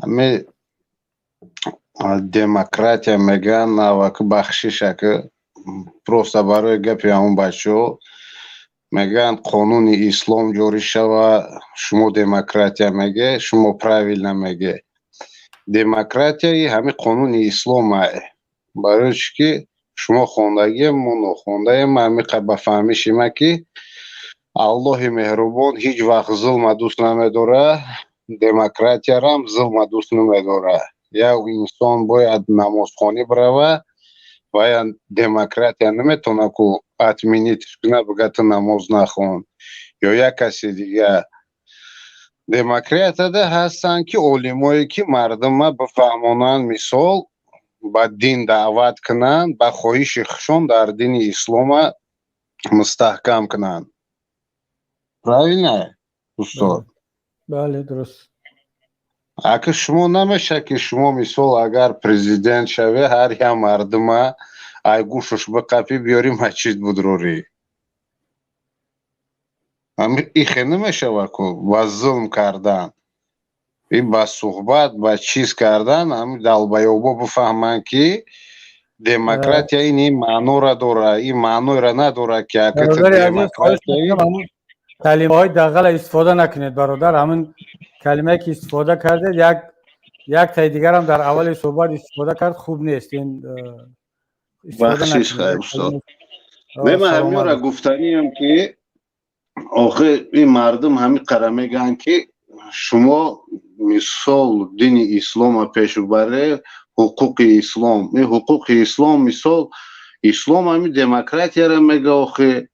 Speaker 14: Ҳами демократия мегӯянд, навак бахшиш, ака, просто барои гапи ҳамон бачаҳо мегӯянд, қонуни ислом ҷорӣ шава, шумо демократия меге, шумо правильно меге. Демократияи ҳами қонуни ислом ай. Барои чӣ ки шумо хондагием, мо нохондаем, ҳами ба фаҳмиши ма ки Аллоҳи меҳрубон ҳеҷ вақт зулма дӯст намедора, демократиярам зулма дӯст намедора. Як инсон бояд намозхонӣ бирава ва я демократия наметавона ку отменить куна, бига ту намоз нахон ё як каси дига. Демократияда ҳастанд ки олимое ки мардума бифаҳмонанд, мисол ба дин даъват кунанд, ба хоҳиши худшон дар дини ислома мустаҳкам кунанд. Правильно, устод?
Speaker 1: Бале, дуруст.
Speaker 14: Ака, шумо намешавад ки шумо, мисол, агар президент шаве, ҳар як мардума ай гӯшаш биқапӣ, биёрӣ масҷид будрорӣ. Ихе намешава ку, ба зулм кардан и ба суҳбат, ба чиз кардан, ҳами долбоёбо бифаҳманд ки демократия ин маънора дора, ин маъноеро надора ки ака ту демократия.
Speaker 1: Калимаҳои дағала истифода накунед, бародар. Ҳамин калимае ки истифода кардед, як таи дигарам дар аввали суҳбат истифода кард, хуб нест ин.
Speaker 14: Бахшиш, хайр, устод. Не, ман ҳаминро гуфтаниям ки охир ин мардум ҳамин қара мегӯянд ки шумо, мисол, дини ислома пеш баре, ҳуқуқи ислом, ин ҳуқуқи ислом, мисол, ислом ҳамин демократияро мега. Охир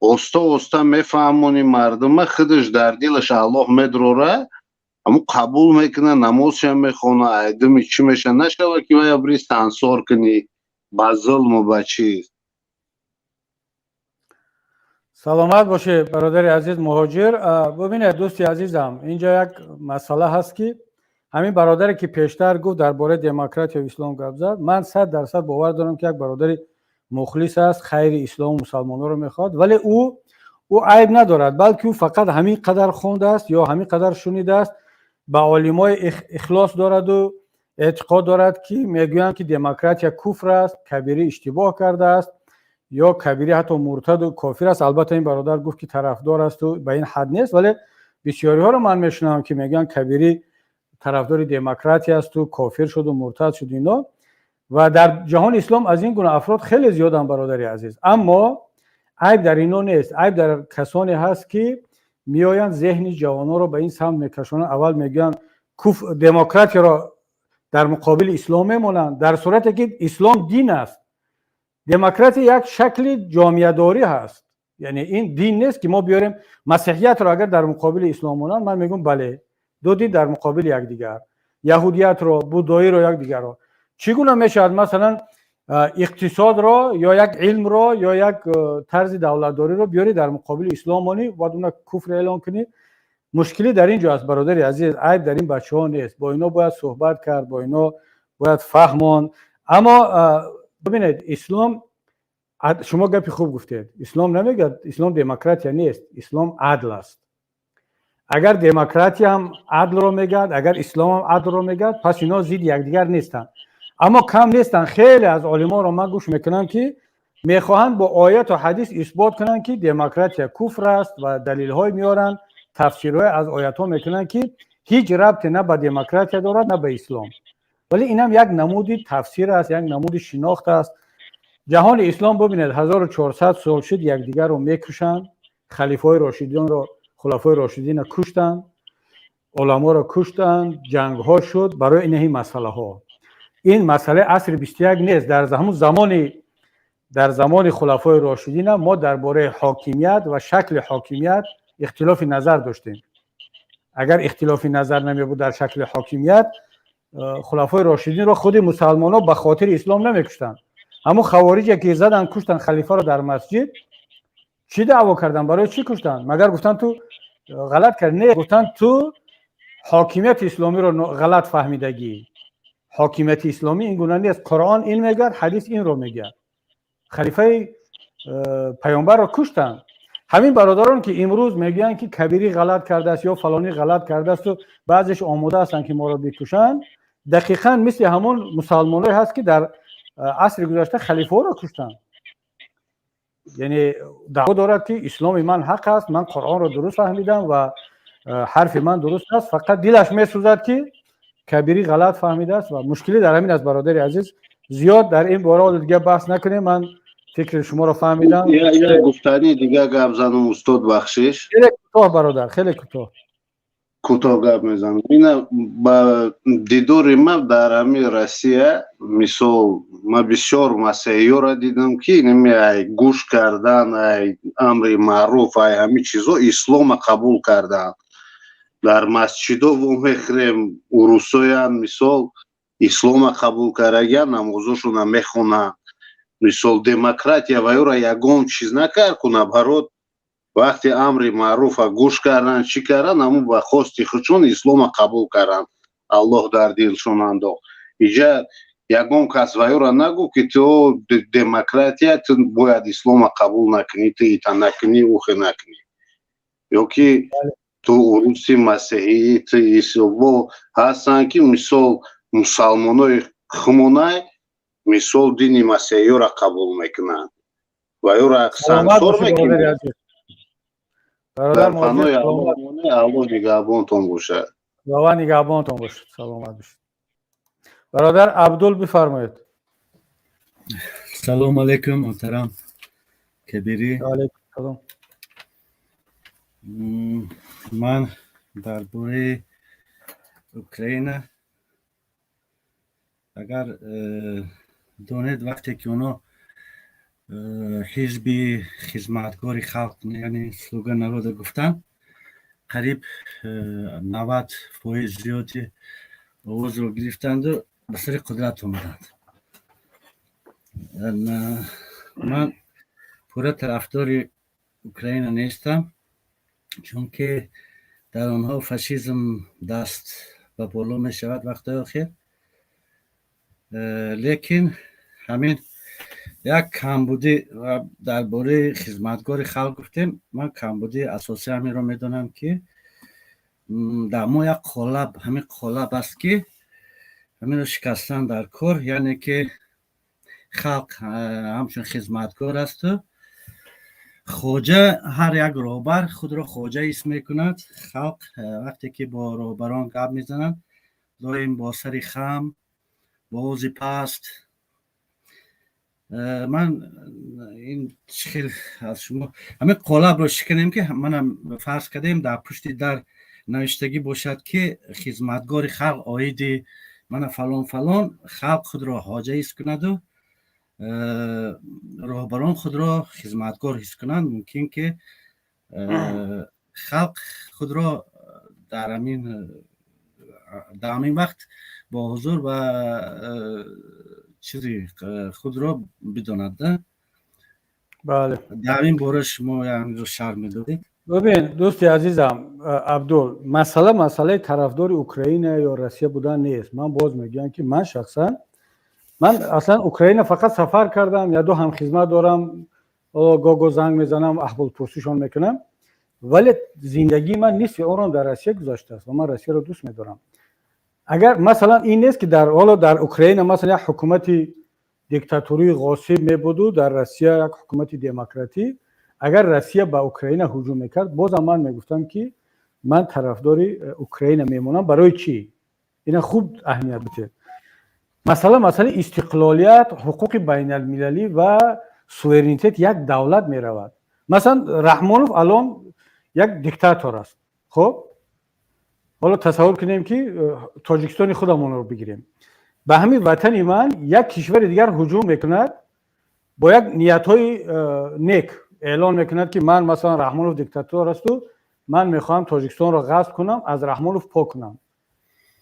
Speaker 14: оста оста мефаҳмони мардума, худаш дар дилаш Аллоҳ медрора, ҳамун қабул мекуна, намозшам мехона, айдуми чӣ меша нашава ки вая бри сансор кунӣ ба зулму ба чиз.
Speaker 1: Саломат бошед, бародари азиз муҳоҷир. Бубинед, дӯсти азизам, инҷо як масъала ҳаст ки ҳамин бародаре ки пештар гуфт, дар бораи демократия ислом гап зад, ман 100% бовар дорам ки як бародари мухлис аст, хайри ислому мусалмононро мехоҳад, вале ӯ айб надорад, балки ӯ фақат ҳамин қадар хондааст ё ҳамин қадар шунидааст, ба олимои ихлос дораду эътиқод дорад ки мегӯянд ки демократия куфр аст, Кабирӣ иштибоҳ кардааст ё Кабирӣ ҳатто муртаду кофир аст. Албатта, ин бародар гуфт ки тарафдор асту ба ин ҳад нест, вале бисёриҳоро ман мешунавам ки мегӯянд Кабирӣ тарафдори демократия асту кофир шуду муртад шуд ино. Ва дар ҷаҳони ислом аз ин гуна афрод хеле зиёданд, бародари азиз. Аммо айб дар ино нест, айб дар касоне ҳаст ки меоянд, зеҳни ҷавононро ба ин самт мекашонанд. Аввал мегӯянд демократияро дар муқобили ислом мемонанд, дар сурате ки ислом дин аст, демократия як шакли ҷомеадорӣ ҳаст, яъне ин дин нест ки мо биёрем. Масеҳиятро агар дар муқобили ислом монанд, ман мегӯям бале, ду дин дар муқобили якдигар, яҳудиятро, буддоиро, якдигарро. Чӣ гуна мешавад, масалан, иқтисодро ё як илмро ё як тарзи давлатдориро биёрӣ дар муқобили ислом монӣ, бояд уна куфр эълон кунӣ? Мушкилӣ дар ин ҷо аст, бародари азиз. Айб дар ин бачаҳо нест, бо ино бояд суҳбат кард, бо ино бояд фаҳмонд. Аммо бибинед, ислом, шумо гапи хуб гуфтед, ислом намегӯяд, ислом демократия нест, ислом адл аст. Агар демократияам адлро мегӯяд, агар исломам адлро мегӯяд, пас ино зидди якдигар нестанд. Аммо кам нестанд, хеле аз олимонро ман гӯш мекунам ки мехоҳанд бо ояту ҳадис исбот кунанд ки демократия куфр аст ва далелҳое меоранд, тафсирҳое аз оятҳо мекунанд ки ҳеҷ рабте на ба демократия дорад, на ба ислом. Вале инам як намуди тафсир аст, як намуди шинохт аст. Ҷаҳони ислом, бубинед, 1400 сол шуд якдигарро мекушанд, халифаҳои рошидинро, хулафои рошидинро куштанд, уламоро куштанд, ҷангҳо шуд барои инаҳи масъалаҳо. Ин масъалаи асри 21 нест. Дар ҳамун замони Дар замони хулафои рошидин ҳам мо дар бораи ҳокимият ва шакли ҳокимият ихтилофи назар доштем. Агар ихтилофи назар намебуд дар шакли ҳокимият, хулафои рошидинро худи мусалмонҳо ба хотири ислом намекуштанд. Ҳамун хавориҷе ки заданд, куштанд халифаро дар масҷид, чӣ даъво карданд? Барои чӣ куштанд? Магар гуфтанд, ту ғалат кард? Не, гуфтанд, ту ҳокимияти исломиро ғалат фаҳмидагӣ, ҳокимияти исломӣ ин гуна нест, Қуръон ин мегӯяд, ҳадис инро мегӯяд. Халифаи паёмбарро куштанд. Ҳамин бародарон ки имрӯз мегӯянд, ки Кабирӣ ғалат кардааст ё фалонӣ ғалат кардаасту баъзеш омода ҳастанд, ки моро бикушанд, дақиқан мисли ҳамон мусалмоное ҳаст, ки дар асри гузашта халифаҳоро куштанд. Яъне даъво дорад, ки исломи ман ҳақ аст, ман Қуръонро дуруст фаҳмидам ва ҳарфи ман дуруст аст, фақат дилаш месӯзад, ки Кабирӣ ғалат фаҳмидааст. Ва мушкилӣ дар ҳамин аст, бародари азиз. Зиёд дар ин бора дига баҳс накунем, ман фикри шуморо фаҳмидам.
Speaker 14: Як гуфтани дига гап занам, устод, бахшиш.
Speaker 1: Хеле кӯтоҳ, бародар, хеле кӯтоҳ.
Speaker 14: Кӯтоҳ гап мезанам. Ина ба дидори ма дар ҳамин Россия, мисол, ма бисёр масеҳиёро дидам, ки инами ай гӯш кардан, ай амри маъруф, ай ҳамин чизо ислома қабул карданд. Дар масҷидо вомехӯрем, урусоян, мисол, ислома қабул кардагиан, намозошона мехонанд. Мисол, демократия ва ёро ягон чиз накард куна барот. Вақте амри маъруфа гӯш кардан, чӣ кардан, ҳамун ба хости худшон ислома қабул карданд, Аллоҳ дар дилшон андохт. Иҷа ягон кас ва ёро нагӯ, ки ту демократия, ту бояд ислома қабул накунӣ, ту ита накунӣ, ухе накунӣ, ё ки ту уруси масеҳӣ, ту исбо ҳастанд, ки мисол, мусалмонои хумонай, мисол, дини масеҳиёро қабул мекунанд ва ёро сангсор мекунанд. Дар паноҳи Аллоҳ нигаҳбонтон бошад.
Speaker 1: Худованд нигаҳбонтон бошад, саломат бошед. Бародар Абдул, бифармоед.
Speaker 15: Салому алайкум, муҳтарам Кабирӣ.
Speaker 1: Алайкум салом.
Speaker 15: Ман дар бораи Украина, агар донед, вақте ки оно ҳизби хизматгори халқ, яъне «Слуга народа» гуфтанд, қариб 90% зиёди овозро гирифтанду ба сари қудрат омаданд. Ман пурра тарафдори Украина нестам, чунки дар онҳо фашизм даст ба боло мешавад вақтҳои охир. Лекин ҳамин як камбудӣ, дар бораи хизматгори халқ гуфтем, ман камбудии асосӣ ҳаминро медонам, ки дар мо як қолаб, ҳамин қолаб аст, ки ҳаминро шикастан дар кор, яъне ки халқ ҳамчун хизматгор асту хоҷа. Ҳар як роҳбар худро хоҷа ҳис мекунад. Халқ вақте ки бо роҳбарон гап мезананд, доим бо сари хам, бо овози паст. Ман ин хел аз шумо ҳамин қолабро шиканем, ки манам фарз кардем, дар пушти дар навиштагӣ бошад, ки хизматгори халқ оиди мана фалон фалон, халқ худро хоҷа ҳис кунаду роҳбарон худро хизматгор ҳис кунанд, мумкин ки халқ худро дар ҳамин вақт бо ҳузур ва чизи худро бидонад.
Speaker 1: Бале.
Speaker 15: Дар ин бора шумо янро шарҳ медодед.
Speaker 1: Бибин, дӯсти азизам Абдул, масъала масъалаи тарафдори Украина ё Россия будан нест. Ман боз мегӯям, ки ман шахсан, ман аслан Украина фақат сафар кардам, я ду ҳамхизмат дорам, го-го занг мезанам, аҳволпурсишон мекунам, вале зиндагии ман нисфи онро дар Россия гузаштааст ва ман Россияро дӯст медорам. Агар масалан ин нест, ки дар ҳоло дар Украина масалан як ҳукумати диктатурии ғосиб мебуду дар Россия як ҳукумати демократӣ, агар Россия ба Украина ҳуҷум мекард, бозам ман мегуфтам, ки ман тарафдори Украина мемонам. Барои чӣ? Ина хуб аҳамият бидиҳед. Масъала масъалаи истиқлолият, ҳуқуқи байналмилалӣ ва суверенитети як давлат меравад. Масалан, Раҳмонов алон як диктатор аст. Хуб, ҳоло тасаввур кунем, ки Тоҷикистони худамонро бигирем. Ба ҳамин ватани ман як кишвари дигар ҳуҷум мекунад. Бо як ниятҳои нек эълон мекунад, ки ман, масалан, Раҳмонов диктатор асту ман мехоҳам Тоҷикистонро ғасб кунам, аз Раҳмонов пок кунам.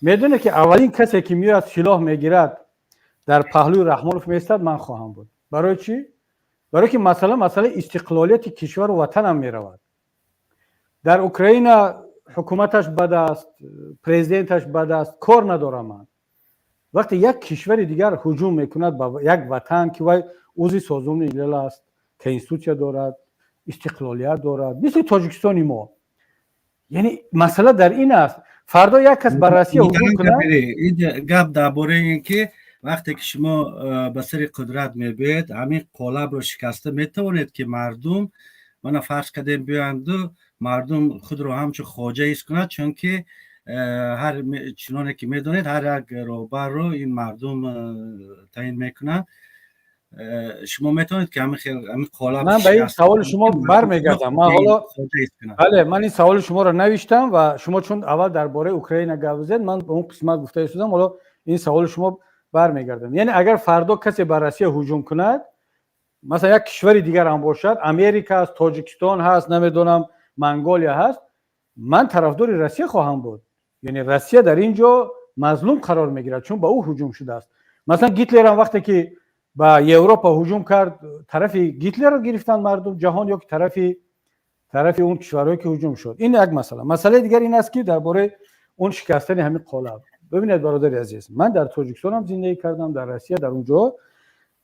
Speaker 1: Медонед, ки аввалин касе, ки меояд, силоҳ мегирад, дар паҳлӯи Раҳмонов меистад, ман хоҳам буд. Барои чӣ? Барои ки масъала масъалаи истиқлолияти кишвару ватанам меравад. Дар Украина ҳукуматаш бад аст, президенташ бад аст, кор надорам ман. Вақте як кишвари дигар ҳуҷум мекунад ба як ватан, ки вай узви Созмони Милал аст, конститутсия дорад, истиқлолият дорад, мисли Тоҷикистони мо, яъне масъала дар ин аст: фардо як кас ба Россия ҳуҷум кунад.
Speaker 15: Гап дар бораи ин ки вақте ки шумо ба сари қудрат мебиёед, ҳамин қолабро шикаста метавонед, ки мардум, мана фарз кардем, биёянду мардум худро ҳамчун хоҷа ҳис кунад, чунки ҳар чуноне ки медонед, ҳар як роҳбарро ин мардум таъин мекунанд. Шумо метавонед, ки ҳамин қолаб
Speaker 1: Ман ба ин саволи шумо бармегардам. Ман ҳоло, бале, ман ин саволи шуморо навиштам ва шумо чун аввал дар бораи Украина гап зед, ман ба он қисмат гуфта истодам. Ҳоло ин саволи шумо бармегардам. Яъне агар фардо касе ба Россия ҳуҷум кунад, масалан, як кишвари дигар ҳам бошад, Америка аст, Тоҷикистон ҳаст, намедонам, Монголия ҳаст, ман тарафдори Россия хоҳам буд. Яъне Россия дар ин ҷо мазлум қарор мегирад, чун ба ӯ ҳуҷум шудааст. Масалан, Гитлерам вақте ки ба Европа ҳуҷум кард, тарафи Гитлерро гирифтанд мардум ҷаҳон ё ки тарафи он кишварҳое, ки ҳуҷум шуд? Ин як масъала. Масъалаи дигар ин аст, ки дар бораи он шикастани ҳамин қолаб. Бибинед, бародари азиз, ман дар Тоҷикистонам зиндагӣ кардам, дар Россия, дар он ҷо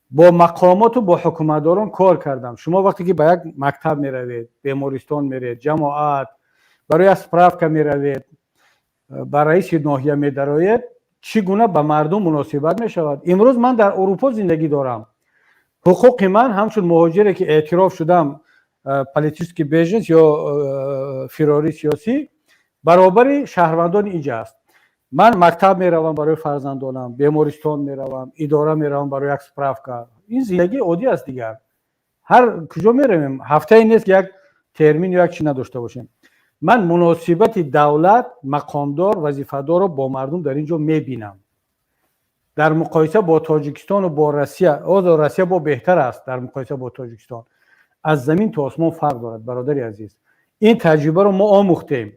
Speaker 1: бо мақомоту бо ҳукуматдорон кор кардам. Шумо вақте ки ба як мактаб меравед, бемористон меред, ҷамоат, барои як справка меравед, ба раиси ноҳия медароед, чӣ гуна ба мардум муносибат мешавад? Имрӯз ман дар Урупо зиндагӣ дорам. Ҳуқуқи ман ҳамчун муҳоҷире, ки эътироф шудам, политический беженец ё фирори сиёсӣ, баробари шаҳрвандони инҷа аст. Ман мактаб меравам барои фарзандонам, бемористон меравам, идора меравам барои як справка. Ин зиндагии оддӣ аст. Дигар ҳар куҷо меравем, ҳафтае нест, ки як термин ё як чи надошта бошем. Ман муносибати давлат, мақомдор, вазифадорро бо мардум дар ин ҷо мебинам. Дар муқоиса бо Тоҷикистону бо Россия, озо Россия бо беҳтар аст дар муқоиса бо Тоҷикистон. Аз замин то осмон фарқ дорад, бародари азиз. Ин таҷрибаро мо омӯхтем,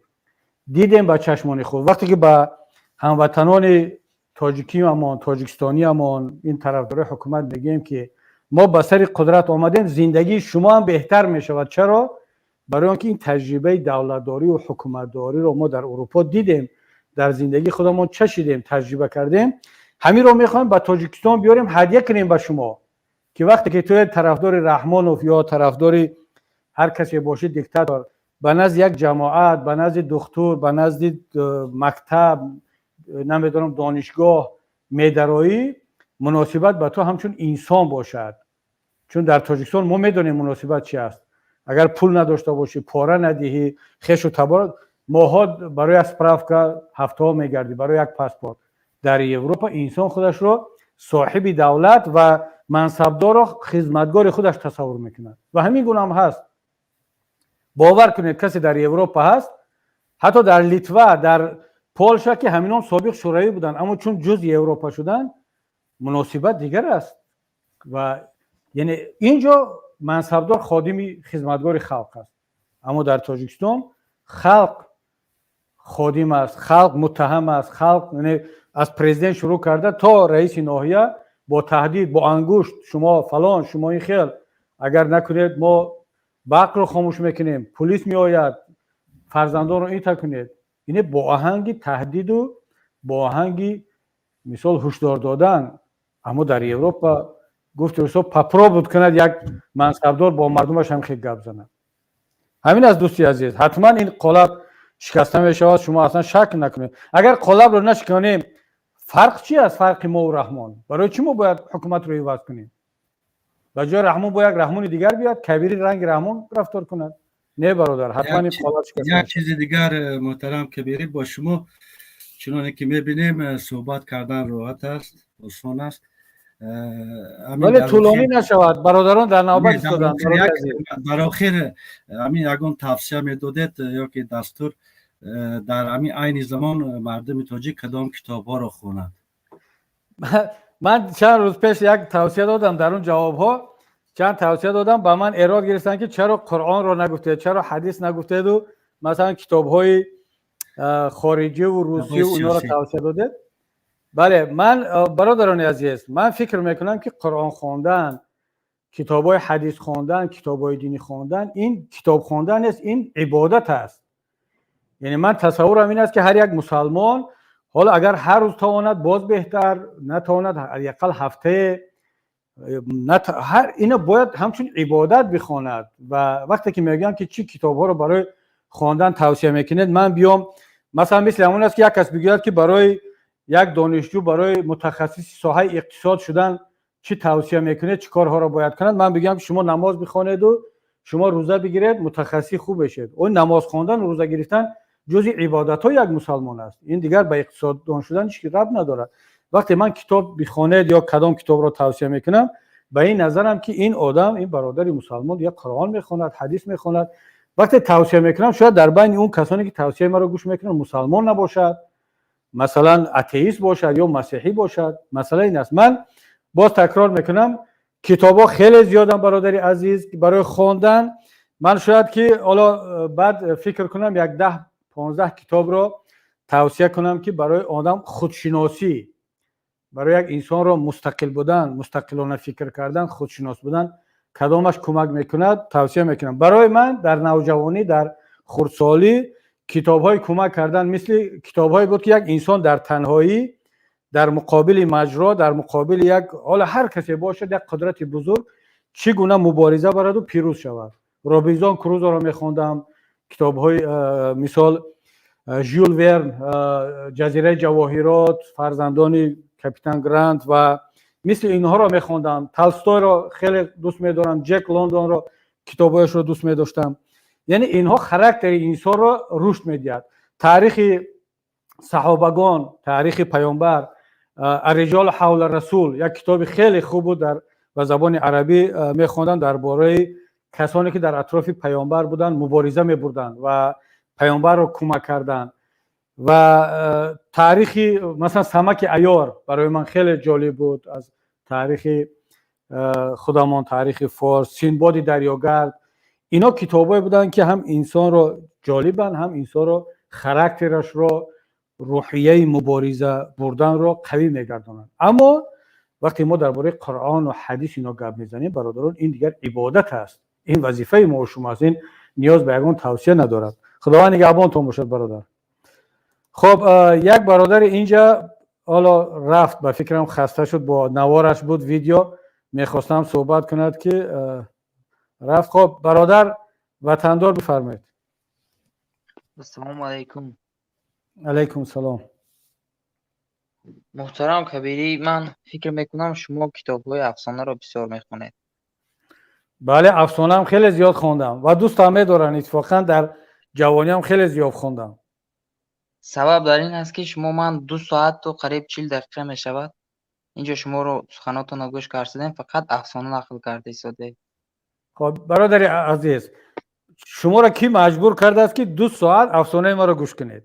Speaker 1: дидем ба чашмони худ. Вақте ки ба ҳамватанони тоҷикиамон, тоҷикистониамон, ин тарафдорои ҳукумат мегӯем, ки мо ба сари қудрат омадем, зиндагии шумо ҳам беҳтар мешавад. Чаро? Барои он ки ин таҷрибаи давлатдорию ҳукуматдориро мо дар Урупо дидем, дар зиндагии худамон чашидем, таҷриба кардем. Ҳаминро мехоҳем ба Тоҷикистон биёрем, ҳадя кунем ба шумо, ки вақте ки ту тарафдори Раҳмонов ё тарафдори ҳар касе бошӣ, диктатор, ба назди як ҷамоат, ба назди духтур, ба назди мактаб, намедонам, донишгоҳ медароӣ, муносибат ба ту ҳамчун инсон бошад. Чун дар Тоҷикистон мо медонем, муносибат чи аст. Агар пул надошта бошӣ, пора надиҳӣ, хешу табор, моҳҳо барои як справка, ҳафтаҳо мегардӣ барои як паспорт. Дар Европа инсон худашро соҳиби давлат ва мансабдорро хизматгори худаш тасаввур мекунад ва ҳамин гуна ҳам ҳаст. Бовар кунед, касе дар Европа ҳаст, ҳатто дар Литва, дар Полша, ки ҳаминон собиқ шӯравӣ буданд, аммо чун ҷузъи Европа шуданд, муносибат дигар аст. Ва яъне ин ҷо мансабдор ходими, хизматгори халқ аст, аммо дар Тоҷикистон халқ ходим аст, халқ муттаҳам аст. Халқ аз президент шурӯъ карда то раиси ноҳия бо таҳдид, бо ангушт: шумо фалон, шумо ин хел, агар накунед, мо барқро хомӯш мекунем, пулис меояд, фарзандонро ита кунед. Ине бо оҳанги таҳдиду бо оҳанги мисол ҳушдор додан. Аммо дар Европа, гуфти русо, попробуй кунад як мансабдор бо мардумаш ҳам хел гап занад. Ҳамин аст, дӯсти азиз. Ҳатман ин қолаб шикаста мешавад, шумо аслан шак накунед. Агар қолабро нашиканем, фарқ чи аст, фарқи мову Раҳмон? Барои чӣ мо бояд ҳукуматро иваз кунем? Ба ҷои Раҳмон бо як Раҳмони дигар биёяд, Кабири ранги Раҳмон рафтор кунад? Не, бародар, ҳатман ин қолаб шикаста.
Speaker 15: Як чизи дигар, муҳтарам Кабирӣ, бо шумо, чуноне ки мебинем, суҳбат кардан роҳат аст, осон аст.
Speaker 1: Вале тӯлонӣ нашавад, бародарон дар навбат истоданд.
Speaker 15: Дар охир ҳамин ягон тавсия медодед ё ки дастур, дар ҳамин айни замон мардуми тоҷик кадом китобҳоро хонад?
Speaker 1: Ман чанд рӯз пеш як тавсия додам дар он ҷавобҳо. Чанд тавсия додам, ба ман эрод гирифтанд, ки чаро Қуръонро нагуфтед, чаро ҳадис нагуфтеду масалан китобҳои хориҷиву русию инҳоро тавсия додед. Бале, ман, бародарони азиз, ман фикр мекунам, ки Қуръон хондан, китобҳои ҳадис хондан, китобҳои динӣ хондан — ин китоб хондан нест, ин ибодат аст. Яъне ман тасаввурам ин аст, ки ҳар як мусалмон, ҳоло агар ҳар рӯз тавонад, боз беҳтар, натавонад, ҳадди ҳафтае ҳар ина бояд ҳамчун ибодат бихонад. Ва вақте ки мегӯям, ки чӣ китобҳоро барои хондан тавсия мекунед, ман биём, масалан, мисли ҳамон аст, ки як кас бигӯяд, ки барои як донишҷӯ, барои мутахассиси соҳаи иқтисод шудан чӣ тавсия мекунед, чӣ корҳоро бояд кунад, ман бигӯям, ки шумо намоз бихонеду шумо рӯза бигиред, мутахассиси хуб бешед. Он намоз хондан, рӯза гирифтан ҷузъи ибодатҳои як мусалмон аст. Ин дигар ба иқтисоддон шудан ҳеҷ рабт надорад. Вақте ман китоб бихонед ё кадом китобро тавсия мекунам, ба ин назарам, ки ин одам, ин бародари мусалмон як Қуръон мехонад, ҳадис мехонад. Вақте тавсия мекунам, шояд дар байни он касоне, ки тавсияи маро гӯш мекунанд, мусалмон набошад, масалан, атеист бошад ё масеҳӣ бошад. Масъала ин аст. Ман боз такрор мекунам, китобҳо хеле зиёданд, бародари азиз, барои хондан. Ман шояд ки ҳоло баъд фикр кунам, як 10-15 китобро тавсия кунам, ки барои одам худшиносӣ, барои як инсонро мустақил будан, мустақилона фикр кардан, худшинос будан кадомаш кӯмак мекунад, тавсия мекунам. Барои ман дар навҷавонӣ, дар хурдсолӣ китобҳои кӯмак кардан мисли китобҳое буд, ки як инсон дар танҳоӣ дар муқобили маҷро, дар муқобили як, ҳоло ҳар касе бошад, як қудрати бузург чӣ гуна мубориза бараду пирӯз шавад. Робинзон Крузоро мехондам, китобҳои мисол Жюл Верн, Ҷазираи ҷавоҳирот, Фарзандони капитан Грант ва мисли инҳоро мехондам. Толстойро хеле дӯст медорам, Ҷек Лондонро, китобҳояшро дӯст медоштам. Яъне инҳо характери инсонро рушд медиҳад. Таърихи саҳобагон, таърихи паёмбар, Арриҷолу ҳавла расул як китоби хеле хуб буд, дар ба забони арабӣ мехондам, дар бораи касоне, ки дар атрофи паёмбар буданд, мубориза мебурданд ва паёмбарро кӯмак карданд. Ва таърихи, масалан, Самаки Айёр барои ман хеле ҷолиб буд, аз таърихи худамон, таърихи форс, Синбоди дарёгард. Ино китобҳое буданд, ки ҳам инсонро ҷолибанд, ҳам инсонро характерашро, рӯҳияи мубориза бурданро қавӣ мегардонанд. Аммо вақте мо дар бораи Қуръону ҳадис ино гап мезанем, бародарон, ин дигар ибодат аст, ин вазифаи мо шумо аст, ин ниёз ба ягон тавсия надорад. Худованд нигаҳбонтон бошад, бародар. Хоб, як бародари инҷа ҳоло рафт, ба фикрам хаста шуд, бо навораш буд, видео мехостам суҳбат кунад, ки рафт. Хоб, бародар Ватандор, бифармоед.
Speaker 16: Ассалому алайкум.
Speaker 1: Алайкум салом.
Speaker 16: Муҳтарам Кабирӣ, ман фикр мекунам, шумо китобҳои афсонаро бисёр мехонед.
Speaker 1: Бале, афсонаам хеле зиёд хондам ва дӯстам медорам. Иттифоқан дар ҷавониам хеле зиёд хондам.
Speaker 16: Сабаб дар ин аст, ки шумо, ман 2 соату қариб 40 дақиқа мешавад, инҷо шуморо суханотонро гӯш кардем, фақат афсона нақл карда истодаед.
Speaker 1: Хоб, бародари азиз, шуморо кӣ маҷбур кардааст, ки 2 соат афсонаи маро гӯш кунед?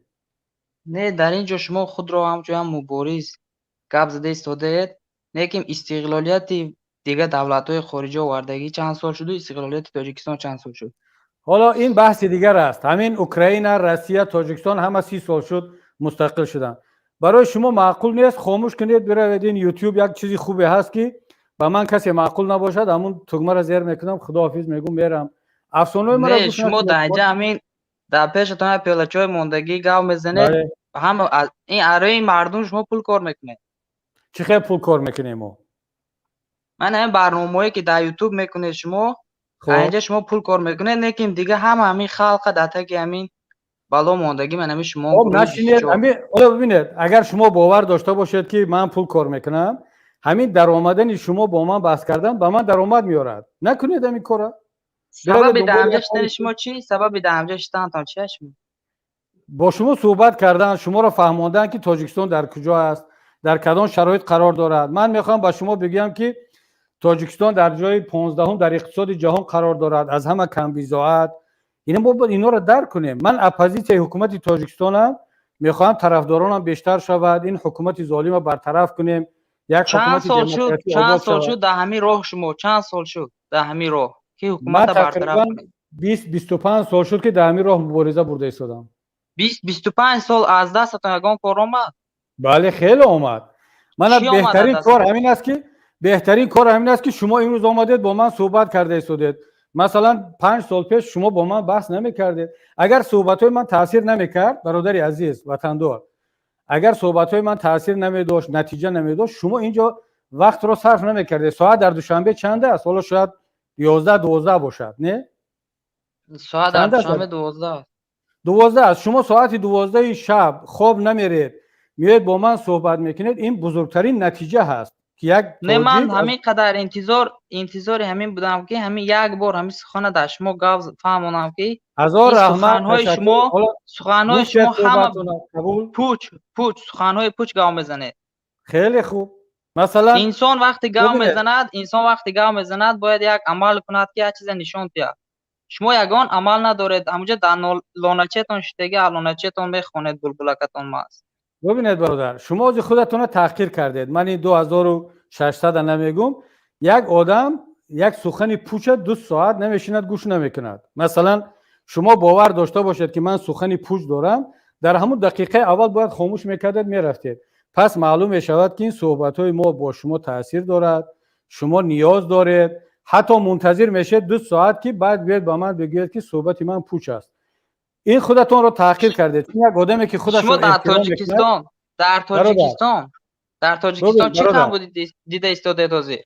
Speaker 16: Не, дар ин ҷо шумо худро ҳамчун мубориз гап зада истодаед, лекин истиқлолияти дигар давлатҳои хориҷӣ овардагӣ чанд сол шуду истиқлолияти Тоҷикистон чанд сол шуд?
Speaker 1: Ҳоло ин баҳси дигар аст. Ҳамин Украина, Россия, Тоҷикистон ҳама 30 сол шуд мустақил шуданд. Барои шумо маъқул нест, хомӯш кунед, биравед. Ин Ютуб як чизи хубе ҳаст, ки ба ман касе маъқул набошад, ҳамун тугмаро зер мекунам, худоҳофиз мегӯм, мерам. Афсонаҳои маро
Speaker 16: Не, шумо дар инҷа ҳамин дар пешатон як пиёла чой мондагӣ гап мезанед. Ҳама ин арои мардум шумо пул кор мекунед.
Speaker 1: Чӣ хел пул кор мекунем мо?
Speaker 16: Ман ҳамин барномаҳое, ки дар Ютуб мекунед шумо, инҷа шумо пул кор мекунед, лекин дига ҳама ҳамин халқа дар таги ҳамин бало мондагӣ, ман ҳамин шумо.
Speaker 1: Нашинед. Ҳамин бибинед, агар шумо бовар дошта бошед, ки ман пул кор мекунам, ҳамин даромадани шумо бо ман баҳс кардан ба ман даромад меорад. Накунед ҳамин кора.
Speaker 16: Сабаби дар ҳамҷа шидани шумо чӣ? Сабаби дар ҳамҷа шиданатон чи аст шумо?
Speaker 1: Бо шумо суҳбат кардан, шуморо фаҳмондан, ки Тоҷикистон дар куҷо аст, дар кадом шароит қарор дорад. Ман мехоҳам ба шумо бигӯям, ки Тоҷикистон дар ҷои 15-ум дар иқтисоди ҷаҳон қарор дорад, аз ҳама камбизоат. Ина мо бояд инҳоро дарк кунем. Ман оппозитсияи ҳукумати тоҷикистонам, мехоҳам тарафдоронам бештар шавад, ин ҳукумати золима бартараф кунем, як
Speaker 16: Чанд
Speaker 1: ҳукумати
Speaker 16: сол шуд?
Speaker 1: демократӣ
Speaker 16: Чанд
Speaker 1: обод
Speaker 16: сол
Speaker 1: шавад.
Speaker 16: шуд дар ҳамин роҳ шумо? Чанд сол шуд? Дар ҳамин роҳ ки
Speaker 1: Ман
Speaker 16: ҳукумата бартараф
Speaker 1: тақрибан
Speaker 16: кунед.
Speaker 1: 20-25 сол шуд, ки дар ҳамин роҳ мубориза бурда истодам.
Speaker 16: 20-25 сол аз дастатон ягон кор омад?
Speaker 1: Бале, хеле омад. Мана,
Speaker 16: Чӣ омад аз
Speaker 1: беҳтарин кор
Speaker 16: дастатон?
Speaker 1: ҳамин аст, ки беҳтарин кор ҳамин аст, ки шумо имрӯз омадед, бо ман суҳбат карда истодед. Масалан, 5 сол пеш шумо бо ман баҳс намекардед. Агар суҳбатҳои ман таъсир намекард, бародари азиз, ватандор, агар суҳбатҳои ман таъсир намедошт, натиҷа намедошт, шумо инҷо вақтро сарф намекардед. Соат дар Душанбе чанд аст? Ҳоло шояд 11-12 бошад, не?
Speaker 16: Соат дар
Speaker 1: Чанд аст?
Speaker 16: Душанбе 12 аст.
Speaker 1: 12 аст. Шумо соати 12-и шаб хоб намеред, меоед, бо ман суҳбат мекунед. Ин бузургтарин натиҷа ҳаст, ки як
Speaker 16: Не, ман
Speaker 1: тоҷик аз
Speaker 16: ҳамин қадар интизори ҳамин будам, ки ҳамин як бор ҳамин сухана дар шумо гап фаҳмонам, ки
Speaker 1: Ҳазор
Speaker 16: ин
Speaker 1: раҳмат,
Speaker 16: суханҳои
Speaker 1: ташаккур.
Speaker 16: шумо,
Speaker 1: Ҳоло
Speaker 16: суханҳои
Speaker 1: гуфтед
Speaker 16: шумо ҳама
Speaker 1: суҳбатона, қабул.
Speaker 16: пуч, пуч, суханҳои пуч гап мезанед.
Speaker 1: Хеле хуб. Масалан,
Speaker 16: Инсон вақте гап
Speaker 1: бубинед.
Speaker 16: мезанад, инсон вақте гап мезанад, бояд як амал кунад, ки як чизе нишон диҳад. Шумо ягон амал надоред. Ҳамуҷа дар лоначетон шиштаги, лоначетон мехонед, булбулакатон маст.
Speaker 1: Бубинед, бародар, шумо ози худатонро таҳқир кардед. Ман ин 2600 намегум. Як одам як сухани пуча 2 соат намешинад, гӯш намекунад. Масалан, шумо бовар дошта бошед, ки ман сухани пуч дорам, дар ҳамун дақиқаи аввал бояд хомӯш мекардед, мерафтед. Пас маълум мешавад, ки ин суҳбатҳои мо бо шумо таъсир дорад, шумо ниёз доред, ҳатто мунтазир мешед 2 соат, ки баъд биёед ба ман бигӯед, ки суҳбати ман пуч аст. Ин худатонро таҳқир кардед. Як одаме, ки
Speaker 16: Шумо
Speaker 1: худашро
Speaker 16: дар
Speaker 1: эҳтиром мекунад.
Speaker 16: Тоҷикистон, дар
Speaker 1: Бародар,
Speaker 16: Тоҷикистон, дар Тоҷикистон
Speaker 1: бубин,
Speaker 16: чӣ
Speaker 1: бародар,
Speaker 16: камбудӣ дида истодед ҳозир?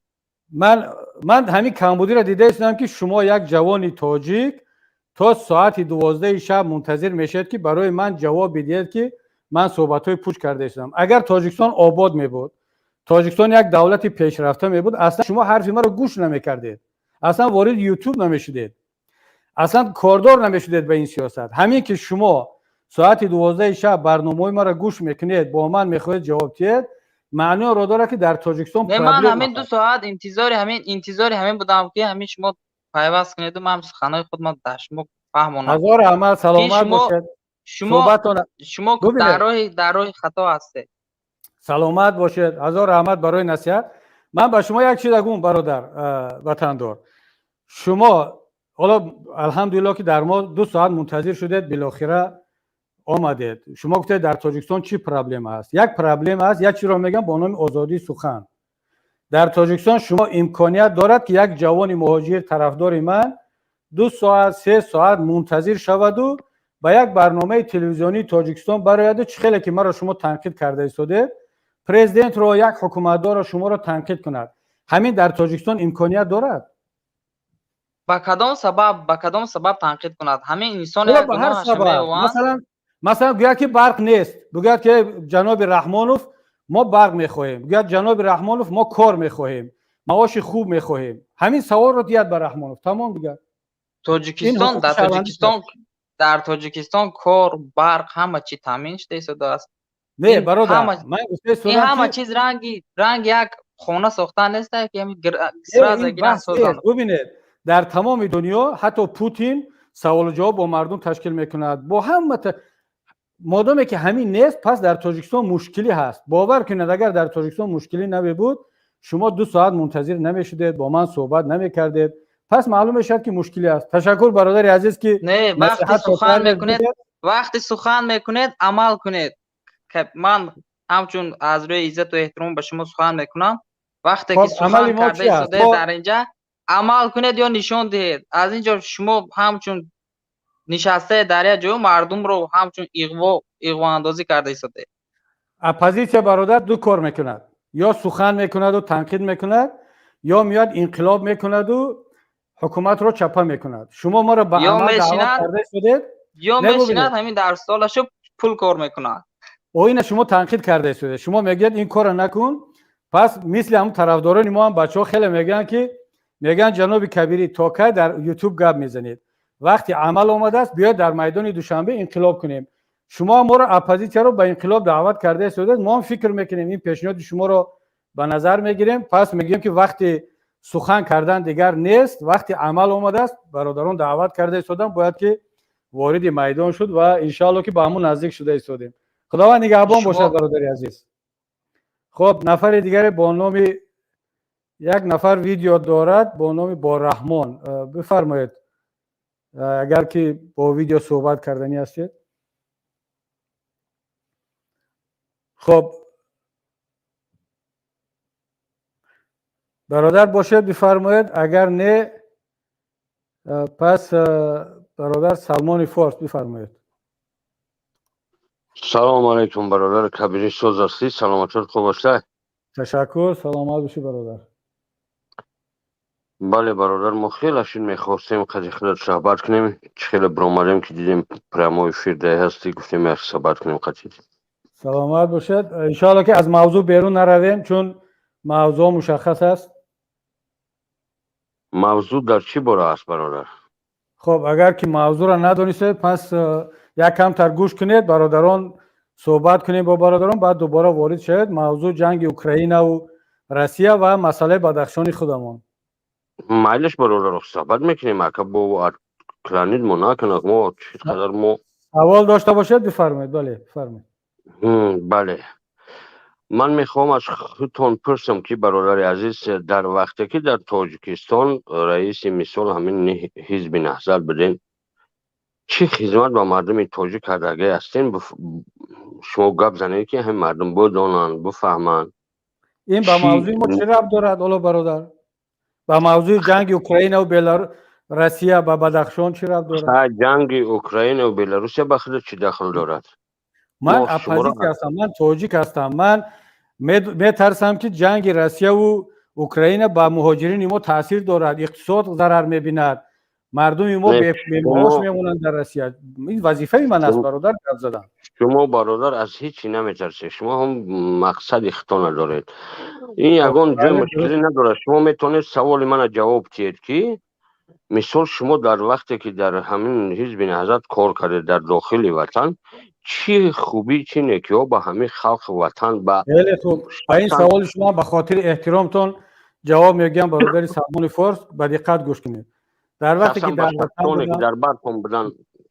Speaker 1: Ман ҳамин камбудиро дида истодам, ки шумо, як ҷавони тоҷик, то соати 12-и шаб мунтазир мешавед, ки барои ман ҷавоб бидиҳед, ки ман суҳбатҳои пуч карда истодам. Агар Тоҷикистон обод мебуд, Тоҷикистон як давлати пешрафта мебуд, аслан шумо ҳарфи маро гӯш намекардед, аслан вориди Ютуб намешудед, аслан кордор намешудед ба ин сиёсат. Ҳамин ки шумо соати 12-и шаб барномаҳои маро гӯш мекунед, бо ман мехоҳед ҷавоб диҳед, маъноро дорад, ки дар Тоҷикистон
Speaker 16: Не, ман
Speaker 1: проблема
Speaker 16: ҳамин ду
Speaker 1: ҳаст.
Speaker 16: соат интизори ҳамин будам, ки ҳамин шумо пайваст кунеду ман суханҳои худро дар шумо фаҳмонам.
Speaker 1: Ҳазор раҳмат,
Speaker 16: Ки
Speaker 1: саломат
Speaker 16: шумо
Speaker 1: бошед.
Speaker 16: шумо
Speaker 1: Суҳбатон
Speaker 16: шумо дар
Speaker 1: бубинед.
Speaker 16: роҳи хато ҳастед.
Speaker 1: Саломат бошед, ҳазор раҳмат барои насиҳат. Ман ба шумо як чиза гум, бародар, ватандор. Шумо ҳоло, алҳамдулилло, ки дар мо 2 соат мунтазир шудед, билохира омадед. Шумо гуфтед, дар Тоҷикистон чӣ проблема ҳаст? Як проблема ҳаст, як чизро мегӯям бо номи озодии сухан. Дар Тоҷикистон шумо имконият дорад, ки як ҷавони муҳоҷир, тарафдори ман, 2 соат, 3 соат мунтазир шаваду ба як барномаи телевизионии Тоҷикистон барояду, чӣ хеле ки маро шумо танқид карда истодед, президентро, як ҳукуматдорро, шуморо танқид кунад. Ҳамин дар Тоҷикистон имконият дорад?
Speaker 16: Ба кадом сабаб танқид кунад? Ҳамин инсон
Speaker 1: Ҳоло
Speaker 16: як
Speaker 1: ба ҳар
Speaker 16: гуноҳаша
Speaker 1: сабаб.
Speaker 16: меованд.
Speaker 1: Масалан, гӯяд, ки барқ нест, бигӯяд, ки ҷаноби Раҳмонов, мо барқ мехоҳем, гӯяд, ҷаноби Раҳмонов, мо кор мехоҳем, маоши хуб мехоҳем. Ҳамин саволро диҳад ба Раҳмонов, тамом дигар. Ин
Speaker 16: Тоҷикистон
Speaker 1: ҳуқуқи
Speaker 16: дар
Speaker 1: шаҳрвандӣ.
Speaker 16: Тоҷикистон, дар Тоҷикистон кор, барқ, ҳама чӣ таъмин шуда истодааст.
Speaker 1: Не,
Speaker 16: Ин
Speaker 1: бародар,
Speaker 16: ҳама
Speaker 1: ман гуфта
Speaker 16: ин
Speaker 1: истодам,
Speaker 16: ҳама
Speaker 1: ки
Speaker 16: чиз ранги як хона сохтан нест, ки ҳамин
Speaker 1: Не,
Speaker 16: сразу
Speaker 1: ин
Speaker 16: гиран
Speaker 1: баҳс
Speaker 16: созанд.
Speaker 1: нест. Бубинед, дар тамоми дунё ҳатто Путин саволу ҷавоб бо мардум ташкил мекунад, бо ҳама. Модоме ки ҳамин нест, пас дар Тоҷикистон мушкилӣ ҳаст. Бовар кунед, агар дар Тоҷикистон мушкилӣ набуд, шумо 2 соат мунтазир намешудед, бо ман суҳбат намекардед. Пас маълум мешавад, ки мушкилӣ аст. Ташаккур, бародари азиз, ки
Speaker 16: Не, вақте
Speaker 1: насиҳатро
Speaker 16: сухан
Speaker 1: кардед.
Speaker 16: мекунед, вақте сухан мекунед, амал кунед. Ман ҳамчун аз рӯи иззату эҳтиром ба шумо сухан мекунам. Вақте ки
Speaker 1: Хоб,
Speaker 16: сухан
Speaker 1: амали мо
Speaker 16: карда
Speaker 1: чи аст?
Speaker 16: истодаед, дар инҷа амал кунед ё нишон диҳед. Аз инҷо шумо ҳамчун нишастае дар як ҷой, мардумро ҳамчун иғвоандозӣ карда истодаед.
Speaker 1: Оппозитсия, бародар, ду кор мекунад: ё сухан мекунаду танқид мекунад, ё меояд, инқилоб мекунаду ҳукуматро чапа мекунад. Шумо моро ба
Speaker 16: Ё
Speaker 1: амал даъват
Speaker 16: мешинад
Speaker 1: карда истодед.
Speaker 16: Ё
Speaker 1: Не,
Speaker 16: мешинад
Speaker 1: бубинед.
Speaker 16: ҳамин дар столашу пул кор мекунад.
Speaker 1: Оина шумо танқид карда истодед, шумо мегӯяд, ин корро накун. Пас мисли ҳамн тарафдорони мо ҳам бачаҳо хеле мегӯянд, ки мегӯянд, ҷаноби Кабирӣ, то кай дар Ютуб гап мезанед? Вақти амал омадааст, биёед дар майдони Душанбе инқилоб кунем. Шумо моро, оппозитсияро, ба инқилоб даъват карда истодед. Мо ҳам фикр мекунем, ин пешниҳоди шуморо ба назар мегирем. Пас мегӯем, ки вақти сухан кардан дигар нест, вақти амал омадааст. Бародарон даъват карда истоданд, бояд ки вориди майдон шуд ва иншоалло, ки ба ҳамун наздик шуда истодем. Худованд нигаҳбон бошад, бародари азиз. Хоб, нафари дигаре бо номи Як нафар видео дорад бо номи Борраҳмон. Бифармоед, агар ки бо видео суҳбат карданӣ ҳастед. Хоб, бародар бошед, бифармоед, агар не, пас бародар Салмони Форс, бифармоед.
Speaker 17: Салому алайкум, бародар Кабирӣ, соз ҳастӣ? Саломатият хуб аст?
Speaker 1: Ташаккур, саломат бошӣ, бародар.
Speaker 17: Бале, бародар, мо хеле шин мехостем қади худат суҳбат кунем. Чӣ хеле биромадем, ки дидем прямой эфир дай ҳастӣ, гуфтем як суҳбат кунем қатид.
Speaker 1: Саломат бошед. Иншоалло ки аз мавзӯъ берун наравем, чун мавзӯъ мушаххас аст.
Speaker 17: Мавзӯъ дар чӣ бора аст, бародар?
Speaker 1: Хоб, агар ки мавзӯъро надонистед, пас як камтар гӯш кунед, бародарон, суҳбат кунем бо бародарон, баъд дубора ворид шавед. Мавзӯъ ҷанги Украинаву Россия ва масъалаи Бадахшони худамон.
Speaker 17: Майлаш, бародар, суҳбат мекунем, ака, бо кланид мо накунад, мо чӣ қадар мо
Speaker 1: Савол дошта бошед, бифармоед, бале, бифармоед.
Speaker 17: Бале, ман мехоҳам аз худтон пурсам, ки бародари азиз, дар вақте ки дар Тоҷикистон раиси мисол ҳамин ҳизби Наҳзат будем, чӣ хизмат ба мардуми тоҷик кардагӣ ҳастем? Шумо гап занед, ки ҳамин мардум бидонанд, бифаҳманд.
Speaker 1: Ин ба мавзӯи мо чӣ рабт дорад, ҳоло, бародар? Ба мавзӯи ҷанги Украинаву Россия, ба Бадахшон чӣ рабт дорад?
Speaker 17: Ҷанги Украинаву Беларусия ба худат чӣ дахл дорад?
Speaker 1: Ман оппозитсия ҳастам, ман тоҷик ҳастам, ман метарсам, ки ҷанги Россияву Украина ба муҳоҷирини мо таъсир дорад, иқтисод зарар мебинад, мардуми мо бемаош мемонанд дар Россия. Ин вазифаи ман аст, бародар, гап задан.
Speaker 17: Шумо, бародар, аз ҳечи наметарсед, шумо ҳам мақсади хито надоред, ин ягон ҷои мушкилӣ надорад. Шумо метавонед саволи мана ҷавоб диҳед, ки мисол шумо дар вақте ки дар ҳамин ҳизби Наҳзат кор кардед дар дохили ватан, чӣ хубӣ, чӣ некиҳо ба ҳамин халқи ватан ба
Speaker 1: Хеле хуб, ба ин саволи шумо ба хотири эҳтиромтон ҷавоб мегӯям, бародари Салмони Форс, ба диққат гӯш кунед. Дар вақте ки дар
Speaker 17: ватан дар бартон будан,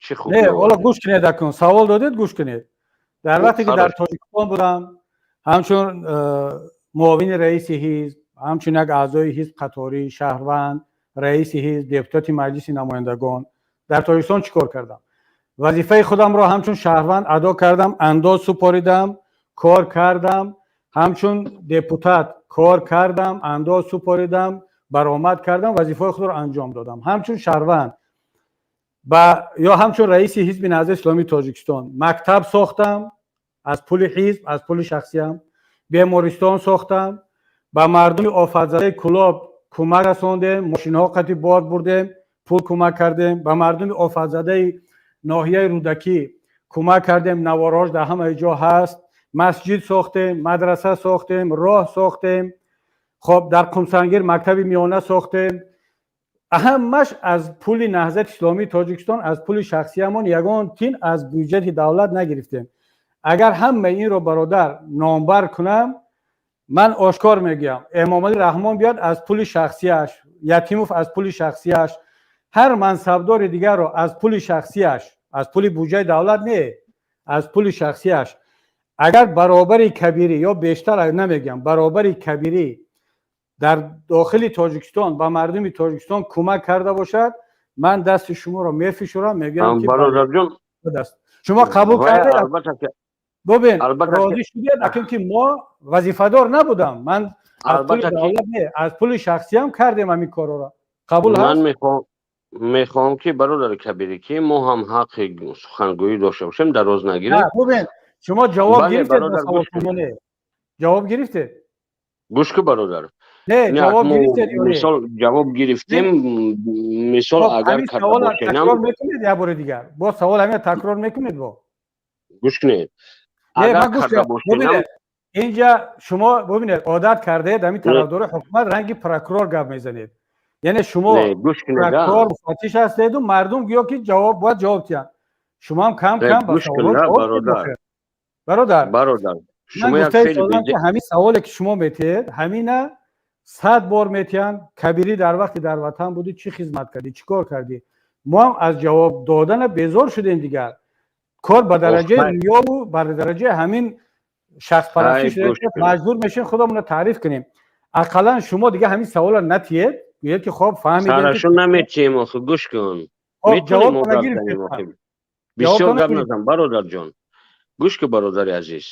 Speaker 17: чӣ хубӣ?
Speaker 1: Не, ҳоло гӯш кунед, акун савол додед, гӯш кунед. Дар вақте ки дар Тоҷикистон будам, ҳамчун муовини раиси ҳизб, ҳамчун як аъзои ҳизб қаторӣ, шаҳрванд, раиси ҳизб, депутати Маҷлиси намояндагон, дар Тоҷикистон чӣ кор кардам? Вазифаи худамро ҳамчун шаҳрванд адо кардам, андоз супоридам, кор кардам, ҳамчун депутат кор кардам, андоз супоридам, баромад кардам, вазифаи худро анҷом додам ҳамчун шаҳрванд ба ё ҳамчун раиси ҳизби Наҳзати Исломии Тоҷикистон мактаб сохтам аз пули ҳизб, аз пули шахсиям, бемористон сохтам, ба мардуми офатзадаи Кӯлоб кӯмак расондем, мошинҳо қати бор бурдем, пул кӯмак кардем, ба мардуми офатзадаи ноҳияи Рӯдакӣ кӯмак кардем, наворҳош дар ҳамаи ҷо ҳаст, масҷид сохтем, мадраса сохтем, роҳ сохтем, хоб, дар Қумсангир мактаби миёна сохтем. Ҳамаш аз пули Наҳзати Исломии Тоҷикистон, аз пули шахсиямон, ягон тин аз бюҷети давлат нагирифтем. Агар ҳамаи инро, бародар, номбар кунам, ман ошкор мегӯям, Эмомалӣ Раҳмон биёд аз пули шахсияш, Ятимов аз пули шахсияш, ҳар мансабдори дигарро аз пули шахсияш, аз пули буҷаи давлат не, аз пули шахсияш, агар баробари Кабирӣ ё бештар намегӯям, баробари Кабирӣ дар дохили Тоҷикистон ба мардуми Тоҷикистон кӯмак карда бошад, ман дасти шуморо мефишурам, мегӯям ки
Speaker 17: бародарҷон
Speaker 1: шумо қабул кардед. Бубин, розӣ шудед, акун ки мо вазифадор набудам, ман аз пули давлат не, аз пули шахсиям кардем ҳамин корҳоро. Қабул ҳаст?
Speaker 17: Ман мехоҳам, ки бародари Кабирӣ, ки мо ҳам ҳаққи сухангӯӣ дошта бошем, дароз нагирем.
Speaker 1: Бубин, шумо ҷавоб гирифтед? Ҷавоб гирифтед?
Speaker 17: Гӯш ку, бародар.
Speaker 1: Не, ҷавоб гирифтед?
Speaker 17: Мисол, ҷавоб гирифтем, мисол, агар
Speaker 1: карда бошем, такрор мекунед як бори дигар? Боз савол ҳамин такрор мекунед бо?
Speaker 17: Гӯш кунед.
Speaker 1: Агар карда бошем, инҷа шумо бубинед, одат кардаед, ҳамин тарафдори ҳукумат ранги прокурор гап мезанед, яъне шумо прокурор, муфаттиш ҳастеду мардум гӯё ки ҷавоб бояд ҷавоб диҳанд. Шумо ҳам кам кам ба
Speaker 17: бародар.
Speaker 1: Бародар, ман гуфтаи содам, ки ҳамин саволе ки шумо метиҳед, ҳамина 100 бор метиҳанд: Кабирӣ, дар вақте дар ватан будӣ, чӣ хизмат кардӣ, чӣ кор кардӣ? Мо ҳам аз ҷавоб додана безор шудем дигар. Кор ба дараҷаи риёву ба дараҷаи ҳамин шахспарастӣ шуда, маҷбур мешем худамонро таъриф кунем. Ақаллан шумо дига ҳамин саволро натиед, гӯед ки хоб, фаҳмидем.
Speaker 17: Хорошо, наметием охи, гӯш кун.
Speaker 1: Ҷавоб.
Speaker 17: Бисёр гап назан, бародарҷон, гӯш ку, бародари азиз.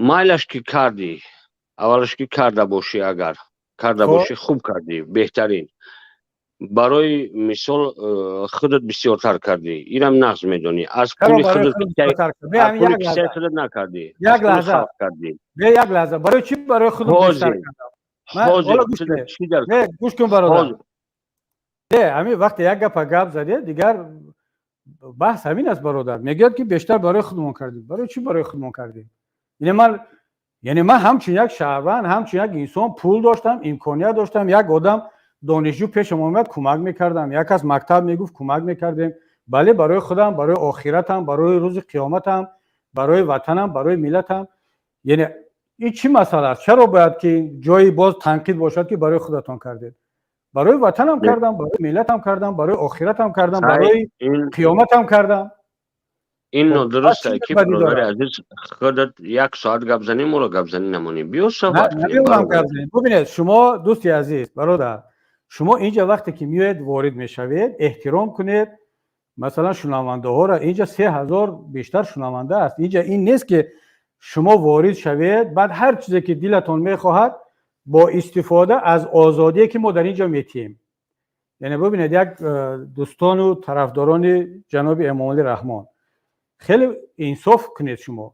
Speaker 17: Майлаш ки кардӣ, аввалаш ки карда бошӣ, агар карда бошӣ, хуб кардӣ, беҳтарин. Барои мисол, худат бисёртар кардӣ, инам нағз медонӣ, аз пули худат, пули кисаи худат накардӣ.
Speaker 1: Як лаҳза, як лаҳза, барои чӣ барои худат бештар кардам? Гӯш кун, бародар, не, ҳамин вақте як гапа гап задед, дигар баҳс ҳамин аст, бародар. Мегӯяд ки бештар барои худмон кардем. Барои чӣ барои худмон кардем? Яъне ман, яъне ман ҳамчун як шаҳрванд, ҳамчун як инсон пул доштам, имконият доштам. Як одам донишҷӯ пешам омад, кӯмак мекардам. Як кас мактаб мегуфт, кӯмак мекардем. Бале, барои худам, барои охиратам, барои рӯзи қиёматам, барои ватанам, барои миллатам. Яъне ин чӣ масъала аст? Чаро бояд ки ҷои боз танқид бошад, ки барои худатон кардед? Барои ватанам кардам, барои миллатам кардам, барои охиратам кардам, барои қиёматам кардам.
Speaker 17: Ин нодуруст ки, бародари азиз, худат як соат гап занӣ, моро гап занӣ намонӣ. Биё, суҳбат.
Speaker 1: Кунем. Гап занем. Бубинед, шумо, дӯсти азиз, бародар, шумо инҷа вақте ки меоед, ворид мешавед, эҳтиром кунед, масалан, шунавандаҳоро. Инҷа 3000 бештар шунаванда аст. Инҷа ин нест ки шумо ворид шавед, баъд ҳар чизе ки дилатон мехоҳад, бо истифода аз озодие ки мо дар инҷо метиҳем. Яъне бубинед, як дӯстону тарафдорони ҷаноби Эмомалӣ Раҳмон, хеле инсоф кунед. Шумо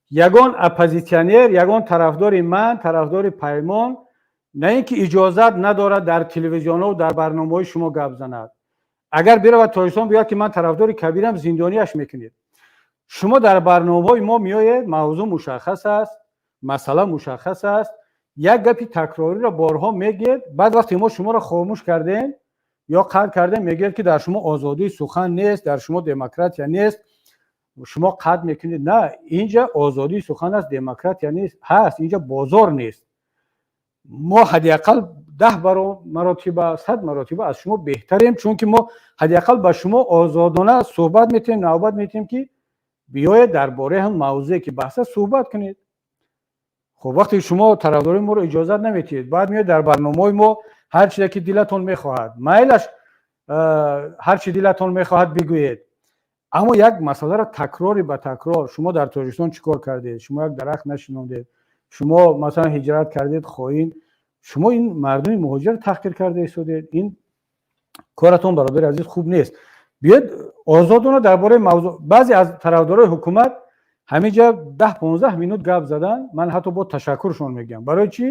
Speaker 1: ягон оппозитсионер, ягон тарафдори ман, тарафдори Паймон, на ин ки иҷозат надорад дар телевизионҳо, дар барномаҳои шумо гап занад. Агар биравад Тоҷикистон, бигӯяд ки ман тарафдори Кабирам, зиндониаш мекунед. Шумо дар барномаҳои мо меоед, мавзӯъ мушаххас аст, масъала мушаххас аст, як гапи такрориро борҳо мегӯед. Баъд вақте мо шуморо хомӯш кардем ё қатъ кардем, мегӯяд ки дар шумо озодии сухан нест, дар шумо демократия нест, шумо қатъ мекунед. На, инҷа озодии сухан аст, демократия нест, ҳаст, инҷа бозор нест. Мо ҳадди ақал 10 маротиба, 100 маротиба аз шумо беҳтарем, чунки мо ҳадди ақал ба шумо озодона суҳбат метиҳем, навбат метиҳем ки биёед, дар бораи ҳам мавзӯе ки баҳс аст суҳбат кунед. Хуб, вақте шумо тарафдорои моро иҷозат наметиҳед, баъд меоед дар барномаҳои мо ҳар чизе ки дилатон мехоҳад, майлаш, ҳар чи дилатон мехоҳад бигӯед, аммо як масъаларо такрори ба такрор. Шумо дар Тоҷикистон чӣ кор кардед? Шумо як дарахт нашинондед. Шумо, масалан, ҳиҷрат кардед, хоин. Шумо ин мардуми муҳоҷирро таҳқир карда истодед. Ин коратон, бародари азиз, хуб нест. Биёед, озодона дар бораи мавзӯъ. Баъзе аз тарафдорои ҳукумат ҳаминҷа 10-15 минут гап задан, ман ҳатто бо ташаккуршон мегӯям. Барои чӣ?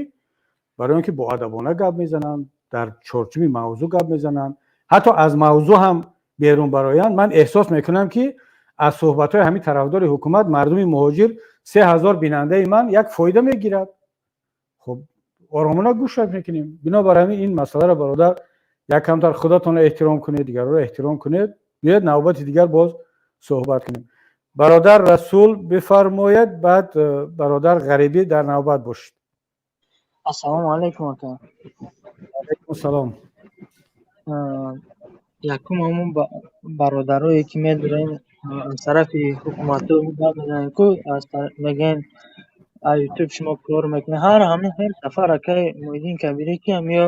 Speaker 1: Барои он ки боадабона гап мезананд, дар чорчӯби мавзӯъ гап мезананд, ҳатто аз мавзӯъ ҳам берун бароянд. Ман эҳсос мекунам, ки аз суҳбатҳои ҳамин тарафдори ҳукумат мардуми муҳоҷир, 3000 бинандаи ман, як фоида мегирад. Хуб, оромона гӯшак мекунем. Бинобар ҳамин ин масъаларо, бародар, як камтар худатонро эҳтиром кунед, дигарро эҳтиром кунед. Биёед, навбати дигар боз суҳбат кунем. Бародар Расул, бифармоед, баъд бародар Ғарибӣ дар навбат бошед.
Speaker 18: Ассалому алайкум, ака.
Speaker 1: Алайкум салом.
Speaker 18: Якум, ҳамун бародарое ки медорем, аз тарафи ҳукуматҳо гап мезанем ку, мегӯем, аз Ютуб шумо кор мекунед. Ҳар ҳамин ҳар сафар, акаи Муҳиддин Кабирӣ, ки ҳамиё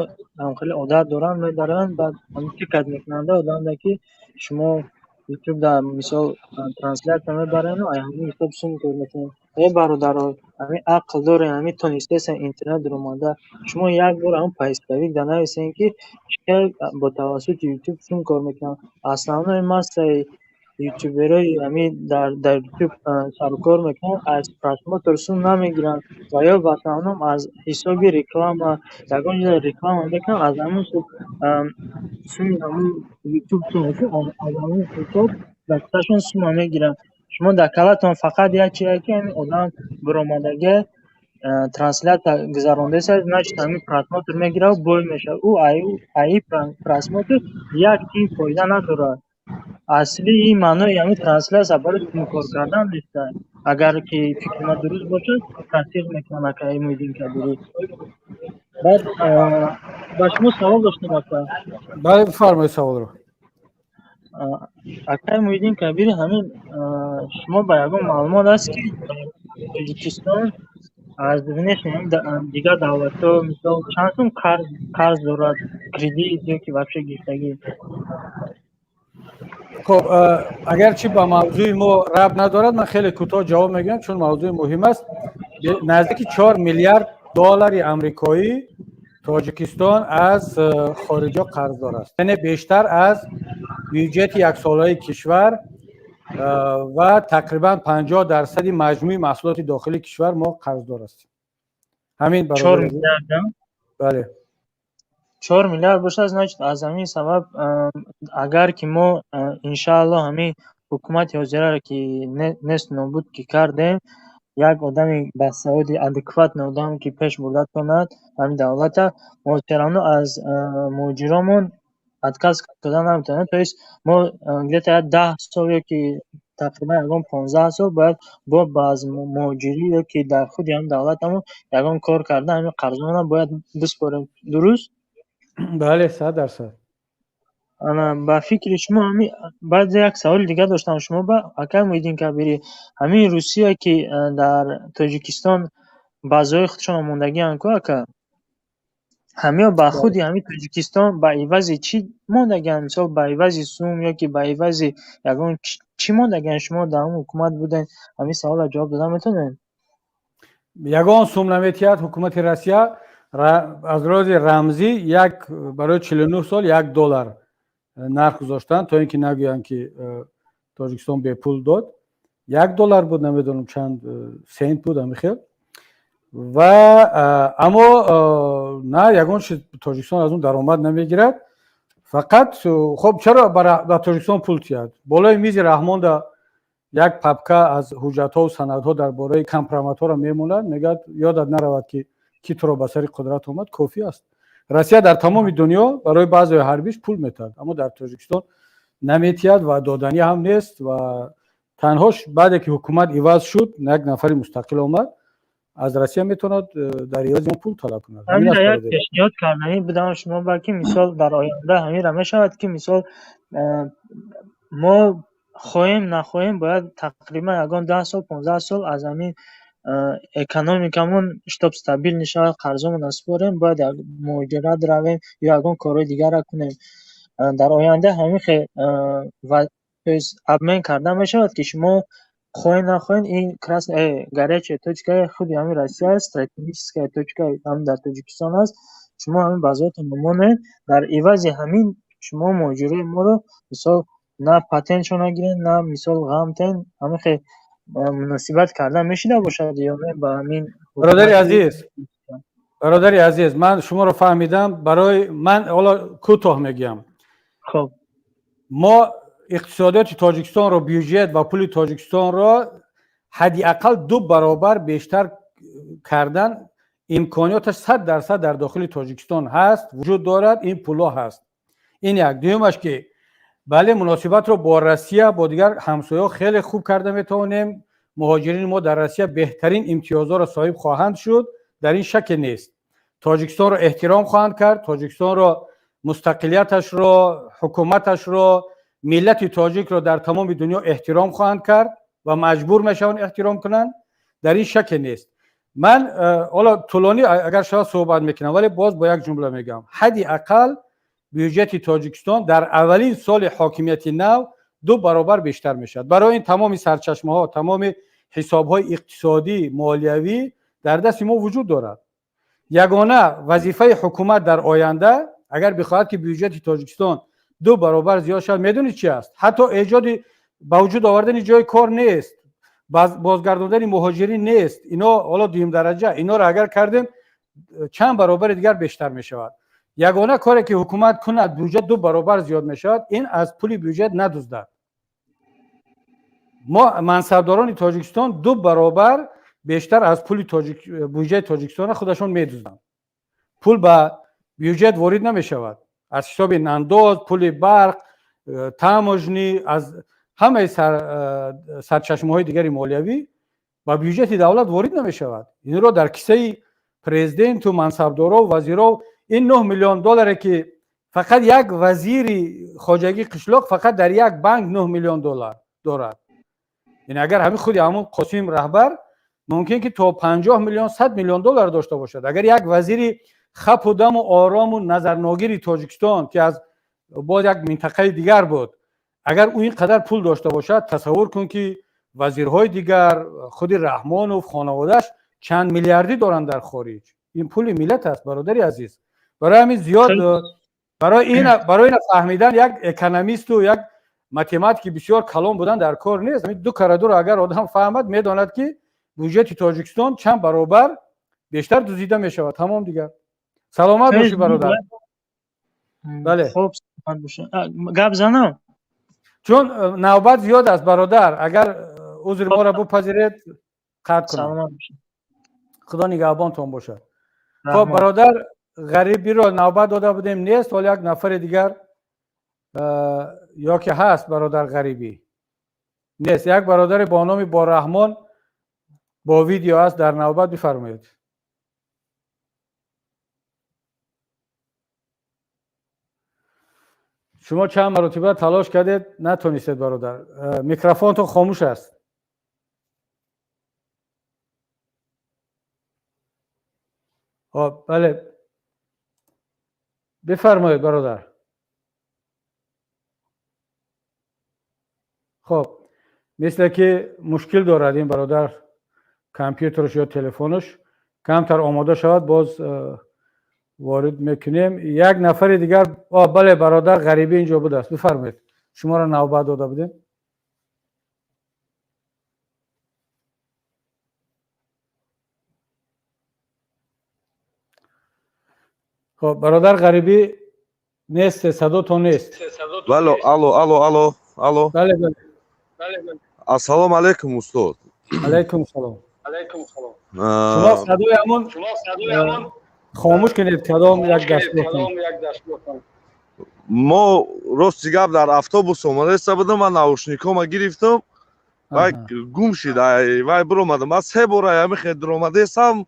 Speaker 18: хеле одат доранд, медаранд, баъд ҳамин тикат мекунанд одамда, ки шумо Ютуб дар мисол трансляция мебарену ай ҳамин ҳисоб сум кор мекунед. Э бародаро, ҳамин ақл дорем, ҳамин тонистесен интернет даромада, шумо як бор ҳамин поисковик да нависен, ки чӣ хел бо тавассути Ютуб сум кор мекунанд. Основной массаи ютуберои ҳамин дар Ютуб сарукор мекунанд, аз просмотр сум намегиранд ва ё в основном аз ҳисоби реклама, ягон ҷо реклама мекунанд, аз ҳамун суми ҳамун Ютуб аз ҳамун ҳисоб дасташон сума мегиранд. Шумо дар калатон фақат як чизе, ки ҳамин одам баромадага трансляция гузарондаест, значит, ҳамин просмотр мегирад, бой мешавад. Ӯ аи просмотр як тин фоида надорад. Асли ин маънои ҳамин трансляция барои кор кардан нест. Агар ки фикри ман дуруст бошад, тасдиқ мекунам, акаи Муҳиддин Кабирӣ. Баъд ба шумо савол доштам, ака.
Speaker 1: Бале, бифармоед саволро.
Speaker 18: Акаи Муҳиддин Кабирӣ, ҳамин шумо ба ягон маълумот аст, ки дар Тоҷикистон Аз внешний дигар давлатҳо, мисол, чанд сум қарз дорад, кредит ё ки вообще гирифтагӣ?
Speaker 1: Хуб, агарчи ба мавзӯи мо рабт надорад, ман хеле кӯтоҳ ҷавоб мегӯям, чун мавзӯи муҳим аст. Наздики 4 миллиард доллари амрикоӣ Тоҷикистон аз хориҷо қарздор аст, яъне бештар аз бюҷети яксолаи кишвар ва тақрибан 50 дарсади маҷмӯи маҳсулоти дохилии кишвар мо қарздор ҳастем. Ҳамин.
Speaker 18: 4 миллиард?
Speaker 1: Бале.
Speaker 18: 4 миллиард бошад, значит, аз ҳамин сабаб, агар ки мо, иншааллоҳ, ҳамин ҳукумати ҳозираро ки нест нобуд ки кардем, як одами басаводи, адекватный одам ки пеш бурда тонад ҳамин давлата, мо всё равно аз муҳоҷиромон отказ карда наметавонем. То есть мо где-то 10 сол ё ки тақрибан ягон 15 сол бояд бо аз муҳоҷирӣ ё ки дар худи ҳамин давлатамон ягон кор карда, ҳамин қарзонро бояд биспорем, дуруст?
Speaker 1: Бале, 100%.
Speaker 18: Ана, ба фикри шумо ҳамин, баъд як саволи дигар доштам шумо ба акай Муҳиддин Кабирӣ. Ҳамин Русия ки дар Тоҷикистон базаҳои худшон мондагианд ку, ака, ҳамиё ба худи ҳамин Тоҷикистон ба ивази чӣ мондагианд? Мисол, ба ивази сум ё ки ба ивази ягон чӣ мондагианд? Шумо дар ҳамон ҳукумат будед, ҳамин саволро ҷавоб дода метавонед?
Speaker 1: Ягон сум наметиҳад ҳукумати Россия. Аз рози рамзӣ як барои 49 сол 1 доллар нарх гузоштанд, то ин ки нагӯянд, ки Тоҷикистон бепул дод. 1 доллар буд, намедонам чанд сент буд, ҳамин хел. Ва аммо на ягон чиз Тоҷикистон аз он даромад намегирад. Фақат хоб, чаро ба Тоҷикистон пул тиҳад? Болои мизи Раҳмонда як папка аз ҳуҷҷатҳову санадҳо дар бораи компроматҳоро мемонад, мегӯяд: «Ёдат наравад, ки ки туро ба сари қудрат омад». Кофӣ аст. Россия дар тамоми дунё барои баъзеи ҳарбиш пул метиҳад, аммо дар Тоҷикистон наметиҳад ва доданӣ ҳам нест. Ва танҳо баъде ки ҳукумат иваз шуд, як нафари мустақил омад, аз Россия метавонад дар ивази он пул талаб кунад.
Speaker 18: Ҳаминро як пешниҳод карданӣ будам шумо ба, ки мисол, дар оянда ҳаминро мешавад, ки мисол, мо хоҳем нахоҳем бояд тақрибан ягон 10 сол, 15 сол аз ҳамин экономикамон чтоб стабильный шавад, қарзомонро супорем, бояд муҳоҷират равем ё ягон корҳои дигарро кунем. Дар оянда ҳамин хел, то есть обмен карда мешавад, ки шумо хоҳед нахоҳед, ин горячая точка и худи ҳамин Россия аст, стратегическая точка ҳам дар Тоҷикистон аст. Шумо ҳамин базаҳотонро монед, дар ивази ҳамин шумо муҳоҷирои моро, мисол, на патентшон нагиред, на, мисол, ғам тен. Ҳамин хел муносибат карда мешида бошад ё не ба ҳамин?
Speaker 1: Бародари азиз, ман шуморо фаҳмидам. Барои ман ҳоло кӯтоҳ мегӯям.
Speaker 18: Хоб.
Speaker 1: Мо иқтисодиёти Тоҷикистонро, бюҷет ва пули Тоҷикистонро ҳадди ақал ду баробар бештар кардан имкониёташ 100% дар дохили Тоҷикистон ҳаст, вуҷуд дорад, ин пулҳо ҳаст. Ин як. Дуюмаш, ки бале, муносибатро бо Россия, бо дигар ҳамсояҳо хеле хуб карда метавонем. Муҳоҷирини мо дар Россия беҳтарин имтиёзҳоро соҳиб хоҳанд шуд, дар ин шаке нест. Тоҷикистонро эҳтиром хоҳанд кард, Тоҷикистонро, мустақилияташро, ҳукуматашро, миллати тоҷикро дар тамоми дунё эҳтиром хоҳанд кард ва маҷбур мешаванд эҳтиром кунанд, дар ин шаке нест. Ман ҳоло тӯлонӣ агар шавад суҳбат мекунам, вале боз бо як ҷумла мегӯям: ҳадди ақал бюҷети Тоҷикистон дар аввалин соли ҳокимияти нав ду баробар бештар мешавад. Барои ин тамоми сарчашмаҳо, тамоми ҳисобҳои иқтисодӣ, молиявӣ дар дасти мо вуҷуд дорад. Ягона вазифаи ҳукумат дар оянда, агар бихоҳад, ки бюҷети Тоҷикистон ду баробар зиёд шавад, медонед чи аст? Ҳатто эҷоди, ба вуҷуд овардани ҷои кор нест, бозгардондани муҳоҷирин нест. Ино ҳоло дуюмдараҷа, инора агар кардем, чанд баробари дигар бештар мешавад. Ягона коре ки ҳукумат кунад, бюҷет ду баробар зиёд мешавад, ин аз пули бюҷет надуздад. Мо мансабдорони Тоҷикистон ду баробар бештар аз пули бюҷети Тоҷикистона худашон медузданд. Пул ба бюҷет ворид намешавад аз ҳисоби андоз, пули барқ, таможня, аз ҳамаи сарчашмаҳои дигари молиявӣ ба бюҷети давлат ворид намешавад. Инро дар кисаи президенту мансабдоро, вазиро, ин 9 миллион долларе, ки фақат як вазири хоҷагии қишлоқ фақат дар як банк 9 миллион доллар дорад. Яъне агар ҳамин худи ҳамон Қосим раҳбар Мумкин ки то 50 миллион, 100 миллион доллар дошта бошад. Агар як вазири хапу даму орому назарногири Тоҷикистон, ки аз боз як минтақаи дигар буд, агар ӯ ин қадар пул дошта бошад, тасаввур кун, ки вазирҳои дигар, худи Раҳмонов, хонаводааш чанд миллиардӣ доранд дар хориҷ. Ин пули миллат аст, бародари азиз. Барои ҳамин зиёд барои ин фаҳмидан як экономисту як математики бисёр калон будан дар кор нест. Ду кара дуро агар одам фаҳмад, медонад, ки буҷети Тоҷикистон чанд баробар бештар дуздида мешавад. Тамом дигар. Саломат бошӣ, бародар. Бале.
Speaker 18: Хуб, гап занам.
Speaker 1: Чун навбат зиёд аст, бародар, агар узри моро бипазиред, қатъ кунам. Худо нигаҳбонтон бошад. Хоб, бародар Ғарибиро навбат дода будем, нест. Ҳоло як нафари дигар ё ки ҳаст? Бародар Ғарибӣ нест. Як бародаре бо номи Бораҳмон бо видео аст дар навбат, бифармоед. Шумо чанд маротиба талош кардед, натонистед, бародар. Микрофонтон хомӯш аст. Хоб, бале, бифармоед, бародар. Хоб, мисле ки мушкил дорад ин бародар, компютерш ё телефонаш. Камтар омода шавад, боз ворид мекунем. Як нафари дигар. Бале, бародар Ғарибӣ инҷо будааст, бифармоед, шуморо навбат дода будем. Хоб, бародар Ғарибӣ нест, садотон нест.
Speaker 19: Бале, алло, алло, алло, алло.
Speaker 1: Бале, бале.
Speaker 19: Ассалому алайкум, устод.
Speaker 1: Алайкум салом. Шумо садои ҳамон хомӯш кунед, кадом як дастгоҳтон.
Speaker 19: Мо, рости гап, дар автобус омадаиста будам, ман наушникома гирифтам, вай гум шид, вай биромадам. Ман се бора ҳами дуромадаистам,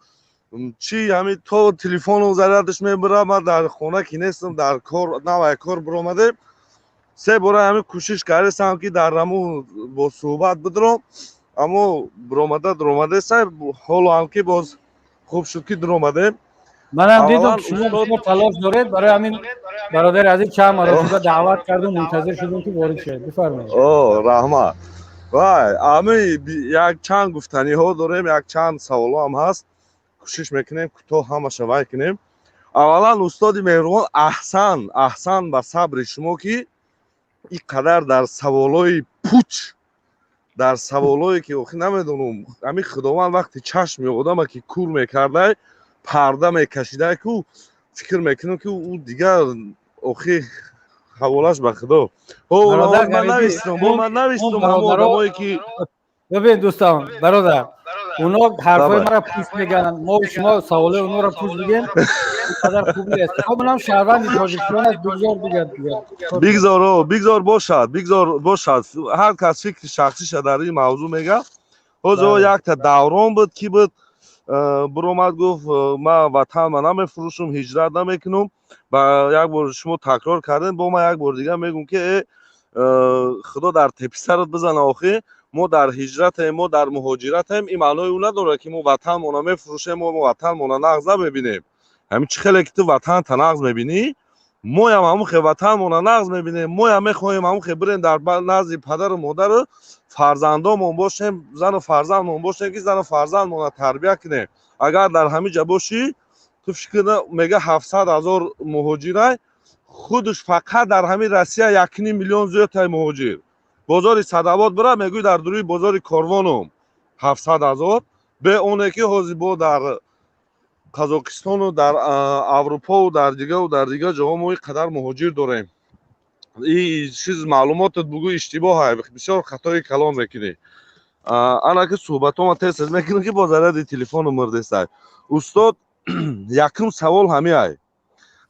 Speaker 19: чи ҳами то телефону зарядаш мебирам. Ман дар хона ки нестам, дар кор, навай кор биромадем. Се бора ҳами кӯшиш кардастам, ки дар ҳаму бо суҳбат бидром, аммо биромада дуромадаиста. Ҳоло ҳам ки боз хуб шуд, ки дуромадем.
Speaker 1: Манам дидам, ки шумо бисёр талош доред. Барои ҳамин, бародари азиз, чанд маротиба даъват кардум, мунтазир шудум, ки ворид шавед. Бифармоед.
Speaker 19: О, раҳмат. Вай, ами як чанд гуфтаниҳо дорем, як чанд саволҳо ҳам ҳаст, кӯшиш мекунем кӯтоҳ ҳамаша вай кунем. Аввалан, устоди меҳрубон, аҳсан, аҳсан ба сабри шумо, ки ин қадар дар саволҳои пуч, дар саволҳое ки охи намедонам, ҳамин Худованд вақти чашми одама ки кур мекардай, парда мекашидай ку, фикр мекунам, ки ӯ дигар охи ҳаволаш ба Худо. Ман навистам, ман навистам ҳамо одамое ки
Speaker 1: Бибин, дӯстон, бародар, оно ҳарфҳои маро пуч мегӯянд, мо шумо саволои онҳоро пуч бигем, қадар хуб нест. Хоб, унам шаҳрванди Тоҷикистон аст, бигзор бигӯяд дигар.
Speaker 19: Бигзор, бигзор бошад, бигзор бошад. Ҳар кас фикри шахсиша дар ин мавзӯъ мегӯяд. Ҳозир якта даврон буд, ки буд, биромад, гуфт: «Ман ватанма намефурӯшам, ҳиҷрат намекунам». Ба як бор шумо такрор кардем, бо ман як бор дигар мегӯм, ки Худо дар теписарат бизана. Охи мо дар ҳиҷратем, мо дар муҳоҷиратем. Ин маънои ӯ надорад, ки мо ватанмона мефурӯшем, мо ватанмона нағз намебинем. Ҳамин чӣ хеле ки ту ватанта нағз мебинӣ, моям ҳамун хел ватанмона нағз мебинем. Моям мехоҳем ҳамун хел бирем, дар назди падару модару фарзандомон бошем, зану фарзандмон бошем, ки зану фарзандмона тарбия кунем. Агар дар ҳамин ҷа бошӣ, ту фикр мега, 700 000 муҳоҷирай, худаш фақат дар ҳамин Россия 1,5 миллион зиёдтай муҳоҷир. Бозори Садовод бира, мегӯй, дар дуруи бозори Корвоном 700 000, бе оне ки ҳозир бо дар Қазоқистону дар Аврупову дар дигаву дар дигар ҷоҳо мо ин қадар муҳоҷир дорем. И чиз маълумотат бугӯ, иштибоҳ, бисёр хатои калон мекунӣ. Ана ки суҳбатома тез тез мекунам, ки бо заряди телефону мурдестай. Устод, якум савол ҳамиай: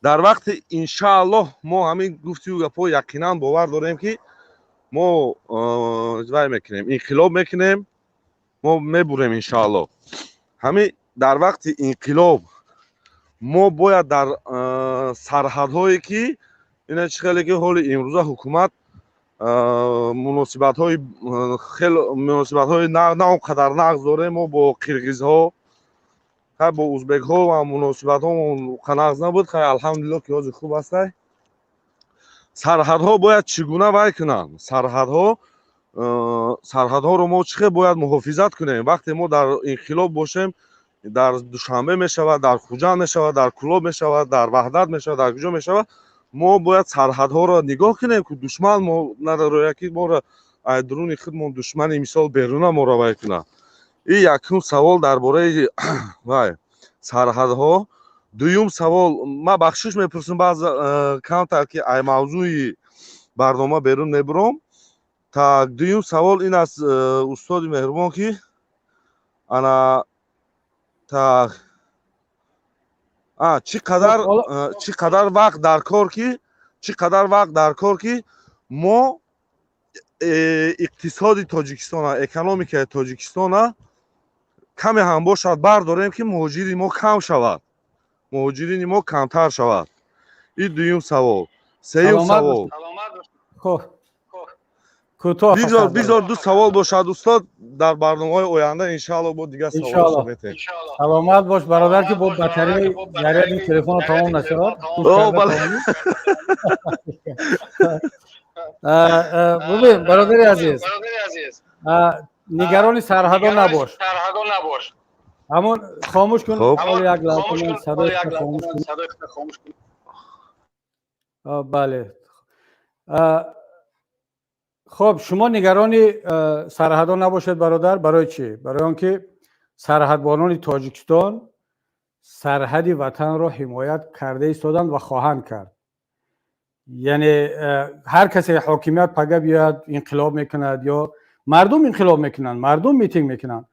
Speaker 19: дар вақти, иншааллоҳ, мо ҳамин гуфтию гапҳо, яқинан бовар дорем, ки мо вай мекунем, инқилоб мекунем, мо мебурем, иншааллоҳ. Ҳамин дар вақти инқилоб мо бояд дар сарҳадҳое ки ина чӣ хеле ки ҳоли имрӯза ҳукумат Муносибатҳои хеле, муносибатҳои на он қадар нағз дорем мо бо қирғизҳо, хай, бо узбекҳо ва муносибатҳомон нағз набуд. Хай, алҳамдулилло, ки ҳозир хуб ҳастай. Сарҳадҳо бояд чӣ гуна вай кунанд? Сарҳадҳоро мо чӣ хел бояд муҳофизат кунем, вақте мо дар инқилоб бошем? Дар Душанбе мешавад, дар Хуҷанд мешавад, дар Кӯлоб мешавад, дар Ваҳдат мешавад, дар куҷо мешавад, мо бояд сарҳадҳоро нигоҳ кунем, ки душман мо надарояд, ки моро аз дуруни худмон душмани, мисол, беруна моро вай кунад. И якум савол дар бораи вай сарҳадҳо. Дуюм савол, ман бахшиш мепурсам, баъз камтар ки ай мавзӯи барнома берун мебуром. Так, дуюм савол ин аст, устоди меҳрубон, ки ана, так, чӣ қадар вақт дар кор ки, чӣ қадар вақт дар кор, ки мо иқтисоди Тоҷикистона, экономикаи Тоҷикистона каме ҳам бошад бардорем, ки муҳоҷири мо кам шавад, муҳоҷирини мо камтар шавад? Ин дуюм савол. Сеюм савол. Бигзор ду савол бошад, устод, дар барномаҳои оянда, иншаалло, бо дигар савол.
Speaker 1: Саломат бош, бародар, ки бо батареи заряди телефоно тамом нашавад. Бубин, бародари азиз, нигарони сарҳадо набош. Ҳамон хомӯш кун ҳоли, як лаҳза, садои хомӯш кун. Бале, хуб, шумо нигарони сарҳадо набошед, бародар. Барои чӣ? Барои он ки сарҳадбонони Тоҷикистон сарҳади ватанро ҳимоят карда истоданд ва хоҳанд кард. Яъне ҳар касе ҳокимият пага биёяд, инқилоб мекунад ё мардум инқилоб мекунанд, мардум митинг мекунанд,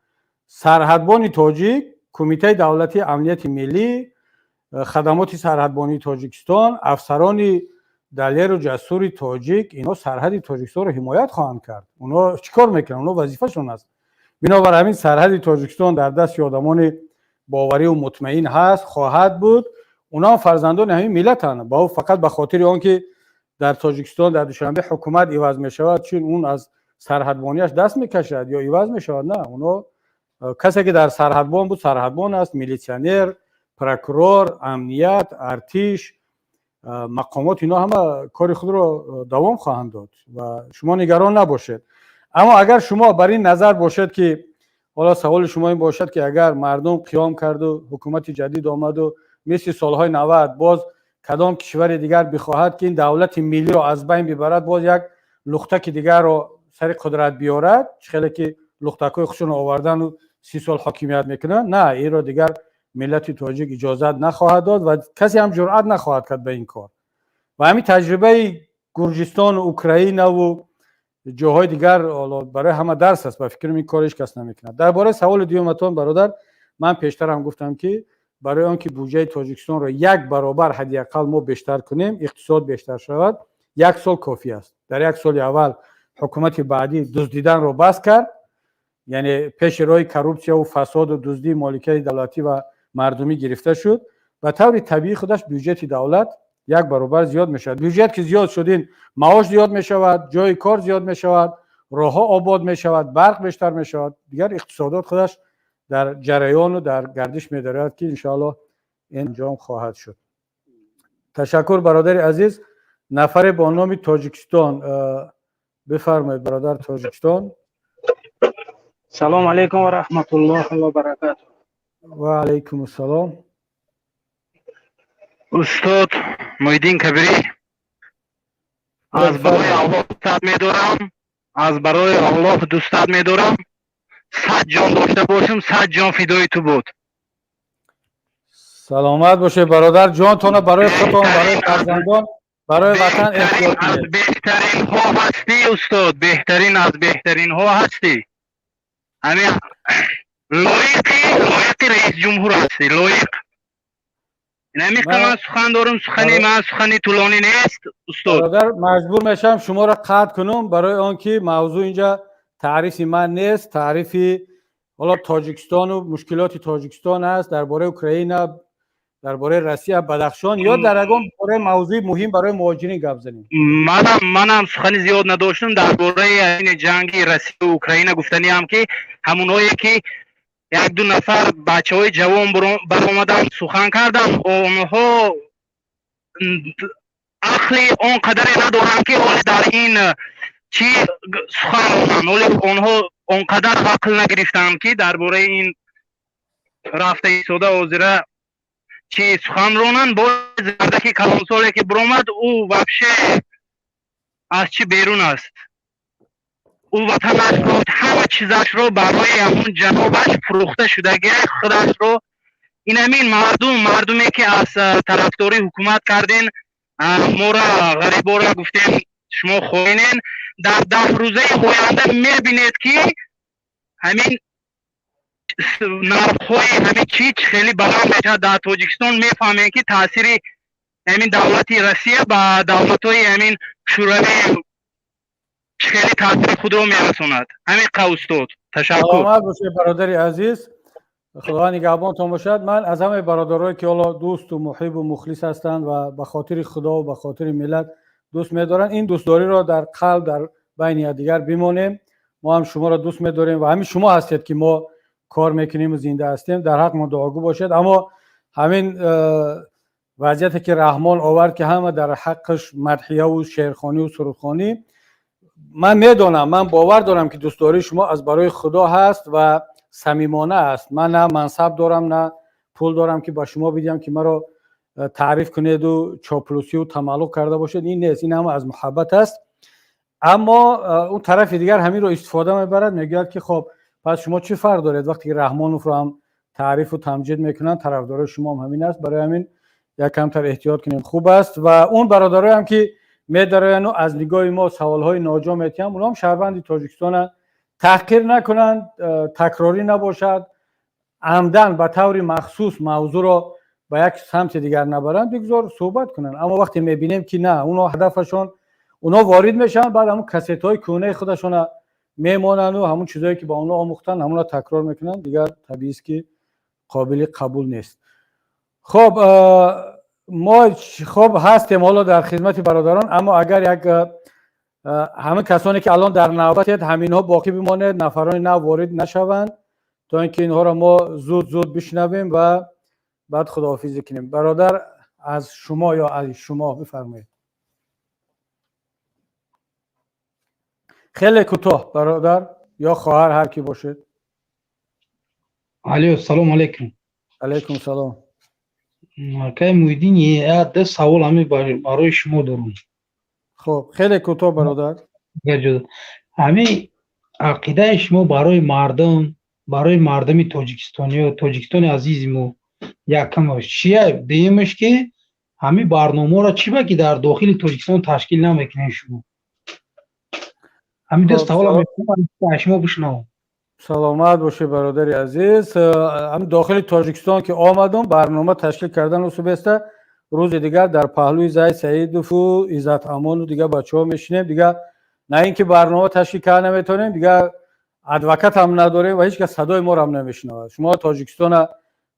Speaker 1: сарҳадбони тоҷик, Кумитаи давлатии амнияти миллӣ, хадамоти сарҳадбонии Тоҷикистон, афсарони далеру ҷасури тоҷик, инҳо сарҳади Тоҷикистонро ҳимоят хоҳанд кард. Онҳо чӣ кор мекунанд? Онҳо вазифашон аст. Бинобар ҳамин сарҳади Тоҷикистон дар дасти одамони бовариву мутмаин ҳаст, хоҳад буд. Онҳо фарзандони ҳамин миллатанд. Ба фақат ба хотири он ки дар Тоҷикистон, дар Душанбе ҳукумат иваз мешавад, чун он аз сарҳадбонияш даст мекашад ё иваз мешавад? На, онҳо, касе ки дар сарҳадбон буд, сарҳадбон аст. Милитсионер, прокурор, амният, артиш, мақомот, ино ҳама кори худро давом хоҳанд дод ва шумо нигарон набошед. Аммо агар шумо бар ин назар бошед, ки ҳоло саволи шумо ин бошад, ки агар мардум қиём карду ҳукумати ҷадид омаду мисли солҳои 90 боз кадом кишвари дигар бихоҳад, ки ин давлати миллиро аз байн бибарад, боз як лухтаки дигарро сари қудрат биёрад, чӣ хеле ки лухтакҳои худшонро овардану 30 сол ҳокимият мекунанд, на, инро дигар миллати тоҷик иҷозат нахоҳад дод ва касе ҳам ҷуръат нахоҳад кард ба ин кор. Ва ҳамин таҷрибаи Гурҷистону Украинаву ҷоҳои дигар барои ҳама дарс аст. Ба фикрам, ин кор ҳеҷ кас намекунад. Дар бораи саволи дуюматон, бародар, ман пештарам гуфтам, ки барои он ки буҷаи Тоҷикистонро як баробар ҳадди ақал мо бештар кунем, иқтисод бештар шавад, як сол кофӣ аст. Дар як соли аввал ҳукумати баъдӣ дуздиданро бас кард, яъне пеши роҳи коррупсияву фасоду дуздии моликияти давлатӣ ва мардумӣ гирифта шуд, ба таври табиӣ худаш бюҷети давлат як баробар зиёд мешавад. Бюҷет ки зиёд шуд, ин маош зиёд мешавад, ҷои кор зиёд мешавад, роҳҳо обод мешавад, барқ бештар мешавад, дигар иқтисодот худаш дар ҷараёну дар гардиш медарояд, ки иншоаллоҳ ин анҷом хоҳад шуд. Ташаккур, бародари азиз. Нафаре бо номи Тоҷикистон, бифармоед, бародар Тоҷикистон.
Speaker 20: Салому алайкум ва раҳматуллоҳи ва баракатуҳ.
Speaker 1: Ва алайкум ассалом.
Speaker 20: Устод Муҳиддин Кабирӣ, аз барои Аллоҳ дӯстат медорам, аз барои Аллоҳ дӯстат медорам. 100 ҷон дошта бошам, 100 ҷон фидои ту буд.
Speaker 1: Саломат бошед, бародар. Ҷонтона барои худтон, барои фарзандон, барои ватан эҳтиёт
Speaker 20: Аз
Speaker 1: кунед.
Speaker 20: беҳтаринҳо ҳастӣ, устод, беҳтарин аз беҳтаринҳо ҳастӣ. Ҳамин лоиқи раисҷумҳур ҳастӣ, лоиқ. Намиқа ман сухан дорам, сухани ман сухани тӯлонӣ нест, устод.
Speaker 1: Бародар, маҷбур мешавам шуморо қатъ кунам, барои он ки мавзӯъ инҷа таърифи ман нест, таърифи ҳоло Тоҷикистону мушкилоти Тоҷикистон аст. Дар бораи Украина Дар бораи Россия, Бадахшон ё дар ягон бораи мавзӯи муҳим барои муҳоҷирин гап занем.
Speaker 20: Манам сухани зиёд надоштам. Дар бораи ин ҷанги Россия Украина гуфтаниам, ки ҳамонҳое ки як ду нафар бачаҳои ҷавон баромаданд, сухан карданд, онҳо ақли он қадаре надоранд, ки ҳоле дар ин чӣ сухан ронанд. Ҳоле онҳо он қадар ақл нагирифтаанд, ки дар бораи ин рафта истода ҳозира чӣ сухан ронанд. Боз зардаки калонсоле ки биромад, ӯ вообще аз чӣ берун аст. Ӯ ватанашро, ҳама чизашро барои ҳамон ҷанобаш фурӯхта шудагӣ худашро. Ин ҳамин мардум, мардуме ки аз тарафдории ҳукумат карден, мора ғарибора гуфтем шумо хоинен, дар 10 рӯзаи оянда мебинед, ки ҳамин нархҳои ҳамин чӣ хеле баланд мешавад дар Тоҷикистон. Мефаҳмем, ки таъсири ҳамин давлати Россия ба давлатҳои ҳамин Шӯравӣ хеле таъсири худро мерасонад. Ҳамин қа, устод, ташаккур.
Speaker 1: Саломат бошед, бародари азиз, Худованд нигаҳбонтон бошад. Ман аз ҳамаи бародарое ки ҳоло дӯсту муҳибу мухлис ҳастанд ва ба хотири Худову ба хотири миллат дӯст медоранд, ин дӯстдориро дар қалб, дар байни якдигар бимонем. Мо ҳам шуморо дӯст медорем ва ҳамин шумо ҳастед, ки мо кор мекунем, зинда ҳастем. Дар ҳақ мо дуогӯ бошед. Аммо ҳамин вазъияте ки Раҳмон овард, ки ҳама дар ҳаққаш мадҳияву шеърхониву сурудхонӣ, ман медонам, ман бовар дорам, ки дӯстдории шумо аз барои Худо ҳаст ва самимона аст. Ман на мансаб дорам, на пул дорам, ки ба шумо бидиҳам, ки маро таъриф кунеду чоплусию тамаллуқ карда бошед. Ин нест, ин ҳама аз муҳаббат аст. Аммо он тарафи дигар ҳаминро истифода мебарад, мегӯяд, ки хоб, пас шумо чӣ фарқ доред, вақте ки Раҳмоновро ҳам таърифу тамҷид мекунанд, тарафдорои шумо ҳам ҳамин аст. Барои ҳамин як камтар эҳтиёт кунем, хуб аст. Ва он бародароям, ки медарояну аз нигоҳи мо саволҳои ноҷо метиҳанд, онҳом шаҳрванди Тоҷикистонанд, таҳқир накунанд, такрорӣ набошад, амдан ба таври махсус мавзӯъро ба як самти дигар набаранд, бигзор суҳбат кунанд. Аммо вақте мебинем, ки на, онҳо ҳадафашон, онҳо ворид мешаванд, баъд ҳамун кассетҳои кӯҳнаи худашона мемонанду ҳамун чизое ки ба онҳо омӯхтанд, ҳамонро такрор мекунанд, дигар табиист, ки қобили қабул нест. Хоб, мо хоб ҳастем ҳоло дар хизмати бародарон. Аммо агар як ҳама касоне ки алон дар навбатед, ҳаминҳо боқӣ бимонед, нафарони нав ворид нашаванд, то ин ки инҳоро мо зуд зуд бишнавем ва баъд худоҳофизӣ кунем. Бародар, аз шумо ё аз шумо бифармоед, хеле кӯтоҳ, бародар ё хоҳар, ҳар ки бошед.
Speaker 21: Алё, салом алейкум.
Speaker 1: Алейкум салом.
Speaker 21: Акай Муҳиддин, як ду савол ҳами барои шумо дорам.
Speaker 1: Хуб, хеле кӯтоҳ, бародар.
Speaker 21: Ҳами ақидаи шумо барои мардум, барои мардуми тоҷикистониё, Тоҷикистони азизи мо, якумаш чия? Дуюмаш, ки ҳами барномаро чӣ ба ки дар дохили Тоҷикистон ташкил намекунед шумо? Ҳамин ду саволам мехоҳам шумо бишнавам.
Speaker 1: Саломат бошед, бародари азиз. Ҳамин дохили Тоҷикистон ки омадум, барнома ташкил кардан усубеста, рӯзи дигар дар паҳлӯи Зайд Саидову Иззат Амону дигар бачаҳо мешинем. Дигар на ин ки барнома ташкил карда наметавонем, дигар адвокат ҳам надорем ва ҳеҷ кас садои моро ҳам намешунавад. Шумо Тоҷикистона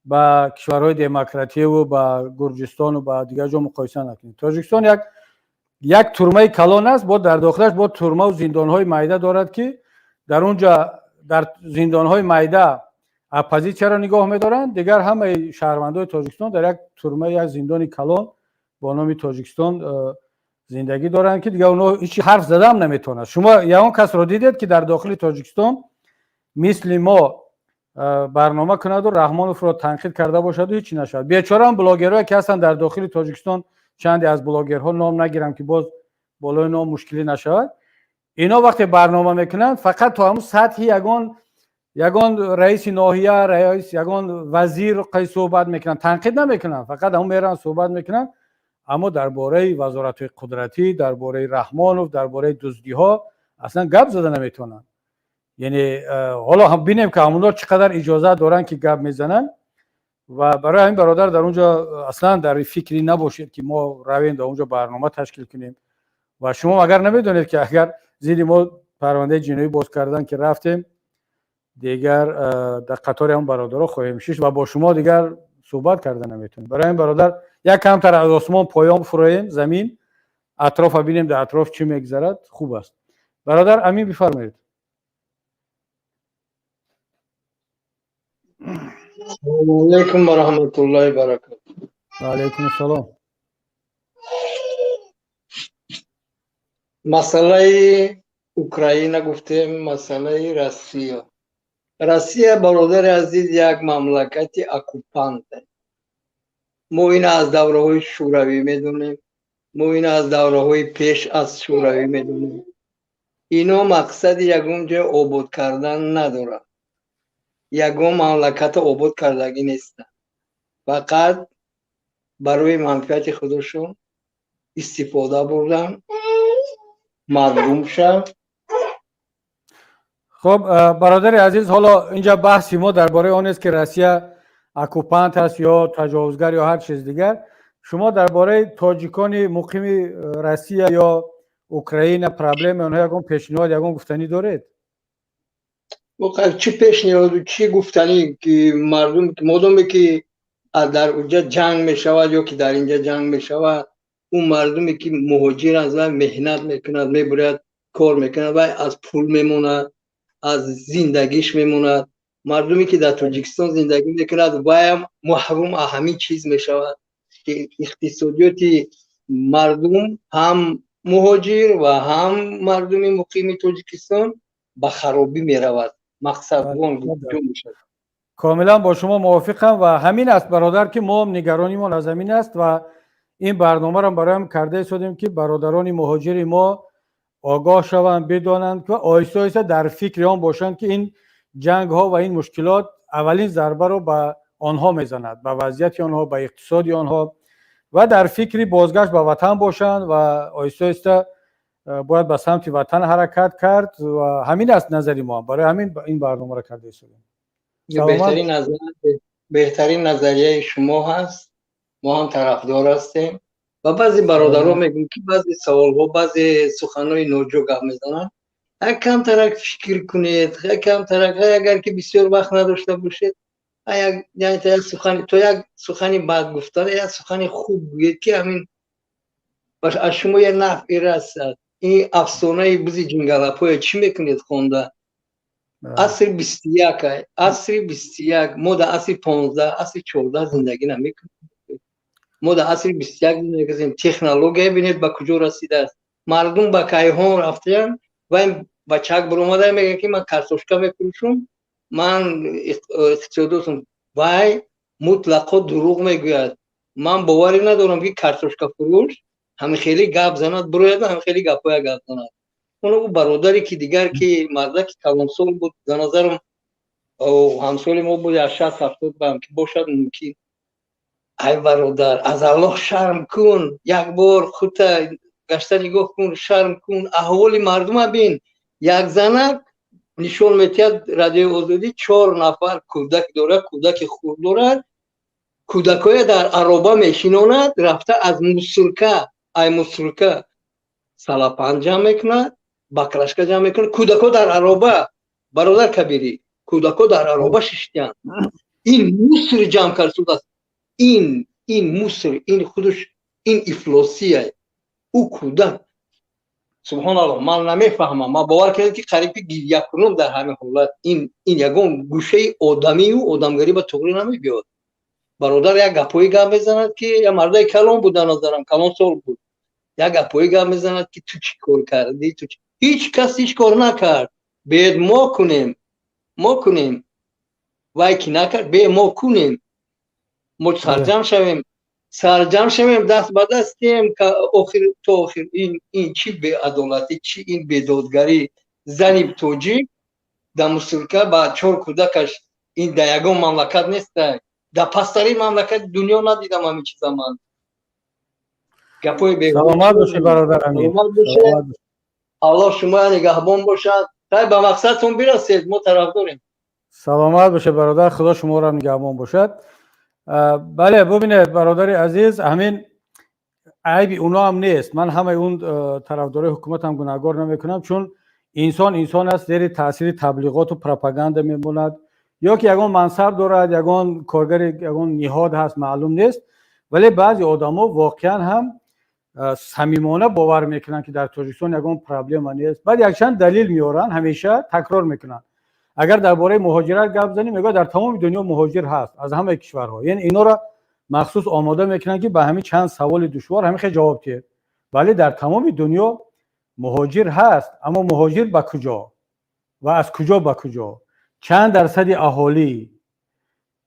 Speaker 1: ба кишварҳои демокративу ба Гурҷистону ба дигар ҷо муқоиса накунед. Тоҷикистон як турмаи калон аст, бо дар дохилаш бо турмаву зиндонҳои майда дорад, ки дар он ҷа дар зиндонҳои майда оппозитсияро нигоҳ медоранд. Дигар ҳамаи шаҳрвандои Тоҷикистон дар як турма, як зиндони калон бо номи Тоҷикистон зиндагӣ доранд, ки дигар онҳо ҳеҷ ҳарф задаам наметавонад. Шумо ягон касро дидед, ки дар дохили Тоҷикистон мисли мо барнома кунаду Раҳмоновро танқид карда бошаду ҳеҷ нашавад? Бечораам блогерое ки ҳастанд дар дохили Тоҷикистон, чанде аз блогерҳо, ном нагирам, ки боз болои ном мушкилӣ нашавад, ино вақте барнома мекунанд, фақат то ҳамун сатҳи ягон раиси ноҳия, раис, ягон вазир қай суҳбат мекунанд, танқид намекунанд, фақат ҳамун мераванд, суҳбат мекунанд. Аммо дар бораи вазоратҳои қудратӣ, дар бораи Раҳмонов, дар бораи дуздиҳо аслан гап зада наметавонанд. Яъне ҳоло ҳам бинем, ки ҳамонҳо чӣ қадар иҷозат доранд, ки гап мезананд. Ва барои ҳамин, бародар, дар он ҷо аслан дар фикрӣ набошед, ки мо равем дар он ҷо барнома ташкил кунем. Ва шумо агар намедонед, ки агар зидди мо парвандаи ҷиноӣ боз кардан, ки рафтем, дигар дар қатори ҳам бародаро хоҳем шишт ва бо шумо дигар Суҳбат карда наметавонем. Барои ҳамин, бародар, як камтар аз осмон поён фуроем, замин атрофа бинем, дар атроф чӣ мегзарад, хуб аст. Бародар Амин, бифармоед.
Speaker 2: Салому алайкум ва раҳматуллоҳи баракатуҳ.
Speaker 1: Ва алайкум ассалом.
Speaker 2: Масъалаи Украина гуфтем, масъалаи Россия. Россия, бародари азиз, як мамлакати оккупант. Мо ина аз давраҳои Шӯравӣ медонем, мо ина аз давраҳои пеш аз Шӯравӣ медонем. Ино мақсади ягон ҷой обод кардан надорад. Ягон мамлакатро обод кардагӣ нестанд. Фақат барои манфиати худашон истифода бурдан, мардум шав.
Speaker 1: Хуб, бародари азиз, ҳоло инҷа баҳси мо дар бораи он нест, ки Россия оккупант аст ё таҷовузгар ё ҳар чиз дигар. Шумо дар бораи тоҷикони муқими Россия ё Украина, проблемаи онҳо, ягон пешниҳод, ягон гуфтанӣ доред?
Speaker 2: Чӣ пешниҳоду чӣ гуфтанӣ, ки мардум модоме ки дар уҷа ҷанг мешавад ё ки дар инҷа ҷанг мешавад, ӯ мардуме ки муҳоҷир аст ва меҳнат мекунад, мебурад, кор мекунад ва аз пул мемонад, аз зиндагиш мемонад. Мардуме ки дар Тоҷикистон зиндагӣ мекунад, ваям маҳрум аз ҳамин чиз мешавад, ки иқтисодиёти мардум, ҳам муҳоҷир ва ҳам мардуми муқими Тоҷикистон, ба харобӣ меравад. Мақсад он гуфтугӯ мешавад.
Speaker 1: Комилан бо шумо мувофиқам ва ҳамин аст, бародар, ки мо нигаронимон аз ҳамин аст ва ин барномаро бароям карда истодем, ки бародарони муҳоҷири мо огоҳ шаванд, бидонанд ва оҳиста оҳиста дар фикри он бошанд, ки ин ҷангҳо ва ин мушкилот аввалин зарбаро ба онҳо мезанад, ба вазъияти онҳо, ба иқтисоди онҳо, ва дар фикри бозгашт ба ватан бошанд ва оҳиста оҳиста бояд ба самти ватан ҳаракат кард ва ҳамин аст назари мо. Барои ҳамин ин барномаро карда истодем.
Speaker 2: Беҳтарин назарияи шумо ҳаст, мо ҳам тарафдор ҳастем. Ва баъзе бародаро мегӯем, ки баъзе саволҳо, баъзе суханҳои ноҷо гап мезананд. Як камтарак фикр кунед, як камтарак, агар ки бисёр вақт надошта бошед, то як сухани бад гуфтан, як сухани хуб гӯед, ки ҳамин аз шумо як нафъе расад. Ин афсонаи бузи ҷингалапоя чӣ мекунед хонда? Асри 21, асри 21. Мо дар асри 15, асри 14 зиндагӣ намекунем. Мо дар асри 21 зиндагӣ кардем. Технология бинед ба куҷо расидааст. Мардум ба кайҳон рафтаянд ва ин бачак баромада мегӯяд, ки ман картошка мефурӯшам, ман иқтисодотам. Вай мутлақо дурӯғ мегӯяд. Ман боварӣ надорам, ки картошкафурӯш ҳамин хеле гап занад, бирояд ҳамин хеле гапҳоя гап занад. Оно ӯ бародаре ки дигар, ки мардаки калонсол буд, ба назарам ҳамсоли мо буд, аз 60-70 баам ки бошад мумкин. Ай бародар, аз Аллоҳ шарм кун, як бор худта гашта нигоҳ кун, шарм кун, аҳволи мардума бин. Як занак нишон метиҳад Радиои Озодӣ, чор нафар кӯдак дорад, кӯдаки хурд дорад, кӯдакҳоя дар ароба мешинонад, рафта аз мусурка, ай мусурка салапан ҷамъ мекунад, баклашка ҷамъ мекунад, кӯдакҳо дар ароба, бародар Кабирӣ, кӯдакҳо дар ароба шиштиянд. Ин муср ҷамъ кард. Ин муср, ин худаш, ин ифлосия. Ӯ кӯдак, субҳоналлоҳ, ман намефаҳмам. Ман бовар кардам, ки қариб ки гиря кунам дар ҳамин ҳолат. Ин ягон гӯшаи одамию одамгарӣ ба туғрӣ намебиёд. Бародар як гапҳои гап мезанад, ки як мардаи калон буд, дар назарам калонсол буд, як гапҳои гап мезанад, ки ту чӣ кор кардӣ, ту ҳеҷ кас ҳеҷ кор накард, бед мо кунем, мо кунем, вай ки накард, бе мо кунем, мо сарҷамъ шавем, сарҷамъ шавем, даст ба дастем охир то охир. Ин чӣ беадолатӣ, чӣ ин бедодгарӣ? Зани тоҷик дар мусурка ба чор кӯдакаш, ин дар ягон мамлакат нест, дар пасттарин мамлакати дунё надидам ҳамин чиза ман. Гапҳои
Speaker 1: Саломат бошед, бародар Амир.
Speaker 2: Аллоҳ шумо нигаҳбон бошад. Тай ба мақсадтон бирасед, мо тарафдорем.
Speaker 1: Саломат бошед, бародар, Худо шуморо нигаҳбон бошад. Бале, бубинед, бародари азиз, ҳамин айби уно ҳам нест. Ман ҳамаи он тарафдорои ҳукуматам гунаҳгор намекунам, чун инсон инсон аст, зери таъсири таблиғоту пропаганда мемонад. Ё ки ягон мансаб дорад, ягон коргари ягон ниҳод ҳаст, маълум нест. Вале баъзе одамо воқеан ҳам самимона бовар мекунанд, ки дар Тоҷикистон ягон проблема нест. Баъд якчанд далел меоранд, ҳамеша такрор мекунанд. Агар дар бораи муҳоҷират гап занем, мегӯяд, дар тамоми дунё муҳоҷир ҳаст, аз ҳамаи кишварҳо. Яъне инора махсус омода мекунанд, ки ба ҳамин чанд саволи душвор ҳамин хел ҷавоб диҳед. Вале дар тамоми дунё муҳоҷир ҳаст, аммо муҳоҷир ба куҷо ва аз куҷо ба куҷо, чанд дарсади аҳолӣ,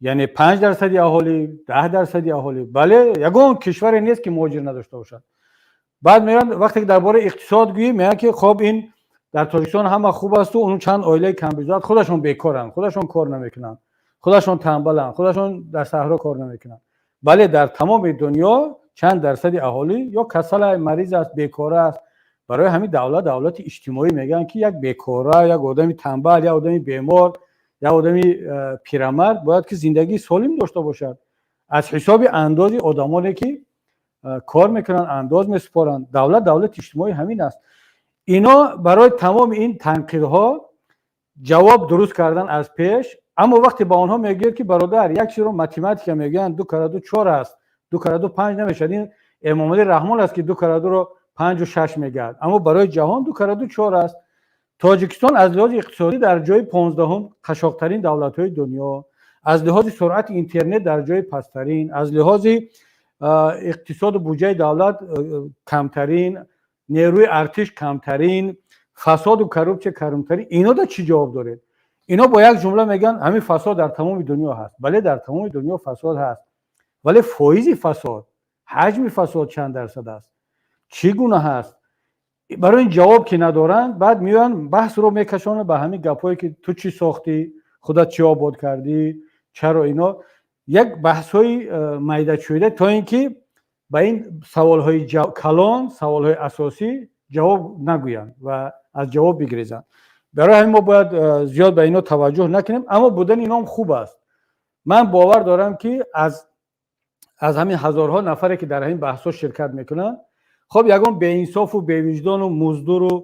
Speaker 1: яъне 5 дарсади аҳолӣ, 10 дарсади аҳолӣ. Бале, ягон кишваре нест, ки муҳоҷир надошта бошад. Баъд меоянд, вақте ки дар бораи иқтисод гӯем, мегӯянд, ки хоб, ин дар Тоҷикистон ҳама хуб асту он чанд оилаи камбизоат худашон бекоранд, худашон кор намекунанд, худашон танбаланд, худашон дар саҳро кор намекунанд. Бале, дар тамоми дунё чанд дарсади аҳолӣ ё касала, мариз аст, бекора аст. Барои ҳамин давлат давлати иҷтимоӣ мегӯянд, ки як бекора, як одами танбал, як одами бемор, як одами пирамард бояд ки зиндагии солим дошта бошад аз ҳисоби андози одамоне, ки кор мекунанд, андоз месупоранд. Давлат давлати иҷтимоӣ ҳамин аст. Ино барои тамоми ин танқидҳо ҷавоб дуруст кардан аз пеш. Аммо вақте ба онҳо мегӯяд, ки бародар, як чизро математика мегӯянд, ду кара ду чор аст, ду кара ду панҷ намешавад. Ин Эмомалӣ Раҳмон аст, ки ду кара дуро панҷу шаш мегӯяд, аммо барои ҷаҳон ду кара ду чор аст. Тоҷикистон аз лиҳози иқтисодӣ дар ҷои 15-ум, қашоқтарин давлатҳои дунё, аз лиҳози суръати интернет дар ҷои пасттарин, аз лиҳози иқтисоду буҷаи давлат камтарин, нерӯи артиш камтарин, фасоду коррупсия камтарин. Ино да чӣ ҷавоб доред? Ино бо як ҷумла мегӯянд, ҳамин фасод дар тамоми дунё ҳаст. Бале, дар тамоми дунё фасод ҳаст, вале фоизи фасод, ҳаҷми фасод чанд дарсад аст, чӣ гуна ҳаст? Барои ин ҷавоб ки надоранд, баъд меоянд, баҳсро мекашонанд ба ҳамин гапҳое, ки ту чӣ сохтӣ, худат чӣ обод кардӣ, чаро. Ино як баҳсҳои майдачӯйда, то ин ки ба ин саволҳои калон, саволҳои асосӣ ҷавоб нагӯянд ва аз ҷавоб бигрезанд. Барои ҳамин мо бояд зиёд ба ино таваҷҷӯҳ накунем, аммо будани ином хуб аст. Ман бовар дорам, ки аз ҳамин ҳазорҳо нафаре, ки дар ҳамин баҳсҳо ширкат мекунанд, хоб, ягон беинсофу бевиҷдону муздуру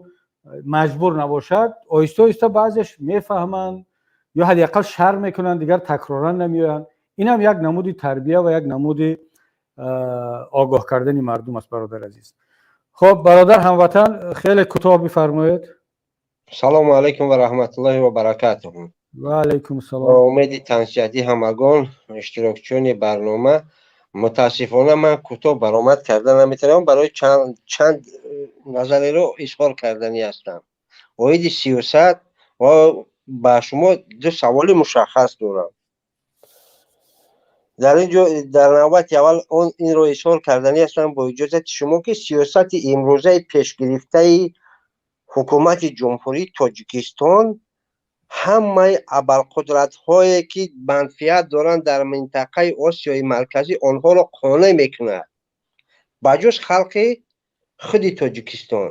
Speaker 1: маҷбур набошад, оҳиста оҳиста баъзеш мефаҳманд ё ҳадди ақал шарм мекунанд, дигар такроран намеоянд. Инам як намуди тарбия ва як намуди огоҳ кардани мардум аст, бародар азиз. Хоб, бародар ҳамватан, хеле кӯтоҳ бифармоед.
Speaker 3: Салому алайкум ва раҳматуллоҳи ва баракатуҳ.
Speaker 1: Ва алайкум салом.
Speaker 3: Бо умеди тансиҳатӣ ҳамагон, иштирокчиёни барнома. Мутаассифона, ман кӯтоҳ баромад карда наметавонам, барои чанд назареро изҳор карданӣ ҳастам оиди сиёсат ва ба шумо ду саволи мушаххас дорам. Дар ин ҷо дар навбати аввал он инро изҳор карданӣ ҳастам, бо иҷозати шумо, ки сиёсати имрӯзаи пешгирифтаи ҳукумати Ҷумҳурии Тоҷикистон ҳамаи абарқудратҳое, ки манфиат доранд дар минтақаи Осиёи Марказӣ, онҳоро қонеъ мекунад, ба ҷуз халқи худи Тоҷикистон.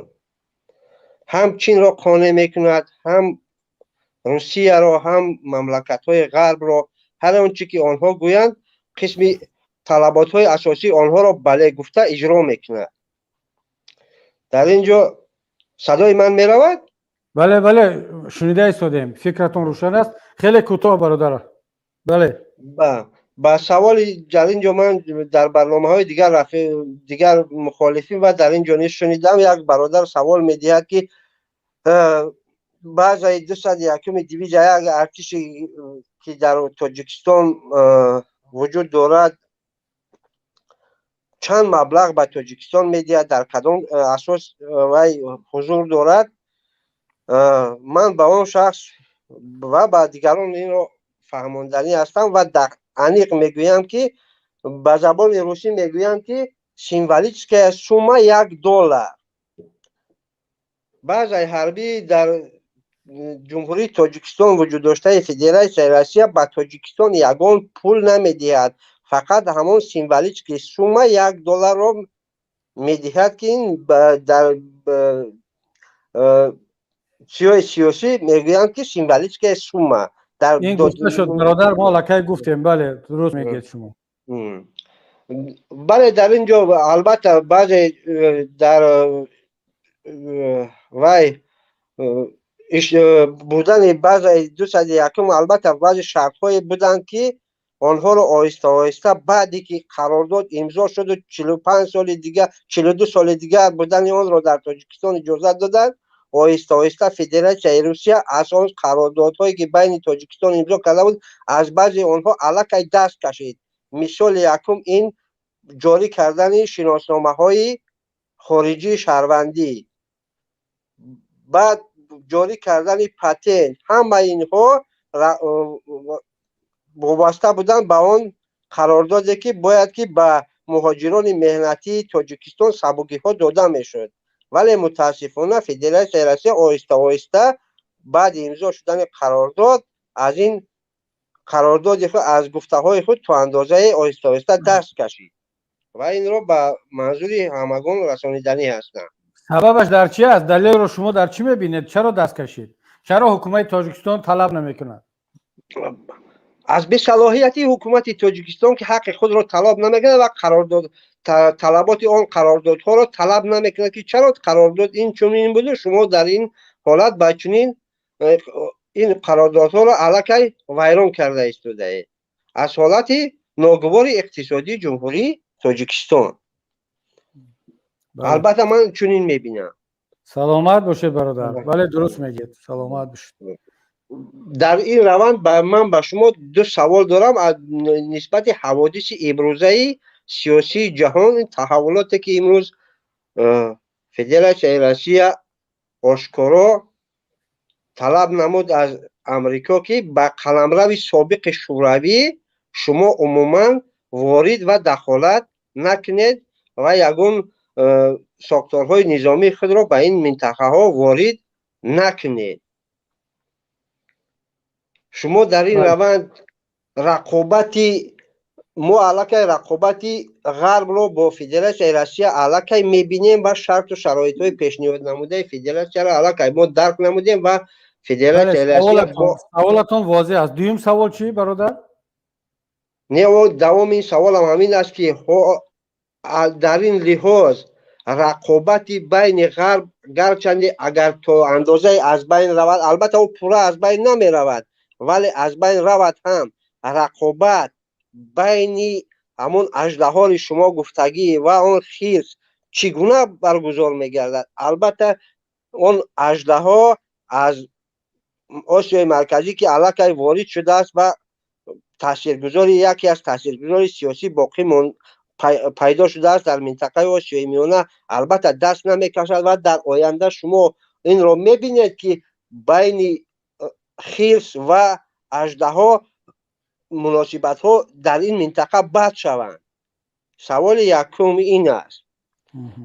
Speaker 3: Ҳам Чинро қонеъ мекунад, ҳам Русияро, ҳам мамлакатҳои Ғарбро. Ҳар он чӣ ки онҳо гӯянд, қисми талаботҳои асосии онҳоро бале гуфта иҷро мекунад. Дар ин ҷо садои ман меравад?
Speaker 1: Бале, шунида истодем, фикратон рӯшан аст. Хеле кӯтоҳ, бародар, бале.
Speaker 3: Ба саволи дар ин ҷо ман дар барномаҳои дигар, дигар мухолифин ва дар ин ҷо низ шунидам, як бародар савол медиҳад, ки баъзаи 201-уми дивизия, як артиши, ки дар Тоҷикистон вуҷуд дорад, чанд маблағ ба Тоҷикистон медиҳад, дар кадом асос вай ҳузур дорад. Ман ба он шахс ва ба дигарон инро фаҳмонданӣ ҳастам ва аниқ мегӯям, ки ба забони русӣ мегӯянд, ки символическая сумма 1 доллар. Баъзаи ҳарбӣ дар Ҷумҳурии Тоҷикистон вуҷуд доштаи Федератсияи Россия ба Тоҷикистон ягон пул намедиҳад, фақат ҳамон символический сумма 1 долларро медиҳад, ки ин дар чиҳои сиёсӣ мегӯянд, ки символическая сумма.
Speaker 1: Дар ин гуфта шуд, бародар, мо аллакай гуфтем. Бале, дуруст мегӯед шумо.
Speaker 3: Бале, дар ин ҷо албатта баъзе дар вай Будани базаи 201-ум, албатта, баъзе шартҳое буданд, ки онҳоро оҳиста оҳиста баъде ки қарордод имзо шуду 45 соли дигар, 42 соли дигар будани онро дар Тоҷикистон иҷозат доданд, оҳиста оҳиста Федератсияи Русия аз он қарордодҳое, ки байни Тоҷикистон имзо карда буд, аз баъзе онҳо аллакай даст кашид. Мисоли якум ин ҷорӣ кардани шиносномаҳои хориҷии шаҳрвандӣ, баъд ҷорӣ кардани патент. Ҳамаи инҳо вобаста буданд ба он қарордоде, ки бояд ки ба муҳоҷирони меҳнатии Тоҷикистон сабукиҳо дода мешуд. Вале мутаассифона Федератсияи Россия оҳиста оҳиста баъди имзо шудани қарордод аз ин қарордоди худ, аз гуфтаҳои худ то андозае оҳиста оҳиста даст кашид ва инро ба манзури ҳамагон расониданӣ ҳастанд.
Speaker 1: Сабабаш дар чи аст? Далелро шумо дар чӣ мебинед? Чаро даст кашид? Чаро ҳукумати Тоҷикистон талаб намекунад?
Speaker 3: Аз бесалоҳияти ҳукумати Тоҷикистон, ки ҳаққи худро талаб намекунад ва қарордод, талаботи он қарордодҳоро талаб намекунад, ки чаро қарордод ин чунин буду шумо дар ин ҳолат ба чунин ин қарордодҳоро аллакай вайрон карда истодаед, аз ҳолати ногувори иқтисодии Ҷумҳурии Тоҷикистон. Албатта, ман чунин мебинам.
Speaker 1: Саломат бошед, бародар. Бале, дуруст мегӯед, саломат бошед.
Speaker 3: Дар ин раванд ман ба шумо ду савол дорам нисбати ҳаводиси имрӯзаи сиёсии ҷаҳон, таҳаввулоте, ки имрӯз Федератсияи Россия ошкоро талаб намуд аз Амрико, ки ба қаламрави собиқи Шӯравӣ шумо умуман ворид ва дахолат накунед ва ягон сохторҳои низомии худро ба ин минтақаҳо ворид накунед. Шумо дар ин раванд рақобати мо аллакай рақобати Ғарбро бо Федератсияи Россия аллакай мебинем ва шарту шароитҳои пешниҳод намудаи федератсияро аллакай мо дарк намудем ва Федератсияи Россия.
Speaker 1: Саволатон возеҳ аст. Дуюм савол чӣ, бародар?
Speaker 3: Не, давоми ин саволам ҳамин аст, ки дар ин лиҳоз рақобати байни Ғарб, гарчанде агар то андозае аз байн равад, албатта, ӯ пурра аз байн намеравад, вале аз байн равад ҳам, рақобат байни ҳамон аждаҳори шумо гуфтагӣ ва он хирс чӣ гуна баргузор мегардад? Албатта, он аждаҳо аз Осиёи Марказӣ, ки аллакай ворид шудааст ва таъсиргузори, яке аз таъсиргузори сиёсӣ боқӣ пайдо шудааст дар минтақаи Осиёи Миёна, албатта, даст намекашад. Ва дар оянда шумо инро мебинед, ки байни хирс ва аждаҳо муносибатҳо дар ин минтақа бад шаванд. Саволи якум ин аст.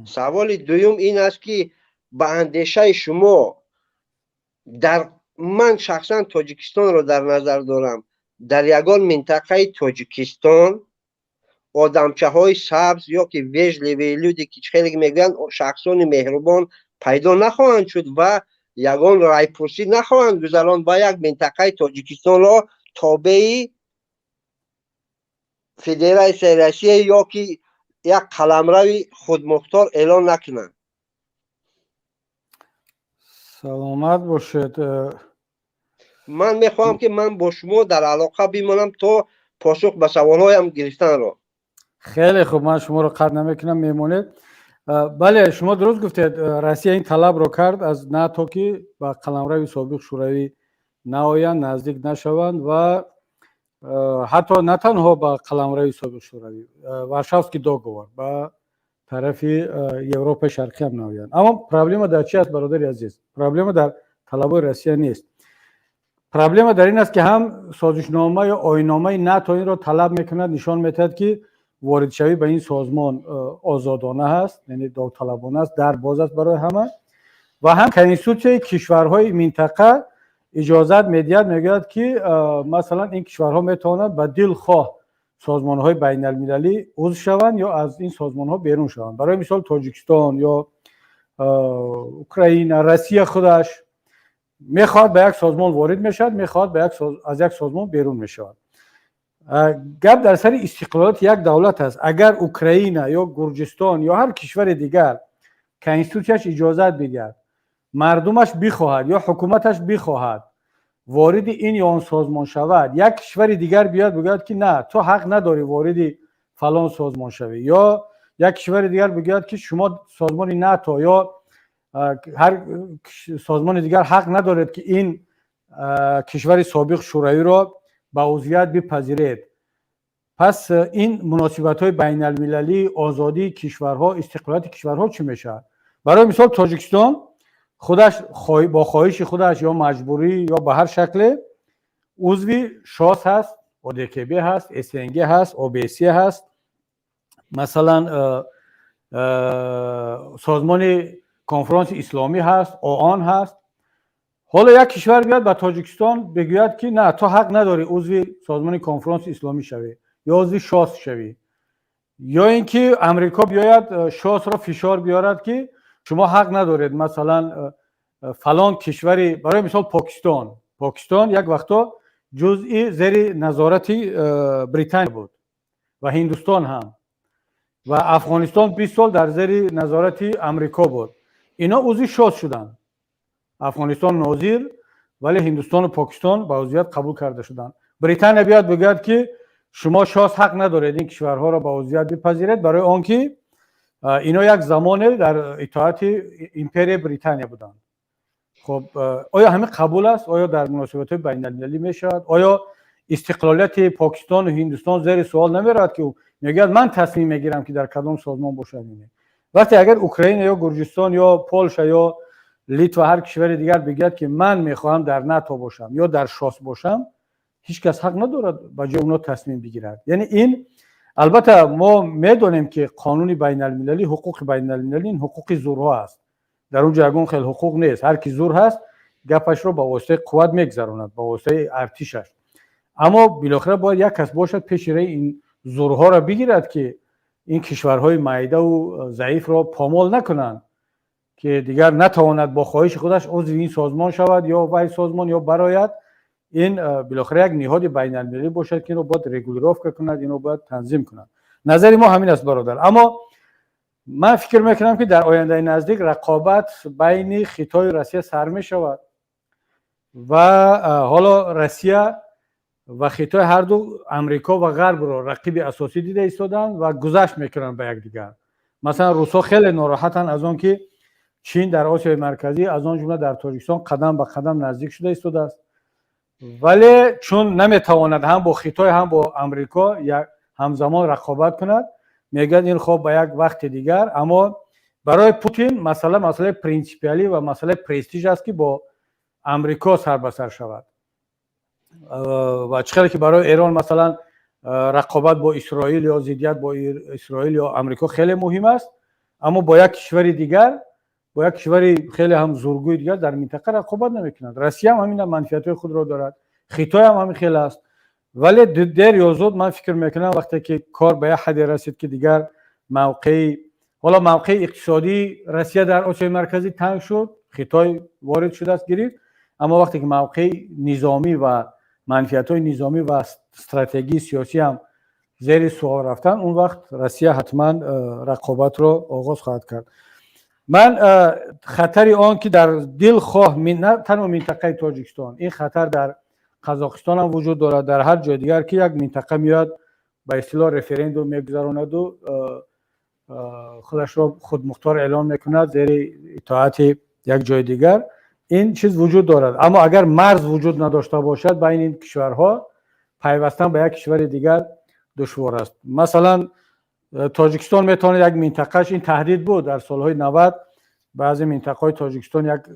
Speaker 3: Саволи дуюм ин аст, ки ба андешаи шумо, дар ман шахсан Тоҷикистонро дар назар дорам, дар ягон минтақаи Тоҷикистон одамчаҳои сабз ё ки вежливые люди, ки хеле мегӯянд, шахсони меҳрубон пайдо нахоҳанд шуд ва ягон райпурсӣ нахоҳанд гузаронд ва як минтақаи Тоҷикистонро тобеи Федератсияи Россия ё ки як қаламрави худмухтор эълон накунанд?
Speaker 1: Саломат бошед.
Speaker 3: Ман мехоҳам, ки ман бо шумо дар алоқа бимонам то посух ба саволҳоям гирифтанро.
Speaker 1: Хеле хуб, ман шуморо қатъ намекунам, мемонед. Бале, шумо дуруст гуфтед. Россия ин талабро кард аз НАТО, ки ба қаламрави собиқ Шӯравӣ наоянд, наздик нашаванд ва ҳатто на танҳо ба қаламрави собиқ Шӯравӣ, Варшавский договор, ба тарафи Европаи Шарқӣ ҳам наоянд. Аммо проблема дар чи аст, бародари азиз? Проблема дар талабои Россия нест. Проблема дар ин аст, ки ҳам созишнома ё оинномаи НАТО инро талаб мекунад, нишон медиҳад, ки воридшавӣ ба ин созмон озодона ҳаст, яъне довталабона аст, дар боз аст барои ҳама, ва ҳам конститутсияи кишварҳои минтақа иҷозат медиҳад, мегӯяд, ки масалан ин кишварҳо метавонанд ба дилхоҳ созмонҳои байналмилалӣ узв шаванд ё аз ин созмонҳо берун шаванд. Барои мисол, Тоҷикистон ё Украина, Россия худаш мехоҳад ба як созмон ворид мешавад, мехоҳад аз як созмон берун мешавад. Гап дар сари истиқлолияти як давлат аст. Агар Украина ё Гурҷистон ё ҳар кишвари дигар конститутсияш иҷозат бидиҳад Мардумаш бихоҳад ё ҳукуматаш бихоҳад вориди ин ё он созмон шавад, як кишвари дигар биёяд, бигӯяд ки на, ту ҳақ надорӣ вориди фалон созмон шавӣ, ё як кишвари дигар бигӯяд ки шумо созмони НАТО ё ҳар созмони дигар ҳақ надоред ки ин кишвари собиқ Шӯравиро ба узвият бипазиред, пас ин муносибатҳои байналмилалӣ, озодии кишварҳо, истиқлолияти кишварҳо чӣ мешавад? Барои мисол, Тоҷикистон худаш бо хоҳиши худаш ё маҷбурӣ ё ба ҳар шакле узви ШОС ҳаст, ОДКБ ҳаст, СНГ ҳаст, ОБСЕ ҳаст, масалан, созмони конфронси исломӣ ҳаст, ООН ҳаст. Ҳоло як кишвар биёяд, ба Тоҷикистон бигӯяд ки на, ту ҳақ надорӣ узви созмони конфронси исломӣ шавӣ ё узви ШОС шавӣ, ё ин ки Амрико биёяд, ШОСро фишор биёрад ки шумо ҳақ надоред, масалан, фалон кишвари, барои мисол, Покистон. Покистон як вақто ҷузъи зери назорати Британия буд ва Ҳиндустон ҳам, ва Афғонистон 20 сол дар зери назорати Амрико буд. Ино узви ШОС шуданд. Афғонистон нозир, вале Ҳиндустону Покистон ба узвият қабул карда шуданд. Британия биёяд, бигӯяд ки шумо, ШОС, ҳақ надоред ин кишварҳоро ба узвият бипазиред, барои он ки ино як замоне дар итоати империяи Британия буданд. Хуб, оё ҳамин қабул аст? Оё дар муносибатҳои байналмилалӣ мешавад? Оё истиқлолияти Покистону Ҳиндустон зери суол намеравад, ки мегӯяд ман тасмим мегирам ки дар кадом созмон бошам? Вақте агар Украина ё Гурҷистон ё Полша ё Литва, ҳар кишвари дигар бигӯяд ки ман мехоҳам дар НАТО бошам ё дар ШОС бошам, ҳеҷ кас ҳақ надорад ба ҷои онҳо тасмим бигирад. Яъне ин, албатта, мо медонем ки қонуни байналмилалӣ, ҳуқуқи байналмилалӣ ин ҳуқуқи зӯрҳо аст. Дар он ҷо ягон хел ҳуқуқ нест. Ҳар ки зӯр ҳаст, гапашро ба воситаи қувват мегзаронад, ба воситаи артишаш. Аммо билохира бояд як кас бошад, пеши раи ин зӯрҳоро бигирад, ки ин кишварҳои майдаву заифро помол накунанд, ки дигар натавонад бо хоҳиши худаш узви ин созмон шавад ё вай созмон ё барояд. Ин билохира як ниҳоди байналмилалӣ бошад, ки инро бояд регулировка кунад, инро бояд танзим кунад. Назари мо ҳамин аст, бародар. Аммо ман фикр мекунам, ки дар ояндаи наздик рақобат байни Хитою Россия сар мешавад. Ва ҳоло Россия ва Хитой ҳарду Амрико ва Ғарбро рақиби асосӣ дида истоданд ва гузашт мекунанд ба якдигар. Масалан, русҳо хеле нороҳатанд аз он ки Чин дар Осиёи Марказӣ, аз он ҷумла дар Тоҷикистон, қадам ба қадам наздик шуда истодааст. Вале чун наметавонад ҳам бо Хитой, ҳам бо Амрико ҳамзамон рақобат кунад, мегӯяд ин хоб ба як вақти дигар. Аммо барои Путин масъала масъалаи принсипиалӣ ва масъалаи престиж аст, ки бо Амрико сар ба сар шавад. Ва чӣ хеле ки барои Эрон, масалан, рақобат бо Исроил ё зиддият бо Исроил ё Амрико хеле муҳим аст, аммо бо як кишвари дигар, бо як кишвари хеле ҳам зургӯи дигар дар минтақа рақобат намекунад. Россия ҳам ҳамин манфиатҳои худро дорад, Хитой ҳам ҳамин хел аст. Вале дер ё зуд, ман фикр мекунам, вақте ки кор ба як ҳадде расид, ки дигар мавқеи, ҳоло мавқеи иқтисодии Россия дар Осиёи Марказӣ танг шуд, Хитой ворид шудааст, гирифт. Аммо вақте ки мавқеи низомӣ ва манфиатҳои низомӣ ва стратегии сиёсӣ ҳам зери суол рафтанд, он вақт Россия ҳатман рақобатро оғоз хоҳад кард. Ман хатари он ки дар дилхоҳ, на танҳо минтақаи Тоҷикистон, ин хатар дар Қазоқистон ҳам вуҷуд дорад, дар ҳар ҷои дигар, ки як минтақа меояд, ба истилоҳ референдум мегузаронаду худашро худмухтор эълон мекунад зери итоати як ҷои дигар, ин чиз вуҷуд дорад. Аммо агар марз вуҷуд надошта бошад байни ин кишварҳо, пайвастан ба як кишвари дигар душвор аст. Масалан, Тоҷикистон метавонад як минтақаш, ин таҳдид буд дар солҳои 90, баъзе минтақаҳои Тоҷикистон як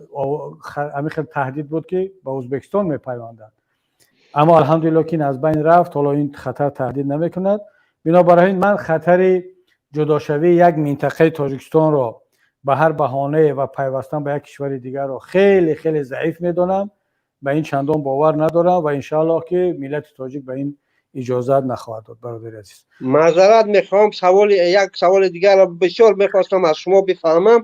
Speaker 1: ҳамин хел таҳдид буд, ки ба Ӯзбекистон мепайванданд. Аммо алҳамдулилло, ки ин аз байн рафт. Ҳоло ин хатар таҳдид намекунад. Бинобар ин ман хатари ҷудошавии як минтақаи Тоҷикистонро ба ҳар баҳонае ва пайвастан ба як кишвари дигарро хеле хеле заиф медонам, ба ин чандон бовар надорам ва иншааллоҳ, ки миллати тоҷик ба ин иҷозат нахоҳад дод, бародари азиз.
Speaker 3: Маъзарат мехоҳам, саволи, як саволи дигарро бисёр мехостам аз шумо бифаҳмам.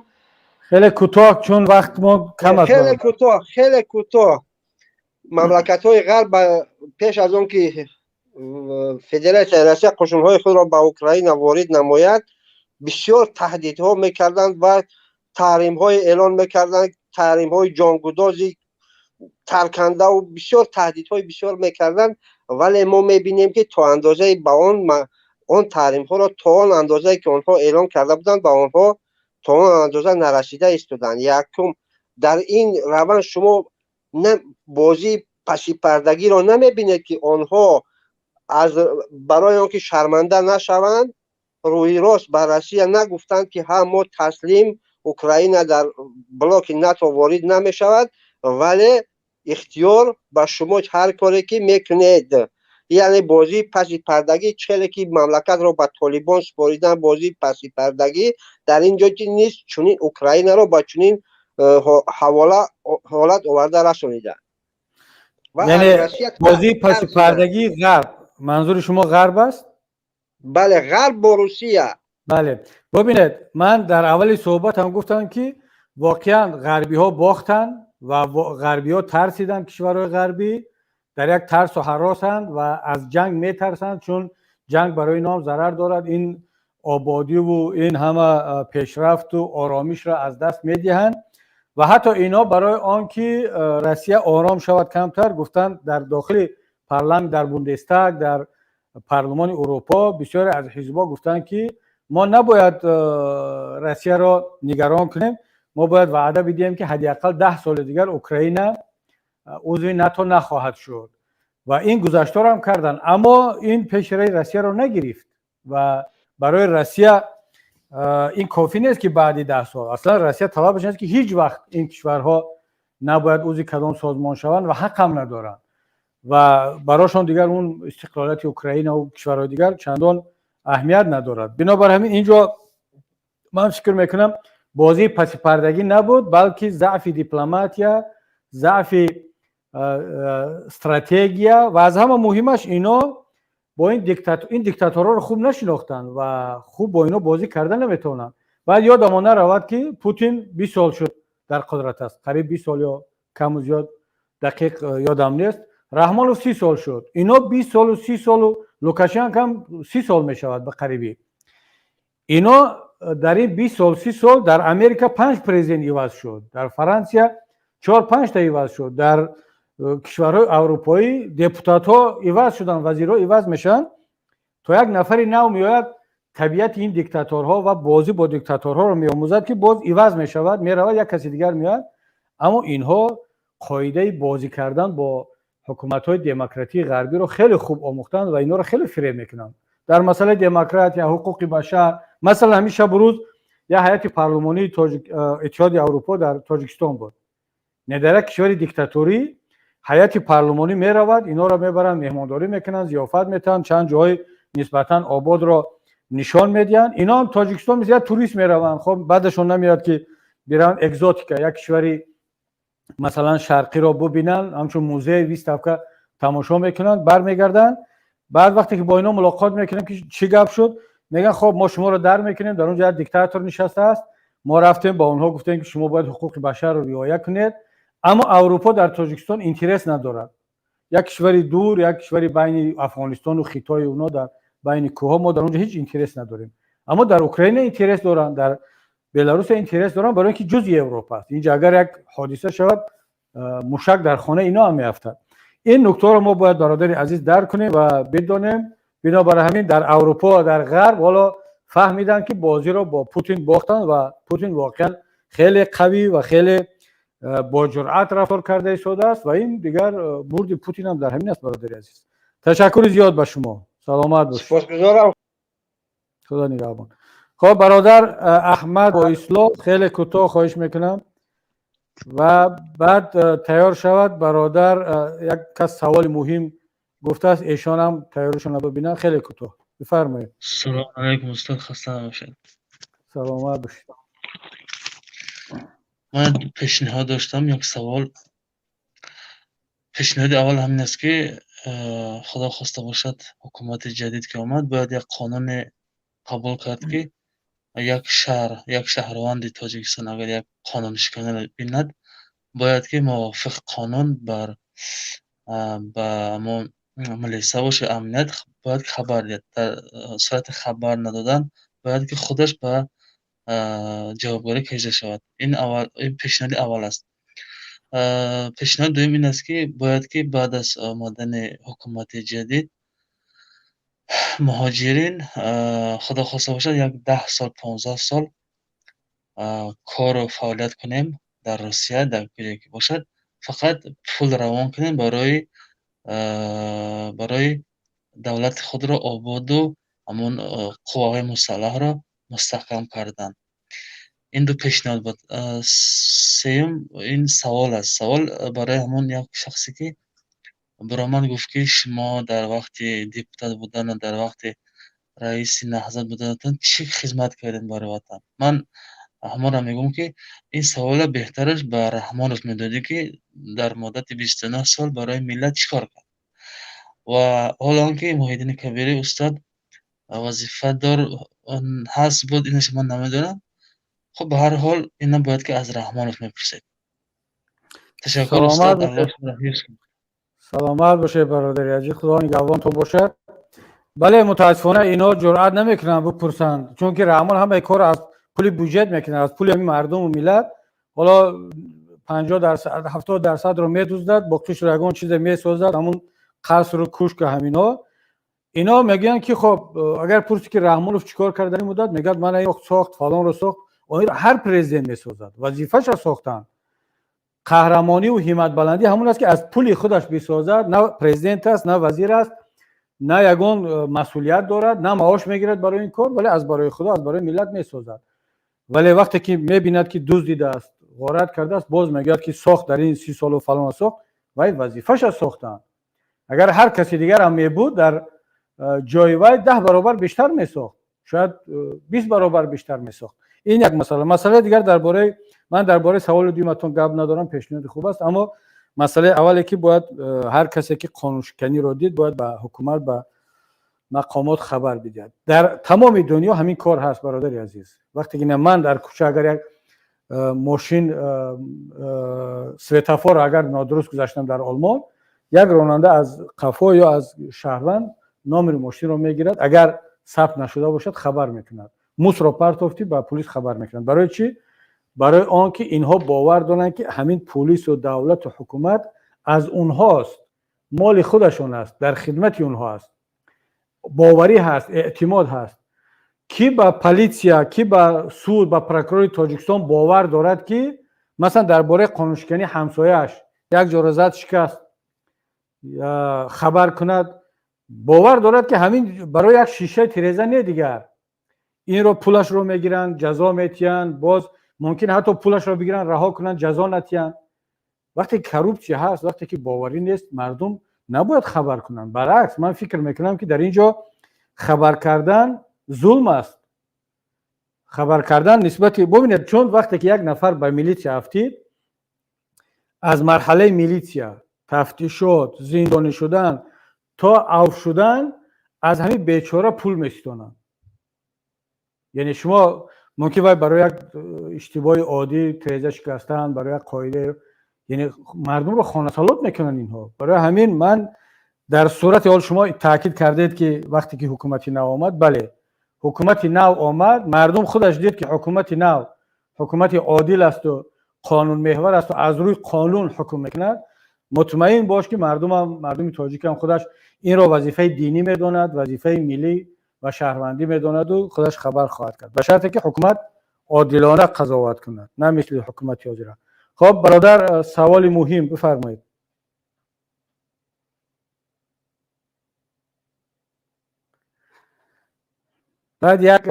Speaker 1: Хеле кӯтоҳ, чун вақт мо кам аст.
Speaker 3: Хеле кӯтоҳ, хеле кӯтоҳ. Мамлакатҳои Ғарб пеш аз он ки Федератсияи Россия қушунҳои худро ба Украина ворид намояд, бисёр таҳдидҳо мекарданд ва таҳримҳое эълон мекарданд. Таҳримҳои ҷонгудози таркандаву бисёр таҳдидҳои бисёр мекарданд, вале мо мебинем, ки то андозаи ба он таҳримҳоро, то он андозае ки онҳо эълон карда буданд, ба онҳо то он андоза нарасида истоданд. Якум, дар ин раванд шумо бозии пасипардагиро намебинед, ки онҳо аз барои он ки шарманда нашаванд, рӯи рост ба Россия нагуфтанд, ки ҳа, мо таслим, Украина дар блоки НАТО ворид намешавад, вале ихтиёр ба шумо, ҳар коре ки мекунед. Яъне бозии пасипардагӣ, челе ки мамлакатро ба Толибон супоридан, бозии пасипардагӣ дар ин ҷо низ чунин Украинаро ба чунин ҳолат оварда расониданд.
Speaker 1: Яъне бозии пасипардагии Ғарб, манзури шумо Ғарб аст?
Speaker 3: Бале, Ғарб бо Русия.
Speaker 1: Бале, бубинед, ман дар аввали суҳбатам гуфтам, ки воқеан ғарбиҳо бохтанд ва ғарбиҳо тарсиданд. Кишварҳои ғарбӣ дар як тарсу ҳаросанд ва аз ҷанг метарсанд, чун ҷанг барои инҳо зарар дорад. Ин ободиву ин ҳама пешрафту оромишро аз даст медиҳанд. Ва ҳатто инҳо барои он ки Россия ором шавад камтар, гуфтанд дар дохили парламент, дар Бундестаг, дар Парлумони Урупо бисёре аз ҳизбҳо гуфтанд, ки мо набояд Россияро нигарон кунем, мо бояд ваъда бидиҳем, ки ҳадди ақал 10 соли дигар Украина узви НАТО нахоҳад шуд. Ва ин гузашторам карданд, аммо ин пешраи Россияро нагирифт ва барои Россия ин кофӣ нест, ки баъди 10 сол. Аслан Россия талабаш нест, ки ҳеҷ вақт ин кишварҳо набояд узви кадом созмон шаванд ва ҳақам надоранд ва барошон дигар он истиқлолияти Украинаву кишварҳои дигар чандон аҳамият надорад. Бинобар ҳамин инҷо ман фикр мекунам, бозии пасипардагӣ набуд, балки заъфи дипломатия, заъфи стратегия ва аз ҳама муҳимаш ино бо ин диктаторҳоро хуб нашинохтанд ва хуб бо ино бозӣ карда наметавонанд. Баъд ёдамон наравад, ки Путин 20 сол шуд дар қудрат аст, қариб 20 сол ё каму зиёд, дақиқ ёдам нест. Раҳмонов 30 сол шуд. Ино 20 солу 30 солу Лукашенко ҳам 30 сол мешавад ба қарибӣ. Ино дар ин 20 сол, 30 сол дар Америка панҷ президент иваз шуд, дар Франсия чор панҷта иваз шуд, дар кишварҳои аврупоӣ депутатҳо иваз шуданд, вазирҳо иваз мешаванд, то як нафари нав меояд, табиати ин диктаторҳо ва бозӣ бо диктаторҳоро меомӯзад, ки боз иваз мешавад, меравад, як каси дигар меояд. Аммо инҳо қоидаи бозӣ кардан бо ҳукуматҳои демократии ғарбиро хеле хуб омӯхтанд ва инҳоро хеле фиреб мекунанд дар масъалаи демократия, ҳуқуқи башар. Масалан, ҳамин шабу рӯз як ҳайати парлумонии Иттиҳоди Аврупо дар Тоҷикистон буд. Не, дар як кишвари диктаторӣ ҳайати парлумонӣ меравад, инҳоро мебаранд, меҳмондорӣ мекунанд, зиёфат метаҳанд, чанд ҷоҳои нисбатан ободро нишон медиҳанд. Ино ҳам Тоҷикистон мисли як турист мераванд. Хоб, баъдашон намеояд, ки бираванд экзотика, як кишвари масалан шарқиро бубинанд, ҳамчун музей, выставка тамошо мекунанд, бармегарданд. Баъд вақте ки бо ино мулоқот мекунем, ки чӣ гап шуд, мегӯянд: хоб, мо шуморо дар мекунем, дар он ҷо як диктатор нишастааст, мо рафтем ба онҳо гуфтем, ки шумо бояд ҳуқуқи башарро риоя кунед. Аммо Аврупо дар Тоҷикистон интерес надорад. Як кишвари дур, як кишвари байни Афғонистону Хитою оно, дар байни кӯҳҳо, мо дар он ҷо ҳеҷ интерес надорем. Аммо дар Украина интерес доранд, дар Беларусия интерес доранд, барои ин ки ҷузъи Европа аст. Инҷа агар як ҳодиса шавад, мушак дар хонаи ино ҳам меафтад. Ин нуктаҳоро мо бояд, бародари азиз, дарк кунем ва бидонем. Бинобар ҳамин дар Аврупо ва дар Ғарб ҳоло фаҳмиданд, ки бозиро бо Путин бохтанд ва Путин воқеан хеле қавӣ ва хеле бо ҷуръат рафтор карда истодааст. Ва ин дигар бурди Путин ҳам дар ҳамин аст. Бародари азиз, ташаккури зиёд ба шумо, саломат бошед.
Speaker 3: Сипосгузорам.
Speaker 1: Худо нигаҳбон. Хоб, бародар Аҳмад бо ислоҳ, хеле кӯтоҳ хоҳиш мекунам ва баъд тайёр шавад бародар. Як кас саволи муҳим гуфтааст, эшонам тайёришонро бибинанд. Хеле кӯтоҳ бифармоед.
Speaker 4: Салому алайкум, устод, хаста набошед.
Speaker 1: Саломат бошед.
Speaker 4: Ман пешниҳод доштам, як савол. Пешниҳоди аввал ҳамин аст, ки худо хоста бошад, ҳукумати ҷадид ки омад, бояд як қонуне қабул кард, ки як шаҳр, як шаҳрванди Тоҷикистон агар як қонуншиканиро бинад, бояд ки мувофиқ қонун бар ба ҳамон милиса бошад, амният бояд хабар диҳад. Дар сурати хабар надодан, бояд ки худаш ба Ҷавобгарӣ кашида шавад. Ин аввал, ин пешниҳоди аввал аст. Пешниҳоди дуюм ин аст, ки бояд ки баъд аз омадани ҳукумати ҷадид муҳоҷирин, худо хоста бошад, як 10 сол, 15 сол кору фаъолият кунем дар Русия, дар куҷое ки бошад, фақат пул равон кунем барои давлати худро ободу ҳамон қувваҳои мусаллаҳро мустаҳкам кардан. Ин ду пешниҳод буд. Сеюм ин савол аст. Савол барои ҳамон як шахсе, ки баромад, гуфт, ки шумо дар вақти депутат будану дар вақти раиси Наҳзат буданатон чӣ хизмат кардед барои ватан? Ман ҳамонро мегӯям, ки ин саволро беҳтараш ба Раҳмонов медодӣ, ки дар муддати 29 сол барои миллат чӣ кор кард. Ва ҳоло он ки Муҳиддини Кабирӣ устод вазифадор ҳаст, буд, инаш ман намедонам. Хуб, ба ҳар ҳол ина бояд ки аз Раҳмонов мепурсед. Ташаккур, устод, Аллоҳ шуморо ҳифз кунад.
Speaker 1: Саломат бошед, бародари азиз, Худо нигаҳбонтон бошад. Бале, мутаассифона, инҳо ҷуръат намекунанд бипурсанд, чунки Раҳмон ҳамаи кор аз пули буҷет мекунад, аз пули ҳамин мардуму миллат. Ҳоло 50%, 70%-ро медуздад, боқишро ягон чизе месозад, ҳамун қасру кӯшку ҳаминҳо. Ино мегӯянд, ки хоб, агар пурсӣ, ки Раҳмонов чӣ кор кард дар ин муддат, мегӯяд, мана сохт, фалонро сохт. Ҳар президент месозад, вазифаша сохтанд. Қаҳрамониву ҳимматбаландӣ ҳамон аст, ки аз пули худаш бисозад. На президент аст, на вазир аст, на ягон масъулият дорад, на маош мегирад барои ин кор, вале аз барои Худо, аз барои миллат месозад. Вале вақте ки мебинад, ки дуздидааст, ғорат кардааст, боз мегӯяд, ки сохт дар ин 30 солу фалон сохт. Вай вазифаша сохтанд. Агар ҳар каси дигарам мебуд дар ҷои вай, 10 баробар бештар месохт, шояд 20 баробар бештар месохт. Ин як масъала. Масъалаи дигар дар бораи, ман дар бораи саволи дуюматон гап надорам, пешниҳоди хуб аст, аммо масъалаи аввале, ки бояд ҳар касе ки қонуншиканиро дид, бояд ба ҳукумат, ба мақомот хабар бидиҳад. Дар тамоми дунё ҳамин кор ҳаст, бародари азиз. Вақте ки ман дар кӯча агар як мошин светофор агар нодуруст гузаштам дар Олмон, як ронанда аз қафо ё аз шаҳрванд номери мошинро мегирад, агар сабт нашуда бошад, хабар мекунад. Мусорро партофтӣ, ба пулис хабар мекунад. Барои чӣ? Барои он ки инҳо бовар доранд, ки ҳамин пулису давлату ҳукумат аз онҳост, моли худашон аст, дар хидмати онҳо аст. Боварӣ ҳаст, эътимод ҳаст. Кӣ ба полиция, кӣ ба суд, ба прокурори Тоҷикистон бовар дорад, ки масалан дар бораи қонуншикании ҳамсояаш, як ҷоро зад, шикаст, хабар кунад? Бовар дорад, ки ҳамин барои як шишаи тиреза не, дигар инро пулашро мегиранд, ҷазо метиҳанд, боз мумкин ҳатто пулашро бигиранд, раҳо кунанд, ҷазо натиҳанд. Вақте коррупсия ҳаст, вақте ки боварӣ нест, мардум набояд хабар кунанд. Баръакс, ман фикр мекунам, ки дар ин ҷо хабар кардан зулм аст, хабар кардан нисбати, бубинед, чун вақте ки як нафар ба милитсия афтид, аз марҳалаи милитсия, тафтишот, зиндонӣ шудан то авф шудан, аз ҳамин бечора пул меситонанд. Яъне шумо мумкин вай барои як иштибоҳи оддӣ, тиреза шикастан, барои як қоида, яъне мардумро хонасалот мекунанд инҳо. Барои ҳамин ман дар сурати ҳол, шумо таъкид кардед, ки вақте ки ҳукумати нав омад, бале, ҳукумати нав омад, мардум худаш дид, ки ҳукумати нав ҳукумати одил асту қонунмеҳвар асту аз рӯи қонун ҳукм мекунад, мутмаин бош, ки мардумам, мардуми тоҷикам худаш инро вазифаи динӣ медонад, вазифаи миллӣ ва шаҳрвандӣ медонаду худаш хабар хоҳад кард, ба шарте ки ҳукумат одилона қазоват кунад, на мисли ҳукумати ҳозира. Хоб, бародар, саволи муҳим бифармоед. Баъд як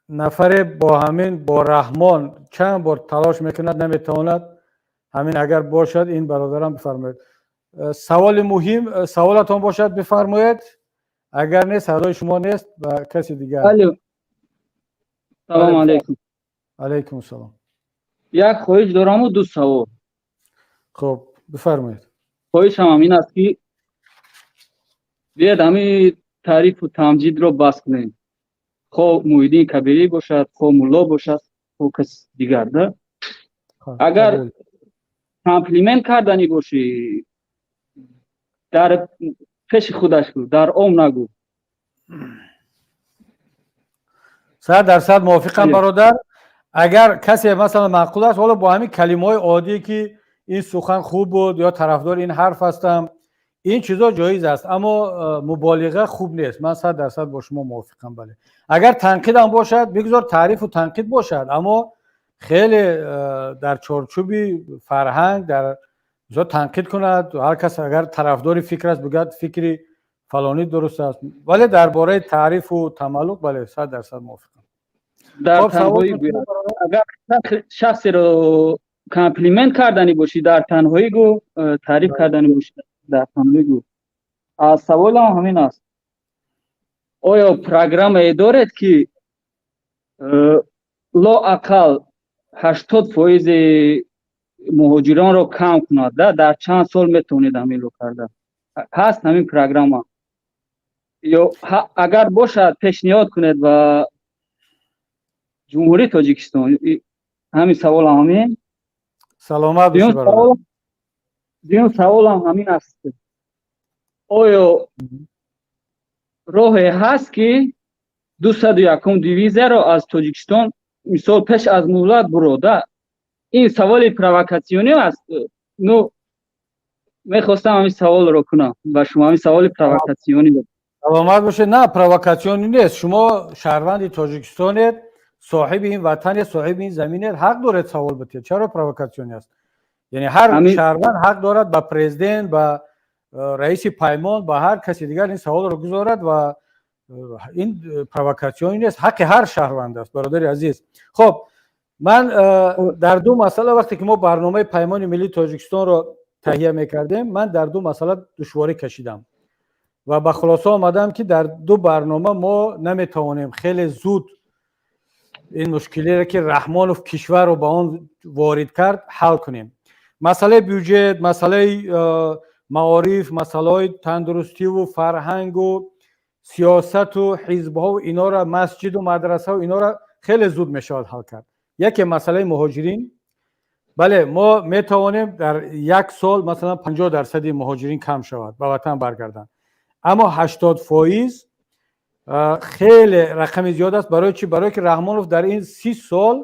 Speaker 1: нафаре бо ҳамин, бо Раҳмон чанд бор талош мекунад, наметавонад. Ҳамин агар бошад, ин бародарам бифармоед. Саволи муҳим, саволатон бошад, бифармоед. Агар нест, садои шумо нест, ба каси дигар.
Speaker 5: Салому алайкум.
Speaker 1: Алайкум салом.
Speaker 5: Як хоҳиш дораму ду савол.
Speaker 1: Хуб, бифармоед.
Speaker 5: Хоҳишам ҳам ин аст, ки биёед ҳамин таърифу тамҷидро бас кунем, хо Муҳиддин Кабирӣ бошад, хо мулло бошад, хо кас дигар да. Агар комплимент карданӣ бошӣ, дар пеши худаш гӯ, дар ом нагӯ.
Speaker 1: 100% мувофиқам, бародар. Агар касе, масалан, маъқул аст, ҳоло бо ҳамин калимаҳои оддӣ, ки ин сухан хуб буд ё тарафдори ин ҳарф ҳастам, ин чизо ҷоиз аст, аммо муболиға хуб нест. Ман 100% бо шумо мувофиқам. Бале, агар танқидам бошад, бигзор таърифу танқид бошад, аммо хеле дар чорчӯби фарҳанг дар танқид кунад ҳар кас. Агар тарафдори фикр аст, бигӯяд, фикри фалонӣ дуруст аст, вале дар бораи таърифу тамаллуқ, бале, 100% мувофиқам.
Speaker 5: Дар танҳоӣ гӯяд. Агар шахсеро комплимент карданӣ бошӣ, дар танҳоӣ гӯ, таъриф карданӣ бошӣ, дар танҳоӣ гӯ. Саволам ҳамин аст: оё программае доред, ки лоақал 80 фоизи муҳоҷиронро кам кунад? Дар чанд сол метавонед ҳаминро карда? Ҳаст ҳамин программа ё агар бошад, пешниҳод кунед ба Ҷумҳурии Тоҷикистон. Ҳамин саволам ҳамин.
Speaker 1: Саломат.
Speaker 5: Дуюм саволам ҳамин аст: оё роҳе ҳаст, ки 201-ум дивизияро аз Тоҷикистон, мисол, пеш аз муҳлат бурода? Ин саволи провокатсионӣ аст. Ну, мехостам ҳамин саволро кунам ба шумо, ҳамин саволи провокатсионӣ.
Speaker 1: Саломат бошед. На, провокатсионӣ нест. Шумо шаҳрванди Тоҷикистонед, соҳиби ин ватанед, соҳиби ин заминед, ҳақ доред савол битед. Чаро провокатсионӣ аст? Яъне ҳар шаҳрванд ҳақ дорад ба президент, ба раиси Паймон, ба ҳар каси дигар ин саволро гузорад ва ин провокатсионӣ нест, ҳаққи ҳар шаҳрванд аст, бародари азиз. Хоб, ман дар ду масъала, вақте ки мо барномаи Паймони миллии Тоҷикистонро таҳия мекардем, ман дар ду масъала душворӣ кашидам ва ба хулоса омадам, ки дар ду барнома мо наметавонем хеле зуд ин мушкилиро, ки Раҳмонов кишварро ба он ворид кард, ҳал кунем. Масъалаи бюҷет, масъалаи маориф, масъалаҳои тандурустиву фарҳангу сиёсату ҳизбҳову инора, масҷиду мадрасаву инора хеле зуд мешавад ҳал кард. Яке масъалаи муҳоҷирин. Бале, мо метавонем дар як сол, масалан, 50 дарсади муҳоҷирин кам шавад, ба ватан баргарданд, аммо 80 фоиз хеле рақами зиёд аст. Барои чӣ? Барое ки Раҳмонов дар ин 30 сол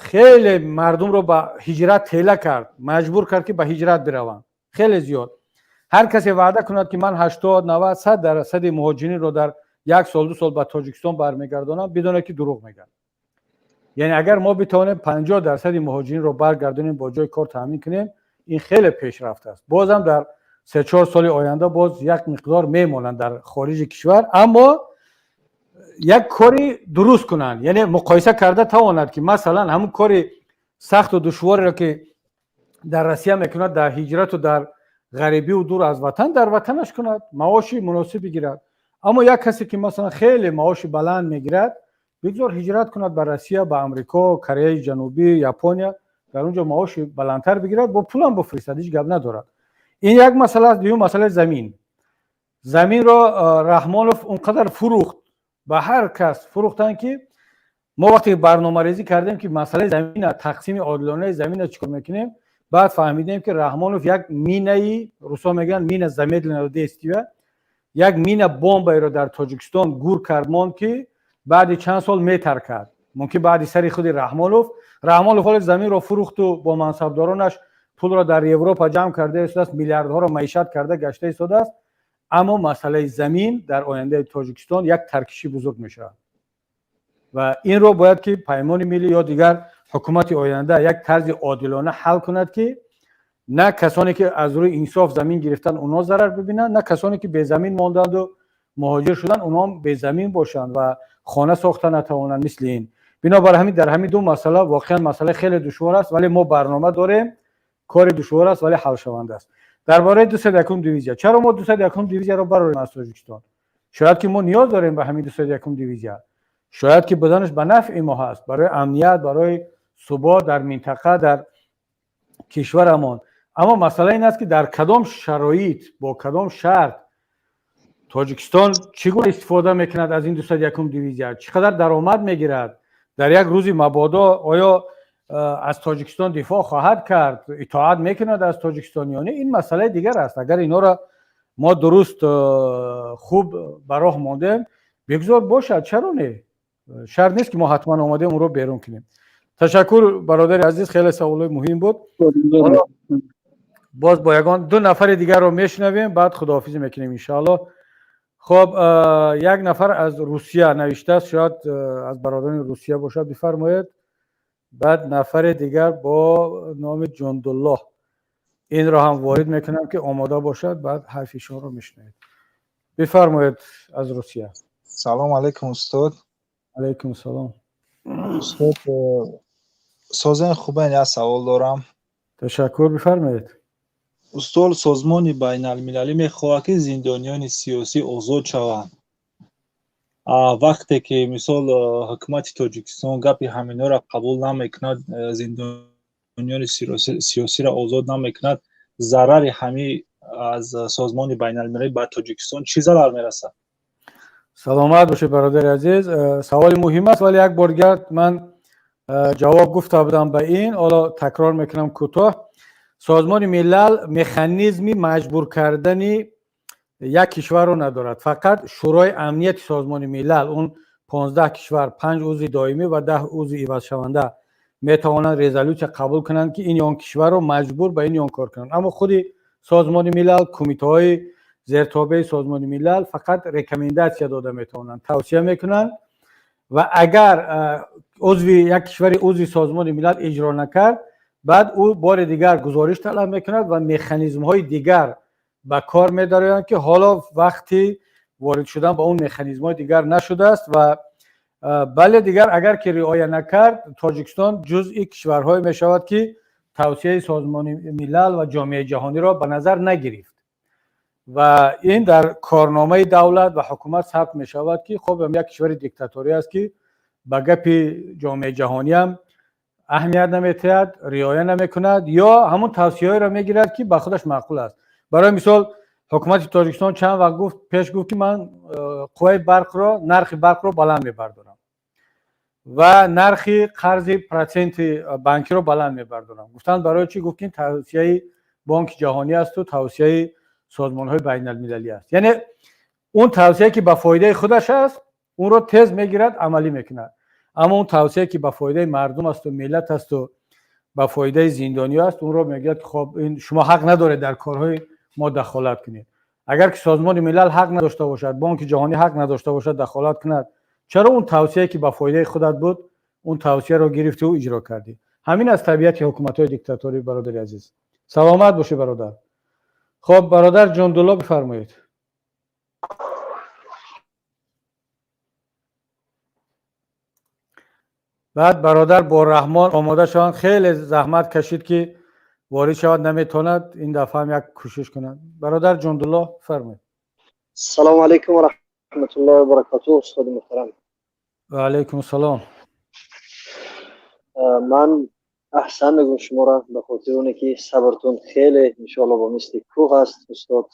Speaker 1: хеле мардумро ба ҳиҷрат тела кард, маҷбур кард, ки ба ҳиҷрат бираванд, хеле зиёд. Ҳар касе ваъда кунад, ки ман 80, 90, 100 дарсади муҳоҷиринро дар як сол, 2 сол ба Тоҷикистон бармегардонам, бидонад, ки дурӯғ мегӯяд. Яъне агар мо битавонем 50 дарсади муҳоҷиринро баргардонем, бо ҷои кор таъмин кунем, ин хеле пешрафт аст. Бозам дар 3-4 соли оянда боз як миқдор мемонанд дар хориҷи кишвар, аммо як кори дуруст кунанд, яъне муқоиса карда тавонад, ки масалан ҳамун кори сахту душвореро, ки дар Россия мекунад, дар ҳиҷрату дар ғарибиву дур аз ватан, дар ватанаш кунад, маоши муносиб бигирад. Аммо як касе, ки масалан хеле маоши баланд мегирад, бигзор ҳиҷрат кунад ба Россия, ба Амрико, Кореяи Ҷанубӣ, Япония, дар он ҷо маоши баландтар бигирад, бо пулам бифиристад, ҳеҷ гап надорад. Ин як масъала аст. Дуюм масъалаи замин. Заминро Раҳмонов он қадар фурӯхт, ба ҳар кас фурӯхтанд, ки мо вақте барномарезӣ кардем, ки масъалаи замина, тақсими одилонаи замина чӣ кор мекунем, баъд фаҳмидем, ки Раҳмонов як минаи, русо мегӯянд, мина замедленного действия, як мина бомбаеро дар Тоҷикистон гур кард монд, ки баъди чанд сол метаркад, мумкин баъди сари худи Раҳмонов. Раҳмонов ҳоле заминро фурӯхту бо мансабдоронаш пулро дар Европа ҷамъ карда истодааст, миллиардҳоро маишат карда гашта истодааст. Аммо масъалаи замин дар ояндаи Тоҷикистон як таркиши бузург мешавад ва инро бояд ки Паймони миллӣ ё дигар ҳукумати оянда як тарзи одилона ҳал кунад, ки на касоне, ки аз рӯи инсоф замин гирифтанд, онҳо зарар бибинанд, на касоне, ки безамин монданду муҳоҷир шуданд, онҳо безамин бошанд ва хона сохта натавонанд мисли ин. Бинобар ҳамин дар ҳамин ду масъала, воқеан масъала хеле душвор аст, вале мо барнома дорем. Кори душвор аст, вале ҳалшаванда аст. Дар бораи 201-ум дивизия, чаро мо 201-ум дивизияро барорем аз Тоҷикистон? Шояд ки мо ниёз дорем ба ҳамин 201-ум дивизия, шояд ки буданаш ба нафъи мо ҳаст, барои амният, барои субот дар минтақа, дар кишварамон. Аммо масъала ин аст, ки дар кадом шароит, бо кадом шарт, Тоҷикистон чӣ гуна истифода мекунад аз ин 201-ум дивизия, чӣ қадар даромад мегирад, дар як рӯзи мабодо оё аз Тоҷикистон дифоъ хоҳад кард, итоат мекунад аз Тоҷикистон ё не, ин масъалаи дигар аст. Агар инҳоро мо дуруст, хуб ба роҳ мондем, бигзор бошад, чаро не? Шарт нест, ки мо ҳатман омадем онро берун кунем. Ташаккур, бародари азиз, хеле саволҳои муҳим буд. Боз бо ягон ду нафари дигарро мешунавем, баъд худоҳофизӣ мекунем, иншоалло. Хоб, як нафар аз Русия навиштааст, шояд аз бародарони Русия бошад, бифармоед. Баъд нафари дигар бо номи Ҷундуллоҳ, инро ҳам ворид мекунам, ки омода бошад, баъд ҳарфи шуморо мешунавед. Бифармоед, аз Русия.
Speaker 6: Салом алейкум, устод.
Speaker 1: Алейкум салом.
Speaker 6: Устод, созен, хубен? Як савол дорам.
Speaker 1: Ташаккур, бифармоед.
Speaker 6: Устод, созмони байналмилалӣ мехоҳад, ки зиндониёни сиёсӣ озод шаванд. Вақте ки, мисол, ҳукумати Тоҷикистон гапи ҳаминҳоро қабул намекунад, зиндониёни сиёсиро озод намекунад, зарари ҳами аз созмони байналмилалӣ ба Тоҷикистон чӣ зарар мерасад?
Speaker 1: Саломат бошед, бародари азиз, саволи муҳим аст, вале як бор дигар ман ҷавоб гуфта будам ба ин, ҳоло такрор мекунам кӯтоҳ. Созмони Милал механизми маҷбур кардани як кишварро надорад. Фақат Шӯрои Амнияти Созмони Милал, он 15 кишвар, панҷ узви доимӣ ва 10 узви ивазшаванда, метавонанд резолюсия қабул кунанд, ки ин ё он кишварро маҷбур ба ин ё он кор кунанд. Аммо худи Созмони Милал, кумитаҳои зертобеи Созмони Милал фақат рекомендация дода метавонанд, тавсия мекунанд, ва агар узви як кишвари узви Созмони Милал иҷро накард, баъд ӯ бори дигар гузориш талаб мекунад ва механизмҳои дигар ба кор медароянд, ки ҳоло вақти ворид шудан ба он механизмҳои дигар нашудааст. Ва бале, дигар агар ки риоя накард, Тоҷикистон ҷузъи кишварҳое мешавад, ки тавсияи Созмони Милал ва ҷомеаи ҷаҳониро ба назар нагирифт, ва ин дар корномаи давлат ва ҳукумат сабт мешавад, ки хоб, як кишвари диктаторӣ аст, ки ба гапи ҷомеаи ҷаҳониам аҳамият наметиҳад, риоя намекунад ё ҳамун тавсияҳоеро мегирад, ки ба худаш маъқул аст. Барои мисол, ҳукумати Тоҷикистон чанд вақт гуфт, пеш гуфт, ки ман қувваи барқро, нархи барқро баланд мебардорам ва нархи қарзи проценти банкиро баланд мебардорам. Гуфтанд, барои чӣ? Гуфт, ки ин тавсияи Бонки Ҷаҳонӣ асту тавсияи созмонҳои байналмилалӣ аст. Яъне он тавсие, ки ба фоидаи худаш аст, онро тез мегирад, амалӣ мекунад, аммо он тавсие, ки ба фоидаи мардум асту миллат асту ба фоидаи зиндониё аст, онро мегӯяд, ки хоб, ин шумо ҳақ надоред дар корҳои мо дахолат кунед. Агар ки Созмони Милал ҳақ надошта бошад, Бонки Ҷаҳонӣ ҳақ надошта бошад дахолат кунад, чаро он тавсие, ки ба фоидаи худат буд, он тавсияро гирифтиу иҷро кардӣ? Ҳамин аз табиати ҳукуматҳои диктаторӣ, бародари азиз. Саломат бошӣ, бародар. Хоб, бародар Ҷондулло, бифармоед. Баъд бародар Борраҳмон омода шаванд. Хеле заҳмат кашид, ки ворид шавад, наметавонад. Ин дафъа ҳам як кӯшиш кунад. Бародар Ҷондулло, бифармоед.
Speaker 22: Салому алайкум ва раҳматуллоҳи ва баракатуҳ, устоди муҳтарам.
Speaker 1: Ва алайкум салом.
Speaker 22: Ман аҳсан мегӯям шуморо ба хотири оне, ки сабртон хеле, иншоалло, бо мисли кӯҳ аст, устод.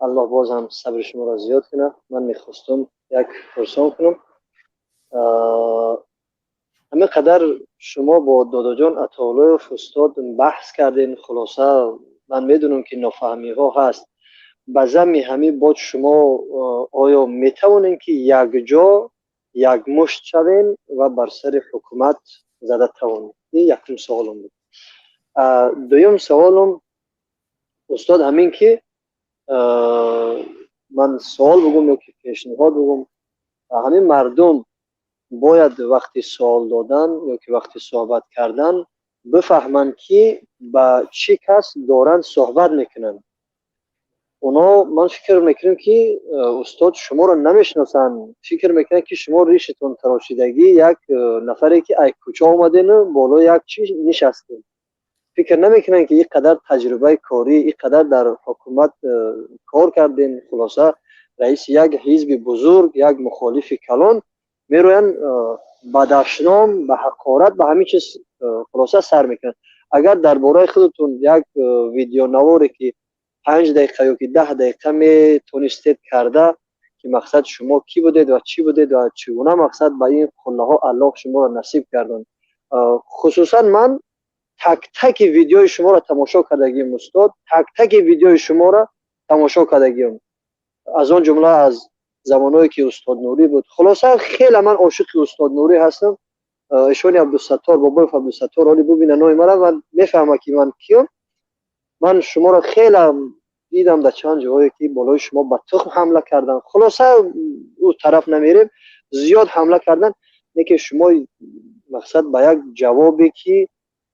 Speaker 22: Аллоҳ боз ҳам сабри шуморо зиёд кунад. Ман мехостум як пурсон кунам. Ҳамин қадар шумо бо Додоҷон Атоуллоев, устод, баҳс кардем, хулоса, ман медонам, ки нофаҳмиҳо ҳаст. Ба замми ҳамин боз шумо оё метавонем, ки якҷо якмушт шавем ва бар сари ҳукумат зада тавонем? Ин якум саволам буд. Дуюм саволам, устод, ҳамин ки ман савол бигӯм ё ки пешниҳод бигӯм: ҳамин мардум бояд вақти суол додан ё ки вақти суҳбат кардан бифаҳманд, ки ба чӣ кас доранд суҳбат мекунанд. Оно, ман фикр мекунам, ки, устод, шуморо намешиносанд. Фикр мекунанд, ки шумо ришитон тарошидагӣ, як нафаре, ки ай кӯча омадену боло як чӣ нишастем. Фикр намекунанд, ки ин қадар таҷрибаи корӣ, ин қадар дар ҳукумат кор кардем, хулоса, раиси як ҳизби бузург, як мухолифи калон мероянд, ба дашном, ба ҳақорат, ба ҳамин чиз, хулоса, сар мекунанд. Агар дар бораи худатон як видеонаворе, ки 5 дақиқа ё ки 10 дақиқа метонистед карда, ки мақсад шумо кӣ будед ва чӣ будед ва чӣ гуна мақсад ба ин қуллаҳо Аллоҳ шуморо насиб гардонд. Хусусан ман так таки видеои шуморо тамошо кардагиам, устод, так таки видеои шуморо тамошо кардагиам, аз он ҷумла аз Замонҳое ки устод Нурӣ буд, хулоса, хеле ман ошиқи устод Нурӣ ҳастам. Ишони Абдусаттор Бобоев Абдусаттор оли бубина номи мара ва мефаҳма, ки ман киём. Ман шуморо хеле дидам дар чанд ҷоҳое, ки болои шумо ба тухм ҳамла кардан. Хулоса, ӯ тараф намерем, зиёд ҳамла кардан, лекин шумо мақсад ба як ҷавобе, ки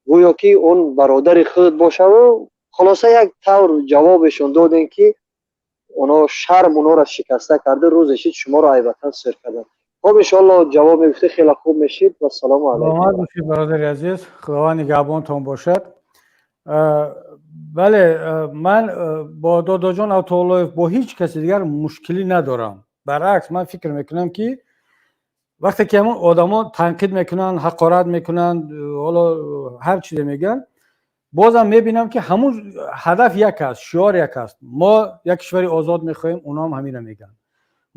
Speaker 22: гӯё ки он бародари худ бошаву, хулоса, як тавр ҷавобешон додем, ки оно шарм онора шикаста карда, рӯзе шид шуморо айбатан сир кардан. Хоб, иншоалло, ҷавоб мегуфтед, хеле хуб мешид. Вассалому алайкум.
Speaker 1: Саломат бошед, бародари азиз, Худованд нигаҳбонтон бошад. Бале, ман бо Додоҷон Атоуллоев, бо ҳеҷ каси дигар мушкилӣ надорам. Баръакс, ман фикр мекунам, ки вақте ки ҳамон одамо танқид мекунанд, ҳақорат мекунанд, ҳоло ҳар чизе мегӯянд, бозам мебинам, ки ҳамун ҳадаф як аст, шиор як аст. Мо як кишвари озод мехоҳем, оноам ҳамина мегӯянд.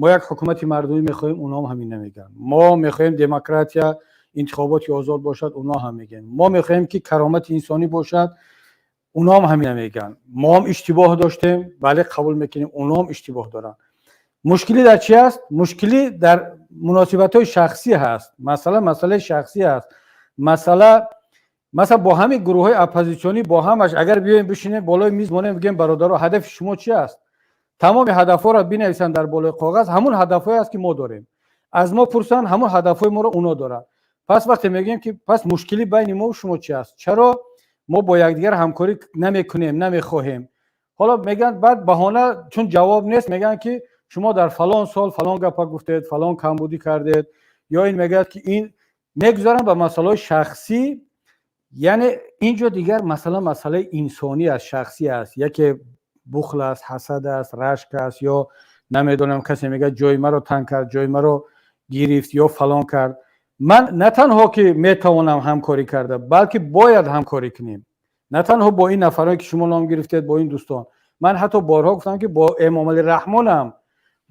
Speaker 1: Мо як ҳукумати мардумӣ мехоҳем, оноам ҳамина мегӯянд. Мо мехоҳем демократия, интихоботи озод бошад, оно ҳам мегӯянд. Мо мехоҳем, ки каромати инсонӣ бошад, оноам ҳамина мегӯянд. Мо ҳам иштибоҳ доштем, бале, қабул мекунем, оноам иштибоҳ доранд. Мушкилӣ дар чи аст? Мушкилӣ дар муносибатҳои шахсӣ ҳаст. Масъала масъалаи шахсӣ аст. Масъала, масалан, бо ҳамин гурӯҳҳои оппозитсионӣ, бо ҳамаш агар биёем, бишинем, болои миз монем, бигӯем: «Бародаро, ҳадафи шумо чи аст?» Тамоми ҳадафҳоро бинависанд дар болои коғаз. Ҳамун ҳадафҳое аст, ки мо дорем. Аз мо пурсанд, ҳамун ҳадафҳои моро оно дорад. Пас вақте мегӯем, ки пас мушкилӣ байни мо шумо чи аст, чаро мо бо якдигар ҳамкорӣ намекунем, намехоҳем? Ҳоло мегӯянд, баъд баҳона, чун ҷавоб нест, мегӯянд, ки шумо дар фалон сол фалон гапа гуфтед, фалон камбудӣ кардед, ё ин мегӯяд, ки ин мегузаранд ба масъалаҳои шахсӣ. Яъне ин ҷо дигар масъала масъалаи инсонӣ аст, шахсӣ аст. Яке бухл аст, ҳасад аст, рашк аст, ё намедонам, касе мегӯяд, ҷои маро танг кард, ҷои маро гирифт ё фалон кард. Ман на танҳо ки метавонам ҳамкорӣ карда, балки бояд ҳамкорӣ кунем. На танҳо бо ин нафароне, ки шумо ном гирифтед, бо ин дӯстон. Ман ҳатто борҳо гуфтам, ки бо Эмомалӣ Раҳмонам,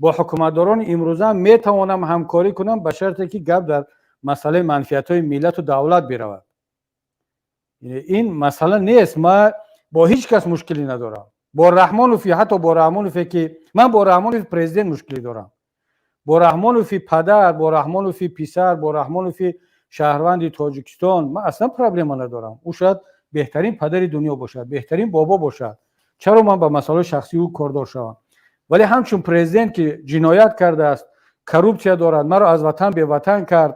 Speaker 1: бо ҳукуматдорони имрӯзаам метавонам ҳамкорӣ кунам, ба шарте ки гап дар масъалаи манфиатҳои миллату давлат биравад. Ин масъала нест. Ман бо ҳеҷ кас мушкилӣ надорам. Бо Раҳмонофи, ҳатто бо Раҳмонофе, ки ман бо Раҳмонофи президент мушкилӣ дорам, бо Раҳмонофи падар, бо Раҳмонофи писар, бо Раҳмонофи шаҳрванди Тоҷикистон ман аслан проблема надорам. Ӯ шояд беҳтарин падари дунё бошад, беҳтарин бобо бошад. Чаро ман ба масъалаи шахсии ӯ кордор шавам? Вале ҳамчун президент, ки ҷиноят кардааст, коррупсия дорад, маро аз ватан беватан кард,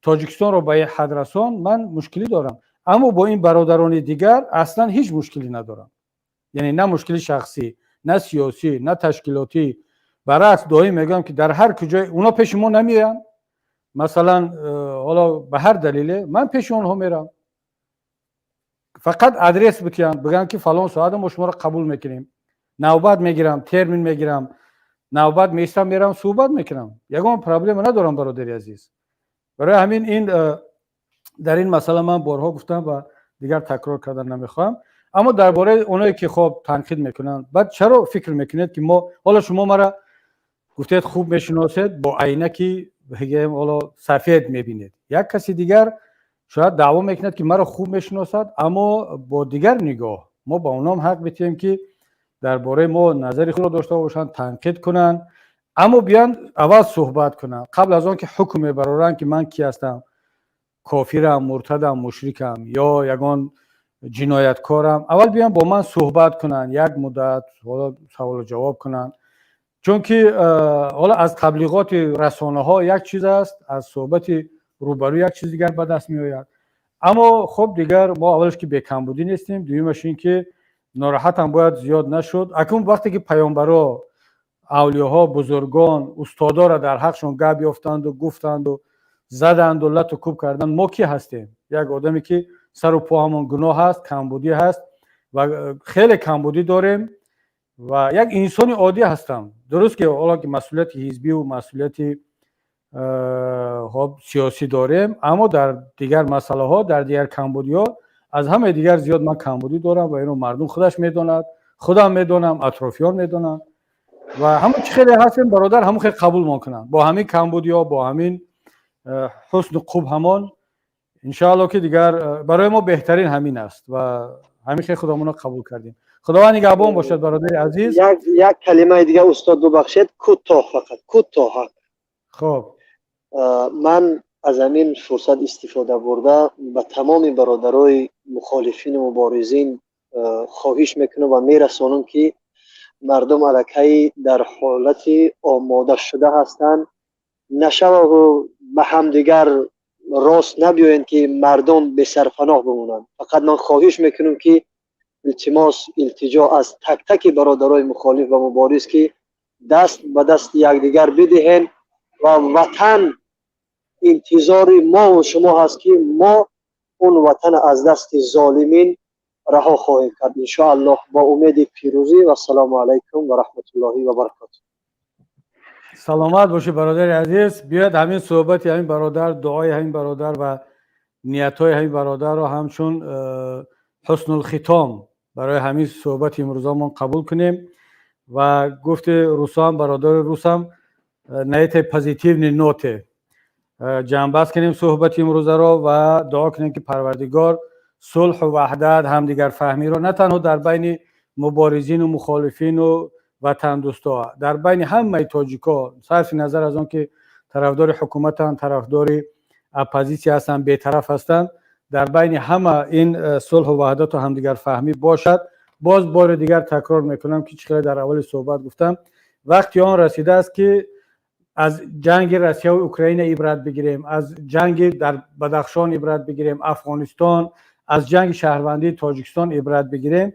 Speaker 1: Тоҷикистонро ба ин ҳад расон, ман мушкилӣ дорам. Аммо бо ин бародарони дигар аслан ҳеҷ мушкилӣ надорам, яъне на мушкили шахсӣ, на сиёсӣ, на ташкилотӣ. Баръакс, доим мегӯям, ки дар ҳар куҷое оно пеши мо намеоянд, масалан, ҳоло ба ҳар далеле, ман пеши онҳо мерам. Фақат адрес битиҳанд, бигӯянд, ки фалон соата мо шуморо қабул мекунем, навбат мегирам, термин мегирам, навбат меистам, мерам, суҳбат мекунам. Ягон проблема надорам, бародари азиз. Барои ҳамин ин дар ин масъала ман борҳо гуфтам ва дигар такрор кардан намехоҳам. Аммо дар бораи оное, ки хоб танқид мекунанд, баъд чаро фикр мекунед, ки мо ҳоло шумо мара гуфтед, хуб мешиносед, бо айнаки бигем ҳоло сафед мебинед. Як каси дигар шояд даъво мекунад, ки маро хуб мешиносад, аммо бо дигар нигоҳ. Мо ба онҳом ҳақ метиҳем, ки дар бораи мо назари худро дошта бошанд, танқид кунанд, аммо биёнд, аввал суҳбат кунанд, қабл аз он ки ҳукм мебароранд, ки ман ки ҳастам, кофирам, муртадам, мушрикам ё ягон ҷинояткорам. Аввал биён, бо ман суҳбат кунанд, як муддат ҳоло саволу ҷавоб кунанд, чунки ҳоло аз таблиғоти расонаҳо як чиз аст, аз суҳбати рӯбарӯ як чиз дигар ба даст меояд. Аммо хуб, дигар мо аввалаш ки бекамбудӣ нестем, дуюмаш ин ки нороҳатам бояд зиёд нашуд. Акнун вақте ки паёмбаро, авлиёҳо, бузургон, устодоро дар ҳақшон гап ёфтанду, гуфтанду, заданду, лату кӯб карданд, мо кӣ ҳастем? Як одаме, ки сару поҳамон гуноҳ ҳаст, камбудӣ ҳаст ва хеле камбудӣ дорем ва як инсони оддӣ ҳастам. Дуруст ки ҳоло ки масъулияти ҳизбиву масъулияти хоб сиёсӣ дорем, аммо дар дигар масъалаҳо, дар дигар камбудиҳо аз ҳамаи дигар зиёд ман камбудӣ дорам ва инро мардум худаш медонад, худам медонам, атрофиён медонанд. Ва ҳамон чӣ хеле ҳастем, бародар, ҳамон хел қабулмон кунанд, бо ҳамин камбудиҳо, бо ҳамин ҳусну қуб ҳамон. Иншоалло, ки дигар барои мо беҳтарин ҳамин аст ва ҳамин хел худамонро қабул кардем. Худованд нигаҳбон бошад, бародари азиз.
Speaker 22: Як калимаи дигар, устод, бубахшед, кӯтоҳ, фақат кӯтоҳ.
Speaker 1: Хоб.
Speaker 22: Ман аз ҳамин фурсат истифода бурда ба тамоми бародарои мухолифину муборизин хоҳиш мекунам ва мерасонам, ки мардум аллакай дар ҳолати омода шуда ҳастанд. Нашаву ба ҳамдигар рост набиёянд, ки мардум бесарпаноҳ бимонанд. Фақат ман хоҳиш мекунам, ки илтимос, илтиҷо аз так таки бародарои мухолиф ва мубориз, ки даст ба дасти якдигар бидиҳем ва ватан интизори мову шумо ҳаст, ки мо он ватана аз дасти золимин раҳо хоҳем кард, иншоаллоҳ, бо умеди пирӯзӣ. Вассалому алайкум ва раҳматуллоҳи ва баракоту.
Speaker 1: Саломат бошӣ, бародари азиз. Биёед, ҳамин суҳбати ҳамин бародар, дуои ҳамин бародар ва ниятҳои ҳамин бародарро ҳамчун ҳуснулхитом барои ҳамин суҳбати имрӯзамон қабул кунем ва гуфти русоам, бародари русам, на этой позитивной ноте ҷамъбаст кунем суҳбати имрӯзаро ва дуо кунем, ки Парвардигор сулҳу ваҳдат, ҳамдигарфаҳмиро на танҳо дар байни муборизину мухолифину ватандӯстҳо, дар байни ҳамаи тоҷикҳо, сарфи назар аз он ки тарафдори ҳукуматанд, тарафдори оппозитсия ҳастанд, бетараф ҳастанд, дар байни ҳама ин сулҳу ваҳдату ҳамдигарфаҳмӣ бошад. Боз бори дигар такрор мекунам, ки чӣ хеле дар аввали суҳбат гуфтам, вақти он расидааст, ки аз ҷанги Россияву Украина ибрат бигирем, аз ҷанги дар Бадахшон ибрат бигирем, Афғонистон, аз ҷанги шаҳрвандии Тоҷикистон ибрат бигирем.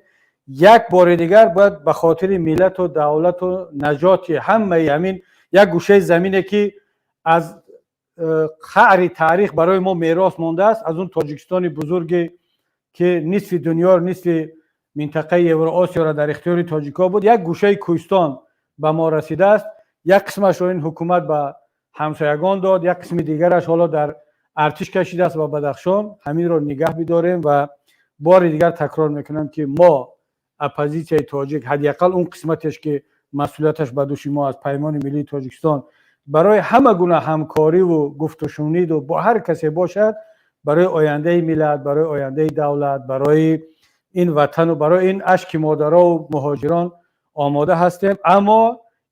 Speaker 1: Як бори дигар бояд ба хотири миллату давлату наҷоти ҳамаи ҳамин як гӯшаи замине, ки аз қаъри таърих барои мо мерос мондааст, аз он Тоҷикистони бузурге, ки нисфи дунё, нисфи минтақаи Евроосиёро дар ихтиёри тоҷикҳо буд, як гӯшаи кӯҳистон ба мо расидааст. Як қисмашро ин ҳукумат ба ҳамсоягон дод, як қисми дигараш ҳоло дар артиш кашидааст ба Бадахшон. Ҳаминро нигаҳ бидорем ва бори дигар такрор мекунам, ки мо, оппозитсияи тоҷик, ҳадди ақал он қисматеш, ки масъулияташ ба дӯши мо аз Паймони миллии Тоҷикистон, барои ҳама гуна ҳамкориву гуфтушуниду бо ҳар касе бошад, барои ояндаи миллат, барои ояндаи давлат, барои ин ватану барои ин ашки модарову муҳоҷирон омода ҳастем. Аммо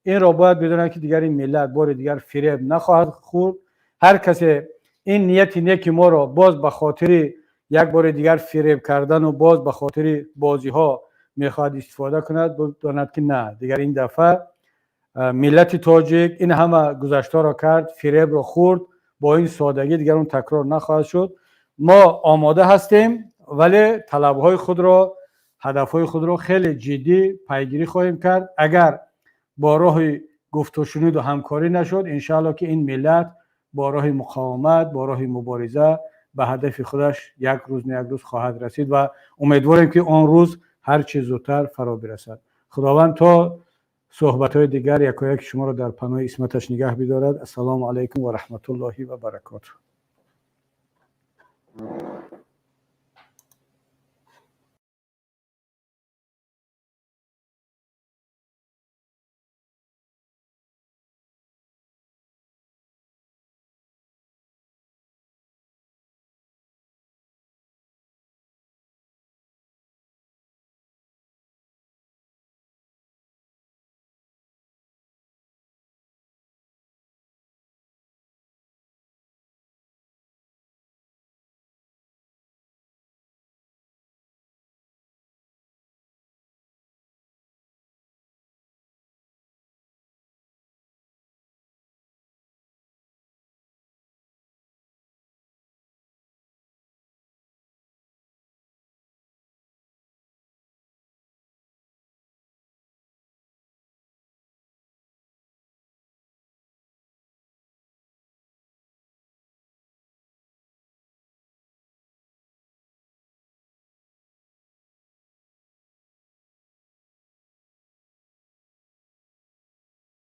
Speaker 1: инро бояд бидонанд, ки дигар ин миллат бори дигар фиреб нахоҳад хӯрд. Ҳар касе ин нияти неки моро боз ба хотири як бори дигар фиреб кардану боз ба хотири бозиҳо мехоҳад истифода кунад, бидонад, ки на, дигар ин дафъа миллати тоҷик ин ҳама гузаштаро кард, фиребро хӯрд, бо ин содагӣ дигар он такрор нахоҳад шуд. Мо омода ҳастем, вале талабҳои худро, ҳадафҳои худро хеле ҷиддӣ пайгирӣ хоҳем кард. Агар бо роҳи гуфтушуниду ҳамкорӣ нашуд, иншаалло, ки ин миллат бо роҳи муқовимат, бо роҳи мубориза ба ҳадафи худаш як рӯз не як рӯз хоҳад расид ва умедворем, ки он рӯз ҳар чӣ зудтар фаро бирасад. Худованд то суҳбатҳои дигар якояки шуморо дар паноҳи исматаш нигаҳ бидорад. Ассалому алайкум ва раҳматуллоҳи ва баракотуҳ.